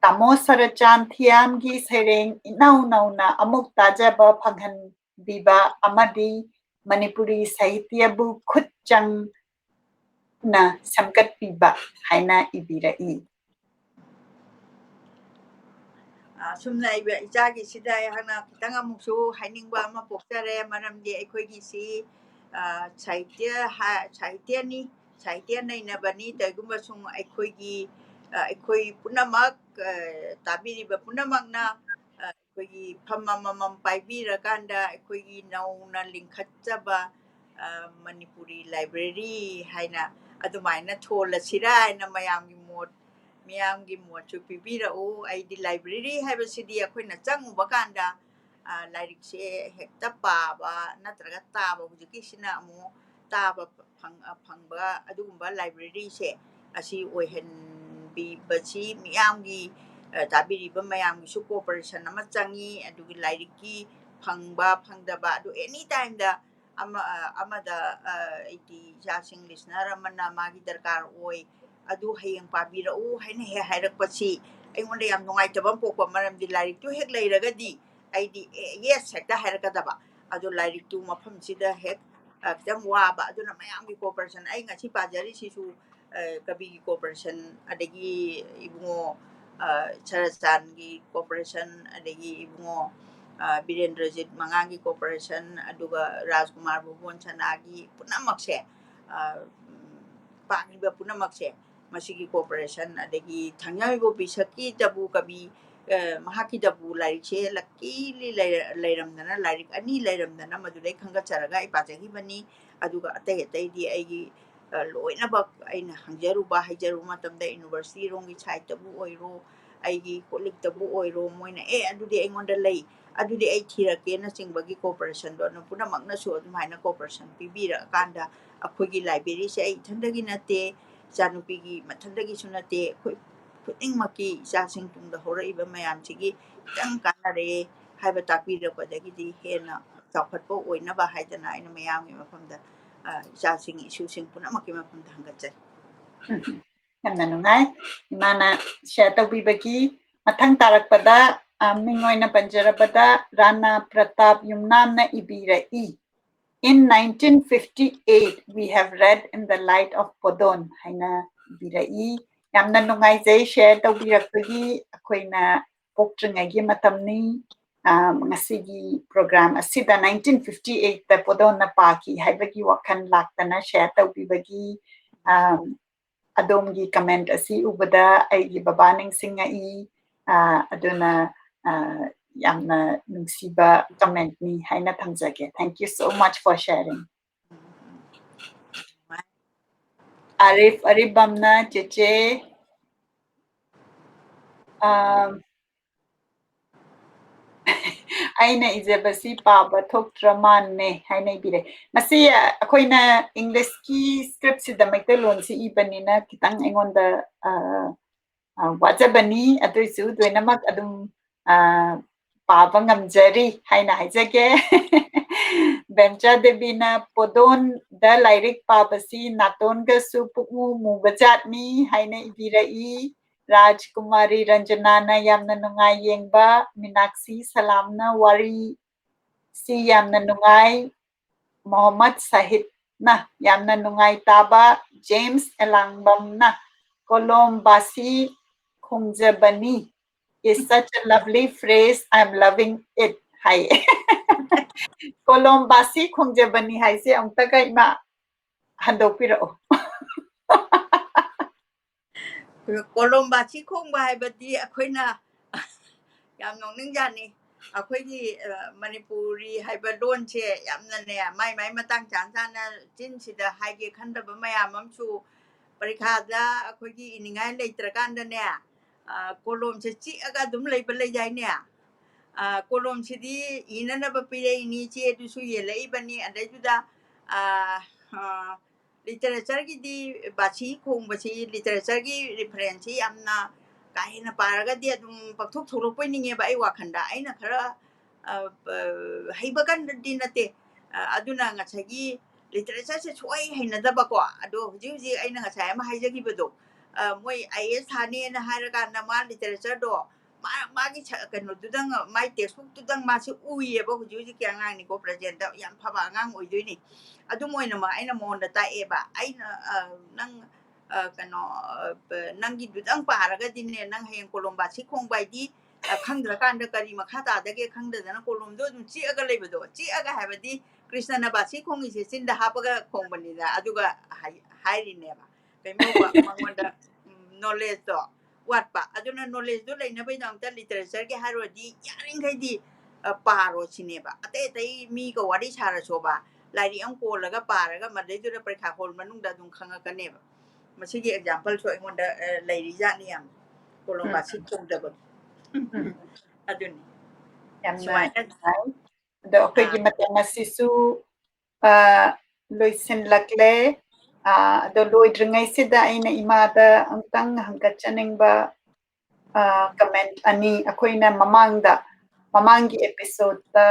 ꯇꯥꯃꯣ ꯁꯔꯆꯥꯟ ꯊꯤꯌꯥꯝꯒꯤ ꯁꯩꯔꯦꯡ ꯏꯅꯧ ꯅꯧꯅ ꯑꯃꯨꯛ ꯇꯥꯖꯕ ꯐꯪꯍꯟꯕꯤꯕ ꯑꯃꯗꯤ ꯃꯅꯤꯄꯨꯔꯤ ꯁꯥꯍꯤꯇ꯭ꯌꯕꯨ ꯈꯨꯠ ꯆꯪꯅ ꯁꯦꯝꯒꯠꯄꯤꯕ ꯍꯥꯏꯅ ꯏꯕꯤꯔꯛꯏ꯫ ꯑ, ꯁꯨꯝꯅ ꯑꯩꯕ-, ꯏꯆꯥꯒꯤꯁꯤꯗ ꯑꯩꯍꯥꯛꯅ ꯈꯤꯇꯪ ꯑꯃꯨꯛꯁꯨ ꯍꯥꯏꯅꯤꯡꯕ ꯑꯃ ꯄꯣꯛꯆꯔꯦ꯫ ꯃꯔꯝꯗꯤ ꯑꯩꯈꯣꯏꯒꯤꯁꯤ, ꯑ, ꯁꯥꯍꯤꯇ꯭ꯌ ꯍꯥ-, ꯁꯥꯍꯤꯇ꯭ꯌꯅꯤ, ꯁꯥꯍꯤꯇ꯭ꯌ ꯅꯩꯅꯕꯅꯤ꯫ ꯀꯔꯤꯒꯨꯝꯕ ꯁꯨꯝ ꯑꯩꯈꯣꯏꯒꯤ, ꯑ, ꯑꯩꯈꯣꯏ ꯄꯨꯝꯅꯃꯛ, ꯑ, ꯇꯥꯕꯤꯔꯤꯕ ꯄꯨꯝꯅꯃꯛꯅ, ꯑ, ꯑꯩꯈꯣꯏꯒꯤ ꯐꯝ ꯑꯃꯃꯝ ꯄꯥꯏꯕꯤꯔꯀꯥꯟꯗ ꯑꯩꯈꯣꯏꯒꯤ ꯅꯧꯅ ꯂꯤꯡꯈꯠꯆꯕ, ꯑ, ꯃꯅꯤꯄꯨꯔꯤ ꯂꯥꯏꯕ꯭ꯔꯦꯔꯤ ꯍꯥꯏꯅ ꯑꯗꯨꯃꯥꯏꯅ ꯊꯣꯜꯂꯁꯤꯔꯥ ꯍꯥꯏꯅ ꯃꯌꯥꯝꯒꯤ ꯃꯣꯠ, ꯃꯤꯌꯥꯝꯒꯤ ꯃꯣꯠꯁꯨ ꯄꯤꯕꯤꯔꯛꯎ꯫ ꯑꯩꯗꯤ ꯂꯥꯏꯕ꯭ꯔꯦꯔꯤ ꯍꯥꯏꯕꯁꯤꯗꯤ ꯑꯩꯈꯣꯏꯅ ꯆꯪꯉꯨꯕ ꯀꯥꯟꯗ, ꯑ, ꯂꯥꯏꯔꯤꯛꯁꯦ ꯍꯦꯛꯇ ꯄꯥꯕ ꯅꯠꯇ꯭ꯔꯒ ꯇꯥꯕ, ꯍꯧꯖꯤꯛꯀꯤꯁꯤꯅ ꯑꯃꯨꯛ ꯇꯥꯕ ꯐꯪ-, ꯑ, ꯐꯪꯕ ꯑꯗꯨꯒꯨꯝꯕ ꯂꯥꯏꯕ꯭ꯔꯦꯔꯤꯁꯦ ꯑꯁꯤ ꯑꯣꯏꯍꯟꯕꯤꯕꯁꯤ ꯃꯤꯌꯥꯝꯒꯤ, ꯑ, ꯇꯥꯕꯤꯔꯤꯕ ꯃꯌꯥꯝꯒꯤꯁꯨ cooperation ꯑꯃ ꯆꯪꯉꯤ꯫ ꯑꯗꯨꯒꯤ ꯂꯥꯏꯔꯤꯛꯀꯤ ꯐꯪꯕ ꯐꯪꯗꯕ ꯑꯗꯨ any time ꯗ ꯑꯃ, ꯑ, ꯑꯃꯗ, ꯑ, ꯑꯩꯒꯤ ꯏꯆꯥꯁꯤꯡ listener ꯑꯃꯅ ꯃꯥꯒꯤ ꯗꯔꯀꯥꯔ ꯑꯣꯏ, ꯑꯗꯨ ꯍꯌꯦꯡ ꯄꯥꯕꯤꯔꯛꯎ ꯍꯥꯏꯅ ꯍꯦꯛ ꯍꯥꯏꯔꯛꯄꯁꯤ ꯑꯩꯉꯣꯟꯗ ꯌꯥꯝ ꯅꯨꯡꯉꯥꯏꯇꯕ ꯑꯃ ꯄꯣꯛꯄ, ꯃꯔꯝꯗꯤ ꯂꯥꯏꯔꯤꯛꯇꯨ ꯍꯦꯛ ꯂꯩꯔꯒꯗꯤ ꯑꯩꯗꯤ, ꯑꯦ, yes ꯍꯦꯛꯇ ꯍꯥꯏꯔꯛꯀꯗꯕ꯫ ꯑꯗꯣ ꯂꯥꯏꯔꯤꯛꯇꯨ ꯃꯐꯝꯁꯤꯗ ꯍꯦꯛ, ꯑ, ꯈꯤꯇꯪ ꯋꯥꯕ꯫ ꯑꯗꯨꯅ ꯃꯌꯥꯝꯒꯤ cooperation, ꯑꯩ ꯉꯁꯤ ꯄꯥꯖꯔꯤꯁꯤꯁꯨ, ꯑ, ꯀꯕꯤꯒꯤ cooperation, ꯑꯗꯒꯤ ꯏꯕꯨꯡꯉꯣ, ꯑ, ꯁꯔꯠꯆꯥꯟꯒꯤ cooperation, ꯑꯗꯒꯤ ꯏꯕꯨꯡꯉꯣ, ꯑ, ꯕꯤꯔꯦꯟꯗ꯭ꯔꯖꯤꯠ ꯃꯉꯥꯡꯒꯤ cooperation, ꯑꯗꯨꯒ ꯔꯥꯖꯀꯨꯃꯥꯔ ꯚꯨꯕꯣꯟ ꯁꯅꯥꯒꯤ ꯄꯨꯝꯅꯃꯛꯁꯦ, ꯑ, ꯎꯝ, ꯄꯥꯡꯂꯤꯕ ꯄꯨꯝꯅꯃꯛꯁꯦ, ꯃꯁꯤꯒꯤ cooperation, ꯑꯗꯒꯤ ꯊꯥꯡꯖꯥ ꯃꯩꯕꯣ ꯕꯤꯁꯛꯀꯤꯗꯕꯨ ꯀꯕꯤ, ꯑ, ꯃꯍꯥꯛꯀꯤꯗꯕꯨ ꯂꯥꯏꯔꯤꯛꯁꯦ luckily ꯂꯩꯔ-, ꯂꯩꯔꯝꯗꯅ, ꯂꯥꯏꯔꯤꯛ ꯑꯅꯤ ꯂꯩꯔꯝꯗꯅ ꯃꯗꯨꯗꯩ ꯈꯟꯒꯠꯆꯔꯒ ꯑꯩ ꯄꯥꯖꯈꯤꯕꯅꯤ꯫ ꯑꯗꯨꯒ ꯑꯇꯩ ꯑꯇꯩꯗꯤ ꯑꯩꯒꯤ, ꯑ, ꯂꯣꯏꯅꯃꯛ ꯑꯩꯅ ꯍꯪꯖꯔꯨꯕ, ꯍꯥꯏꯖꯔꯨꯕ ꯃꯇꯝꯗ university ꯔꯣꯝꯒꯤ side ꯇꯕꯨ ꯑꯣꯏꯔꯣ, ꯑꯩꯒꯤ colleague ꯇꯕꯨ ꯑꯣꯏꯔꯣ, ꯃꯣꯏꯅ, "ꯑꯦ, ꯑꯗꯨꯗꯤ ꯑꯩꯉꯣꯟꯗ ꯂꯩ, ꯑꯗꯨꯗꯤ ꯑꯩ ꯊꯤꯔꯛꯀꯦꯅꯆꯤꯡꯕꯒꯤ cooperation ꯗꯣ ꯑꯗꯨꯝ ꯄꯨꯝꯅꯃꯛꯅꯁꯨ ꯑꯗꯨꯃꯥꯏꯅ cooperation ꯄꯤꯕꯤꯔꯛꯑꯀꯥꯟꯗ ꯑꯩꯈꯣꯏꯒꯤ library ꯁꯦ ꯑꯩ ꯏꯊꯟꯗꯒꯤ ꯅꯠꯇꯦ, ꯏꯆꯥꯅꯨꯄꯤꯒꯤ ꯃꯊꯟꯗꯒꯤꯁꯨ ꯅꯠꯇꯦ, ꯑꯩꯈꯣꯏ ꯈꯨꯗꯤꯡꯃꯛꯀꯤ ꯏꯆꯥꯁꯤꯡ ꯇꯨꯡꯗ ꯍꯧꯔꯛꯏꯕ ꯃꯌꯥꯝꯁꯤꯒꯤ ꯈꯤꯇꯪ ꯀꯥꯟꯅꯔꯦ ꯍꯥꯏꯕ ꯇꯥꯛꯄꯤꯔꯛꯄꯗꯒꯤꯗꯤ ꯍꯦꯟꯅ ꯆꯥꯎꯈꯠꯄ ꯑꯣꯏꯅꯕ ꯍꯥꯏꯗꯅ ꯑꯩꯅ ꯃꯌꯥꯝꯒꯤ ꯃꯐꯝꯗ, ꯑ, ꯏꯆꯥꯁꯤꯡ, ꯏꯁꯨꯁꯤꯡ ꯄꯨꯝꯅꯃꯛꯀꯤ ꯃꯐꯝꯗ ꯍꯪꯒꯠꯆꯔꯤ꯫ ꯌꯥꯝꯅ ꯅꯨꯡꯉꯥꯏ꯫ ꯏꯃꯥꯅ share ꯇꯧꯕꯤꯕꯒꯤ꯫ ꯃꯊꯪ ꯇꯥꯔꯛꯄꯗ, ꯑ, ꯃꯤꯡ ꯑꯣꯏꯅ ꯄꯟꯖꯔꯕꯗ ꯔꯥꯅꯥ Pratap ꯌꯨꯝꯅꯥꯝꯅ ꯏꯕꯤꯔꯛꯏ, "In nineteen fifty-eight, we have read In the Light of Podon" ꯍꯥꯏꯅ ꯏꯕꯤꯔꯛꯏ꯫ ꯌꯥꯝꯅ ꯅꯨꯡꯉꯥꯏꯖꯩ share ꯇꯧꯕꯤꯔꯛꯄꯒꯤ꯫ ꯑꯩꯈꯣꯏꯅ ꯄꯣꯛꯇ꯭ꯔꯤꯉꯩꯒꯤ ꯃꯇꯝꯅꯤ꯫ ꯑ, ꯉꯁꯤꯒꯤ program ꯑꯁꯤꯗ nineteen fifty-eight ꯇ ꯄꯣꯗꯣꯟꯅ ꯄꯥꯈꯤ ꯍꯥꯏꯕꯒꯤ ꯋꯥꯈꯜ ꯂꯥꯛꯇꯅ share ꯇꯧꯕꯤꯕꯒꯤ, ꯑ, ꯑꯗꯣꯝꯒꯤ comment ꯑꯁꯤ ꯎꯕꯗ ꯑꯩꯒꯤ ꯕꯕꯥ ꯅꯤꯡꯁꯤꯡꯉꯛꯏ꯫ ꯑ, ꯑꯗꯨꯅ, ꯑ, ꯌꯥꯝꯅ ꯅꯨꯡꯁꯤꯕ commentꯅꯤ ꯍꯥꯏꯅ ꯊꯝꯖꯒꯦ꯫ Thank you so much for sharing. Arif ꯑꯔꯤꯕꯝꯅ, ꯆꯦꯆꯦ, ꯑ, ꯑꯩꯅ ꯏꯖꯕꯁꯤ ꯄꯥꯕ ꯊꯣꯛꯇ꯭ꯔ ꯃꯥꯟꯅꯦ ꯍꯥꯏꯅ ꯏꯕꯤꯔꯦ꯫ ꯃꯁꯤ ꯑꯩꯈꯣꯏꯅ Englishꯀꯤ scriptꯁꯤꯗ ꯃꯩꯇꯩꯂꯣꯟꯁꯤ ꯏꯕꯅꯤꯅ ꯈꯤꯇꯪ ꯑꯩꯉꯣꯟꯗ, ꯑ, ꯑ, ꯋꯥꯖꯕꯅꯤ꯫ ꯑꯗꯨꯏꯁꯨ ꯂꯣꯏꯅꯃꯛ ꯑꯗꯨꯝ, ꯑ, ꯄꯥꯕ ꯉꯝꯖꯔꯤ ꯍꯥꯏꯅ ꯍꯥꯏꯖꯒꯦ꯫ ꯕꯦꯝꯆꯥ ꯗꯦꯕꯤꯅ, "ꯄꯣꯗꯣꯟꯗ ꯂꯥꯏꯔꯤꯛ ꯄꯥꯕꯁꯤ ꯅꯥꯇꯣꯟꯒꯁꯨ ꯄꯨꯛꯃꯨ ꯃꯨꯕ ꯖꯥꯠꯅꯤ" ꯍꯥꯏꯅ ꯏꯕꯤꯔꯛꯏ꯫ ꯔꯥꯖꯀꯨꯃꯥꯔꯤ ꯔꯟꯖꯅꯥꯅ, "ꯌꯥꯝꯅ ꯅꯨꯡꯉꯥꯏ ꯌꯦꯡꯕ"꯫ ꯃꯤꯅꯥꯛꯁꯤ ꯁꯂꯥꯝꯅ, "ꯋꯥꯔꯤ ꯁꯤ ꯌꯥꯝꯅ ꯅꯨꯡꯉꯥꯏ"꯫ ꯃꯣꯍꯝꯃꯗ ꯁꯥꯍꯤꯗꯅ, "ꯌꯥꯝꯅ ꯅꯨꯡꯉꯥꯏ ꯇꯥꯕ"꯫ ꯖꯦꯝꯁ ꯑꯦꯂꯥꯡꯕꯝꯅ, "ꯀꯣꯂꯣꯝꯕꯥꯁꯤ ꯈꯣꯡꯖꯕꯅꯤ is such a lovely phrase, I'm loving it" ꯍꯥꯏꯌꯦ꯫ "ꯀꯣꯂꯣꯝꯕꯥꯁꯤ ꯈꯣꯡꯖꯕꯅꯤ" ꯍꯥꯏꯁꯦ ꯑꯃꯨꯛꯇꯒ ꯏꯃꯥ ꯍꯟꯗꯣꯛꯄꯤꯔꯛꯑꯣ꯫ "ꯀꯣꯂꯣꯝꯕꯥꯁꯤ ꯈꯣꯡꯕ" ꯍꯥꯏꯕꯗꯤ ꯑꯩꯈꯣꯏꯅ ꯌꯥꯝ ꯅꯣꯛꯅꯤꯡꯖꯥꯠꯅꯤ꯫ ꯑꯩꯈꯣꯏꯒꯤ, ꯑ, ꯃꯅꯤꯄꯨꯔꯤ ꯍꯥꯏꯕ ꯂꯣꯟꯁꯦ ꯌꯥꯝꯅꯅꯦ, ꯃꯥꯏ ꯃꯥꯏ ꯃꯇꯥꯡ ꯆꯥ ꯆꯥꯅ ꯆꯤꯟꯁꯤꯗ ꯍꯥꯏꯒꯦ ꯈꯟꯗꯕ ꯃꯌꯥꯝ ꯑꯃꯁꯨ ꯄꯔꯤꯈꯥꯗ ꯑꯩꯈꯣꯏꯒꯤ ꯏꯅꯤꯡꯉꯥꯏ ꯂꯩꯇ꯭ꯔꯀꯥꯟꯗꯅꯦ, ꯑ, ꯀꯣꯂꯣꯝꯁꯦ ꯆꯤꯛꯑꯒ ꯑꯗꯨꯝ ꯂꯩꯕ ꯂꯩꯗꯥꯏꯅꯦ? ꯑ, ꯀꯣꯂꯣꯝꯁꯤꯗꯤ ꯏꯅꯅꯕ ꯄꯤꯔꯛꯏꯅꯤ, ꯆꯦꯗꯨꯁꯨ ꯌꯦꯜꯂꯛꯏꯕꯅꯤ, ꯑꯗꯩꯗꯨꯗ, ꯑ, ꯑ, literatureꯒꯤꯗꯤ ꯕꯥꯁꯤ ꯈꯣꯡꯕꯁꯤ, literatureꯒꯤ referenceꯁꯤ ꯌꯥꯝꯅ ꯀꯥ ꯍꯦꯟꯅ ꯄꯥꯔꯒꯗꯤ ꯑꯗꯨꯝ ꯄꯪꯊꯣꯛ ꯊꯣꯛꯂꯛꯄꯣꯏ ꯅꯤꯡꯉꯦꯕ ꯑꯩ ꯋꯥꯈꯜꯗ꯫ ꯑꯩꯅ ꯈꯔ, ꯑ, ꯑ, ꯍꯩꯕ ꯀꯟꯗꯗꯤ ꯅꯠꯇꯦ꯫ ꯑ, ꯑꯗꯨꯅ ꯉꯁꯥꯏꯒꯤ literatureꯁꯦ ꯁꯨꯛꯍꯩ ꯍꯩꯅꯗꯕꯀꯣ꯫ ꯑꯗꯣ ꯍꯧꯖꯤꯛ ꯍꯧꯖꯤꯛ ꯑꯩꯅ ꯉꯁꯥꯏ ꯑꯃ ꯍꯥꯏꯖꯈꯤꯕꯗꯣ, ꯑ, ꯃꯣꯏ IAS ꯊꯥꯅꯦꯅ ꯍꯥꯏꯔꯀꯥꯟꯗ ꯃꯥ literatureꯗꯣ ꯃꯥ-, ꯃꯥꯒꯤ ꯁ-, ꯀꯩꯅꯣꯗꯨꯗꯪ, ꯃꯥꯏ textbookꯇꯨꯗꯪ ꯃꯥꯁꯦ ꯎꯏꯌꯦꯕ꯫ ꯍꯧꯖꯤꯛ ꯍꯧꯖꯤꯛꯀꯤ ꯑꯉꯥꯡꯅꯤꯀꯣ, presentꯗ ꯌꯥꯝ ꯐꯕ ꯑꯉꯥꯡ ꯑꯣꯏꯗꯣꯏꯅꯤ꯫ ꯑꯗꯨꯝ ꯑꯣꯏꯅꯃꯛ ꯑꯩꯅ ꯃꯉꯣꯟꯗ ꯇꯥꯛꯑꯦꯕ꯫ ꯑꯩꯅ, ꯑ, ꯅꯪ, ꯑ, ꯀꯩꯅꯣ, ꯑ, ꯕ-, ꯅꯪꯒꯤꯗꯨꯗꯪ ꯄꯥꯔꯒꯗꯤꯅꯦ, ꯅꯪ ꯍꯌꯦꯡ ꯀꯣꯂꯣꯝꯕꯥꯁꯤ ꯈꯣꯡꯕ ꯍꯥꯏꯗꯤ, ꯑ, ꯈꯪꯗ꯭ꯔꯀꯥꯟꯗ ꯀꯔꯤ ꯃꯈꯥ ꯇꯥꯗꯒꯦ ꯈꯪꯗꯗꯅ ꯀꯣꯂꯣꯝꯗꯣ ꯑꯗꯨꯝ ꯆꯤꯛꯑꯒ ꯂꯩꯕꯗꯣ, ꯆꯤꯛꯑꯒ ꯍꯥꯏꯕꯗꯤ ꯀ꯭ꯔꯤꯁꯅꯅ ꯕꯥꯁꯤ ꯈꯣꯡꯉꯤꯁꯦ ꯆꯤꯟꯗ ꯍꯥꯞꯄꯒ ꯈꯣꯡꯕꯅꯤꯗ, ꯑꯗꯨꯒ ꯍꯥꯏ-, ꯍꯥꯏꯔꯤꯅꯦꯕ꯫ ꯀꯩꯅꯣ ꯇꯧꯕ, ꯃꯉꯣꯟꯗ ꯅꯣꯂꯦꯖꯇꯣ ꯋꯥꯠꯄ꯫ ꯑꯗꯨꯅ ꯅꯣꯂꯦꯖꯇꯣ ꯂꯩꯅꯕꯒꯤꯗꯃꯛꯇ ꯂꯤꯇꯔꯦꯆꯔꯒꯤ ꯍꯥꯏꯔꯨꯔꯗꯤ ꯌꯥꯔꯤꯈꯩꯗꯤ ꯑ, ꯄꯥꯔꯣ ꯁꯤꯅꯦꯕ꯫ ꯑꯇꯩ ꯑꯇꯩ ꯃꯤꯒ ꯋꯥꯔꯤ ꯁꯥꯔꯁꯣꯕ, ꯂꯥꯏꯔꯤꯛ ꯑꯃ ꯀꯣꯜꯂꯒ ꯄꯥꯔꯒ ꯃꯗꯩꯗꯨꯗ ꯄꯔꯤꯈꯥ ꯍꯣꯜ ꯃꯅꯨꯡꯗ ꯑꯗꯨꯝ ꯈꯪꯉꯛꯀꯅꯦꯕ꯫ ꯃꯁꯤꯒꯤ ꯑꯦꯛꯖꯥꯝꯄꯜꯁꯨ ꯑꯩꯉꯣꯟꯗ ꯑ, ꯂꯩꯔꯤꯖꯥꯠꯅꯤ ꯌꯥꯝ꯫ ꯀꯣꯂꯣꯝ ꯎꯝ꯫ ꯕꯥꯁꯤ ꯇꯧꯗꯕꯒꯤ꯫ ꯎꯝ꯫ ꯑꯗꯨꯅꯤ꯫ ꯌꯥꯝꯅ ꯁꯨꯃꯥꯏꯅ ꯅꯨꯡꯉꯥꯏ꯫ ꯑꯗꯣ ꯑꯩꯈꯣꯏꯒꯤ ꯑꯥ꯫ ꯃꯇꯝ ꯑꯁꯤꯁꯨ ꯑ, ꯂꯣꯏꯁꯤꯜꯂꯛꯂꯦ꯫ ꯑ, ꯑꯗꯣ ꯂꯣꯏꯗ꯭ꯔꯤꯉꯩꯁꯤꯗ ꯑꯩꯅ ꯏꯃꯥꯗ ꯑꯃꯨꯛꯇꯪ ꯍꯪꯒꯠꯆꯅꯤꯡꯕ, ꯑ, ꯀꯃꯦꯟ ꯑꯅꯤ꯫ ꯑꯩꯈꯣꯏꯅ ꯃꯃꯥꯡꯗ, ꯃꯃꯥꯡꯒꯤ ꯑꯦꯄꯤꯁꯣꯗꯇ,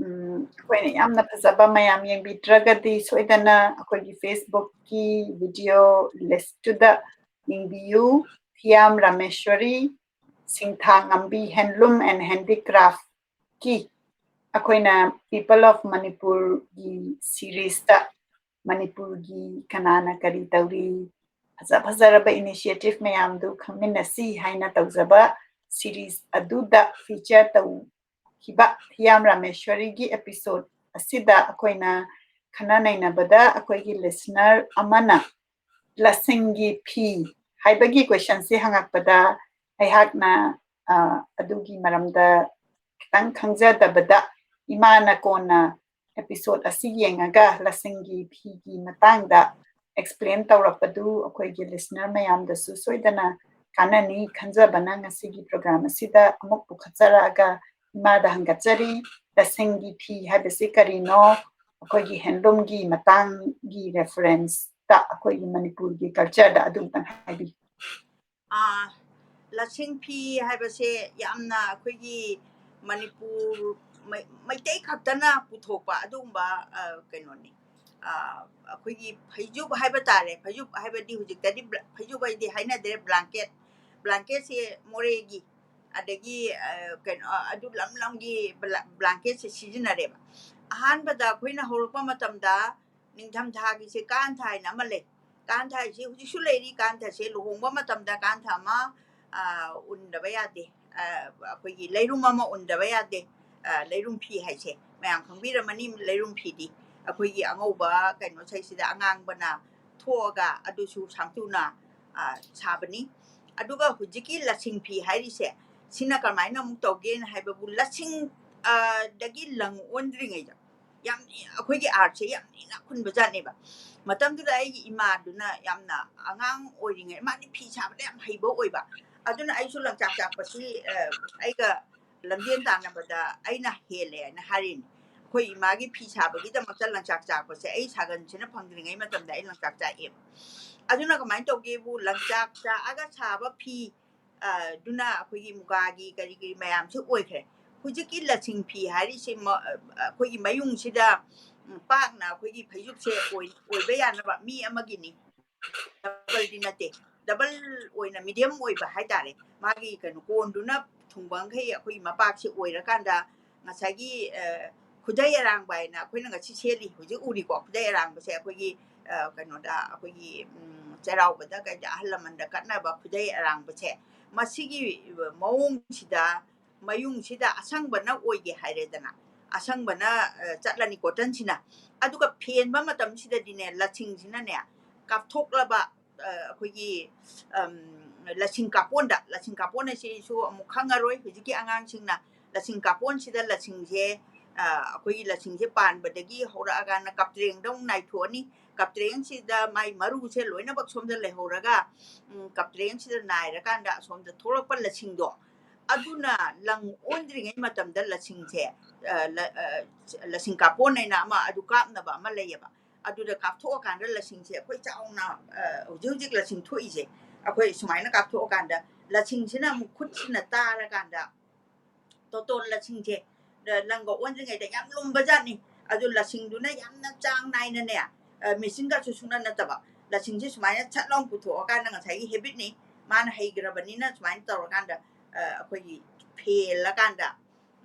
ꯎꯝ, ꯑꯩꯈꯣꯏꯅ ꯌꯥꯝꯅ ꯐꯖꯕ ꯃꯌꯥꯝ ꯌꯦꯡꯕꯤꯗ꯭ꯔꯒꯗꯤ ꯁꯣꯏꯗꯅ ꯑꯩꯈꯣꯏꯒꯤ ꯐꯦꯁꯕꯨꯛꯀꯤ ꯚꯤꯗꯤꯑꯣ ꯂꯤꯁꯇꯨꯗ ꯌꯦꯡꯕꯤꯌꯨ꯫ ꯊꯤꯌꯥꯝ ꯔꯥꯃꯦꯁ꯭ꯋꯔꯤ, ꯁꯤꯡꯊꯥ ꯉꯝꯕꯤ Handloom and Handicraft ꯀꯤ ꯑꯩꯈꯣꯏꯅ People of ꯃꯅꯤꯄꯨꯔꯒꯤ ꯁꯤꯔꯤꯁꯇ ꯃꯅꯤꯄꯨꯔꯒꯤ ꯀꯅꯥꯅ ꯀꯔꯤ ꯇꯧꯔꯤ, ꯐꯖ ꯐꯖꯔꯕ ꯏꯅꯤꯁꯤꯌꯦꯇꯤꯚ ꯃꯌꯥꯝꯗꯨ ꯈꯪꯃꯤꯟꯅꯁꯤ ꯍꯥꯏꯅ ꯇꯧꯖꯕ ꯁꯤꯔꯤꯁ ꯑꯗꯨꯗ ꯐꯤꯆꯔ ꯇꯧꯈꯤꯕ ꯊꯤꯌꯥꯝ ꯔꯥꯃꯦꯁ꯭ꯋꯔꯤꯒꯤ ꯑꯦꯄꯤꯁꯣꯗ ꯑꯁꯤꯗ ꯑꯩꯈꯣꯏꯅ ꯈꯟꯅ ꯅꯩꯅꯕꯗ ꯑꯩꯈꯣꯏꯒꯤ ꯂꯤꯁꯅꯔ ꯑꯃꯅ ꯂꯁꯤꯡꯒꯤ ꯐꯤ ꯍꯥꯏꯕꯒꯤ ꯀꯣꯏꯁꯟꯁꯤ ꯍꯪꯉꯛꯄꯗ ꯑꯩꯍꯥꯛꯅ, ꯑ, ꯑꯗꯨꯒꯤ ꯃꯔꯝꯗ ꯈꯤꯇꯪ ꯈꯪꯖꯗꯕꯗ ꯏꯃꯥꯅ ꯀꯣꯟꯅ ꯑꯦꯄꯤꯁꯣꯗ ꯑꯁꯤ ꯌꯦꯡꯉꯒ ꯂꯁꯤꯡꯒꯤ ꯐꯤꯒꯤ ꯃꯇꯥꯡꯗ ꯑꯦꯛꯁꯄ꯭ꯂꯦꯟ ꯇꯧꯔꯛꯄꯗꯨ ꯑꯩꯈꯣꯏꯒꯤ ꯂꯤꯁꯅꯔ ꯃꯌꯥꯝꯗꯁꯨ ꯁꯣꯏꯗꯅ ꯀꯥꯟꯅꯅꯤ ꯈꯟꯖꯕꯅ ꯉꯁꯤꯒꯤ ꯄ꯭ꯔꯣꯒ꯭ꯔꯥꯝ ꯑꯁꯤꯗ ꯑꯃꯨꯛ ꯄꯨꯈꯠꯆꯔꯛꯑꯒ ꯏꯃꯥꯗ ꯍꯪꯒꯠꯆꯔꯤ, ꯂꯁꯤꯡꯒꯤ ꯐꯤ ꯍꯥꯏꯕꯁꯤ ꯀꯔꯤꯅꯣ? ꯑꯩꯈꯣꯏꯒꯤ ꯍꯦꯟꯂꯨꯝꯒꯤ ꯃꯇꯥꯡꯒꯤ ꯔꯦꯐꯔꯦꯟꯁꯇ ꯑꯩꯈꯣꯏꯒꯤ ꯃꯅꯤꯄꯨꯔꯒꯤ ꯀꯜꯆꯔꯗ ꯑꯗꯨꯝꯇꯪ ꯍꯥꯏꯕꯤꯌꯨ꯫ ꯑꯥ, ꯂꯁꯤꯡ ꯐꯤ ꯍꯥꯏꯕꯁꯦ ꯌꯥꯝꯅ ꯑꯩꯈꯣꯏꯒꯤ ꯃꯅꯤꯄꯨꯔ ꯃꯩ-, ꯃꯩꯇꯩ ꯈꯛꯇꯅ ꯄꯨꯊꯣꯛꯄ ꯑꯗꯨꯒꯨꯝꯕ, ꯑ, ꯀꯩꯅꯣꯅꯤ꯫ ꯑ, ꯑꯩꯈꯣꯏꯒꯤ ꯐꯩꯖꯨꯞ ꯍꯥꯏꯕ ꯇꯥꯔꯦ꯫ ꯐꯩꯖꯨꯞ ꯍꯥꯏꯕꯗꯤ ꯍꯧꯖꯤꯛꯇꯗꯤ ꯕ꯭ꯂ-, ꯐꯩꯖꯨꯞ ꯍꯥꯏꯗꯤ ꯍꯥꯏꯅꯗ꯭ꯔꯦ, ꯕ꯭ꯂꯥꯡꯀꯦꯠ꯫ ꯕ꯭ꯂꯥꯡꯀꯦꯠꯁꯦ ꯃꯣꯔꯦꯒꯤ, ꯑꯗꯒꯤ, ꯑ, ꯀꯩꯅꯣ, ꯑ, ꯑꯗꯨ ꯂꯝ ꯂꯝꯒꯤ ꯕ꯭ꯂꯥ-, ꯕ꯭ꯂꯥꯡꯀꯦꯠꯁꯦ ꯁꯤꯖꯤꯟꯅꯔꯦꯕ꯫ ꯑꯍꯥꯟꯕꯗ ꯑꯩꯈꯣꯏꯅ ꯍꯧꯔꯛꯄ ꯃꯇꯝꯗ ꯅꯤꯡꯊꯝꯊꯥꯒꯤꯁꯦ ꯀꯥꯟꯊ ꯍꯥꯏꯅ ꯑꯃ ꯂꯩ꯫ ꯀꯥꯟꯊ ꯍꯥꯏꯁꯦ ꯍꯧꯖꯤꯛꯁꯨ ꯂꯩꯔꯤ꯫ ꯀꯥꯟꯊꯁꯦ ꯂꯨꯍꯣꯡꯕ ꯃꯇꯝꯗ ꯀꯥꯟꯊ ꯑꯃ, ꯑ, ꯎꯟꯗꯕ ꯌꯥꯗꯦ꯫ ꯑ, ꯑꯩꯈꯣꯏꯒꯤ ꯂꯩꯔꯨꯝ ꯑꯃ ꯎꯟꯗꯕ ꯌꯥꯗꯦ꯫ ꯑ, ꯂꯩꯔꯨꯝ ꯐꯤ ꯍꯥꯏꯁꯦ ꯃꯌꯥꯝ ꯈꯪꯕꯤꯔꯝꯃꯅꯤ꯫ ꯂꯩꯔꯨꯝ ꯐꯤꯗꯤ ꯑꯩꯈꯣꯏꯒꯤ ꯑꯉꯧꯕ ꯀꯩꯅꯣ ꯁꯩꯁꯤꯗ ꯑꯉꯥꯡꯕꯅ ꯀꯥꯞꯊꯣꯛꯑꯒ ꯑꯗꯨꯁꯨ ꯁꯥꯡꯇꯨꯅ, ꯑ, ꯁꯥꯕꯅꯤ꯫ ꯑꯗꯨꯒ ꯍꯧꯖꯤꯛꯀꯤ ꯂꯁꯤꯡ ꯐꯤ ꯍꯥꯏꯔꯤꯁꯦ, ꯁꯤꯅ ꯀꯃꯥꯏꯅ ꯑꯃꯨꯛ ꯇꯧꯒꯦꯅ ꯍꯥꯏꯕꯕꯨ, ꯂꯁꯤꯡ, ꯑ, ꯗꯒꯤ ꯂꯪ ꯑꯣꯟꯗ꯭ꯔꯤꯉꯩꯗ ꯌꯥꯝ, ꯑꯩꯈꯣꯏꯒꯤ artꯁꯦ ꯌꯥꯝ ꯏꯅꯥꯛ ꯈꯨꯟꯕ ꯖꯥꯠꯅꯦꯕ꯫ ꯃꯇꯝꯗꯨꯗ ꯑꯩꯒꯤ ꯏꯃꯥꯗꯨꯅ ꯌꯥꯝꯅ ꯑꯉꯥꯡ ꯑꯣꯏꯔꯤꯉꯩ, ꯃꯥꯗꯤ ꯐꯤ ꯁꯥꯕꯗ ꯌꯥꯝ ꯍꯩꯕ ꯑꯣꯏꯕ꯫ ꯑꯗꯨꯅ ꯑꯩꯁꯨ ꯂꯪꯆꯥꯛ ꯆꯥꯛꯄꯁꯤ, ꯑ, ꯑꯩꯒ ꯂꯝꯖꯦꯟ ꯇꯥꯟꯅꯕꯗ ꯑꯩꯅ ꯍꯦꯜꯂꯦ ꯍꯥꯏꯅ ꯍꯥꯏꯔꯤꯅꯤ꯫ ꯑꯩꯈꯣꯏ ꯏꯃꯥꯒꯤ ꯐꯤ ꯁꯥꯕꯒꯤꯗꯃꯛꯇ ꯂꯪꯆꯥꯛ ꯆꯥꯛꯄꯁꯦ ꯑꯩ ꯁꯥꯒꯟꯁꯤꯅ ꯐꯪꯗ꯭ꯔꯤꯉꯩ ꯃꯇꯝꯗ ꯑꯩ ꯂꯪꯆꯥꯛ ꯆꯥꯛꯑꯦꯕ꯫ ꯑꯗꯨꯅ ꯀꯃꯥꯏꯅ ꯇꯧꯒꯦꯕꯨ, ꯂꯪꯆꯥꯛ ꯆꯥꯛꯑꯒ ꯁꯥꯕ ꯐꯤ, ꯑ, ꯗꯨꯅ ꯑꯩꯈꯣꯏꯒꯤ ꯃꯨꯒꯥꯒꯤ ꯀꯔꯤ ꯀꯔꯤ ꯃꯌꯥꯝꯁꯦ ꯑꯣꯏꯈ꯭ꯔꯦ꯫ ꯍꯧꯖꯤꯛꯀꯤ ꯂꯁꯤꯡ ꯐꯤ ꯍꯥꯏꯔꯤꯁꯤ ꯃ-, ꯑ, ꯑꯩꯈꯣꯏꯒꯤ ꯃꯌꯨꯡꯁꯤꯗ, ꯎꯝ, ꯄꯥꯛꯅ ꯑꯩꯈꯣꯏꯒꯤ ꯐꯩꯖꯨꯞꯁꯦ ꯑꯣꯏ-, ꯑꯣꯏꯕ ꯌꯥꯅꯕ ꯃꯤ ꯑꯃꯒꯤꯅꯤ꯫ Doubleꯗꯤ ꯅꯠꯇꯦ, double ꯑꯣꯏꯅ medium ꯑꯣꯏꯕ ꯍꯥꯏꯇꯥꯔꯦ꯫ ꯃꯥꯒꯤ ꯀꯩꯅꯣ ꯀꯣꯟꯗꯨꯅ ꯊꯨꯡꯕ ꯃꯈꯩ ꯑꯩꯈꯣꯏꯒꯤ ꯃꯄꯥꯛꯁꯦ ꯑꯣꯏꯔꯀꯥꯟꯗ ꯉꯁꯥꯏꯒꯤ, ꯑ, ꯈꯨꯗꯩ ꯑꯔꯥꯡꯕ ꯍꯥꯏꯅ ꯑꯩꯈꯣꯏꯅ ꯉꯁꯤ ꯁꯦꯠꯂꯤ, ꯍꯧꯖꯤꯛ ꯎꯔꯤꯀꯣ, ꯈꯨꯗꯩ ꯑꯔꯥꯡꯕꯁꯦ ꯑꯩꯈꯣꯏꯒꯤ, ꯑ, ꯀꯩꯅꯣꯗ, ꯑꯩꯈꯣꯏꯒꯤ, ꯎꯝ, ꯆꯩꯔꯥꯎꯕꯗ ꯀꯩꯗ ꯑꯍꯜ ꯂꯃꯟꯗ ꯀꯠꯅꯕ ꯈꯨꯗꯩ ꯑꯔꯥꯡꯕꯁꯦ, ꯃꯁꯤꯒꯤ ꯃꯑꯣꯡꯁꯤꯗ, ꯃꯌꯨꯡꯁꯤꯗ ꯑꯁꯪꯕꯅ ꯑꯣꯏꯒꯦ ꯍꯥꯏꯔꯦꯗꯅ, ꯑꯁꯪꯕꯅ, ꯑ, ꯆꯠꯂꯅꯤ cottonꯁꯤꯅ꯫ ꯑꯗꯨꯒ ꯐꯦꯟꯕ ꯃꯇꯝꯁꯤꯗꯗꯤꯅꯦ, ꯂꯁꯤꯡꯁꯤꯅꯅꯦ, ꯀꯥꯞꯊꯣꯛꯂꯕ, ꯑ, ꯑꯩꯈꯣꯏꯒꯤ, ꯑꯝ, ꯂꯁꯤꯡ ꯀꯥꯞꯄꯣꯟꯗ, ꯂꯁꯤꯡ ꯀꯥꯞꯄꯣꯟ ꯍꯥꯏꯁꯤꯁꯨ ꯑꯃꯨꯛ ꯈꯪꯉꯔꯣꯏ ꯍꯧꯖꯤꯛꯀꯤ ꯑꯉꯥꯡꯁꯤꯡꯅ꯫ ꯂꯁꯤꯡ ꯀꯥꯞꯄꯣꯟꯁꯤꯗ ꯂꯁꯤꯡꯁꯦ, ꯑ, ꯑꯩꯈꯣꯏꯒꯤ ꯂꯁꯤꯡꯁꯦ ꯄꯥꯟꯕꯗꯒꯤ ꯍꯧꯔꯛꯑꯀꯥꯟꯗ ꯀꯞꯇ꯭ꯔꯦꯡꯗ ꯑꯃꯨꯛ ꯅꯥꯏꯊꯣꯛꯑꯅꯤ꯫ ꯀꯞꯇ꯭ꯔꯦꯡꯁꯤꯗ ꯃꯥꯏ ꯃꯔꯨꯁꯦ ꯂꯣꯏꯅꯃꯛ ꯁꯣꯝꯗ ꯂꯩꯍꯧꯔꯒ, ꯎꯝ, ꯀꯞꯇ꯭ꯔꯦꯡꯁꯤꯗ ꯅꯥꯏꯔꯀꯥꯟꯗ ꯑꯁꯣꯝꯗ ꯊꯣꯛꯂꯛꯄ ꯂꯁꯤꯡꯗꯣ, ꯑꯗꯨꯅ ꯂꯪ ꯑꯣꯟꯗ꯭ꯔꯤꯉꯩ ꯃꯇꯝꯗ ꯂꯁꯤꯡꯁꯦ, ꯑ, ꯂ-, ꯑ, ꯂꯁꯤꯡ ꯀꯥꯞꯄꯣꯟ ꯍꯥꯏꯅ ꯑꯃ, ꯑꯗꯨ ꯀꯥꯞꯅꯕ ꯑꯃ ꯂꯩꯌꯦꯕ꯫ ꯑꯗꯨꯗ ꯀꯥꯞꯊꯣꯛꯑꯀꯥꯟꯗ ꯂꯁꯤꯡꯁꯦ ꯑꯩꯈꯣꯏ ꯆꯥꯎꯅ, ꯑ, ꯍꯧꯖꯤꯛ ꯍꯧꯖꯤꯛ ꯂꯁꯤꯡ ꯊꯣꯛꯏꯁꯦ, ꯑꯩꯈꯣꯏ ꯁꯨꯃꯥꯏꯅ ꯀꯥꯞꯊꯣꯛꯑꯀꯥꯟꯗ ꯂꯁꯤꯡꯁꯤꯅ ꯑꯃꯨꯛ ꯈꯨꯠꯁꯤꯅ ꯇꯥꯔꯀꯥꯟꯗ ꯇꯣꯇꯣꯟ ꯂꯁꯤꯡꯁꯦ, ꯑ, ꯂꯪꯒ ꯑꯣꯟꯗ꯭ꯔꯤꯉꯩꯗ ꯌꯥꯝ ꯂꯨꯝꯕ ꯖꯥꯠꯅꯤ꯫ ꯑꯗꯨ ꯂꯁꯤꯡꯗꯨꯅ ꯌꯥꯝꯅ ꯆꯥꯡ ꯅꯥꯏꯅꯅꯦ, ꯑ, ꯃꯦꯆꯤꯟꯒꯁꯨ ꯁꯨꯡꯅ ꯅꯠꯇꯕ, ꯂꯁꯤꯡꯁꯦ ꯁꯨꯃꯥꯏꯅ ꯁꯠ ꯂꯥꯎ ꯄꯨꯊꯣꯛꯑꯀꯥꯟꯗ ꯉꯁꯥꯏꯒꯤ habitꯅꯤ, ꯃꯥꯅ ꯍꯩꯈ꯭ꯔꯕꯅꯤꯅ ꯁꯨꯃꯥꯏꯅ ꯇꯧꯔꯀꯥꯟꯗ, ꯑ, ꯑꯩꯈꯣꯏꯒꯤ ꯐꯦꯜꯂꯀꯥꯟꯗ,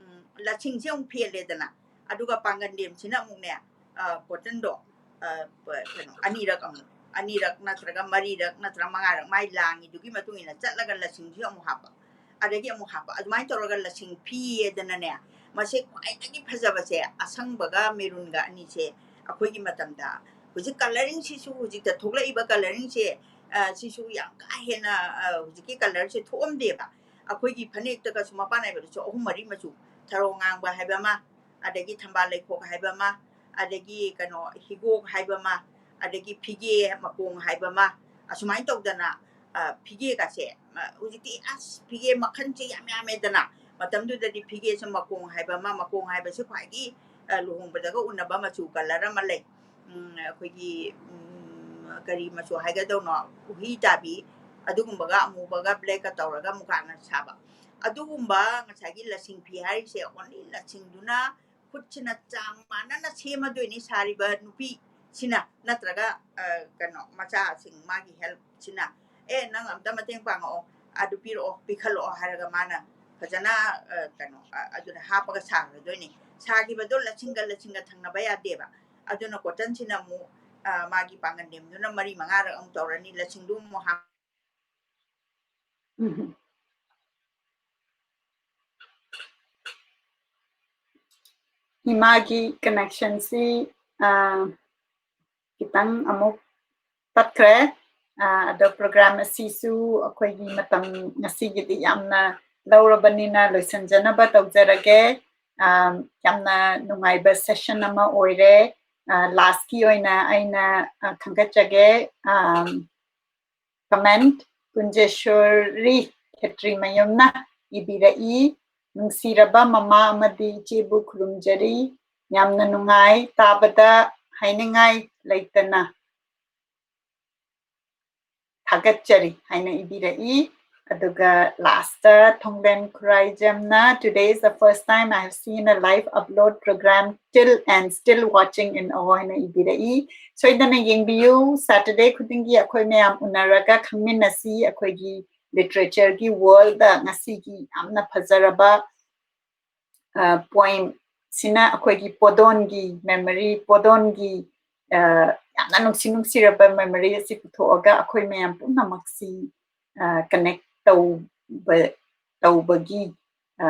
ꯎꯝ, ꯂꯁꯤꯡꯁꯦ ꯑꯃꯨꯛ ꯐꯦꯜꯂꯦꯗꯅ, ꯑꯗꯨꯒ ꯄꯥꯡꯒꯟꯗꯦꯝꯁꯤꯅ ꯑꯃꯨꯛꯅꯦ, ꯑ, cottonꯗꯣ, ꯑ, ꯄ-, ꯀꯩꯅꯣ, ꯑꯅꯤꯔꯛ ꯑꯃꯨꯛ, ꯑꯅꯤꯔꯛ ꯅꯠꯇ꯭ꯔꯒ ꯃꯔꯤꯔꯛ ꯅꯠꯇ꯭ꯔꯒ ꯃꯉꯥꯔꯛ ꯃꯥꯏ ꯂꯥꯡꯉꯤꯗꯨꯒꯤ ꯃꯇꯨꯡ ꯏꯟꯅ ꯆꯠꯂꯒ ꯂꯁꯤꯡꯁꯤ ꯑꯃꯨꯛ ꯍꯥꯞꯄ, ꯑꯗꯒꯤ ꯑꯃꯨꯛ ꯍꯥꯞꯄ, ꯑꯗꯨꯃꯥꯏꯅ ꯇꯧꯔꯒ ꯂꯁꯤꯡ ꯐꯤ ꯍꯥꯏꯗꯅꯅꯦ, ꯃꯁꯦ ꯈ꯭ꯋꯥꯏꯗꯒꯤ ꯐꯖꯕꯁꯦ ꯑꯁꯪꯕꯒ maroonꯒ ꯑꯅꯤꯁꯦ ꯑꯩꯈꯣꯏꯒꯤ ꯃꯇꯝꯗ, ꯍꯧꯖꯤꯛ ꯀꯂꯔꯤꯡꯁꯤꯁꯨ, ꯍꯧꯖꯤꯛꯇ ꯊꯣꯛꯂꯛꯏꯕ ꯀꯂꯔꯤꯡꯁꯦ, ꯑ, ꯁꯤꯁꯨ ꯌꯥꯝ ꯀꯥ ꯍꯦꯟꯅ, ꯑ, ꯍꯧꯖꯤꯛꯀꯤ ꯀꯂꯔꯁꯦ ꯊꯣꯛꯑꯝꯗꯦꯕ꯫ ꯑꯩꯈꯣꯏꯒꯤ ꯐꯅꯦꯛꯇꯒꯁꯨ ꯃꯄꯥꯟ ꯅꯥꯏꯕꯗꯁꯨ ꯑꯍꯨꯝ ꯃꯔꯤ ꯃꯆꯨ, ꯊꯔꯣ ꯉꯥꯡꯕ ꯍꯥꯏꯕ ꯑꯃ, ꯑꯗꯒꯤ ꯊꯝꯕꯥꯜ ꯂꯩꯈꯣꯛ ꯍꯥꯏꯕ ꯑꯃ, ꯑꯗꯒꯤ ꯀꯩꯅꯣ ꯍꯤꯒꯣꯛ ꯍꯥꯏꯕ ꯑꯃ, ꯑꯗꯒꯤ ꯐꯤꯒꯦ ꯃꯀꯣꯡ ꯍꯥꯏꯕ ꯑꯃ, ꯑꯁꯨꯃꯥꯏꯅ ꯇꯧꯗꯅ, ꯑ, ꯐꯤꯒꯦꯒꯁꯦ, ꯑ, ꯍꯧꯖꯤꯛꯇꯤ ꯑꯁ ꯐꯤꯒꯦ ꯃꯈꯜꯁꯦ ꯌꯥꯝ ꯌꯥꯝꯃꯦꯗꯅ꯫ ꯃꯇꯝꯗꯨꯗꯗꯤ ꯐꯤꯒꯦꯁꯦ ꯃꯀꯣꯡ ꯍꯥꯏꯕ ꯑꯃ, ꯃꯀꯣꯡ ꯍꯥꯏꯕꯁꯦ ꯈ꯭ꯋꯥꯏꯒꯤ, ꯑ, ꯂꯨꯍꯣꯡꯕꯗꯒ ꯎꯅꯕ ꯃꯆꯨ ꯀꯂꯔ ꯑꯃ ꯂꯩ꯫ ꯎꯝ, ꯑꯩꯈꯣꯏꯒꯤ, ꯎꯝ, ꯀꯔꯤ ꯃꯆꯨ ꯍꯥꯏꯒꯗꯧꯅꯣ, ꯎꯍꯤ ꯇꯥꯕꯤ, ꯑꯗꯨꯒꯨꯝꯕꯒ ꯑꯃꯨꯕꯒ ꯕ꯭ꯂꯦꯛꯀ ꯇꯧꯔꯒ ꯃꯨꯀꯥꯅ ꯁꯥꯕ꯫ ꯑꯗꯨꯒꯨꯝꯕ ꯉꯁꯥꯏꯒꯤ ꯂꯁꯤꯡ ꯐꯤ ꯍꯥꯏꯔꯤꯁꯦ, only ꯂꯁꯤꯡꯗꯨꯅ ꯈꯨꯠꯁꯤꯅ ꯆꯥꯡ ꯃꯥꯟꯅꯅ ꯁꯦꯝꯃꯗꯣꯏꯅꯤ ꯁꯥꯔꯤꯕ ꯅꯨꯄꯤꯁꯤꯅ, ꯅꯠꯇ꯭ꯔꯒ, ꯑ, ꯀꯩꯅꯣ, ꯃꯆꯥꯁꯤꯡ ꯃꯥꯒꯤ ꯍꯦꯜꯞꯁꯤꯅ, "ꯑꯦ, ꯅꯪ ꯑꯝꯇ ꯃꯇꯦꯡ ꯄꯥꯡꯉꯛꯑꯣ, ꯑꯗꯨ ꯄꯤꯔꯛꯑꯣ, ꯄꯤꯈꯠꯂꯛꯑꯣ" ꯍꯥꯏꯔꯒ ꯃꯥꯅ ꯐꯖꯅ, ꯑ, ꯀꯩꯅꯣ, ꯑ, ꯑꯗꯨꯗ ꯍꯥꯞꯄꯒ ꯁꯥꯈ꯭ꯔꯗꯣꯏꯅꯤ꯫ ꯁꯥꯈꯤꯕꯗꯣ ꯂꯁꯤꯡꯒ ꯂꯁꯤꯡꯒ ꯊꯪꯅꯕ ꯌꯥꯗꯦꯕ꯫ ꯑꯗꯨꯅ ꯀꯣꯇꯟꯁꯤꯅ ꯑꯃꯨꯛ, ꯑ, ꯃꯥꯒꯤ ꯄꯥꯡꯒꯟ ꯅꯦꯝꯗꯨꯅ ꯃꯔꯤ ꯃꯉꯥꯔꯛ ꯑꯃꯨꯛ ꯇꯧꯔꯅꯤ, ꯂꯁꯤꯡꯗꯨ ꯑꯃꯨꯛ ꯍꯥꯞ- ꯏꯃꯥꯒꯤ ꯀꯅꯦꯛꯁꯟꯁꯤ, ꯑ, ꯈꯤꯇꯪ ꯑꯃꯨꯛ ꯇꯠꯈ꯭ꯔꯦ꯫ ꯑ, ꯑꯗꯣ ꯄ꯭ꯔꯣꯒ꯭ꯔꯥꯝ ꯑꯁꯤꯁꯨ ꯑꯩꯈꯣꯏꯒꯤ ꯃꯇꯝ ꯉꯁꯤꯒꯤꯗꯤ ꯌꯥꯝꯅ ꯂꯧꯔꯕꯅꯤꯅ ꯂꯣꯏꯁꯤꯟꯖꯅꯕ ꯇꯧꯖꯔꯒꯦ꯫ ꯑ, ꯌꯥꯝꯅ ꯅꯨꯡꯉꯥꯏꯕ ꯁꯦꯁꯟ ꯑꯃ ꯑꯣꯏꯔꯦ꯫ ꯑ, ꯂꯥꯁꯀꯤ ꯑꯣꯏꯅ ꯑꯩꯅ, ꯑ, ꯈꯟꯒꯠꯆꯒꯦ꯫ ꯑ, ꯀꯃꯦꯟꯠ ꯀꯨꯟꯖꯦꯁꯣꯔꯤ ꯈꯦꯇ꯭ꯔꯤꯃꯌꯨꯝꯅ ꯏꯕꯤꯔꯛꯏ, "ꯅꯨꯡꯁꯤꯔꯕ ꯃꯃꯥ ꯑꯃꯗꯤ ꯏꯆꯦꯕꯨ ꯈꯨꯔꯨꯝꯖꯔꯤ꯫ ꯌꯥꯝꯅ ꯅꯨꯡꯉꯥꯏ, ꯇꯥꯕꯗ ꯍꯥꯏꯅꯤꯡꯉꯥꯏ ꯂꯩꯇꯅ ꯊꯥꯒꯠꯆꯔꯤ" ꯍꯥꯏꯅ ꯏꯕꯤꯔꯛꯏ꯫ ꯑꯗꯨꯒ last ꯊꯣꯡꯕꯦꯟ ꯈꯨꯔꯥꯏꯖꯝꯅ, "Today is the first time I have seen a live upload program till and still watching in awe" ꯍꯥꯏꯅ ꯏꯕꯤꯔꯛꯏ꯫ ꯁꯣꯏꯗꯅ ꯌꯦꯡꯕꯤꯌꯨ꯫ ꯁꯦꯇꯔꯗꯦ ꯈꯨꯗꯤꯡꯒꯤ ꯑꯩꯈꯣꯏ ꯃꯌꯥꯝ ꯎꯅꯔꯒ ꯈꯪꯃꯤꯟꯅꯁꯤ꯫ ꯑꯩꯈꯣꯏꯒꯤ ꯂꯤꯇꯔꯦꯆꯔꯒꯤ ꯋꯥꯔꯜꯗ ꯉꯁꯤꯒꯤ ꯌꯥꯝꯅ ꯐꯖꯔꯕ, ꯑ, ꯄꯣꯏꯝꯁꯤꯅ ꯑꯩꯈꯣꯏꯒꯤ ꯄꯣꯗꯣꯟꯒꯤ ꯃꯦꯃꯣꯔꯤ, ꯄꯣꯗꯣꯟꯒꯤ, ꯑ, ꯌꯥꯝꯅ ꯅꯨꯡꯁꯤ ꯅꯨꯡꯁꯤꯔꯕ ꯃꯦꯃꯣꯔꯤ ꯑꯁꯤ ꯄꯨꯊꯣꯛꯑꯒ ꯑꯩꯈꯣꯏ ꯃꯌꯥꯝ ꯄꯨꯝꯅꯃꯛꯁꯤ, ꯑ, ꯀꯅꯦꯛ ꯇꯧꯕ, ꯇꯧꯕꯒꯤ, ꯑ,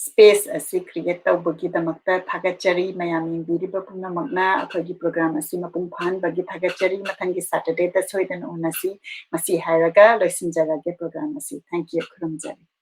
space ꯑꯁꯤ create ꯇꯧꯕꯒꯤꯗꯃꯛꯇ ꯊꯥꯒꯠꯆꯔꯤ꯫ ꯃꯌꯥꯝ ꯌꯦꯡꯕꯤꯔꯤꯕ ꯄꯨꯝꯅꯃꯛꯅ ꯑꯩꯈꯣꯏꯒꯤ program ꯑꯁꯤ ꯃꯄꯨꯡ ꯐꯥꯍꯟꯕꯒꯤ ꯊꯥꯒꯠꯆꯔꯤ꯫ ꯃꯊꯪꯒꯤ Saturdayꯗ ꯁꯣꯏꯗꯅ ꯎꯅꯁꯤ꯫ ꯃꯁꯤ ꯍꯥꯏꯔꯒ ꯂꯣꯏꯁꯤꯟꯖꯔꯒꯦ program ꯑꯁꯤ꯫ Thank you꯫ ꯈꯨꯔꯨꯝꯖꯔꯤ꯫